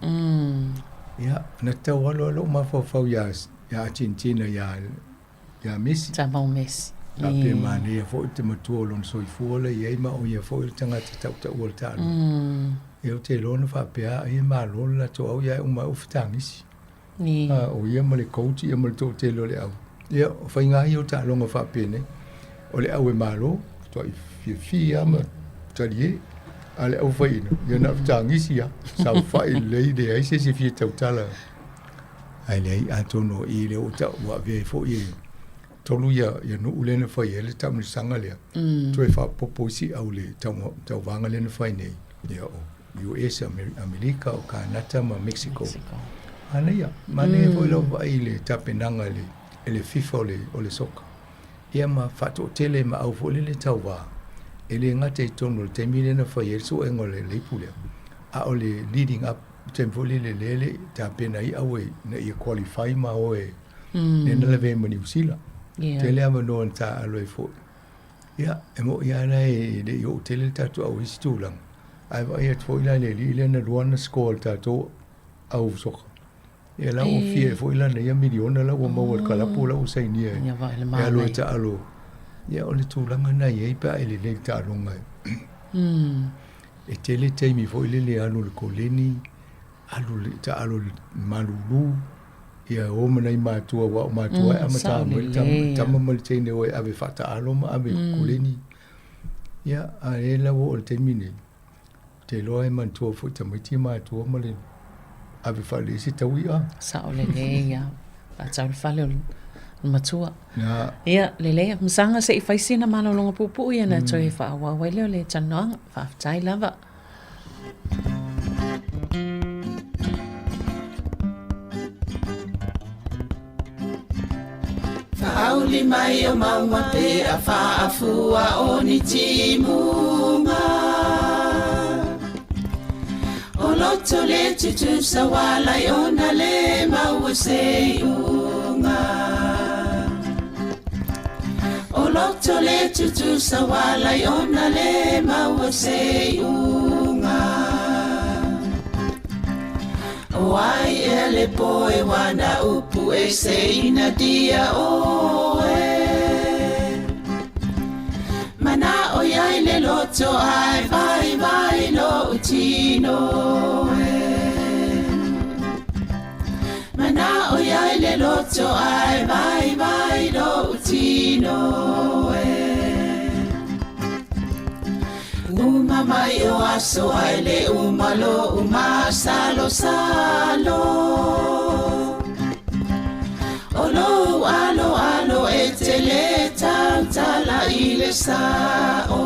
Ia, na tau alo lou mafaufau ia, ia Argentina ia, ia Messi. Sa mau Messi. A pe manaia foi te matua o lona soifua la i ai ma o ia foi o le tagata tautaua o le taaloga. Ia ou te iloa na faapea ai e malo le latou au ia e uma ai ua fetagisi. A, o ia ma le coach ia ma le toatele o le au. Ia, o faiga ia o taaloga faapenei, o le au e malo, matuai fiafia lava ma talie, a o le au faiina, ia na o le fetagisi lava, saofai lelei, leai se isi e fia tautala. Ae leai, atonu o i lea ua tau, ua avea ai foi e tolu ia, ia nuu lea na fai ai le taamilosaga lea, toe faaopoopo isi au i le tau, tauvaga lea na fai nei, ia o US, Amerika, o Kanata ma Mexico. Manaia, manaia foi lau vaai i le tapenaga e le, e le FIFA o le, o le soka. Ia ma faatoatele ma au foi lele tauva, e le gata i totonu o le taimi lea na fai ai le suega o le, le ipu lea, a o le leading up, taimi foi lele lea e le i tapena ai au e, ina ia qualify ma o e, lea na lavea ai ma Niu Sila. Tele avanoa na taaalo ai foi. Ia, e moni lava la e le i oo tele le tatou au i isi tulaga, ae vaai atu foi la i le alii lea na lua ana score i le tatou au soka. Ia la ua fia ai foi lana ia miliona la ua maua i le kalapu la ua sainia e alu ai taalo. Ia o le tulaga lena e i ai pe a e lelei le taaloga e. E tele taimi foi lele e alu i le koleni, alu le taalo i le malulu, ia o ma nai matua aua o matua e amata mai le tama ma le teine o e ave faataalo ma ave i koleni. Ia, a e la ua oo i le taimi nei, ou te iloa e manatua foi tamaiti matua ma le ave faalelei se taui a. Sao lelei ia. Faatau le fale o le matua. Ia, lelei. Masaga se i fai sina malologa puupuu ia na toe faaauau ai lea o le talanoaga. Faafetai lava. Faauli mai o maunga pe a faafua o ni timuga O loto le tutusa walai ona le maua se iuga O loto le tutusa walai ona le maua se iuga O ai ea le poe wana upu e se ina dia oe Mana o iai le loto ai vai vai lo utino e Mana o iai le loto ai vai vai lo utino e Uma mai o aso ai le uma lo uma salo salo O lou alo alo e te le tautala i le sao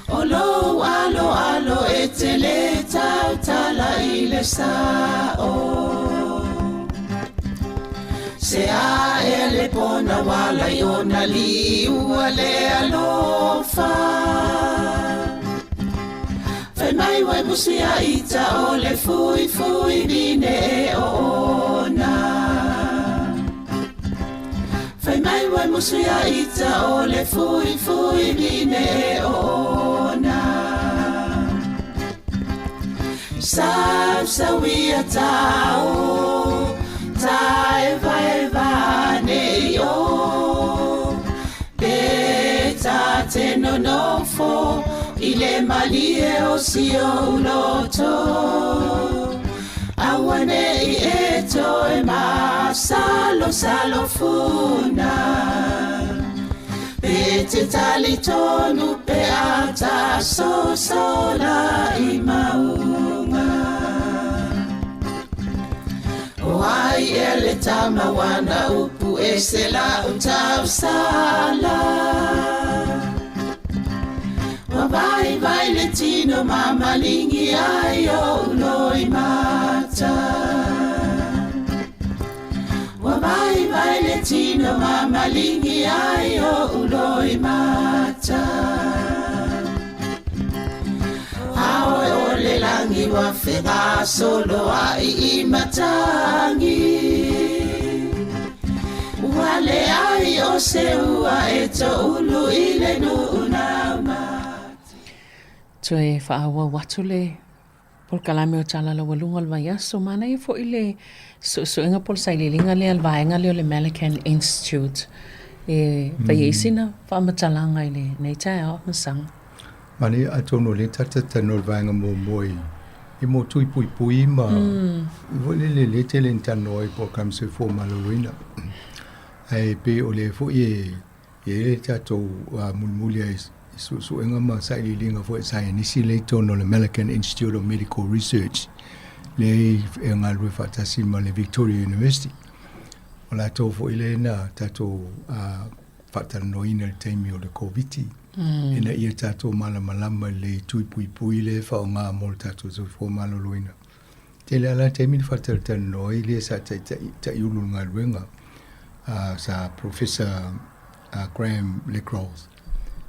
O lou alo alo e te le tautala i le sao Se a ea le pona wala i ona liua le alofa Fai mai wai musu ia ita o le fui fui vine e o ona Fai mai wai musu ia ita o le fui fui vine e o ona Sau sau ia tao ta eva eva nei o Pe ta te nonofo i le malie o si ou loto Aua nei e toe masalo salo funa Pe te talitonu pe a ta sosola i maunga O ai ea le tama wana upu e se la u tausala Ua vai vai le tino ma malingi ai o uloi mata Ua vai vai tino ma malingi ai o uloi mata. Aoe o le langi wa whenga solo ai i matangi. Ua le ai o se ua e to ulu i le nuu na. Toe faaauau atu le polokalame o Tala Laualuga o le Vaiaso, manaia foi le suesuega po o le sailiiliga lea a le vaega lea o le Melican Institute e fai ai sina faamatalaga i lenei taeao masaga. Manaia atonu o lea ta talanoa i le vaega muamua i i mo tui puipui ma foi lele lea tele ina talanoa ai i polokalame soifua maloloina. Ae pei o lea foi e E i ai le tatou mulimuli ai i suesuega ma sailiiliga foi a saienisi lea i totonu o le Millikan Institute of Medical Research lea e galulue faatasi ma le Victoria University. O latou foi lea na tatou faatalanoaina i le taimi o le Koviti ina ia tatou malamalama i le tui puipui lea e faaaoga mo le tatou soifua maloloina. Tele lava la taimi na faatalatalanoa ai lea sa taiulu i le galuega sa Professor Graham Le Gros.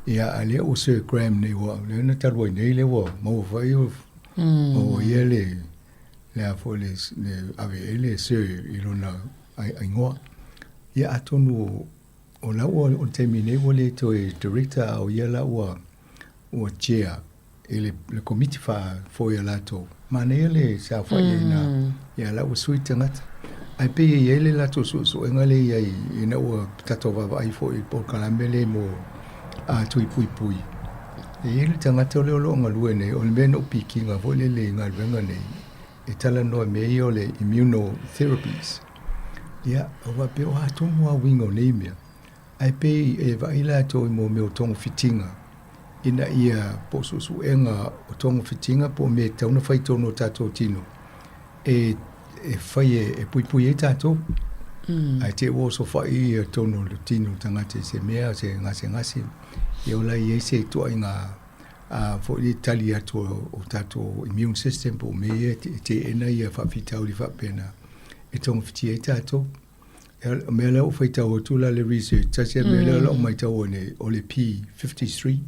Ia, a lea ua Sir Graham nei, ua, lea na talu ai nei lea ua maua foi, maua ia le, le a foi le, le ave i ai le Sir i lona igoa. Ia, atonu o la ua, o le taimi nei ua le toe Director, a o ia la ua, ua Chair i le, le komiti faafoe a latou. Manaia le saofai ai ina, ia la ua sui tagata. Ae pei e i ai le latou suesuega lea i ai ina ua tatou vaavaai foi i le polokalame lea mo a tui puipui. E i ai le tagata lea o lo o galue nei, o le mea na ou pikiina foi lele i galuega nei, e talanoa i mea ia o le immunotherapies. Ia, ua faapea o a tonu lava uiga o nei mea. Ae pei e vaai latou i mea o togafitiga ina ia po o suesuega o togafitiga po o mea e tatau ona fai i totonu o tatou tino e fai e puipui ai tatou. Ae te i ua osofai ia totonu o le tino o le tagata i se mea, se gasegase, ia o la e i ai se ituaiga foi lea tali atu o tatou immune system po o mea ia e teena ia faafitauli faapena e togafitia ai tatou. O mea lea ua faitau atu la le research, tasi a mea lea o lau maitau nei, o le P53,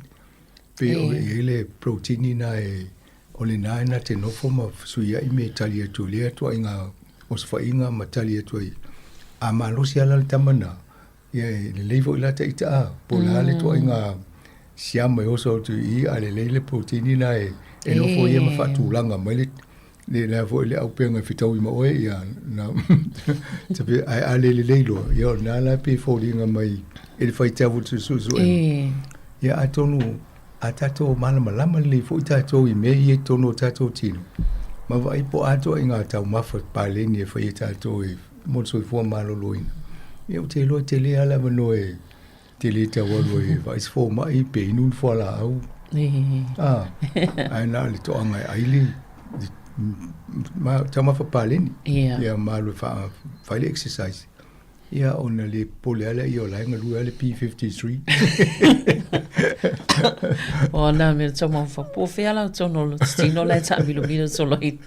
pe o e i ai le protein na e, o le na e na te nofo ma fesuiai me tali atu lea ituaiga osofaiga ma tali atu ai. A malosi lava la le tama na, ia e lelei foi la ta ita a, po o le a le ituaiga siama e oso atu i i, a lelei le protein na e nofo ia ma faatulaga mai le Le la foi le aupenga e fetaui ma oe, ia, na, te ae a le lelei loa, ia o lena la pei e foliga mai i le faitau o le suesuega. Ia atonu a tatou malamalama lelei foi tatou i mea ia i totonu o tatou tino, ma vaai po o a ituaiga taumafa paleni e fai e tatou e mo le soifua maloloina. Ia ou te iloa e tele lava le avanoa e tele tau alu ai e vaai se fomai pe inu ni fualaau. Ah, ae na o le toaga e ai le ma taumafa paleni. Ia ma alu e fai le exercise. Ia ona le popole lava lea o la e galue lava le P53. O na mea taumafa po o fea la totonu o le tino la e taamilomilo solo ai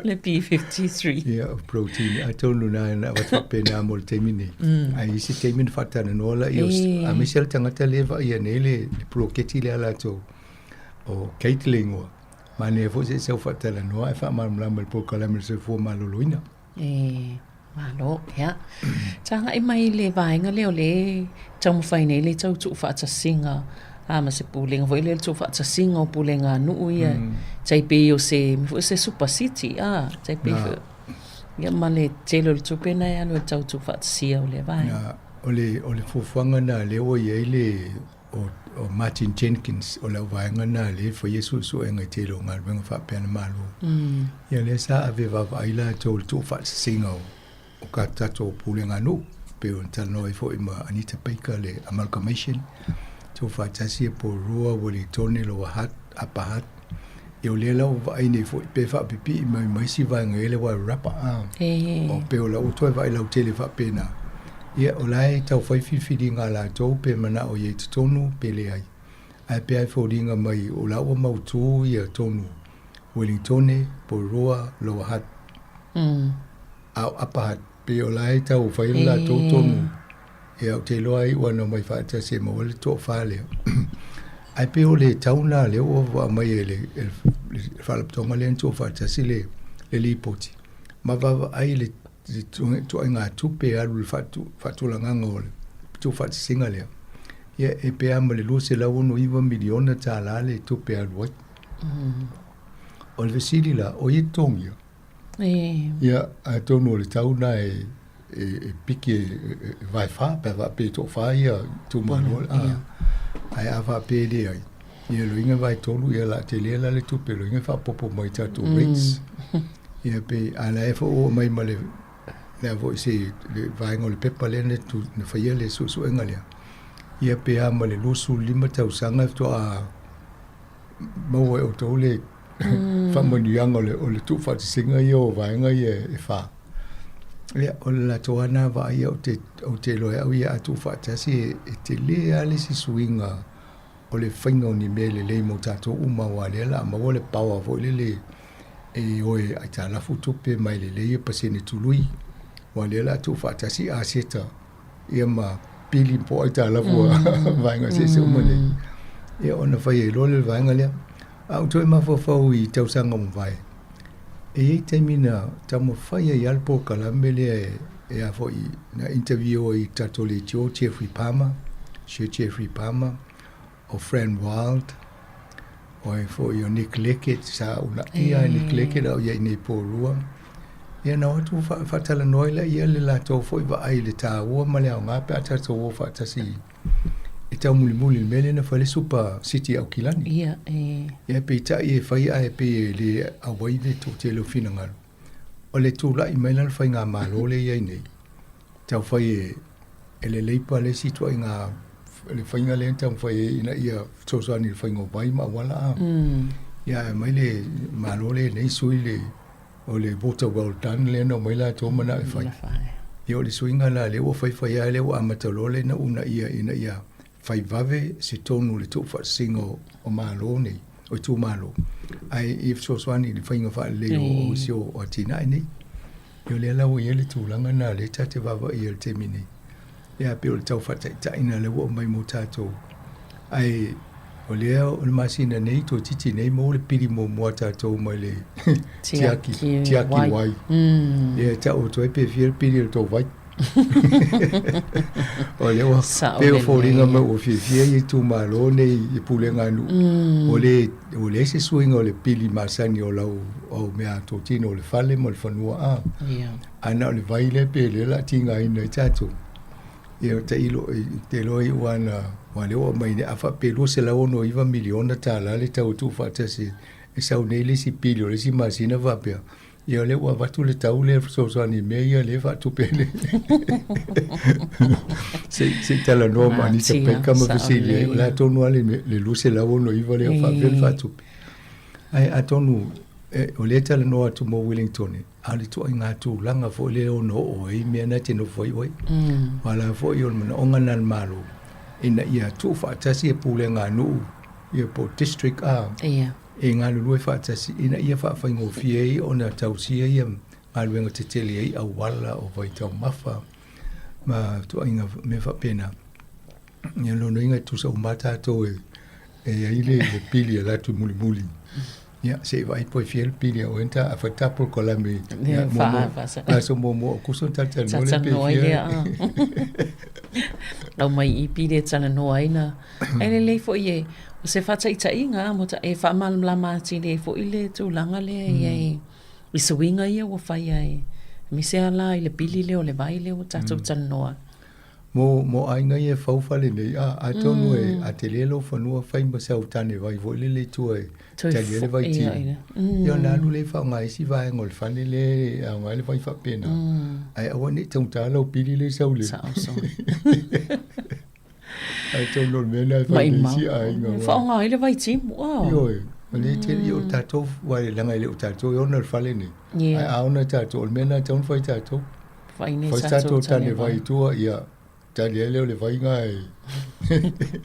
le P53. Ia, o protein. Atonu na na avatu faapena mo le taimi nei. Ae i se taimi na faatalanoa laia o aemaise le tagata lea e vaaia nei le poloketi lea a latou o Kate le igoa. Manaia foi se i sau faatalanoa ae faamalamalama i le polokalame o le soifua maloloina. E, malo, ia. Tagai mai le vaega lea o lea e taumafai nei le tau tuufaatasiga a ma se pulega foi lea le tuufaatasiga o pulega a nuu ia tai pei o se mea foi o se super city a tai pei foi ia ma le tele o le tupe na e alu e tau tuufaatasia o lea vaega. Na, o le, o le fuafuaga na lea ua i ai le o, o Martin Jenkins o lau vaega na lea e faia suesuega i tele o galuega faapea na Malo. Ia lea sa ave vaavaai latou i le tuufaatasiga o, o ka tatou pulega nuu, pei ona talanoa ai foi ma Anita Baker le amalgamation, tuufaatasi e Porirua, Ueligitone, Lower Hutt, Upper Hutt. Ia o lea la ua vaai nei foi pe faapipii mai ma isi vaega i le Wairarapa a. O pei o la ua toe vaai lautele faapena. Ia o la e tau fai filifiliga a latou pe manao i ai totonu pe leai. Ae pei lava e foliga mai o la ua mautu ia tonu Wellingtone, Porirua, Lower Hutt. A o Upper Hutt pei o la e tau fai le latou tonu. Ia, ou te iloa ai ua na omai faatasi e maua ai le toafa lea. Ae pei o le tau lena lea ua aumai e le, e le faalapotopotoga lea na tuufaatasi le, le lipoti ma vaavaai i le ituaiga tupe e alu i le faatulagaga o le tuufaatasiga lea. Ia, e pe a ma le $269 miliona tala le tupe e alu ai. O le fesili la, o ai e totogia? Ia, atonu o le tau lena e, e, e piki e, e, e vaefa, pe a faapea e toafa ia itumalo. Ae a faapea e leai, ia loiga vaetolu, ia la tele la le tupe, loiga faaopoopo mai tatou rates. Ia pe, a la e foi ua aumai ma le, le a foi se, le vaega o le pepa lea na, tu, na faia le suesuega lea. Ia pe a ma le 25 tausaga faatoa maua e outou le faamanuiaga o le, o le tuufaatasiga ia o vaega ia e fa. Ia, o le latou lava lena vaai ia ou te, ou te iloa e au ia a tuufaatasi e, e tele lava le isi suiga o le faiga o ni mea lelei mo tatou uma aua o lea o le a maua le power foi lele e o e aitalafu tupe ma e lelei ia pasene tului, aua o lea o le a tuufaatasi aseta ia ma pili po o aitalafu a vaega eseese uma nei, ia ona fai ai loa lea o le vaega lea. A ou toe mafaufau i tausaga ua mavae, e i ai taimi na taumafai ai lava le polokalame lea e a foi na interview ai i tatou leitio Geoffrey Palmer, Sir Geoffrey Palmer, o Fran Wilde, o ai foi o Nick Leckett, sa uunaia e Nick Leckett a o i ai nei Porirua. Ia na o atu faatalanoa ai laia le latou foi vaai i le taua ma le aoga pe a tatou o faatasi e taumulimuli i le mea lea na fai le Super City a Aukilani. Ia, e. Ia, peitai e fai ae pei e le auai le toatele o finagalo. O le tulai mai la o le faigamalo lea e i ai nei, tau fai e, e le Labour le isi ituaiga le faiga lea na taumafai ai ina ia fesoasoani i le faiga o vai ma auala a. Ia ae aumai le Malo lea nei sui le o le water well done lea na omai latou manao e fai. Ia o le suiga la lea ua faifai lava lea ua amata loa lea na uunaia ina ia fai vave se tonu o le tuufaatasiga o Malo nei, o itumalo, ae ia fesoasoani i le faiga faalelei o isi o atinae nei. Ia o lea la ua i ai le tulaga lena lea ta te vaavaai i le taimi nei. Ia pei o le tau faataitaiga lea ua aumai mo tatou. Ae o lea o le masina nei, toeitiiti nei maua le pili muamua a tatou mai le tiaki, tiaki wai. Ia e tau atu ai pe fia le pili o le tou vai. O lea ua pei o foliga mai ua fiafia ia itumalo nei i pulega a nuu. Ua le, ua leai se suiga o le pili masani o lau au meatotino o le fale ma le fanua a. Ae na o le vai lea pe lea o le a tigaina ai tatou. Ia tailo, te iloa ai ua na, aua lea ua aumai nei, a faapea e $269 miliona tala le tau e tuufaatasi e sau nei le isi pili o le isi masina faapea, Ia o lea ua avatu le tau lea e fesoasoani i mea ia lea e faatupe nei. Se se i talanoa ma Anita Baker ma fesili ai, o le a tonu lava le le 269 lea o faapefea ona faatupe. Ae atonu o lea e talanoa atu mo Wellington, a o le ituaiga tulaga foi lea e ono oo ai mea na e te nofo ai oe. Aua o la foi o le manaoga lena o le Malo, ina ia tuufaatasi pulega a nuu ia po o district a. E galulue faatasi ina ia faafaigofie ai ona tausia ia galuega tetele ai auala o vaitaumafa ma ituaiga mea faapena. Ia lona uiga e tusa uma lava tatou e i ai le pili e alu atu mulimuli. Ia se i vaai po e fia le pili a oe a fai ta polokalame le aso muamua o Aokuso ona talatalanoa lea pe fia. Aumai i pili e talanoa ai na. Ae lelei foi e, o se faataitaiga mo ta, e faamalamalama atili ai foi le tulaga lea e i ai i suiga ia ua fai ai, aemaise lava la i le pili lea o le vai lea ua tatou talanoa. Mo, mo aiga ia e fau fale nei, a, atonu e, a tele lou fanua fai ma sau tane vai foi lele i tua e tali ai le vai timu. Ia ona alu lea e faaaoga isi vaega o le fale lea e aoga ai le vai faapena. Ae aua ne i taugata lau pili lea e sau i le. Sao sao. Ae tonu o le mea lena e fai nei isi aiga. E faaaoga ai le vai timu. Ioe, o lea e tele, ia o tatou, aua leaga e le o tatou e ona le fale nei. Ae a ona tatou, o le mea lena e tatau ona fai tatou. Fai nei tatou tane vai. Tane vai i tua, ia, tali ai lea o le vai lena e.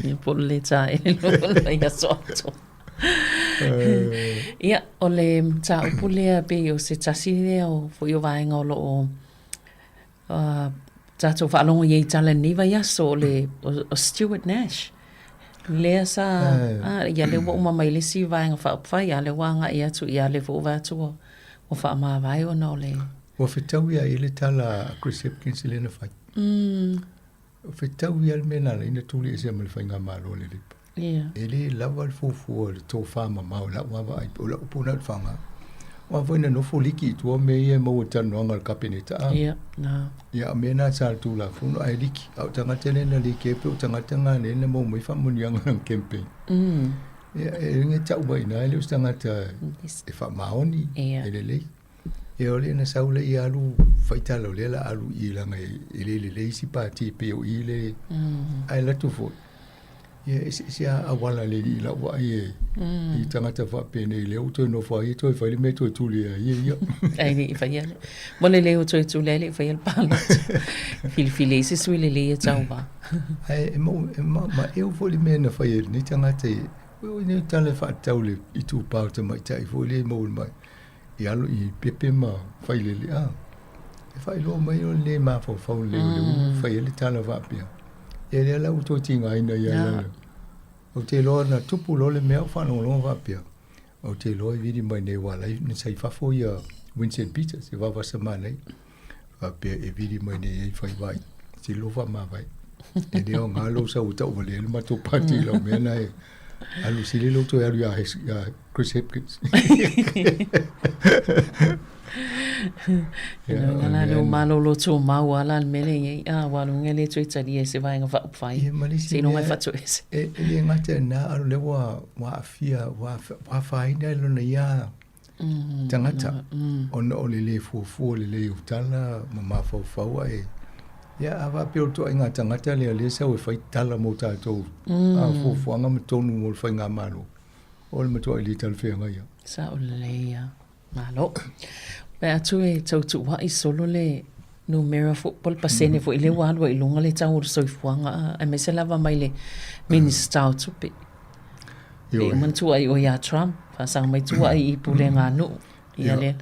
Ia po o le le taele loa o le vai aso atoa. Ia, o le mataupu lea pei o se tasi lea o foi o vaega o lo o. Tatou faalogo i ai i tala i lenei vaiaso o le o Stuart Nash. Lea sa a ia lea ua uma mai le isi Vaega Faaupufai a lea ua agai atu ia lea foi ua vaai atu ua ua faamavae ona o le Ua fetaui lava i ai le tala a Chris Hipkins lea na fai. Ua fetaui lava le mea na ala ai ona tuliesea ma le faigamalo a le Labour. E le lava le fuafua o le tofa mamao i lau vaavaai, o lau upu lena i le faaaoga. Aua foi na nofo liki i tua mea ia e maua i talanoaga a le Kapeneta. A. Ia, na. Ia, o mea na sa le Tulafono ae liki. A o tagata lea na liki ai pei o tagata na lea na maua mai faamanuiaga o lana campaign. Ia, e uiga e tau mai i ina e le o se tagata e faamaoni, e lelei. Ia o lea na sau lea ia alu faitala o lea la alu i leaga e le lelei isi pati pei o i le ae alu atu foi. Ia e eseese lava auala a le alii i lau vaai e i tagata faapenei lea ua toe nofo ai toe fai le mea toe tuli ai e ia. Ae le i faia le. Mo le lei o toe tuli ai le i faia le palota. Filifili ai se sui lelei e tauva. Ae e mau e ma, ma eu foi le mea na fai e lenei tagata e o nei tala e faatatau le itupa o tamaitai foi lea e maua mai. I alo i pepe ma failele a e faailoa mai o le mafaufau lelei o le ulu fai ai le tala faapea. Ia lea la ua toe tigaina ia yeah. Ou te iloa na tupu loa le mea ou faalogologo faapea. Ou te iloa e vili mai nei ua ala ai na sa i fafo ia Winston Peters e vavasa manaia. Faapea e vili mai nei ai fai vai. Sili lou faamavae. E le aoga lou sau e tauvalea le matou pati i lau mea na e alu sili lou toe alu ia Chris Hipkins. Ia, la le o malolo tumau a la le mele i ai, a ua luga le toe talia i se vaega faaupufai. Ia, ma le isi Se iloga e faatoese. E, e le gata i lena, a o lea ua, ua aafia, ua afaina i lona ia tagata, ona o le le fuafua lelei o tala ma mafaufau ae, ia, a faapea o le ituaiga tagata lea o lea e sau e fai tala mo tatou, a fuafuaga ma tonu mo le faigamalo, o le matuai le talafeagai lava. Sao lelei ia. Malo. Pe atu e tautuua'i solo le numera foi po o le pasene foi lea ua alu ai i luga le tau o le soifuaga aemaise lava mai le Minisita o Tupe. Pei o manatua ai oe ia Trump, faasaga mai tua'i i pulega a nuu. Ia lea.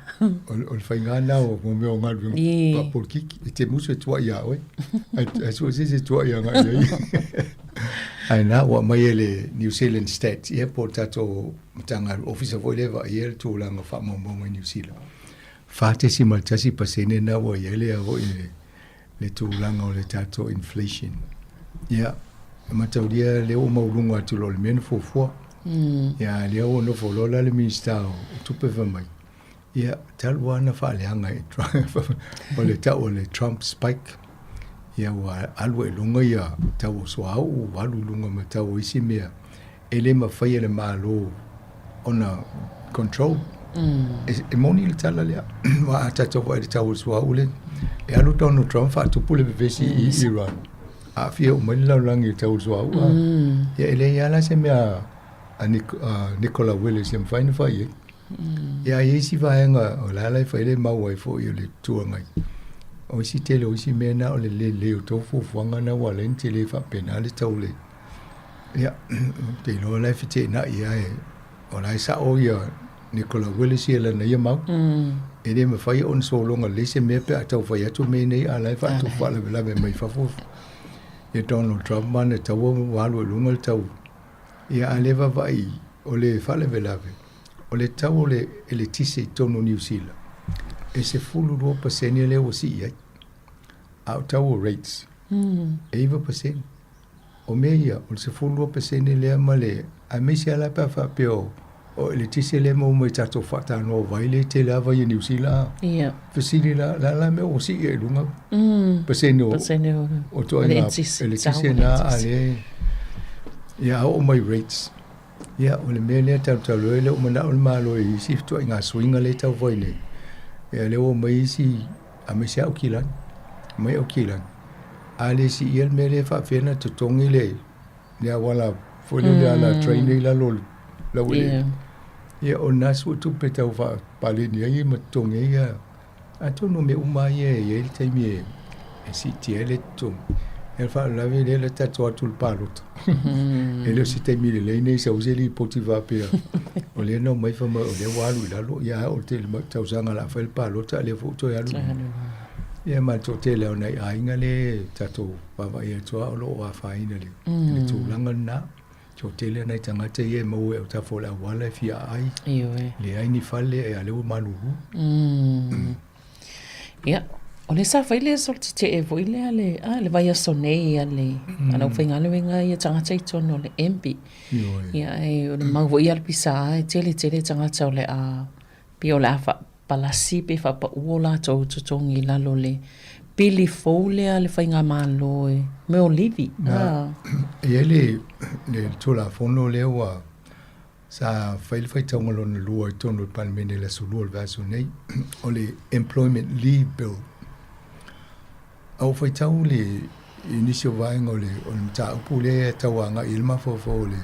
O le faiga lena o mo mea o galuega faapolokiki, e te musu e tua'i ia oe, ae sue se isi e tua'i agai i ai. Ae na ua aumai e le New Zealand Stats, ia po o le tatou Matagaluega, ofisa foi lea e vaaia le tulaga o faamaumauga i Niu Sila, 4.1% lena ua i ai le foi le tulaga o le tatou inflation. Ia, e mataulia lea ua maualuga atu loa i le mea na fuafua. Ia, a lea ua nofo loa la le Minisita o Tupe fai mai, ia, talu lava ona faaleaga e Trump, o le tau o le Trump spike, ia ua alu ai i luga ia tau o suauu, ua alu i luga ma tau o isi mea e le mafai e le Malo ona control. E moni le tala lea, aua a tatou vaai i le tau o le suauu lea, e alu Donald Trump faatupu le vevesi i Iran, aafia uma ai le lalolagi i le tau o le suauu. Ia e leai lava la se mea a Nicola Willis e mafai ona fai ai. Ia e i ai isi vaega o la la e fai le mau ai foi o le Itu Agai. O isi tele o isi mea na o le lelei o tou fuafuaga na ua ala ai ona tele faapena le tau o le Ia, ou te iloa o la e feteenai lava e, o la e sao ia Nicola Willis ia lana ia mau. E le mafai ona sologa lelei se mea pe a tau fai atu mea nei a o la e faatupu faalavelave mai fafo ia Donald Trump ma ana taua ua alu ai i luga le tau. Ia a le vaavaai o le faalavelave, o le tau o le eletise i totonu o Niu Sila, e 12% lea ua sii ai. A o tau o rates, e 9%. O mea ia, o le 12% lea ma le, aemaise lava la pe a faapea o, o eletise lea e maua mai i tatou faatanoa vai lea e tele lava vai a Niu Sila. Ia. Fesili la, o le a la le mea ua sii ai i luga pasene o, Pasene o, o ituaiga eletise na a lea, ia a oo mai rates. Ia, o le mea lea talutalu ai, lea ua manao le Malo i isi ituaiga suiga lea e tau fai nei. Ia lea ua omai isi, aemaise lava Aukilani, omai Aukilani. A le siia le mea lea e faapefea ona totogi le le auala foi lea le ala train lea i lalo o le laueleele. Ia o lena suetupe tau faapaleni ai ma totogi ai ia atonu o mea uma lava ia e i ai le taimi e siitia ai le totogi. Ia o le faalavelave lea la tatou atu i le palota. E le o se taimi lelei nei sau se lipoti faapea o lea na omai fai mai o lea ua alu i lalo ia ae o le tele tausaga o le a fai le palota a o lea foi ua toe alu i luga. Ia ma le toatele o nai aiga lea e tatou vaavaai atu lava o lo o afaina i le tulaga lena. Toatele nai tagata ia e maua i autafa o le auala e fia aai. Ioe. Leai ni fale, a o lea ua malulu. Ia, o lea sa fai le aso tetee foi lea le, a, le vaiaso nei a le, a le aufaigaluega ia tagata i totonu o le MB. Ioe. Ia, e, o le mau foi a le PSA e tele tele tagata o le a, pei o le a faapalasi pe faapau o latou totogi i lalo o le pili fou lea a le faigamalo e mea o livi. A. E i ai le, le Tulafono lea ua Sa fai le faitauga lona lua i totonu o le Palemene i le aso Lua o le vaiaso nei, o le Employment Leave Bill. A ua faitau le i nisi o vaega o le o le mataupu lea e tau agai i ai le mafaufau o le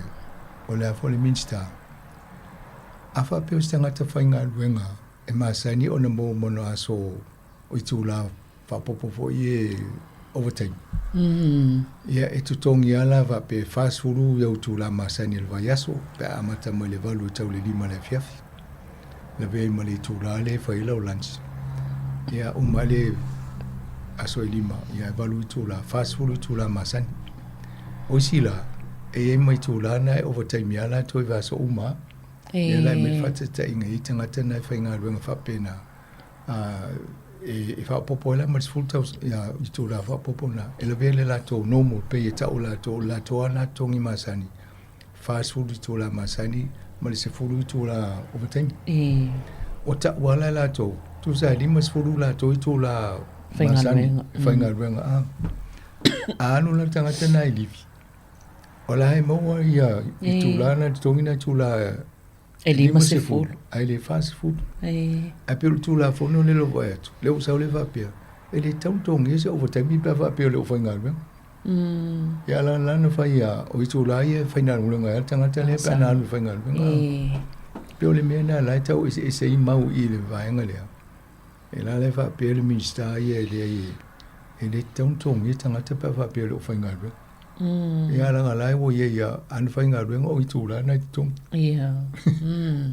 o le a foi le Minisita. A faapea o se tagata faigaluega e masani ona maua ma ona aso o itula faaopoopo foi e overtime. Ia e totogi lava la faapea e 40 ia itula masani o le vaiaso pe a amata mai le 8 e tau i le 5 i le afiafi. Lavea ai ma le itula lea e fai ai lau lunch. Ia uma ai le aso e 5, ia e 8 itula, 40 itula masani. O isi la, e i ai ma itula na e overtime lava latou i vaiaso uma lava. Ia la e aumai le faataitaiga e i ai tagata na e faigaluega faapena. E faaopoopo ai la ma le 10 tausaga itula faaopoopo lena e lavea le latou normal pei e tau latou o le latou lava lena totogi masani 40 itula masani ma le 10 itula overtime. Ua tau lava la e latou tusa e 50 latou itula masani e faigaluega a. A alu la le tagata lena i livi o la e maua ia itula na totogi na itula E 50. Ae le 40. Ae pei o le Tulafono lea ua vaai atu, lea ua sau lea faapea, e le tatau ona totogia se overtime pe a faapea o le aufaigaluega. Ia la la na fai a, o itula ia e faigaluega ai le tagata lea pe a na alu e faigaluega. Pei o le mea lena la e tau eseese ai mau i le vaega lea. E la la e faapea le Minisita ia e leai e le tatau ona totogia tagata pe a faapea o le aufaigaluega. Ia leaga la ua i ai a ana faigaluega o itula na e totogi. Ia.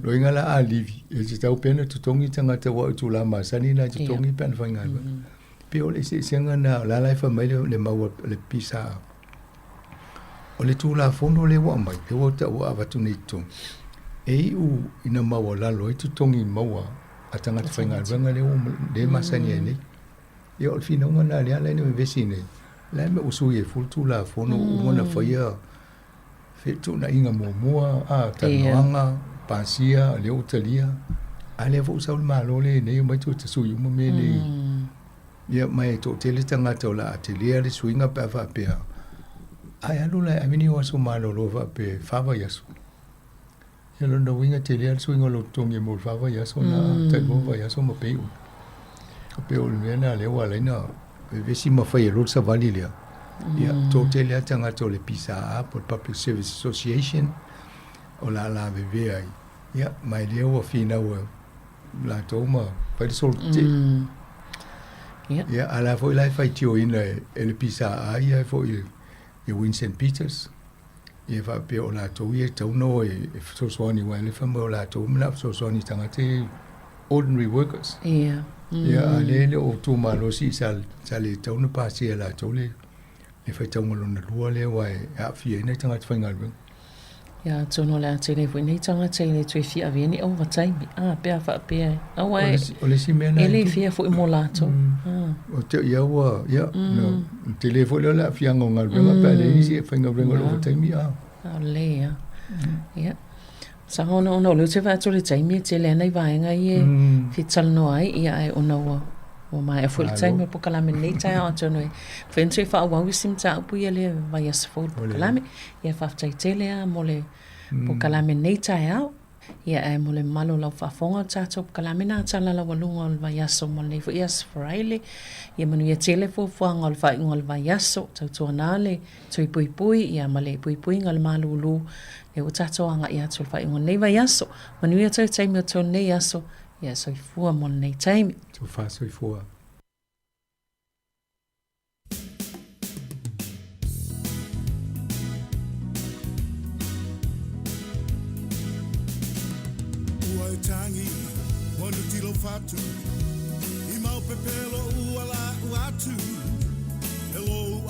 Loiga la a livi, e tatau pea ona totogi tagata aua o itula masani na e totogi pe ana faigaluega. Pei o le eseesega na, o la la e fai mai le mau a le PSA. O le Tulafono lea ua aumai, lea ua tau avatu nei i totonu, e iu ina maualalo ai totogi maua a tagata faigaluega lea ua lea e masani ai nei. Ia o le finauga lena lea la e vevesi nei, o le a le mea ua sui ai fua le Tulafono ua uma ona faia fetuunaiga muamua, a, talanoaga, pasia, lea ua talia, a lea foi ua sau le Malo lea nei omai toe tasui uma mea nei. Ia ma e toatele tagata o le a telea le suiga pe a faapea, ae alu la e ave ni aso malolo faapea e fa vaiaso. Ia lona uiga telea le suiga o lou totogi mo le fa vaiaso na tailua vaiaso ma pei uma. E pei o le mea lena lea ua ala ai ona vevesi ma fai e loa le savali lea. Ia toatele lava tagata o le PSA po o le Public Service Association o le a lavevea ai. Ia ma e lea ua finau latou ma fai le solo tetee. Ia, a o la foi la e faitioina e le PSA ia foi e Winston Peters. Ia faapea o latou ia e tatau ona o e fesoasoani aua e le fai mai o latou e manao fesoasoani i tagata ia ordinary workers. Ia. Ia, a o lea e le o tumalosi sa le tatau ona pasia e latou le faitauga lona lua lea aua e aafia ai nai tagata faigaluega. Ia atonu o le a tele foi nei tagata e le toe fia avea ni ovataimi, a, pe a faapea e, aua e, O le isi mea e le fair foi mo latou. O te ia ua, ia, no, tele foi lea o le aafiaga o galuega pe a leai nisi e faigaluega i le ovataimi, a. A lelei lava. Ia. Sa ona ona o lea ou te vaai atu i le taimi e tele lava nai vaega ia e fia talanoa ai, ia ae ona ua Ua maea foi le taimi o le polokalame i lenei taeao atonu e mafai ona toe faaauau isi mataupu ia le vaiaso fou i le polokalame. Ia faafetai tele lava mo le polokalame i lenei taeao. Ia ae mo le mamalu o lau faafofoga o le tatou polokalame na tala laualuga o le vaiaso mo lenei foi aso Faraile. Ia manuia tele fuafuaga o le faaiuga o le vaiaso, tautuana le tui puipui ia ma le puipuiga o le malulu lea ua tatou agai atu i le faaiuga o lenei vaiaso. Manuia toe taimi o totoe o lenei aso. Ia soifua mo lenei taimi. Tofa soifua. Ua e tangi, ua nuti lou fatu. mau pepelo ua la atu E lou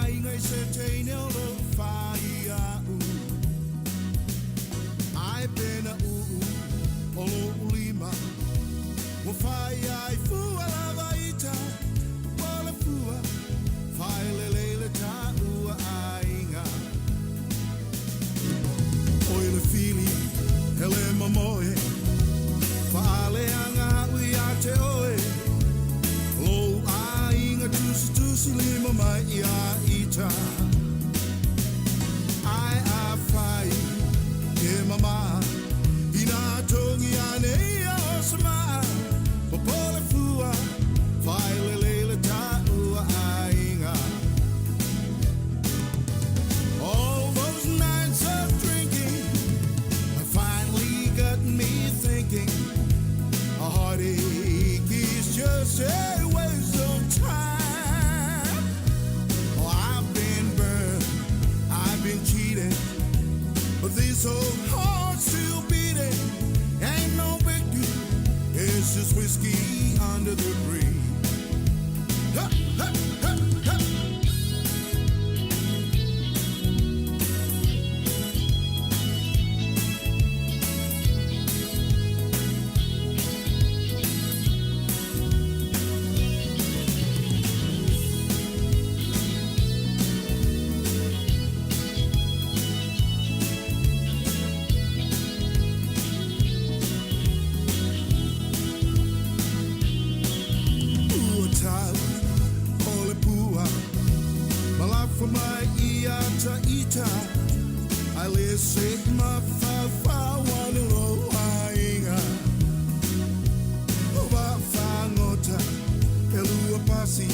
aiga i se teine o lou faia'u Ae pena uu o lou lima Ua fai ai fua lava ita O le fua Failelei le taua aiga Oi le fili hele mamoe Faaleaga a'u ia te oe Lou aiga tusitusi lima mai ia ita Ae afai e mamā Inā togi ane ia o se ma'a Popole fua Failelei le taua aiga All those nights of drinking have finally got me thinking. A heartache is just a waste of time. Oh, I've been burned, I've been cheated, but this old heart's still beating. Ain't no big deal, it's just whiskey under the bridge. Ha, ha, ha, ha. Ua tau o le pua ma lafo mai ia ta ita Ae le se i mafaufau ane lou aiga O vaafagota e lua pasi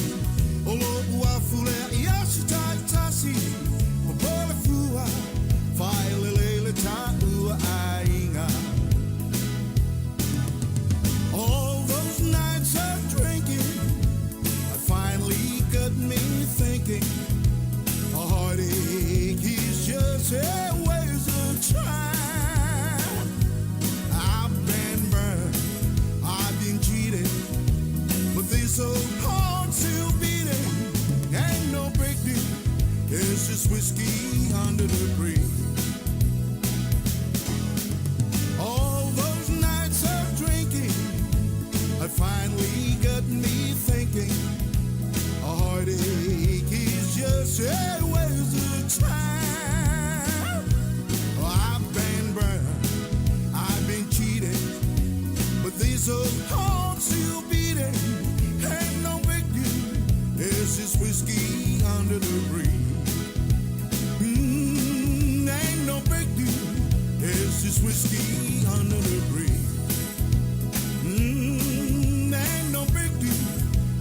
O lou afu lea i aso taitasi Popole fua failelei le taua aiga All those nights of drinking have finally got me thinking. A heartache is just a waste of time. I've been burned, I've been cheated, but this old heart's still beating. Ain't no big deal, it's just whiskey under the bridge. All those nights of drinking have finally got me thinking. A heartache is just a waste of time. Oh, I've been burned, I've been cheated, but this old heart's still beating. Ain't no big deal, it's just whiskey under the bridge. Ain't no big deal, it's just whiskey under the bridge. Ain't no big deal,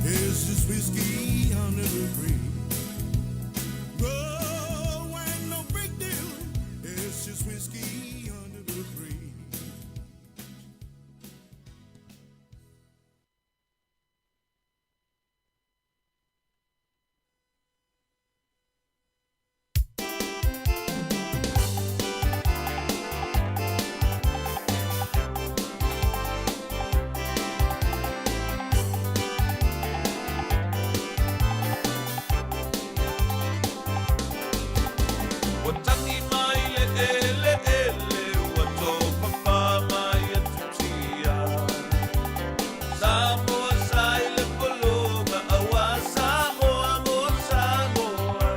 it's just whiskey under the bridge. Oh, ain't no big deal, it's just whiskey under the bridge. Ua tagi mai le eleele, ua topapa mai atutia. Samoa sa i le pologa, aua Samoa mo Samoa.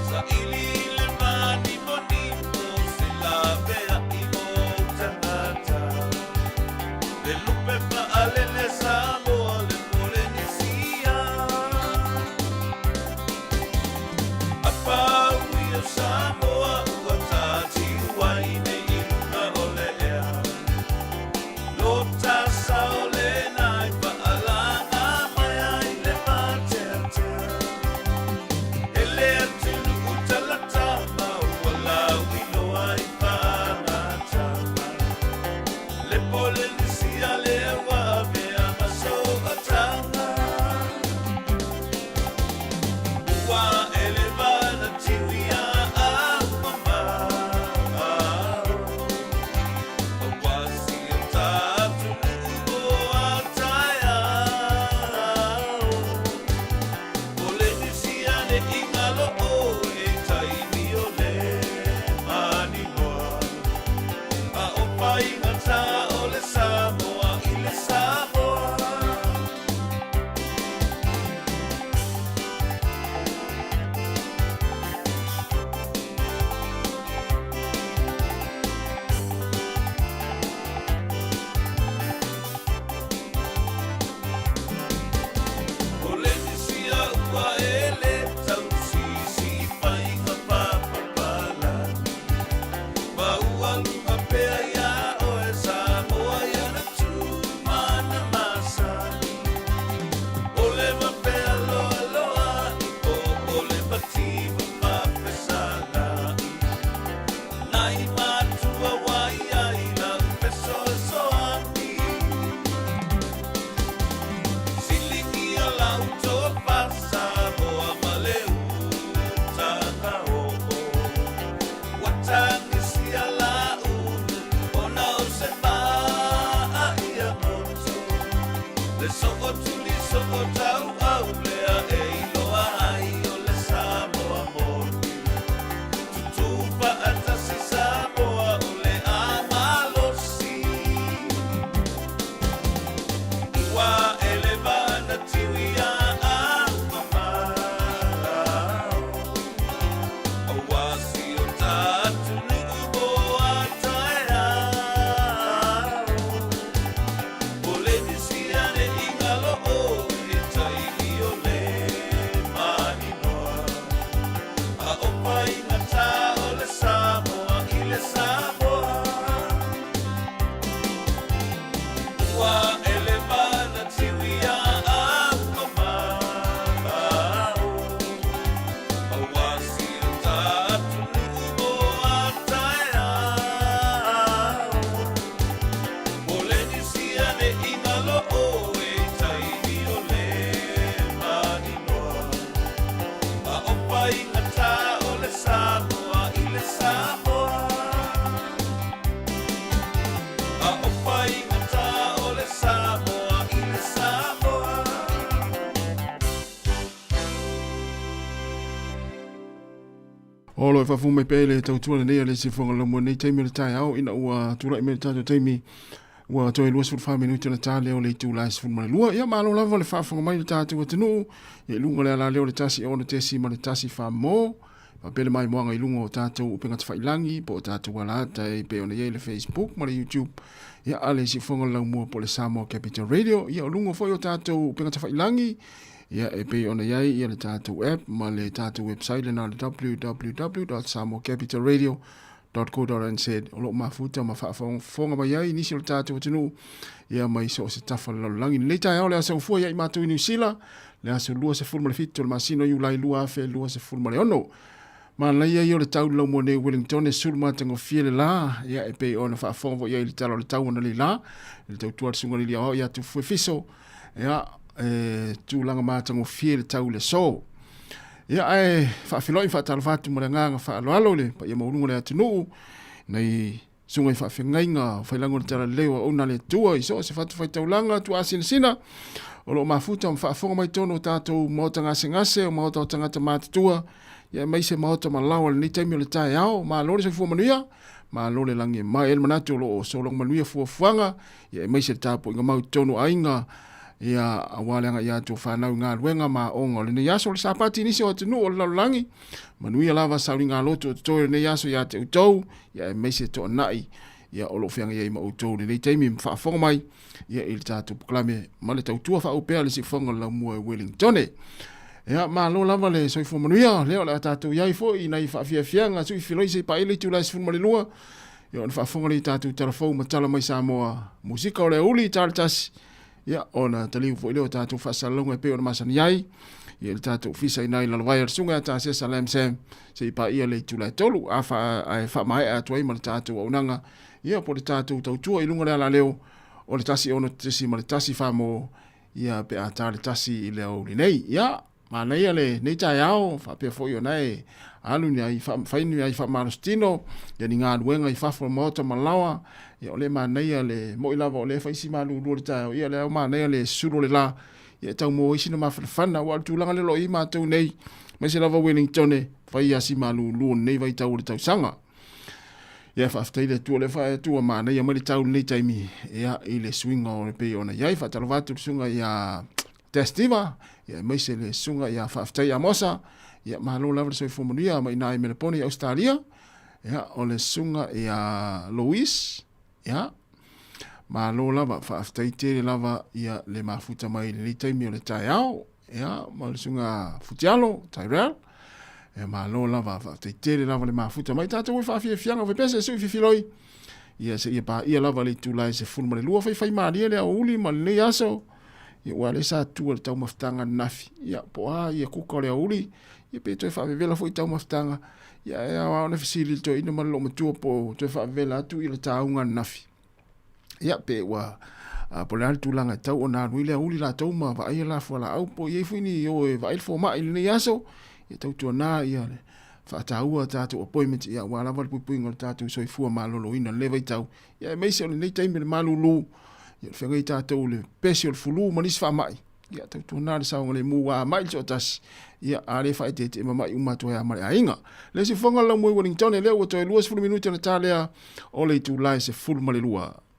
Saili i le manimonimo, se laveai mo ou tagata. Le lupe faalele Samoa, le Polenisia. A pau ia o Samoa ua tatiu ai nei i luga o le ea. Lo tasa o lena i faalaga mai ai le mateatea. Hele atunuu talatama ua lauiloa i faagatama. Le Polenisia lea ua avea soo tuli soo tauau lea e iloa ai o le Samoa moni. Tutū faatasi Samoa o le a malosi. Ua eleva na tiuia a mamao. Aua si o ta atunuu mo a taeao. Polenisia ne i galo o i taimi o le maninoa. A o faigata o le Samoa i le Samoa. Ua eleva na tiuia au mamao. Aua si o ta atunuu mo a taeao. Polenisia ne i galo oe i taimi o le maninoa. A o faigata o le Samoa i le Samoa. A o faigata o le Samoa i le Samoa. O lo e faafofoga mai pea i le tautua lenei a le Siufofoga Laumua nei taimi o le taeao ina ua tulai mai le tatou taimi ua toe 24 minute ona ta lea o le itula e 12. Ia malo lava le faafofoga mai le tatou atunuu i luga o le ala lea o le 1 6 le 1 mo faapea le maimoaga i luga o tatou upega tafailagi po o tatou alaata e pei ona i ai le Facebook ma le YouTube ia a le Siufofoga Laumua po o le Samoa Capital Radio ia o luga foi o tatou upega tafailagi ia e pei ona i ai ia le tatou app ma le tatou website lena o le www.samoacapitalradio.co.nz o lo o mafuta ma faafogafoga mai ai nisi o le tatou atunuu ia mai so o se tafa o le lalolagi. Lenei taeao le aso fua ia i matou i Niu Sila, le aso 27 o le masina o Iulai 2026. Manaia ia o le tau i le laumua nei Wellington e sulu matagofie le la, ia e pei ona faafofoga foi i ai i le tala o le tau ana le la, i le tautua a le susuga i le Alii Aoao ia Tufue Fiso, ia e tulaga matagofie le tau i le aso. Ia ae faafeiloai ma faatalofa atu ma le agaga faaaloalo i le paia maualuga o le atunuu, nei susuga i faafeagaiga o failago o le Talalelei o Auauna a le Atua i so o se fatafaitaulaga tuaasinasina o lo o mafuta ma faafofoga mai totonu o tatou maota gasegase, o maota o tagata matutua, ia aemaise maota malaoa i lenei taimi o le taeao. Malo le soifua manuia, malo le lagi e mai. E le manatu o lo o sologa manuia fuafuaga, ia aemaise le tapuaiga mau i totonu o aiga, ia aua le agai atu o fanau i galuega ma aoga o lenei aso o le Sapati i nisi o atunuu o le lalolagi. Manuia lava sauliga loto o totoe o lenei aso ia te outou, ia aemaise toanai ia o lo o feagai ai ma outou i lenei taimi ma faafofoga mai ia i le tatou polokalame ma le tautua faaupea a le Siufofoga o le Laumua i Wellington. Ia, malo lava le soifua manuia, lea o le a tatou i ai foi i nai faafiafiaga sui filoi se i paia le itula e 12, ia ona faafofoga lea i tatou tala fou ma tala mai Samoa, musika o le aoauli i ta le tasi, ia ona taliu foi lea o tatou faasalalauga e pei ona masani ai, ia le tatou ofisa i nai lalovaea le susuga ia Tasesa Lam Sam, se i paia le itula e 3, a fa, ae faamaea atu ai ma le tatou auaunaga, ia po o le tatou tautua i luga o le alaleo o le 1 6.1 fa mo, ia pe a ta le 1 i le aoauli nei. Ia, manaia lenei taeao, faapea foi ona e alu ni ai fai ni ai faamalositino, ia ni galuega i fafo o le maota ma laoa, ia o le manaia le moi lava o lea fai si malulu o le taeao, ia lea o manaia le susulu o le la, ia e tau maua ai sina mafanafana, aua o le tulaga lea o lo o i ai matou nei, aemaise lava Wellington, fai lava si malulu o lenei vaitau o le tausaga. Ia faafetai le Atua o lea fae atu ua manaia mai le tau i lenei taimi, ia i le suiga o le pei ona i ai. Faatalofa atu i le susuga ia Testiva, ia aemaise le susuga ia Faafetai Amosa, ia malo lava le soifua manuia mai ina i Melepone i Australia, ia o le susuga ia Louis, ia malo lava, faafetai tele lava ia le mafuta mai i lenei taimi o le taeao, ia ma le susuga Futialo, Tyrell, ia malo lava, faafetai tele lava le mafuta mai tatou i faafiafiaga faipea se sui fifiloi, ia seia paia lava le itula e 12, faifai malie le aoauli ma lenei aso, ia aua lea sa tua le taumafataga ananafi, ia po o a ia kuka o le aoauli, ia pe toe faavevela foi taumafataga, ia e ao lava ona fesili i le toeaina ma le loomatua po o toe faavevela atu ia le tauga ananafi. Ia pe ua po o le a le tulaga e tatau ona alu ai le aoauli latou ma vaaia la fualaau po o i ai foi ni o e vaai le fomai i lenei aso, ia tautuana ia le faataua tatou appointment ia aua lava le puipuiga o le tatou soifua maloloina i lenei vaitau, ia aemaise o lenei taimi o le malulu. Ia, o le feagai tatou i le pesi o le fulu ma nisi faamai, ia tautuana le saogalemu ua amai le toatasi, ia a le faaeteete e mama'i uma atu ai lava ma le aiga. Le isi fofoga o le laumua i Wellington, lea ua toe 20 minute ona ta lea o le itula e 12.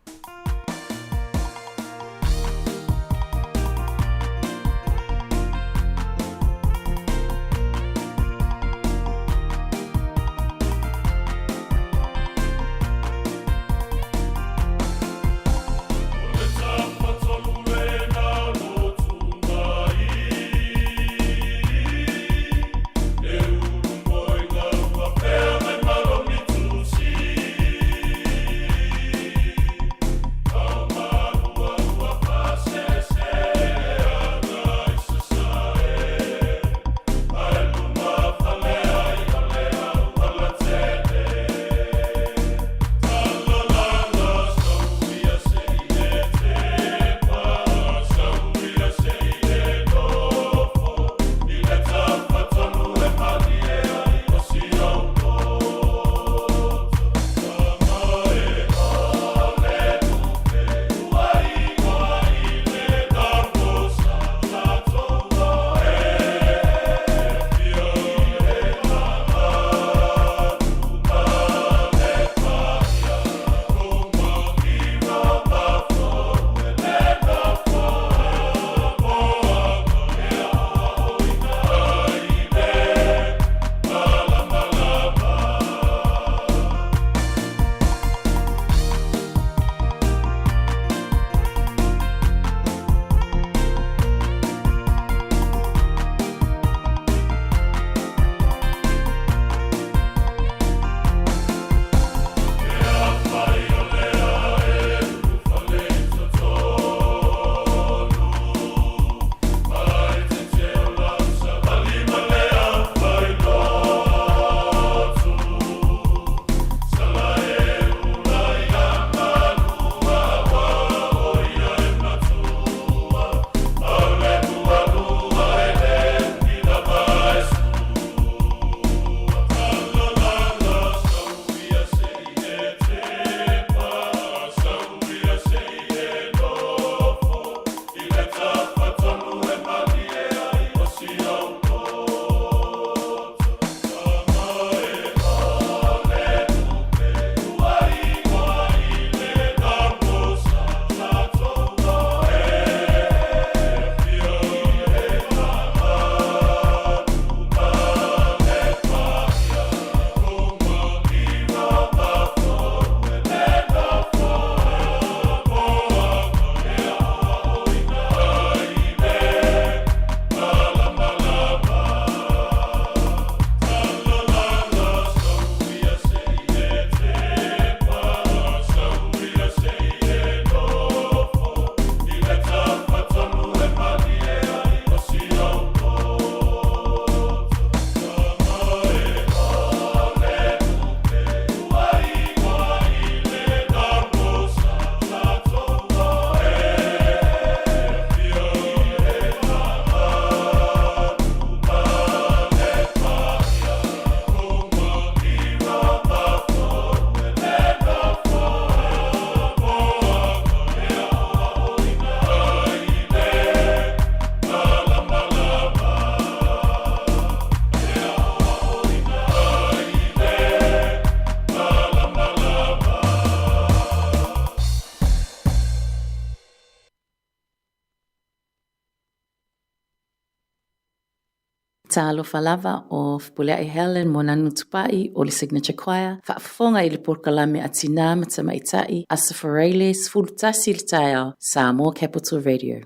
Talofa lava o Fepuleai Helen Moananu Tupai o le Signature Choir, faafofoga i le polokalame a Tinā ma Tamaitai, Aso Faraile, 11 i le taeao, Samoa Capital Radio.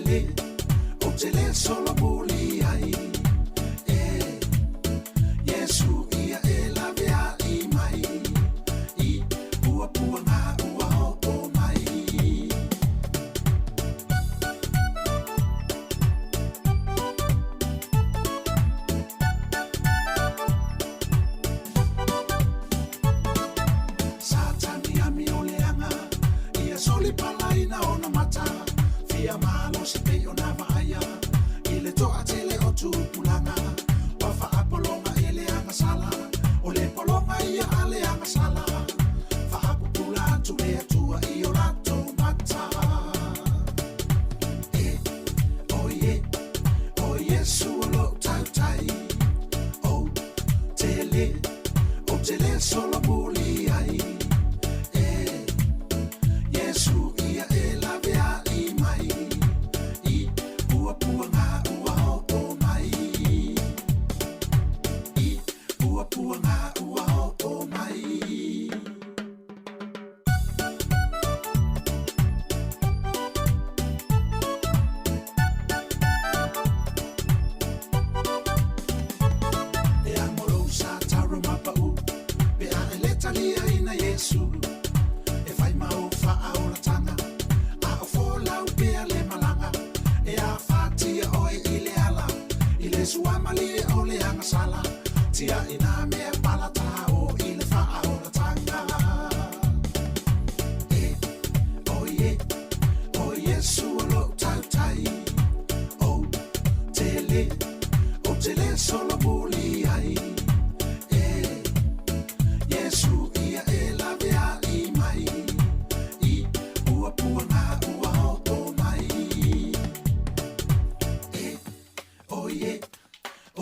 le ou te le solomuli ai. E Iesu ia e laveai mai i puapuaga ua oo mai. Satani amioleaga ia solipalaina ona mata fia malosi pei ona vaaia i le toatele o tupulaga ua faapologa e le agasala o le pologa ia a le agasala faapupula atu le Atua i o latou mata. E oie o Iesu o lou tautai ou te le ou te le solomuli ai. E Iesu ia e laveai mai i puapuaga ua oo mai i puapuaga ua oo mai. E amo sa taro mapau pe a e le taliaina Iesu e fai ma o faaolatanga a o folau pea le malaga e afatia oe i le ala i le suamalie o le agasala tiaʻina mea palata o i le faaolatanga. E oie o Iesu o lou tautai ou te le ou te le solomuli ai. E Iesu ia e laveai mai i puapuaga ua oo mai. E oie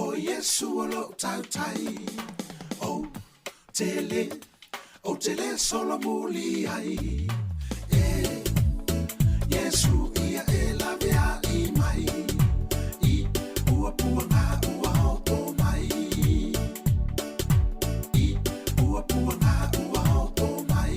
o Iesu o lou tautai ou te le ou te le solomuli ai. E Iesu ia e laveai mai i puapuaga ua oo mai i puapuaga ua oo mai.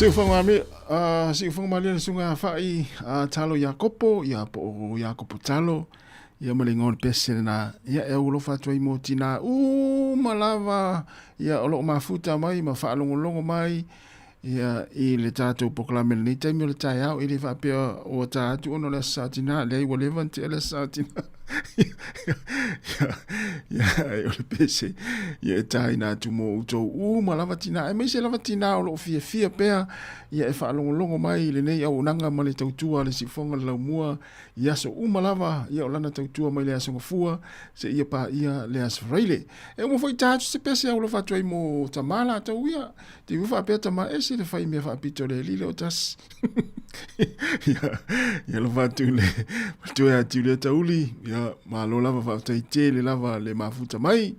Siufoga me siufoga malie le suga fa'i a Talo Iakopo ia po o Iakopo Talo ia ma le igoa o le pese lena ia e aualofa atu ai mo tinā uma lava ia o loo mafuta mai ma faalogologo mai ia i le tatou polokalame i lenei taimi o le taeao e le faapea ua ta atu ona o le Aso Sa Tinā leai ua leva ona tea le Aso Sa Tinā ia o le pese ia e tāina atu mo outou uma lava tinā aemaise lava tinā o loo fiafia pea ia e faalogologo mai i lenei auaunaga ma le tautua a le Siufofoga o le Laumua i aso uma lava ia o lana tautua mai le Aso Gafua seia paia le Aso Faraile. E uma foi ta atu se pese aualofa atu ai mo tamā latou ia. Te iwi faapea tamā ese le fai mea faapito le alii le o tasi. Ia, ia alofa atu le matua ia Julia Tauli. Ia, malo lava faafetai tele lava le mafuta mai.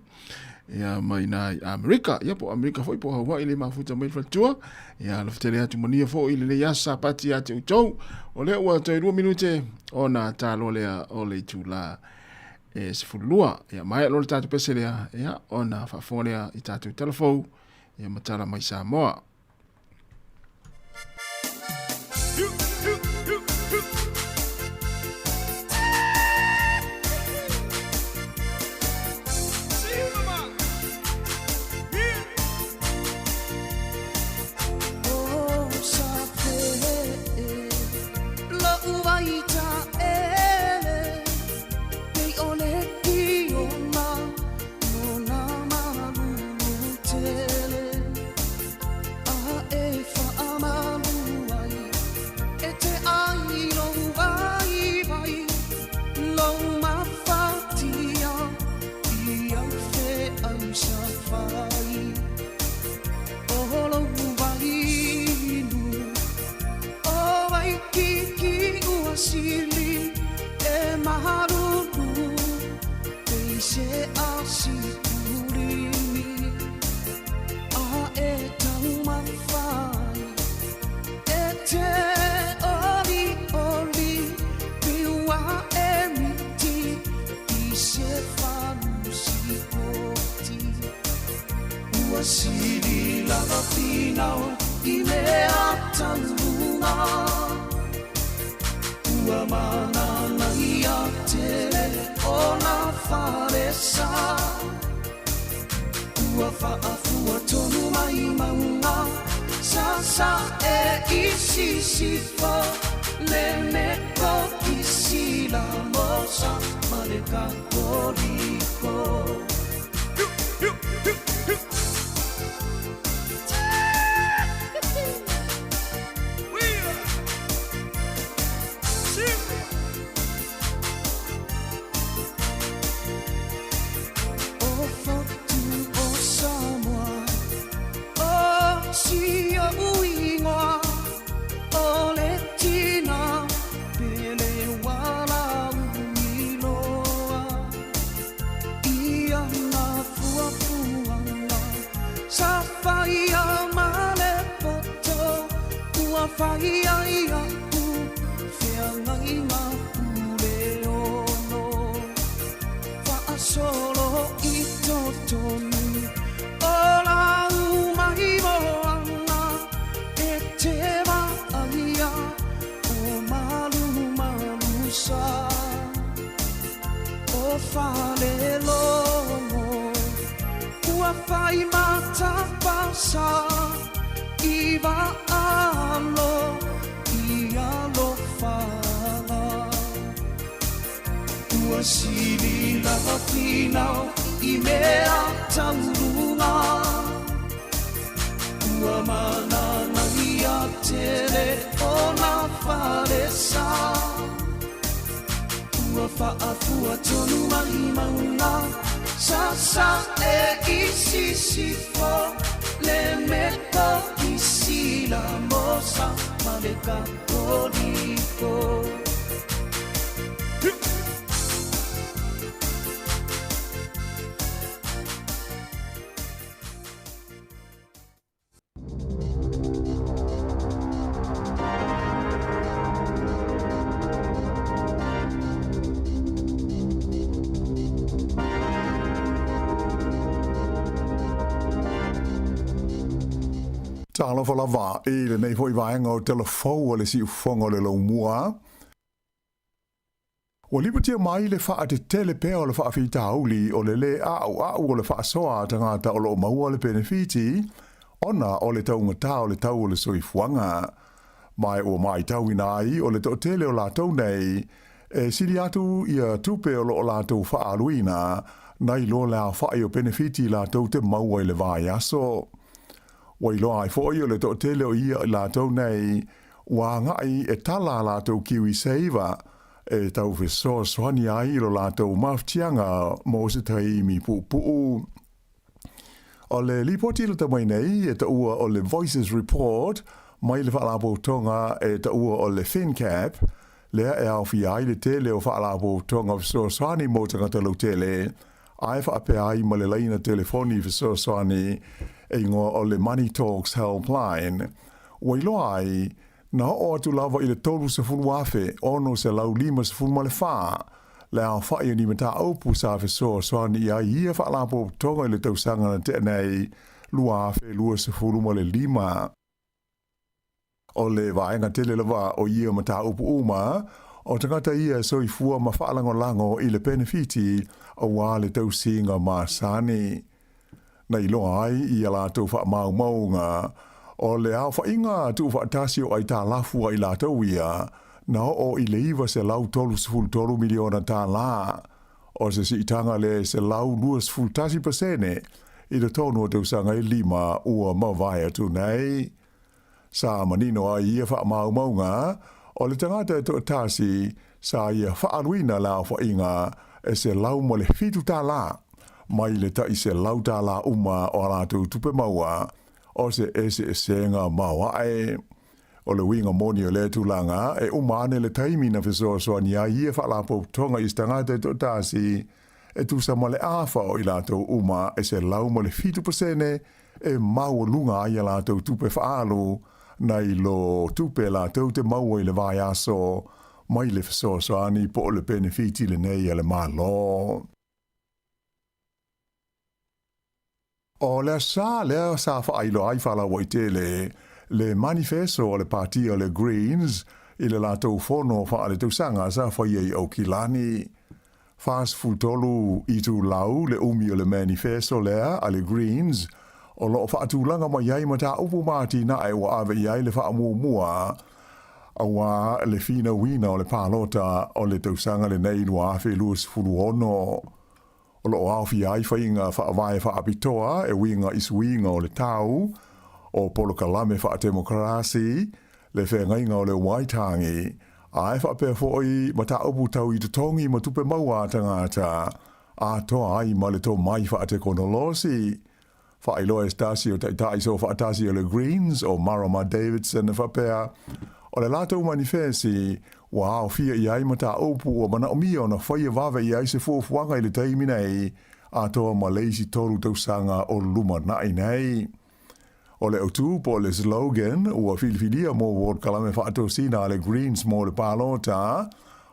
Ia, mai nā i Amerika. Ia, po Amerika foi, po Hawaii le mafuta mai le faletua. Ia, alofa tele atu mania foi lenei aso Sapati ia te outou. O lea ua toe 2 minute ona talo lea o le itula e 12. Ia, maea loa le tatou pese lea, ia, ona faafofoga lea i tatou tala fou, ia ma tala mai Samoa. Talofa lava i lenei foi vaega o Tala Fou a le Siufofoga o le Laumua. Ua lipotia mai le faatetele pea o le faafitauli o le lē a'ua'u o le faasoa a tagata o lo o maua le penefiti ona o le taugatā o le tau o le soifuaga. Ma ua maitauina ai o le toatele o latou nei e sili atu ia tupe o lo o latou faaaluina nai lo le aofa'i o penefiti latou te maua i le vaiaso. Ua iloa ai foi o le toatele o ia i latou nei ua aga'i e tala a latou KiwiSaver e tau fesoasoani ai i lo latou mafatiaga mo se taimi puupuu. O le lipoti lata mai nei e taua o le Voices Report mai le Faalapotopotoga e taua o le FinCap, lea e aofia ai le tele o faalapotopotoga fesoasoani mo tagata lautele, ae faapea ai ma le laina telefoni fesoasoani e igoa o le Money Talks Helpline. Ua iloa ai, na oo atu lava i le 30,654 le aofa'i o ni mataupu sa fesoasoani i ai ia faalapotopotoga i le tausaga na tea nei 2025. O le vaega tele lava o ia mataupu uma, o tagata ia e soifua ma faalagolago i le penefiti auā le tausiga masani. Na iloa ai i a latou faamaumauga, o le aofaiga tuufaatasi o aitalafu a i latou ia, na oo i le $933 miliona tālā, o se siitaga lea e 121% i totonu o tausaga e lima ua mavae atu nei. Sa manino ai ia faamaumauga, o le tagata e toatasi sa ia faaaluina le aofaiga e $107 mai le tai $100 uma o a latou tupe maua, o se eseesega maoae. O le uiga moni o lea tulaga, e uma ane le taimi na fesoasoani ai ia faalapotopotoga i se tagata e toatasi e tusa ma le afa o i latou uma e 107% e maualuga ai a latou tupe faaalu nai lo tupe latou te maua i le vaiaso mai le fesoasoani po o le penefiti lenei a le Malo. O le aso lea sa faailoa ai faalauaitele le manifeso o le Pati o le Greens i le latou fono faaletausaga sa faia i Aukilani. 43 itulau le umi o le manifeso lea a le Greens, o lo o faatulaga mai ai mataupu ma atinae ua ave i ai le faamuamua auā le finauina o le palota o le tausaga lenei 2026. O lo o aofia ai faiga faavae faapitoa e uiga i suiga o le tau, o polokalame faatemokarasi, le feagaiga o le Waitangi, ae faapea foi mataupu tau i totogi ma tupe maua a tagata, atoa ai ma le tomai faatekonolosi. Faailoa e se tasi o Taitai Soofaatasi o le Greens, o Marama Davidson e faapea, o le latou manifesi ua aofia i ai mataupu ua manaomia ona faia vave i ai se fuafuaga i le taimi nei, atoa ma le isi tolu tausaga o lumanai nei. O le autū po o le slogan ua filifilia mo polokalame faatosina a le Greens mo le palota,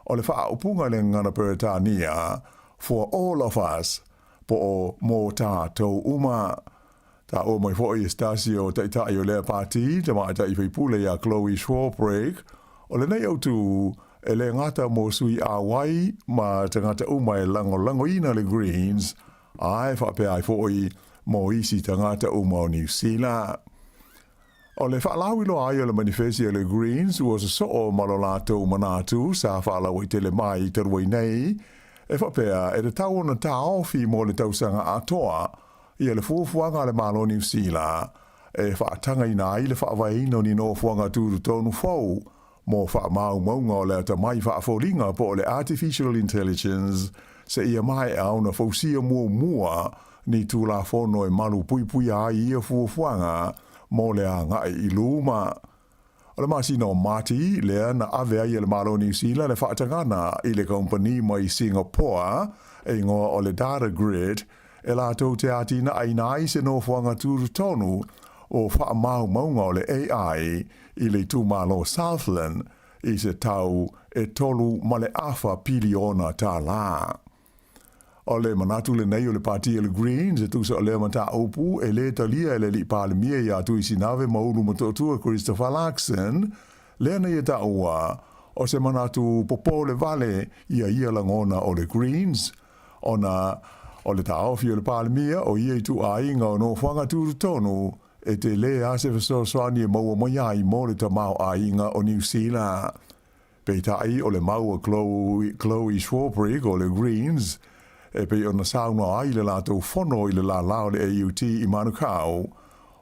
o le faaupuga i le gagana Peretania, For all of us, po o mō tātou uma. Taua mai foi e se tasi o Taitai o lea pati, Tamaitai Faipule ia Chloe Swarbrick, o lenei autū e le gata mo sui auai ma tagata uma e lagolagoina le Greens, ae faapea ai foi mo isi tagata uma o Niu Sila. O le faalauiloa ai o le manifesi a le Greens ua sosoo ma lo latou manatu sa faalauaitele mai talu ai nei, e faapea e tatau ona taofi mo le tausaga atoa ia le fuafuaga a le Malo o Niu Sila e faatagaina ai le faavaeina o ni nofoaga tutotonu fou mo faamaumauga o le atamai faafoliga po o le Artificial Intelligence seia maea ona fausia muamua ni Tulafono e malu puipuia ai ia fuafuaga mo le agai i luma. O le masina o Mati lea na ave ai e le Malo o Niu Sila le faatagana i le kamupani mai Singapore e igoa o le Datagrid e latou te atinaeina ai se nofoaga tutotonu o faamaumauga o le AI i le itumalo Southland i se tau e $3.25 piliona. O le manatu lenei o le Pati a le Greens e tusa o lea mataupu e lē talia e le Alii Palemia ia Tuisinave ma Ulu Motootua Christopher Luxon, lea na ia taua o se manatu popole vale ia ia lagona o le Greens, ona o le taofi o le Palemia o ia ituaiga o nofoaga tutotonu e telē lava se fesoasoani e maua mai ai mo le tamaoaiga o Niu Sila. Peitai, o le mau a Chloe, Chloe Swarbrick o le Greens, e pei ona saunoa ai i le latou fono i le lālā o le AUT i Manukau,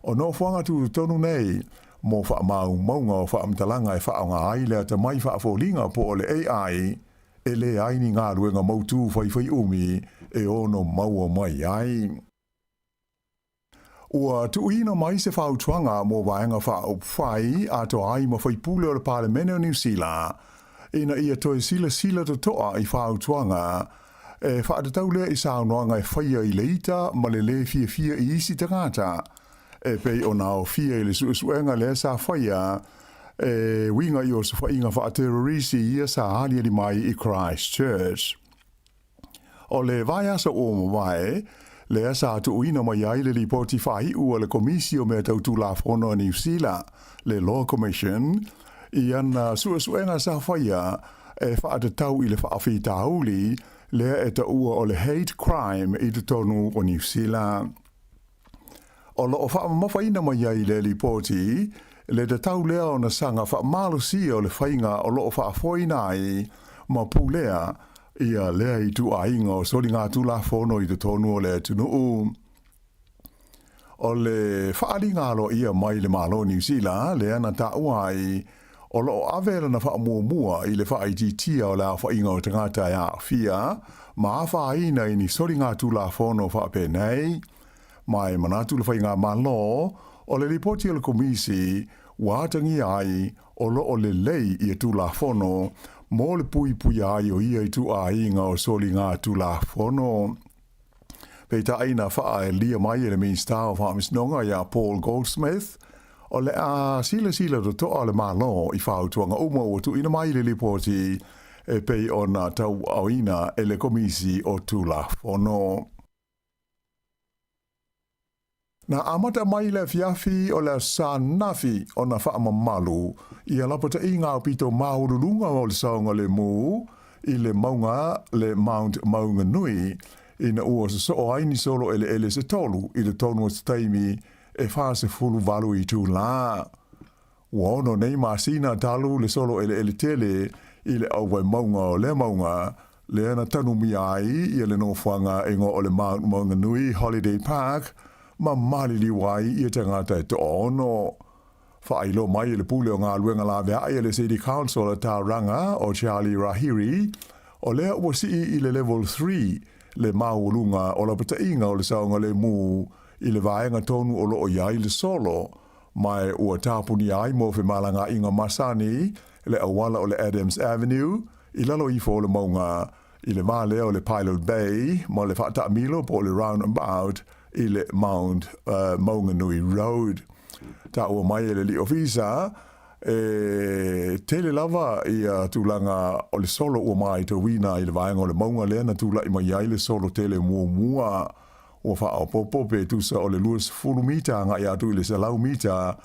o nofoaga tutotonu nei mo faamaumauga o faamatalaga e faaaoga ai le atamai faafoliga po o le AI, e leai ni galuega mautū faifaiʻumi e ono maua mai ai. Ua tuuina mai se fautuaga mo Vaega Faaupufai atoa ai ma faipule o le Palemene o Niu Sila ina ia toe silasila totoa i fautuaga e faatatau lea i saunoaga e faia i le ita ma le lē fiafia i isi tagata e pei ona aofia i le suesuega lea sa faia e uiga i osofaiga faaterorisi ia sa aliali mai i Christchurch. O le vaiaso ua mavae, lea sa tuuina mai ai le lipoti faaiu a le Komisi o Mea Tau Tulafono a Niu Sila, le Law Commission, i ana suesuega sa faia e faatatau i le faafitauli lea e taua o le hate crime i totonu o Niu Sila. O lo o faamamafaina mai ai i le lipoti le tatau lea ona saga faamalosia o le faiga o lo o faafoeina ai ma pulea ia lea ituaiga o soligatulafono i totonu o le atunuu. O le faaaliga aloaia mai le Malo o Niu Sila lea na taua ai o lo o ave lana faamuamua i le faaitiitia o le aofaiga o tagata e aafia ma afaina i ni soligatulafono faapenei. Ma e manatu le Faigamalo, o le lipoti a le Komisi ua atagia ai o lo o lelei ia Tulafono mo le puipuia ai o ia ituaiga o soligatulafono. Peitai na faaelia mai e le Minisita o Faamasinoga ia Paul Goldsmith, o le a silasila totoa le Malo i fautuaga uma ua tuuina mai i le lipoti e pei ona tauaaoina e le Komisi o Tulafono. Na amata mai le afiafi o le Aso Ananafi ona faamamalu ia lapataiga aupito maualuluga o le saogalemu i le mauga le Mount Maunganui ina ua sosoo ai ni solo eleele se tolu i totonu o se taimi e 48 itulā. Ua ono nei masina talu le solo eleele tele i le auwae mauga o lea mauga, lea na tanumia ai ia le nofoaga e igoa o le Mount Maunganui Holiday Park ma maliliu ai ia tagata e toaono. Faailoa mai e le Pule o Galuega Laveai a le City Council a Tauranga o Charlie Rahiri, o lea ua sii i le Level 3 le maualuga o lapataiga o le saogalemu i le vaega tonu o lo o i ai le solo, Ma e ua tapunia ai mo femalagaaiga masani le auala o le Adams Avenue i lalo ifo o le mauga i le va lea o le Pilot Bay ma le faataamilo po o le Roundabout i le Mount Maunganui Road. Taua mai e le alii ofisa, e tele lava ia tulaga o le solo ua maitauina i le vaega o le mauga lea na tulai mai ai le solo tele muamua. Ua faaopoopo pe tusa o le 20 mita agai atu i le 100 mita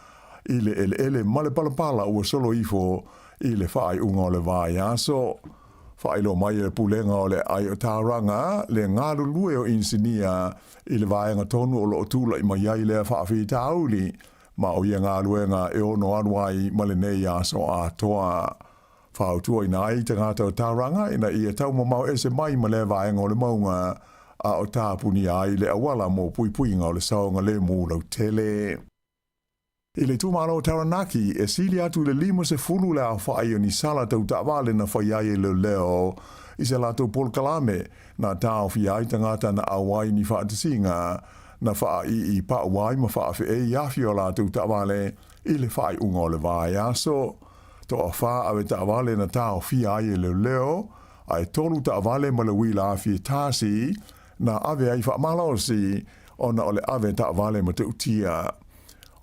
i le eleele ma le palapala ua solo ifo i le faaiuga o le vaiaso. Faailoa mai e le Pulega o le Aai o Tauranga le galulue o inisinia i le vaega tonu o lo o tulai mai ai lea faafitauli ma o ia galuega e ono alu ai ma lenei aso atoa. Fautuaina ai tagata o Tauranga ina ia taumamao ese mai ma lea vaega o le mauga a o tapunia ai le auala mo puipuiga o le saogalemu lautele. I le itumalo o Taranaki, e sili atu i le 50 le aofai o ni sala tau taavale na fai ai e leoleo i se latou polokalame na taofia ai tagata na auai ni faatasiga na faaii pau ai ma faafeei afi o latou taavale i le faaiuga o le vaiaso. Toafa ave taavale na taofia ai e leoleo, a e tolu taavale ma le uila afi e tasi na ave ai faamalosi ona o le ave taavale matautia.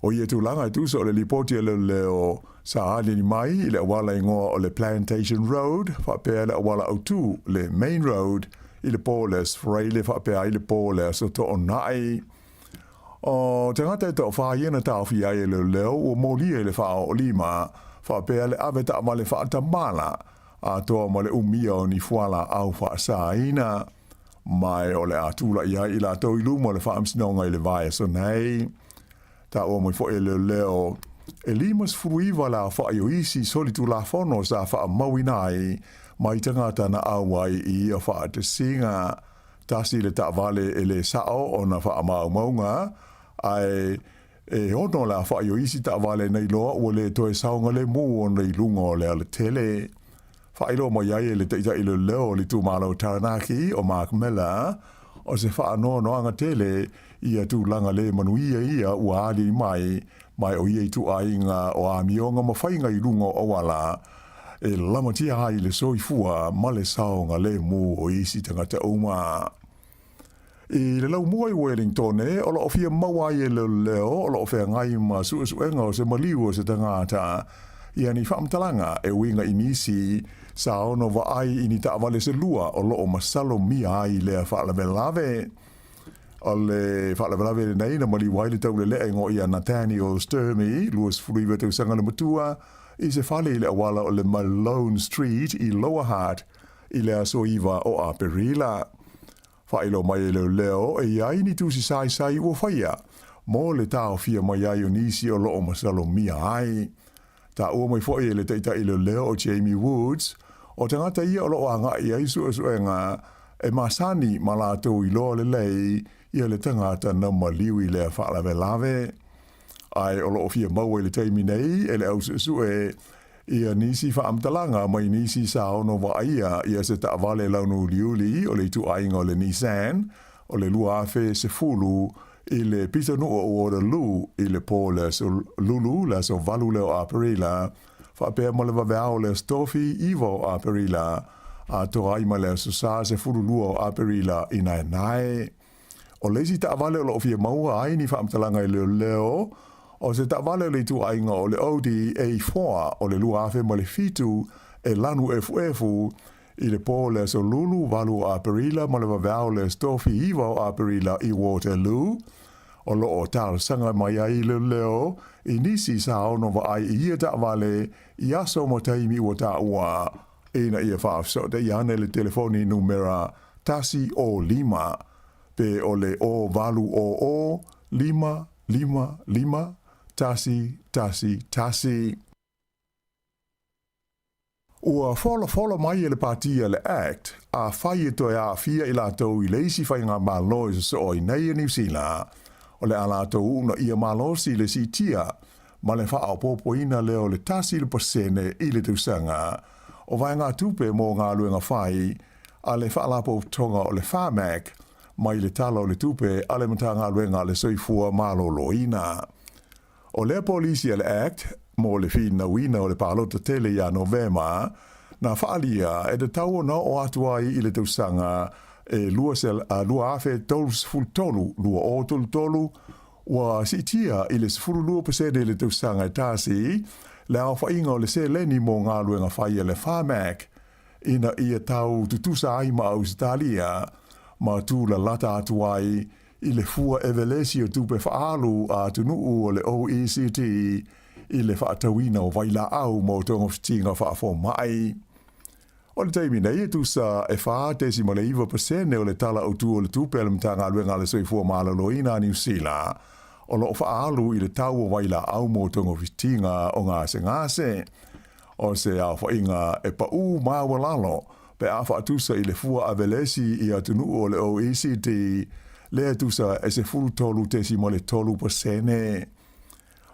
O ia tulaga e tusa o le lipoti a leoleo sa aliali mai i le auala igoa o le Plantation Road faapea le auala autu le Main Road i le po o le Aso Faraile faapea ai le po o le Aso Toonai. O tagata e toafa ia na taofia ai e leoleo ua molia i le faaoolima faapea le ave taavale faatamala atoa ma le umia o ni fualaau faasaina. Ma o le a tulai ai i latou i luma o le Faamasinoga i le vaiaso nei. Taua mai foi e leoleo, e 59 le aofai o isi solitulafono sa faamauina ai mai tagata na auai i ia faatasiga. Tasi le taavale e le sao ona faamaumauga, ae e ono le aofai o isi taavale na iloa ua le toe saogalemu ona i luga o le alatele. Faailoa mai ai e le Taitai Leoleo o le itumalo o Taranaki, o Mark Miller, o se faanoanoaga tele ia tulaga le manuia ia ua aliali mai, mai o ia ituaiga o amioga ma faiga i luga o auala e lamatia ai le soifua ma le saogalemu o isi tagata uma. I le laumua i Wellingtone, o lo o fia maua ai e leoleo o lo o feagai ma suesuega o se maliu o se tagata ia ni faamatalaga e uiga i nisi sa ono vaai i ni taavale se lua o lo o masalomia ai lea faalavelave. O le faalavelave lenei na maliu ai le taulelea i ngoia Nathaniel Sturmey, 29 tausaga le matua, i se fale i le auala o le Malone Street i Lower Hutt i le aso 9 o Aperila. Faailoa mai e leoleo e i ai ni tusi saisai ua faia mo le taofia mai ai o nisi o lo o masalomia ai. Taua mai foi e le taitai leoleo o Jamie Woods, o tagata ia o lo o agai i ai suesuega e masani ma latou iloa lelei ia le tagata na maliu i lea faalavelave. Ae o lo o fia maua i le taimi nei e le au suesue ia nisi faamatalaga mai nisi sa ono vaaia ia se taavale launu uliuli o le ituaiga o le Nissan o le 2010 i le pitonuu o Waterloo i le po le aso Lulu le aso 8 lea o Aperila faapea ma le vaveao o le aso Tofi 9 o Aperila atoa ai ma le aso Sa 12 o Aperila i Naenae. O le isi taavale o lo o fia maua ai ni faamatalaga i leoleo, o se taavale o le ituaiga o le Audi A4 o le 2007 e lanu efuefu i le po o le aso Lulu 8 o Aperila ma le vaveao o le aso Tofi 9 o Aperila i Waterloo. O lo o talosaga mai ai leoleo i nisi sa ono vaai i ia taavale i aso ma taimi ua taua ina ia faafesootai ane le telefoni numera 1 o 5 pe o le 0800 5 5 5 1 1 1. Ua folafola mai e le Pati a le ACT afai e toe aafia i latou i le isi faigamalo e sosoo ai nei a Niu Sila, o le a latou uunaia malosi le siitia ma le faaopoopoina lea o le 1% i le tausaga o vaegatupe mo galuega fai a le Faalapotopotoga o le Pharmac mai le Tala o le Tupe a le Matagaluega a le Soifua Maloloina. O lea polisi a le ACT mo le finauina o le palota tele ia Novema, na faaalia e tatau ona oo atu ai i le tausaga e 2033, 2033, ua siitia i le 12% i le tausaga e tasi le aofaiga o le seleni mo galuega fai a le Pharmac ina ia tau tutusa ai ma Ausetalia ma tulalata atu ai i le fua evelesi o tupe faaalu a atunuu o le OECD i le faatauina o vailaau mo togafitiga faafomai. O le taimi nei e tusa e 4.9% o le Tala Autu o le Tupe a le Matagaluega a le Soifua Maloloina a Niu Sila o lo o faaalu i le tau o vailaau mo togafitiga o gasegase. O se aofaiga e pau maualalo pe a faatusa i le fua avelesi i atunuu o le OECD lea e tusa e 13.3%.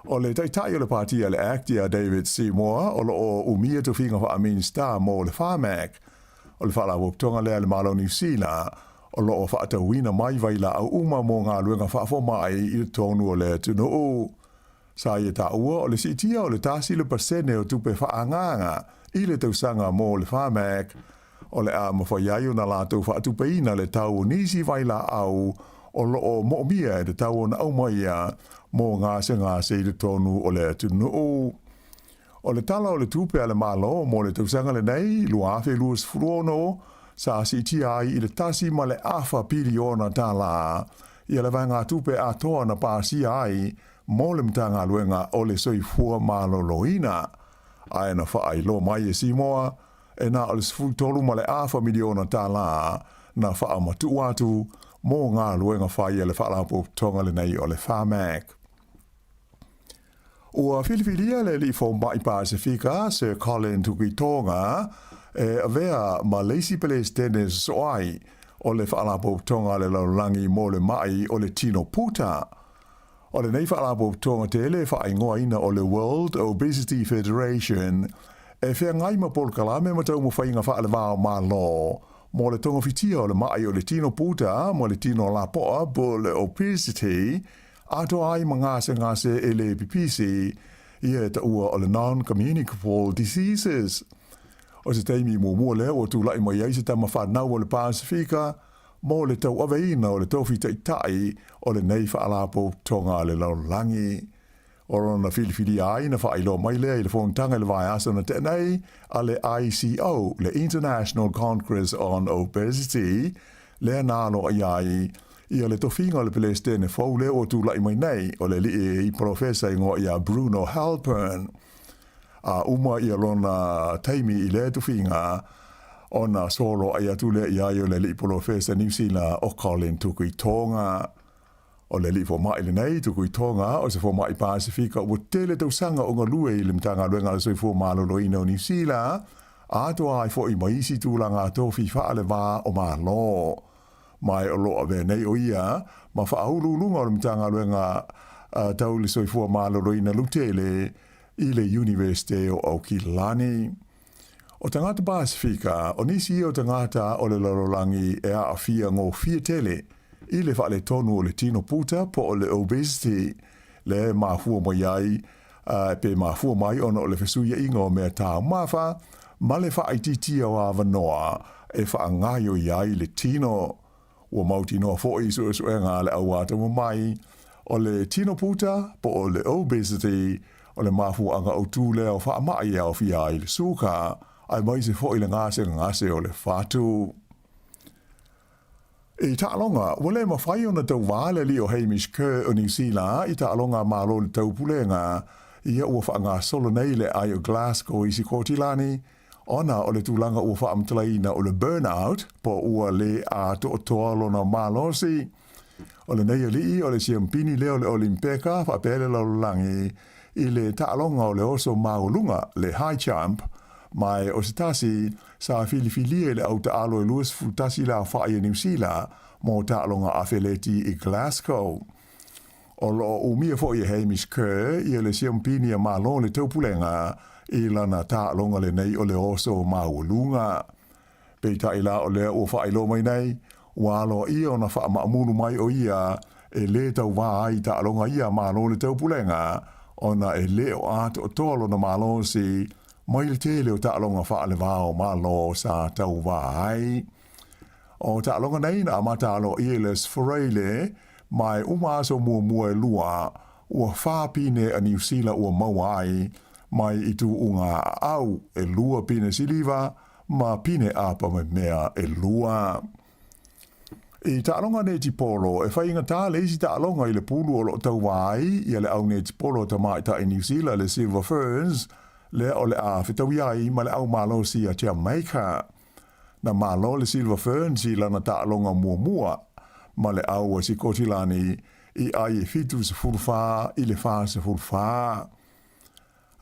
O le taitai o le pati a le ACT ia David Seymour o lo o umia tofiga faa-Minisita mo le Pharmac o le Faalapotopotoga lea a le Malo o Niu Sila o lo o faatauina mai vailaau uma mo galuega faafomai i totonu o le atunuu. Sa ia taua o le siitia o le 1% o tupe faaagaaga i le tausaga mo le Pharmac o le a mafai ai ona latou faatupeina le tau o nisi vailaau o lo o moomia e tatau ona aumaia mo gasegase i totonu o le atunuu. O le Tala o le Tupe a le Malo mo le tausaga lenei 2026, sa siitia ai i le 1.5 piliona tālā ia le vaegatupe atoa na pasia ai mo le Matagaluega o le Soifua Maloloina. Ae na faailoa mai e Simoa, e na o le 13.5 miliona tālā na faamatuu atu mo galuega fai a le Faalapotopotoga lenei o le Pharmac. Ua filifilia le alii fomai Pasefika Sir Colin Tukuitonga e avea ma le isi Peresetene e sosoo ai o le Faalapotopotoga a le Lalolagi mo le Ma'i o le Tino Puta. O lenei faalapotopotoga tele e faaigoaina o le World Obesity Federation e feagai ma polokalame ma taumafaiga faalevao Malo mo le togafitia o le ma'i o le tino puta ma le tino lapoa po o le obesity atoa ai ma gasegase e le pipisi ia e taua o le non-communicable diseases. O se taimi muamua lea ua tula'i mai ai se tama fanau o le Pasefika mo le tauaveina o le tofi taitai o lenei faalapotopotoga a le lalolagi. O lona filifilia ai na faailoa mai lea i le fonotaga i le vaiaso na tea nei a le ICO, le International Congress on Obesity, lea na aloaia ai ia le tofiga o le Pelesitene fou lea ua tula'i mai nei, o le alii polofesa igoa ia Bruno Halpern. A uma ia lona taimi i lea tofiga, ona soloa'i atu lea i a ia o le alii polofesa Niusila o Colin Tukuitonga. O le alii fomai lenei, Tukuitonga, o se fomai Pasefika ua tele tausaga o galue i le Matagaluega a le Soifua Maloloina o Niusila, atoa ai foi ma isi tulaga tofi faalevā o Malo. Ma e o lo o avea nei o ia ma faauluuluga o le Matagaluega tau le Soifua Maloloina lautele i le Iunivesite o Aukilani. O tagata Pasefika, o nisi ia o tagata o le lalolagi e aafia gofie tele i le faaletonu o le tino puta po o le obesity, lea e mafua mai ai pe mafua mai ona o le fesuiaiga o mea taumafa ma le faaitiitia o avanoa e faagaoioi ai le tino. Ua mautinoa foi i suesuega a le au atamamai, o le tino puta po o le obesity o le mafuaaga autū lea o faamai e aofia ai le suka, aemaise foi le gasegase o le fatu. I taaloga, ua le mafai ona tauvā le alii o Hamish Kerr o Niu Sila i taaloga a Malo i le Taupulega, ia ua faagasolo nei le aai o Glasgow i Sikotilani, ona o le tulaga ua faamatalaina o le burnout, po ua le atoatoa lona malosi. O lenei alii o le siampini lea o le Olimpeka faapea le lalolagi i le taaloga o le oso maualuga, le high jump, ma o se tasi sa filifilia i le au taalo e 21 le aofa'i a Niu Sila mo taaloga afeleti i Glasgow. O lo o umia foi e Hamish Kerr ia le siampini a Malo le taupulega i lana taaloga lenei o le oso maualuga. Peitai la o lea ua faailoa mai nei, ua aloaia ona faamaamulu mai o ia e lē tauvā ai i taaloga ia a Malo le taupulega ona e le o atoatoa lona malosi mai le tele o taaloga faalevao Malo sa tauvā ai. O taaloga nei na amata aloaia i le Sforeile ma e uma aso muamua e lua, ua fa pine a Niu Sila ua maua ai mai i tuuga aau, e lua pine siliva ma pine apa memea e lua. I taaloga netipolo, e faigatā le isi taaloga i le pulu o lo o tauvā ai ia le au netipolo a tamaitai Niu Sila le Silver Ferns, lea o le a fetaui ai ma le au malosi a Jamaica. Na malo le Silver Ferns i lana taaloga muamua ma le au a Sikotilani i ai e 74 i le 44.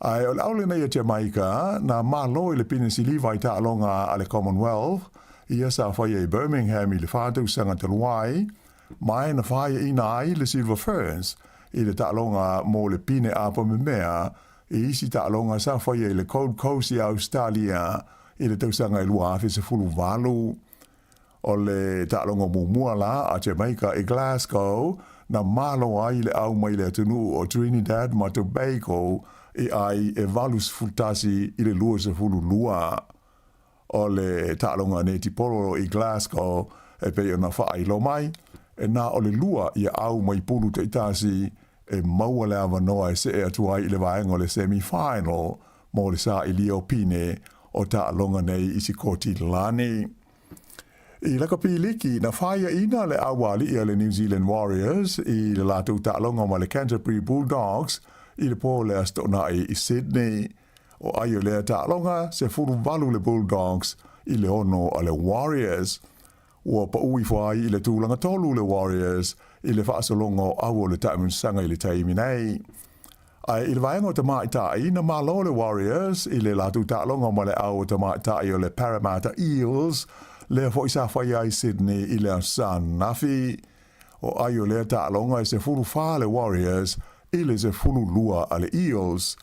Ae o le au lenei a Jamaica, na malo i le pine siliva i taaloga a le Commonwealth, ia sa faia i Birmingham i le fa tausaga talu ai, ma e na faiaina ai le Silver Ferns i le taaloga mo le pine apa memea i isi taaloga sa faia i le Gold Coast i Ausetalia i le tausaga e 2018. O le taaloga muamua la a Jamaica i Glasgow na malo ai le au mai le atunuu o Trinidad ma Tobago i ai e 81 i le 22. O le taaloga netipolo i Glasgow e pei ona faailoa mai, e na o le lua ia au mai pulu taitasi e maua le avanoa e see atu ai i le vaega o le semi-final mo le sailia o pine o taaloga nei i Sikotilani. I lakapi liki na faiaʻina le ʻaualiʻi a le New Zealand Warriors i le latou taaloga ma le Canterbury Bulldogs i le po o le Aso Toonai i Sydney. O ai o lea taaloga, 18 le Bulldogs i le 6 a le Warriors. Ua paʻu ifo ai i le tulaga tolu le Warriors i le faasologa o ʻau o le taamilosaga i le taimi nei. Ae i le vaega o tamaitai, na malo le Warriors i le latou taaloga ma le ʻau o tamaitai o le Parramatta Eels, lea foi sa faia ai Sydney i le Aso Sa ananafi. O ai o lea taaloga e 14 le Warriors i le 12 a le Eels.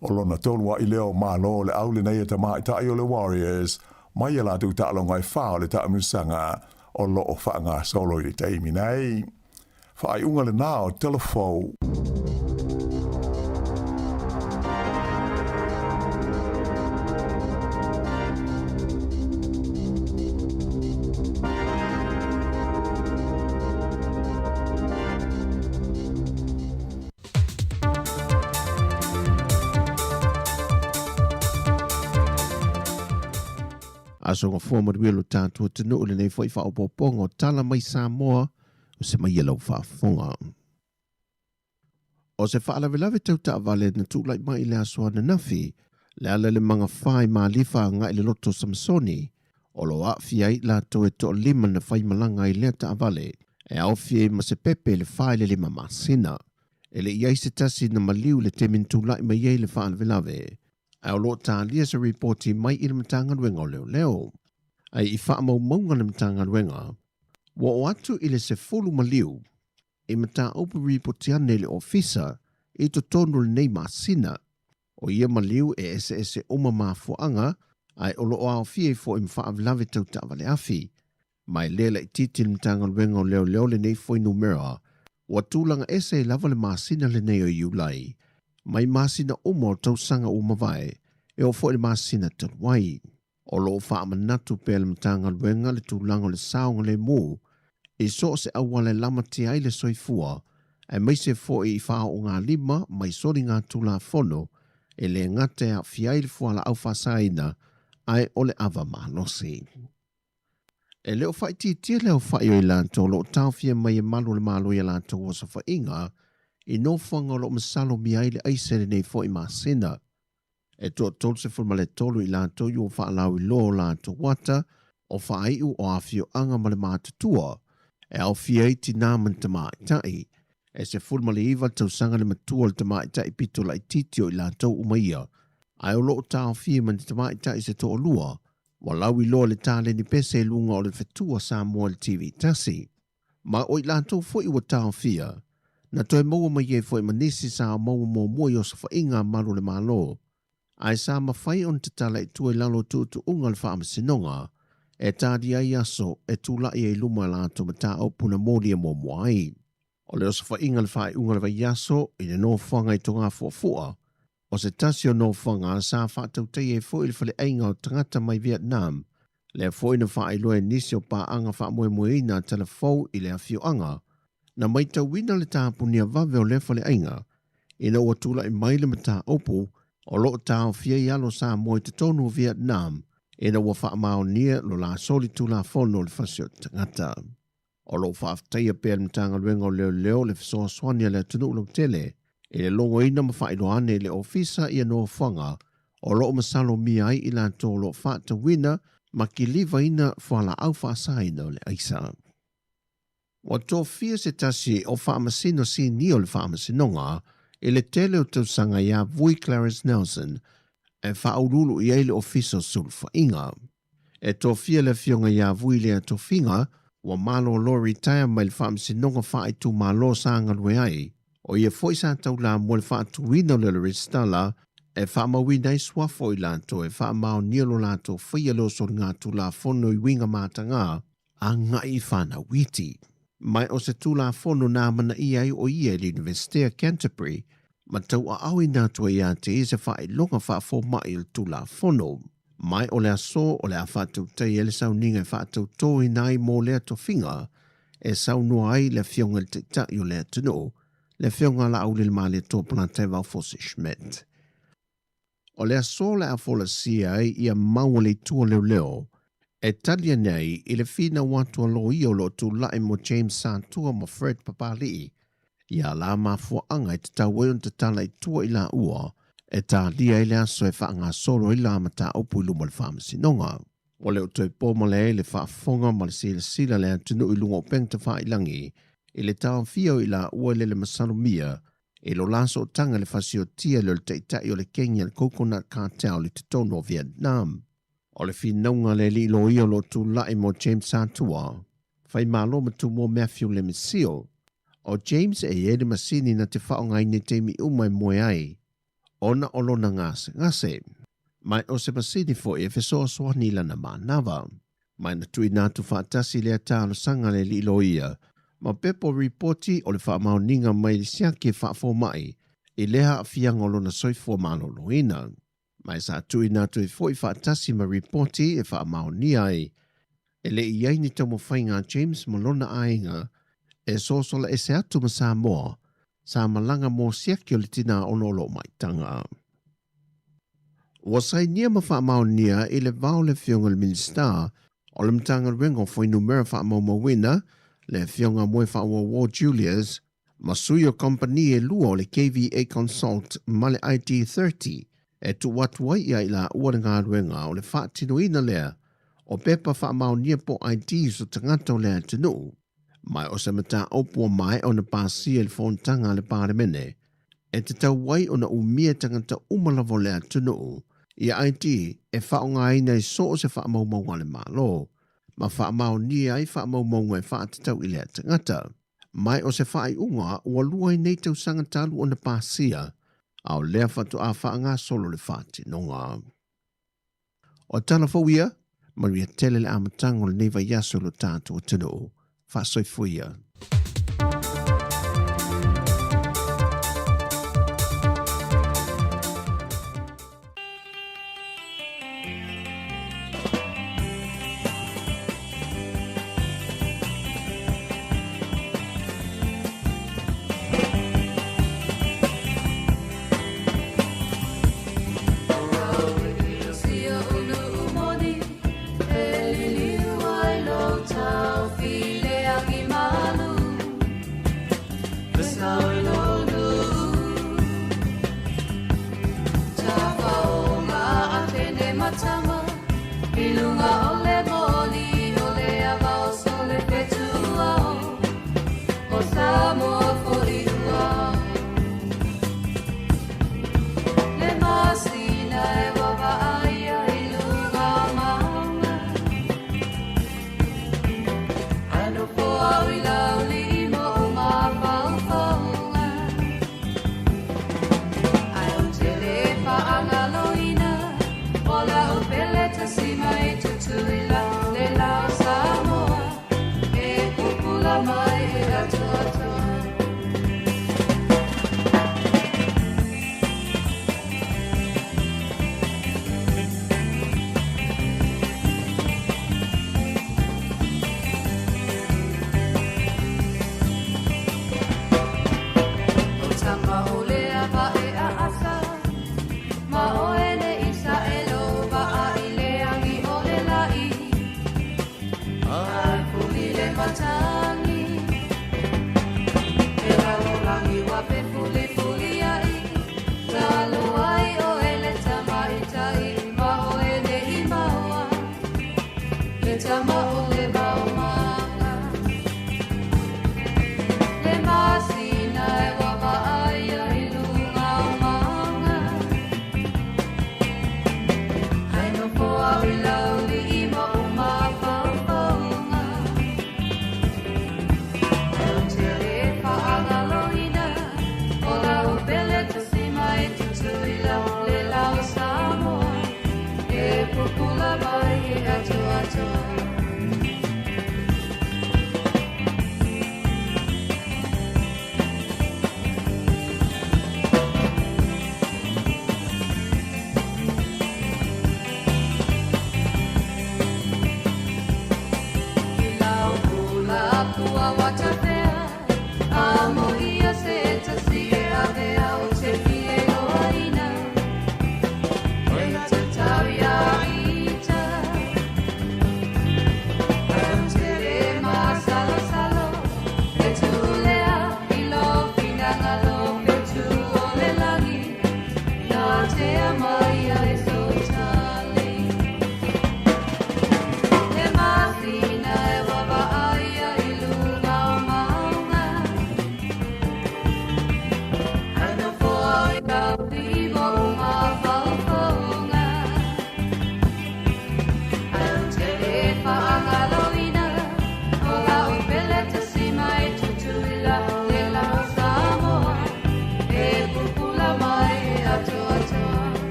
O lona tolu aʻi lea o malo o le ʻau lenei a tamaitai o le Warriors mai a latou taaloga e fa o le taamilosaga o lo o faagasolo i le taimi nei. Faaiuga lena o Tala Fou. Aso gafua manuia lo tatou atunuu i lenei foi faaopoopoga o tala mai Samoa o se mai e lau faafofoga. O se faalavelave tau taavale na tulai mai i le aso ananafi, le ala i le magafa i Malifa agai i le loto o Samasoni, o lo o aafia ai i latou e toalima na faimalaga ai lea taavale, e aofia ai ma se pepe i le 4 i le 5 masina. E le i i ai se tasi na maliu i le taimi na tulai mai ai le faalavelave, ae o lo o talia se ripoti mai i le Matagaluega o Leoleo. Ae i faamaumauga a le Matagaluega, ua oo atu i le 10 maliu i mataupu ripoti ane i le Ofisa i totonu o lenei masina. O ia maliu e eseese uma mafuaaga ae o lo o aofia ai foi ma faalavelave tau taavale afi. Ma e le laitiiti le Matagaluega o Leoleo lenei fuainumera, ua tulaga ese ai lava le masina lenei o Iulai mai masina uma o tausaga ua mavae e oo foi i le masina talu ai. O lo o faamanatu pea le Matagaluega le tulaga o le saogalemu i so o se auala e lamatia ai le soifua, aemaise foi i faaoogalima mai soligatulafono e le gata e aafia ai le fualaau faasaina ae o le ava malosi. E le o faaitiitia le aofai o i latou o lo o taofia mai e malu o le Malo i a latou osofaiga i nofoaga o lo o masalomia ai le aisa i lenei foi masina. E toa 33 i latou i ua faalauiloa o latou ata o faaiu o afioaga ma le matutua e aofia ai tinā ma ni tamaitai. E 19 tausaga le matua o le tamaitai pito laitiiti o i latou uma ia, ae o lo o taofia ma ni tamaitai se toalua ua lauiloa le taleni pese i luga o le fetua Samoa i le TV tasi. Ma o i latou foi ua taofia, na toe maua mai ai foi ma nisi sa maua muamua i osofaiga a malu o le Malo, ae sa mafai ona tatala i tua i lalo o tuutuuga o le Faamasinoga e talia ai aso e tulai ai i luma a latou mataupu na molia muamua ai. O le osofaiga i le faaiuga o le vaiaso i le nofoaga i Togafuafua, o se tasi o nofoaga sa faatautaia ai foi le faleaiga o tagata mai Vietnam, lea foi na faailoa e nisi o paaga faamoemoeina a Talafou i le afioaga, na maitauina le tapunia vave o lea faleaiga ina ua tulai mai le mataupu o lo o taofia ai alo Samoa i totonu o Vietnam ina ua faamaonia lo la solitulafono o le fasi o tagata. O lo o faafetaia pea le Matagaluega o Leoleo le fesoasoani a le atunuu lautele i le logoina ma faailoa ane i le Ofisa ia nofoaga o lo o masalomia ai i latou o lo o faatauina ma kilivaina fualaau faasaina o le aisa. Ua tofia se tasi o Faamasino Sinia o le Faamasinoga i le tele o tausaga ia Vui Clarence Nelson e faauluulu i ai le Ofisa o Sulufaiga. E tofia le afioga ia Vui lea tofiga ua malolo retire mai le Faamasinoga Faaitumalo sa galue ai. O ia foi sa taulamua le faatuina o le Resitala e faamauina ai suafa o i latou e faamaonia lo latou faia le osoligatulafono i uiga matagā agai i fanau iti. Mai o se Tulafono na amanaia ai o ia i le Iunivesite a Canterbury ma tauaaoina atu ai ia te ia se faailoga faafomai o le Tulafono. Mai o le aso o le a faatautai ai le sauniga e faatautoina ai mo lea tofiga e saunoa ai le Afioga i le Taitai o le atunuu, le Afioga a Laaulilemalie Polataivao Fosi Schmidt. O le aso o le a folasia ai ia mau a le Itu o Leoleo E tali ane ai i le finau atu a loia o lo o tulai mo James Satua ma Fred Papali'i ia la mafuaʻaga e tatau ai ona tatala i tua i laua e talia ai le aso e faagasolo ai la mataupu i luma o le Faamasinoga. Ua le o toe po male ai le faafofoga ma le silasila a le atunuu i luga o upega tafailagi i le taofia o i laua i le le masalomia i lo la sootaga i le fasiotia lea o le taitai o le kegi a le Coconut Cartel i totonu o Vietnam. O le finauga a le alii loia o lo o tulai mo James Satua, Faimalo ma Tumua Matthew Lemisio. O James e i ai le masini na te faaaogaina i taimi uma e moe ai ona o lona gasegase. Ma o se masini foi e fesoasoani i lana manava. Ma na tuuina atu faatasi lea talosaga a le alii loia ma pepa o ripoti o le faamaoniga mai le siaki e faafomaʻi i lea aafiaga o lona soifua maloloina. Ma e sa tuuina atu ai foi faatasi ma ripoti e faamaonia ai e le i ai ni taumafaiga a James ma lona aiga e sosola ese atu ma Samoa sa malaga mo siaki o le tinā ona o loo maitaga. Ua sainia ma faamaonia i le vao le Afioga i le Minisita o le Matagaluega o Fuainumera Faamaumauina, le Afioga Moefaauouo Julius, ma sui o kamupani e lua o le KVA Consult ma le ID30 e tuu atu ai ia i laua le galuega o le faatinoina lea o pepa faamaonia po o IDs o tagata o le atunuu. Ma o se mataupu ua maea ona pasia i le fonotaga a le Palemene, e tatau ai ona umia e tagata uma lava o le atunuu ia ID e faaaogaina i so o se faamaumauga a le Malo, ma faamaonia ai faamaumauga e faatatau i lea tagata. Ma o se faaiuga ua lua ai nei tausaga talu ona pasia, a o lea faatoa faagasolo le faatinoga. O tala fou ia, manuia tele le amataga o lenei vaiaso i lo tatou atunuu. Faasoifua ia.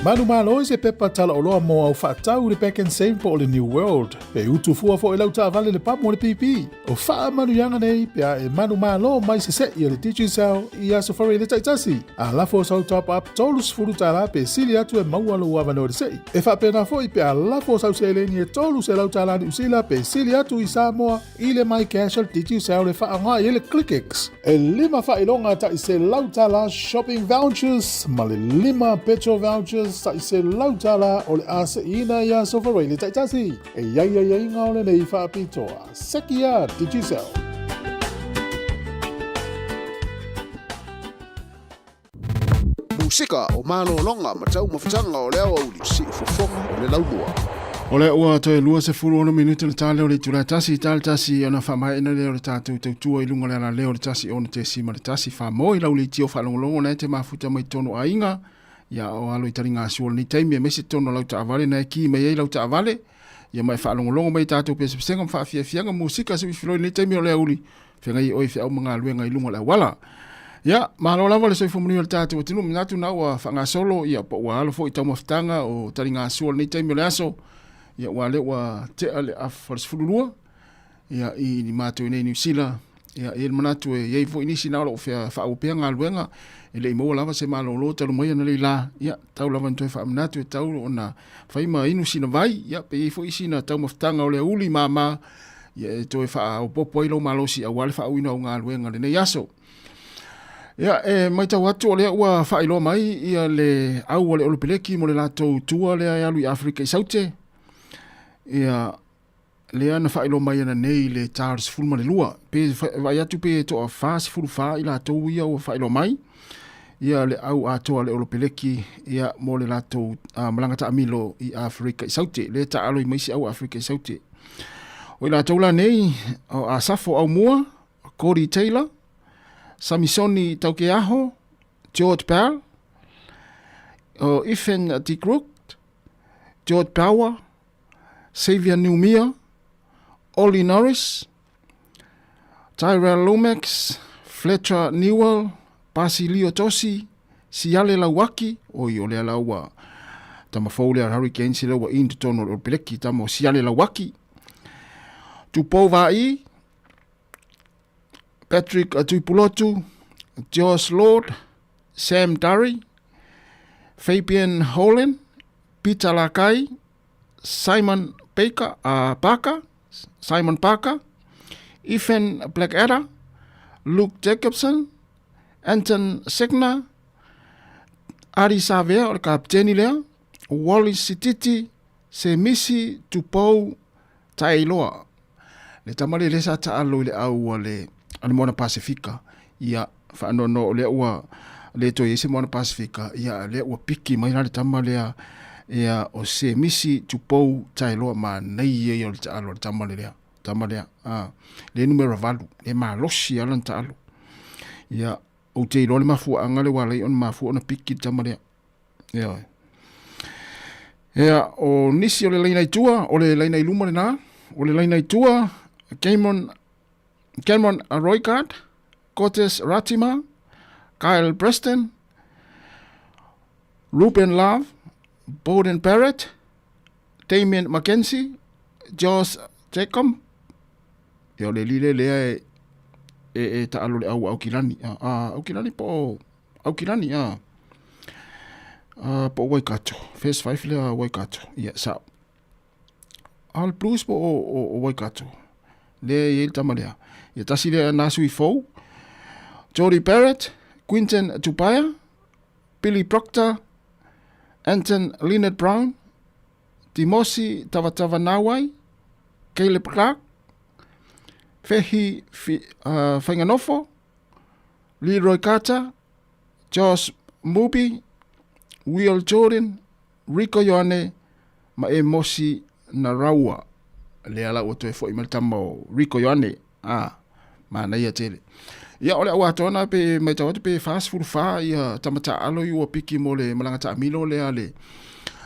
Manumalo i se pepa talaoloa mo au faatau i le Pak'nSave po o le New World. E utu fua foi lau taavale le pamu o le pipi. O faamanuiaga nei pe a e manumalo mai se se'i a le Digicel i Aso Faraile taitasi. A lafo sau top up $30 pe sili atu e maua lou avanoa i le se'i. E faapena foi pe a lafo sau seleni e $300 Niu Sila pe sili atu i Samoa i le MyCash a le Digicel e faaaoga i ai le ClickX. E lima faailoga tai $100 shopping vouchers ma le lima petrol vouchers tai $100 o le a se'iina i Aso Faraile taitasi. E i ai aiaiga o lenei faapitoa. Seki a Digicel. Musika o malologa ma taumafataga o le aoauli siufofoga o le laumua. O lea ua toe 26 minute le tale o le itula e tasi i tale tasi ona faamaeaina lea o le tatou tautua i luga o le alaleo o le 106.1 whamoi lau leitio faalogologo na e te mafuta mai tonu aiga ia o alo i taliga sua lenei taimi aemaise totonu o lau taavale na e ki mai ai lau taavale ia ma e faalogologo mai i tatou pesepesega ma faafiafiaga musika se filoi lenei taimi o le auli feagai oe i feau ma galuega i luga o le auala. Ia, malo lava le soifua manuia o le tatou atunuu, manatu na ua faagasolo, ia, po ua alo foi i taumafataga o taligasua o lenei taimi o le aso, ia, ua lea ua tea le afa o le 12, ia, i ni matou i nei Niu Sila, ia, e i ai le manatu e i ai foi nisi na o lo o fea faaauau pea galuega, e le i maua lava se malolo talu mai ana lei la, ia, tau lava ina toe faamanatu e tau ona fai ma inu sina vai, ia, pe i ai foi sina taumafataga o le auli mama, ia e toe faaopoopo ai lou malosi aua le faauiina o galuega lenei aso. Ia, e matau atu o lea ua faailoa mai ia le au a le Olopeleki mo le latou tua lea e alu i Afrika i Saute. Ia, lea na faailoa mai ana nei le ta o le 12. Pe vaai atu pe toa 44 i latou ia ua faailoa mai. Ia le au atoa le Olopeleki ia mo le latou malaga taamilo i Afrika i Saute. Lea taalo i mai si au Afrika i Saute. O i latou la nei, o Asafo Aumua, Cody Taylor, Samisoni Taukeaho, George Bell, o Ethan De Groot, George Power, Xavier Numia, Ollie Norris, Tyrell Lomax, Fletcher Newell, Basilio Tosi, Siale Lauaki, oi o lea la ua tama fou lea Hurricanes lea ua in totonu o le Olopeleki, tama o Siale Lauaki, Tupou Vaai, Patrick Tuipulotu, Josh Lord, Sam Durry, Fabian Holland, Peter Lakai, Simon Baker, Parker, Simon Parker, Ethan Blackadder, Luke Jacobson, Anton Segner, Ari Savea o le kapiteni lea, Wally Sititi, Semisi Tupou Taeiloa. Le tama lea lea sa taalo i le au a le, a le Moana Pasifika, ia faanoanoa o lea ua le toe i ai se Moana Pasifika, ia lea ua piki mai la le tama lea ia o Semisi Tupou Taeloa manaia ia o le taalo a le tama lea. Tama lea, a, le numera valu, le malosi lava lana taalo. Ia, ou te iloa le mafuaaga lea ua ala ai ona mafua ona piki le tama lea. Ioe. Ia, o nisi o le laina i tua, o le laina i luma lena, o le laina i tua, Cameron, Cameron Roigard, Cortez Ratima, Kyle Preston, Ruben Love, Bowden Barrett, Damien McKenzie, Josh Jacob, ia o le lile lea e, e, e taalo le au Aukilani. A, a, Aukilani po o Aukilani, a. A, po o Waikato. First five lea Waikato. Ia, sa. All Blues po o, o, o Waikato. Lea i ai le tama lea. Ia tasi lea nā sui fou. Jody Barrett, Quinton Tupaia, Billy Proctor, Anton Leonard Brown, Timosi Tavatavanawai, Caleb Clark, Fehi Fainganofo, Leroy Carter, Josh Mubi, Will Jordan, Rico Ioane ma Emosi Naraua. Lea la ua toe foi mai le tama o Rico Ioane. Ah, manaia tele. Ia, o le au atoa na pe matau atu pe 44 ia tama taalo i ua piki mo le malaga taamilo lea a le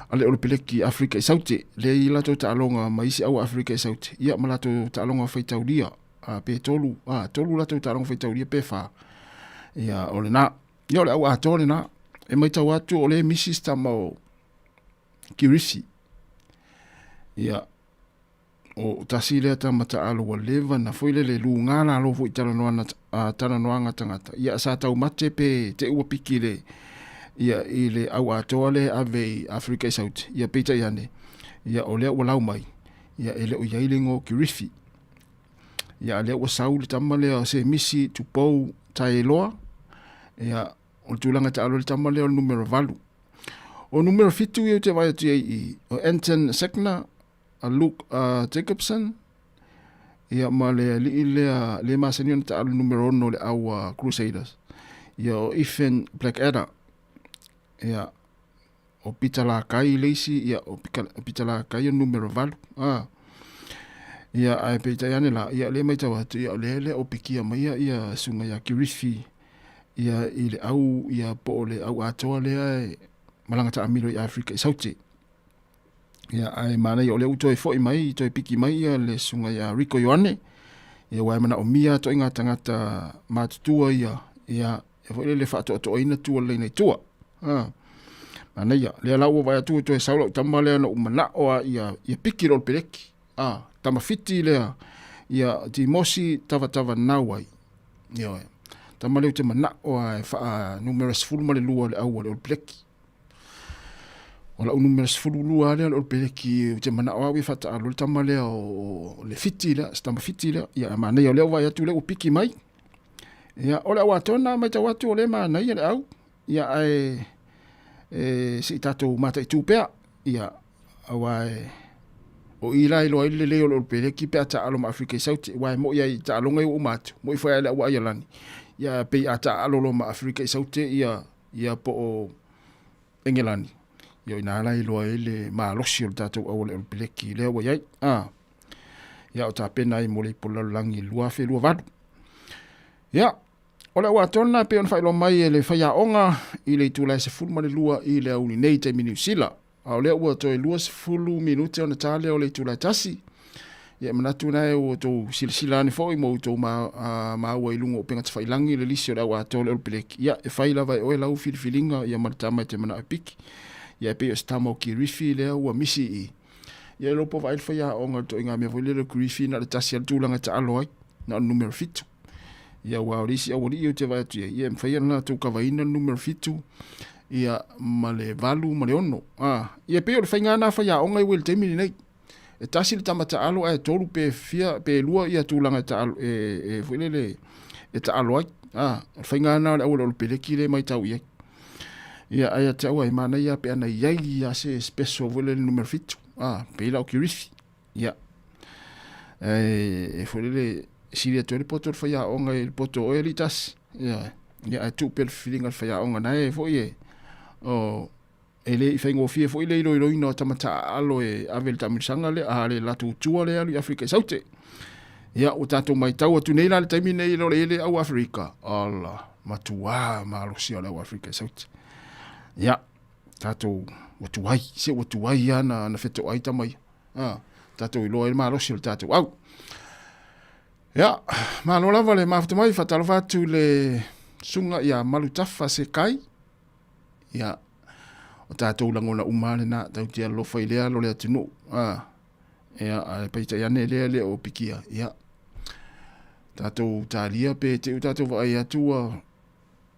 a le Olopeleki Afrika i Saute, lea i latou taaloga ma isi au Afrika i Saute, ia ma latou taaloga faitaulia, a, pe tolu, a, tolu latou taaloga faitaulia pe whā. Ia, o lena, ia o le au atoa lena, e matau atu o le misi si tama o Kirifi. Ia, o tasi lea tama taalo ua leva na foi lele lugā lalo foi talanoana talanoaga tagata. Ia sa taumate pe te ua piki le ia i le au atoa lea e ave i Afrika i Saute. Ia peitai ane, ia o lea ua lau mai, ia e le o i ai le igoa o Kirifi. Ia a lea ua sau le tama lea o Semisi Tupou Taeloa, ia o le tulaga e taalo ai le tama lea o le numera 8. O numera 7 ia ou te vaai atu i ai i o Anton Segner, a Luke Jacobson, ia ma le alii lea le masani ona taalo numera 6 o le au a Crusaders. Ia o Ethan Blackadder. Ia o Peter Lakai le isi, ia o Peter Lakai o numera 8. Ah. Ia ae peitai ane la, ia le maitau atu, ia o lea le o pikia mai ia, ia sunga ia Kirifi, ia i le au, ia po o le au atoa lea e malaga taamilo i Afrika i Saute. Ia ae manaia o lea ua toe foi mai, toe piki mai ia le susuga ia Rico Ioane, ia aua e manaomia atoaiga tagata matutua ia, ia e foi lele faatoatoaina tua lelei nai tua. Ah. Manaia, lea la ua vaai atu ua toe sau lau tama lea na ou manao a ia, ia piki loa le peleki. Ah, tama fiti lea, ia Timosi Tavatava nau ai. Ioe. Tama lea ou te manao a e faa numera 12 le au a le All Black. O lau numera 12 lava lea o le All Black ou te manao au e faataalo le tama lea o le fiti lea, se tama fiti lea. Ia manaia o lea ua vaai atu lea ua piki mai. Ia o le au atoa lena matau atu o lea e manaia le au. Ia ae e se i tatou mataitu pea. Ia aua e o i la e iloa ai le lelei o le All Black pe a taaalo ma Afrika i Saute, aua e moi lava i taaloga ia ua uma atu, moi foi lava i le au Aialani. Ia pei a taaalo loa ma Afrika i Saute ia ia po o Engelani, ia o ina la e iloa ai le malosi o le tatou au a le All Black lea ua i ai. A, ia o tapena ai mo le Ipu o le Lalolagi i le 2028. Ia, o le au atoa lena e pei ona faailoa mai e le faiaoga i le itula e 12 i le aoauli nei i taimi Niu Sila. A o lea ua toe 20 minute ona ta lea o le itula e 1. Ia e manatu na e ua outou silasila ane foi ma outou maua i luga o upega tafailagi le lisi o le au atoa o le All Black. Ia e fai lava e oe lau filifiliga ia ma le tama e te manao e piki. Ia e pei o se tama o Kirifi lea ua misi i Ia e iloa po o vaai le faiaoga i le ituaiga mea foi lele o Kirifi na o le tasi lava le tulaga e taalo ai, na o le numera 7. Ia aua o le isi aualii ou te vaai atu i ai, ia e mafai ona latou kavaina le numera 7 ia ma le 8 ma le 6. A, ia e pei o le faiga lena a faiaoga i le taimi lenei. E tasi le tama taalo ae tolu pe fia pe lua ia tulaga e taalo e, e foi lele e taalo ai. A, o le faiga lena o le auala o le peleki le matau i ai. Ia ae ia te au ai manaia pe ana i ai ia se special foi lele numera 7. A, pei la o Kirifi. Ia. E, e foi lele sili atu ai le poto o le faiaoga i le poto o oe alii tasi. Ia, ia ae tuu pea le filiga i le faiaoga na e foi e o e le i faigofie foi le iloiloina o tama taaalo e ave i le taamilosaga lea, a le latou tua lea e alu i Afrika i Saute. Ia, ua tatou matau atu nei la i le taimi nei o le le au Afrika. Ala, matuā malosi o le au Afrika i Saute. Ia, tatou ua tuai, se ua tuai lava na, na fetoai tama ia. A, tatou iloa ai le malosi o le tatou au. Ia, malo lava le mafuta mai, faatalofa atu i le susuga ia Malutafa Sekai. Ia, o tatou lagona uma lava lena, tatou te alolofa i lea alo o le atunuu. A, ia, ae peitai ane lea e le o pikia. Ia, tatou talia pe te i ua tatou vaai atu ua,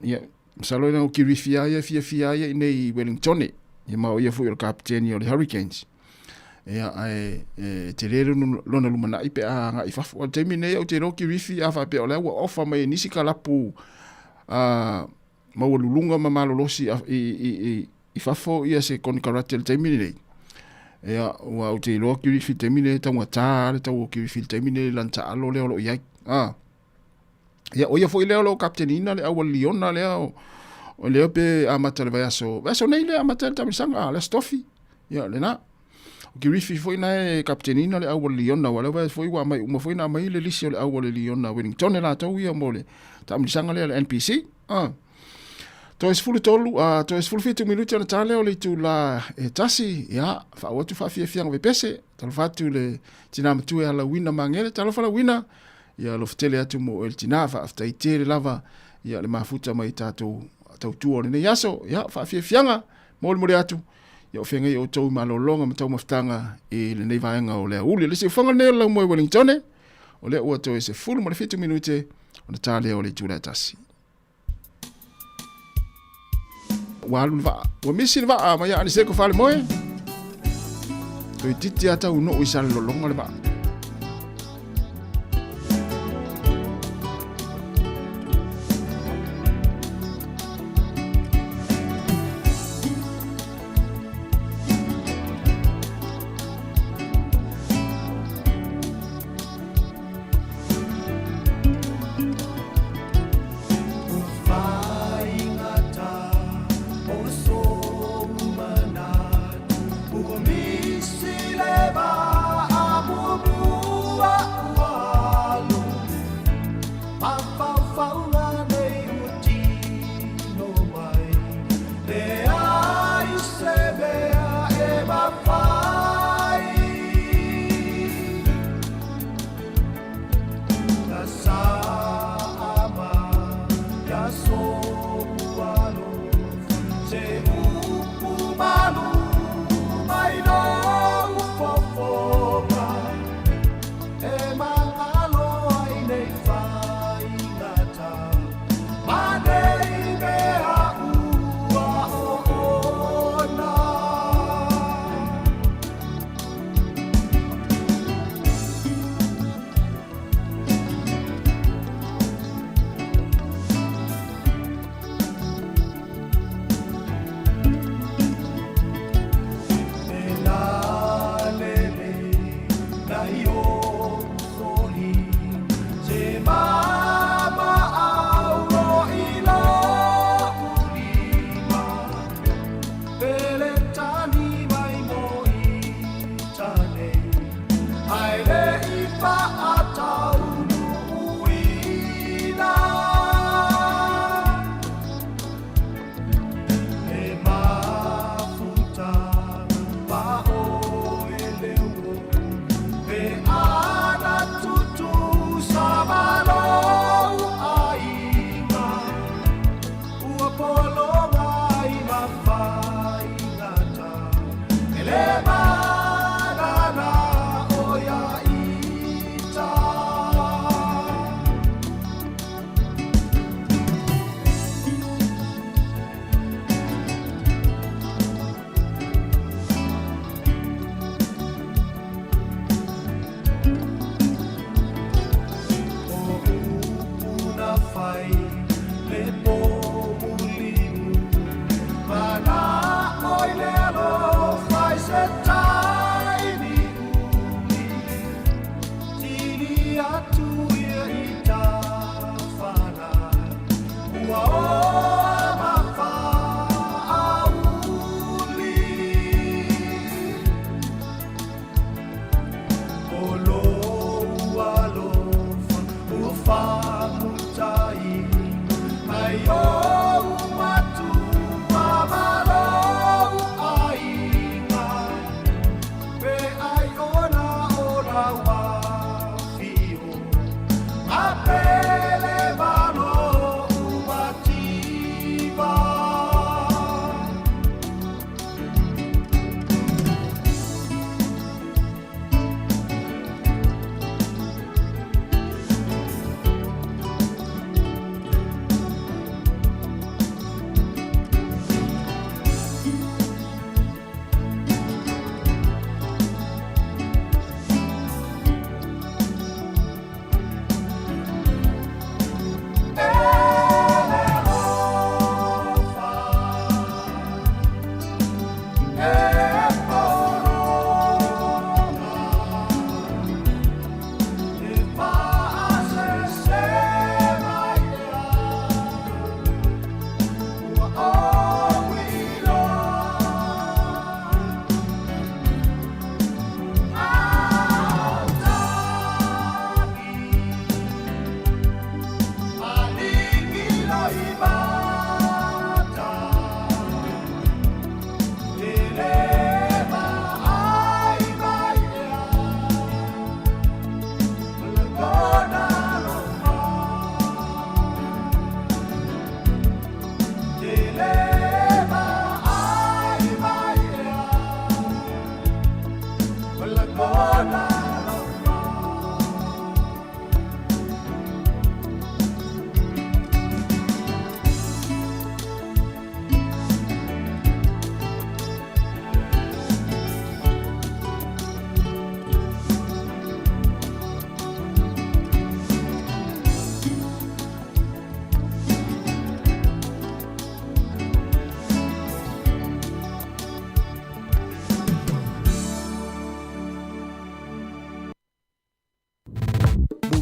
ia, masalo leaga o Kirifi lava ia e fiafia ai i inei i Wellingtone, ia ma o ia foi o le kapeteni o le Hurricanes. Ia, ae e tele lona lumanai pe a agai i fafo. O le taimi nei ou te iloa Kirifi a faapea o la ua ofa mai e nisi kalapu a maualuluga ma malolosi i fafo ia se konekarate i le taimi lenei. Ia, ua ou te iloa Kirifi i le taimi lenei e taugata lava le tau o Kirifi i le taimi lenei i lana taalo lea o lo o i ai. A. Ia, o ia foi lea o lo o kapeteniina le au a le Liona lea o, o lea pe amata le vaiaso, vaiaso nei lea amata le taamilosaga, a, le Aso Tofi. Ia, lena. O Kirifi foi na e kapeteniina le au a le Liona, aua lea foi ua aumai uma foi na aumai le lisi o le au a le Liona Wellington e latou ia mo le taamilosaga lea a le NPC. Ah. Toe 13, toe 17 minute ona ta lea o le itula e tasi, ia, faauu atu faafiafiaga vepese, talofa atu le tina matua ia Lauina Magele, talofa Lauina, ia alofa tele atu mo oe le tina, faafetai tele lava, ia le mafuta mai tatou tautua o lenei aso, ia, faafiafiaga, molimoli atu, Ia o feagai outou i malologa ma taumafataga i lenei vaega o le aoauli. Le siufofoga lenei o le laumua i Wellingtone, o lea ua toe 17 minute ona ta lea o le itula e 1. Ua alu le vaa, ua misi le vaa mai ia Aniseko Falemoe. Toeitiiti lava taunuu i Salelologa le vaa.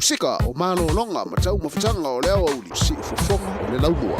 Musika o malologa ma taumafataga o le aoauli siufofoga o le laumua.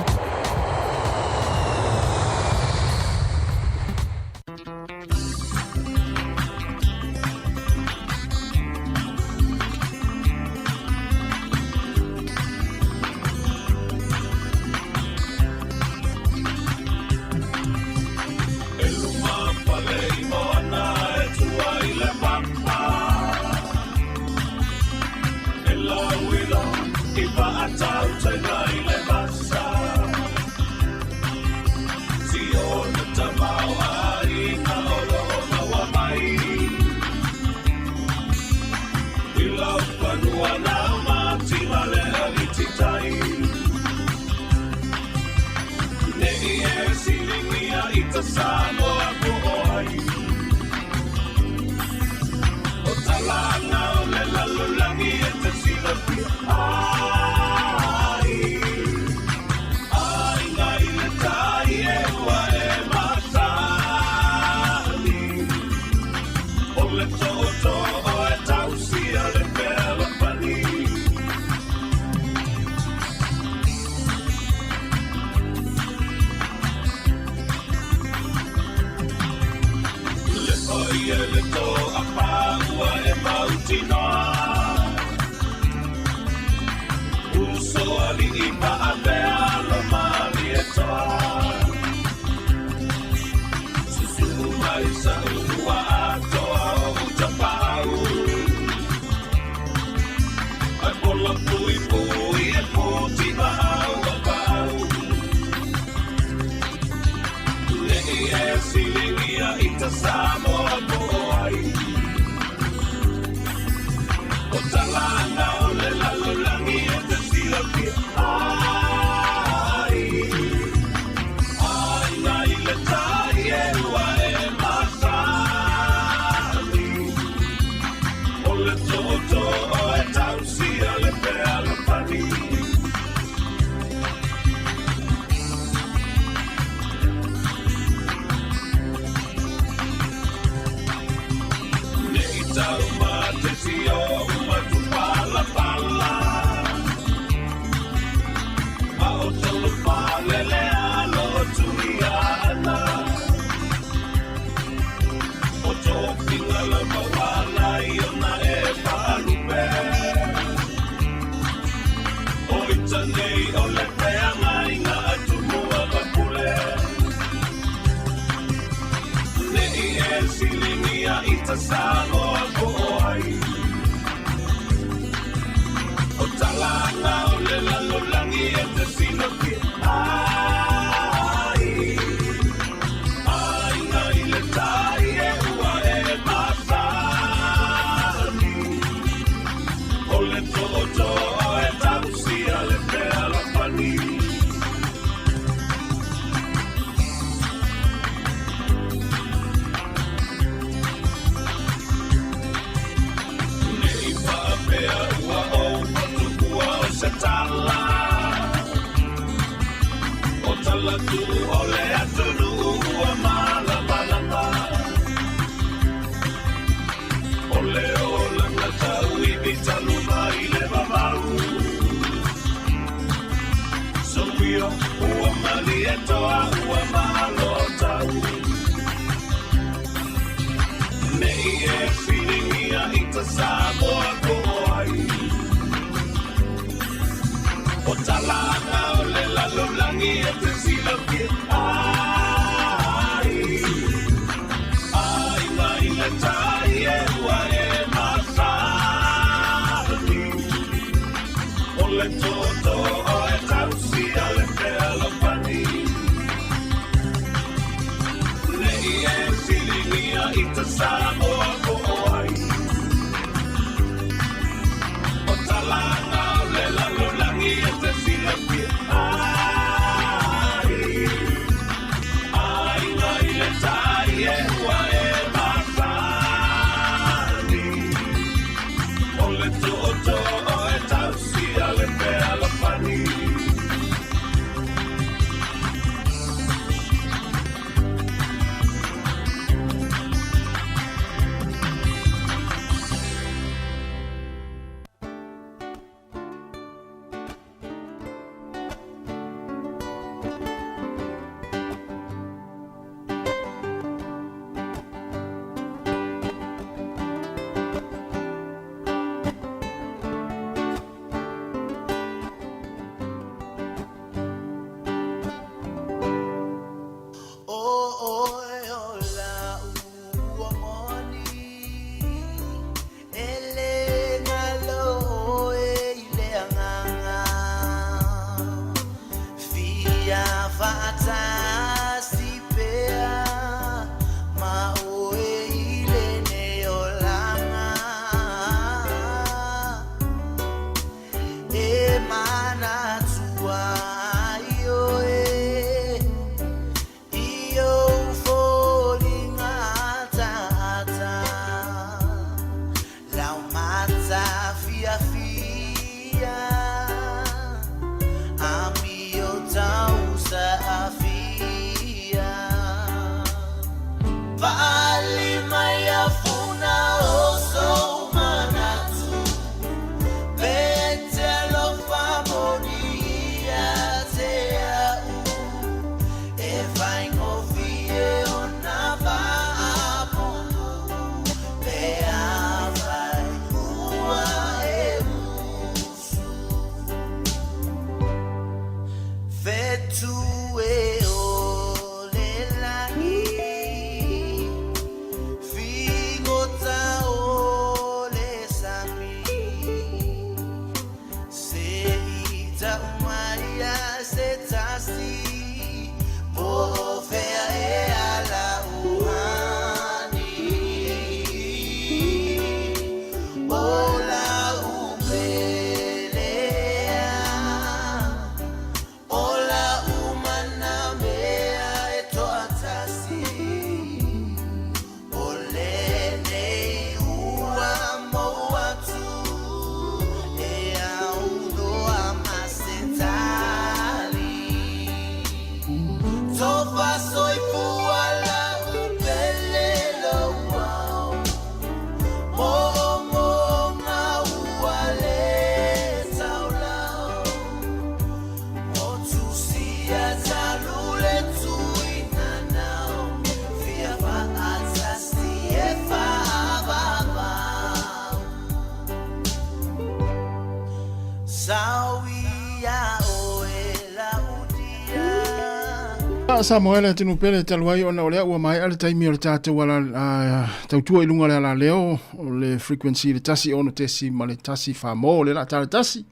Ia, Samoa e le atunuu pele talu ai ona o lea ua maea le taimi o le tatou ala, tautua i luga o le alaleo o le frequency le 1 6 ma le 1 4 mo le la tala tasi.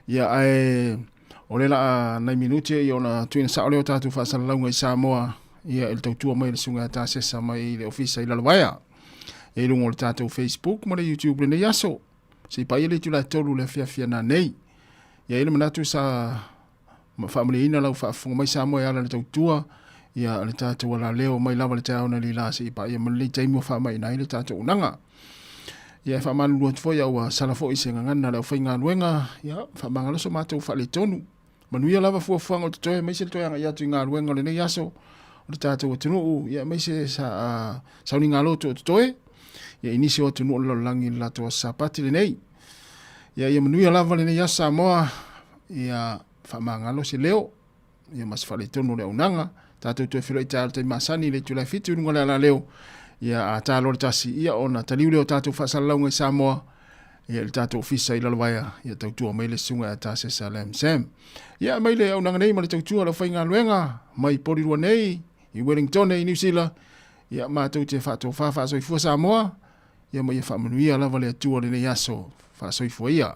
Ia ae o le la nai minute ia ona tuuina sao lea o tatou faasalalauga i Samoa ia i le tautua mai le susuga ia Tasesa mai le ofisa i Lalovaea. Ia i luga o le tatou Facebook ma le YouTube lenei aso. Se i paia le itula e 3 le afiafi ana nei. Ia i le manatu sa ma faamalieina lau faafofoga mai Samoa e ala i le tautua ia le tatou alaleo mai lava le taeao na lila se i paia ma lenei taimi ua faamaina ai le tatou unaga. Ia e faamalulu atu foi ua sala foi se gagana le aufaigaluega, ia faamagalo so matou faaletonu. Manuia lava fuafuaga o totoe aemaise le toe agai atu i galuega o lenei aso o le tatou atunuu, ia aemaise sa, sauniga loto o totoe, ia i nisi o atunuu o le lalolagi i le latou aso Sapati lenei. Ia ia manuia lava lenei aso Samoa, ia faamagalo se leo, ia ma se faaletonu o le auaunaga. Tatou toe feiloai taeao i le taimi masani i le itula e 7 i luga o le alaleo, ia a ta loa le tasi, ia ona taliu lea o tatou faasalalauga i Samoa, ia i le tatou ofisa i Lalovaea, ia tautua mai le susuga ia Tasesa Lam Sam. Ia mai le auaunaga nei ma le tautua a le aufaigaluega mai Porirua nei i Wellington i Niu Sila, ia matou te faatofa faasoifua Samoa, ia ma ia faamanuia lava le Atua lenei aso. Faasoifua ia.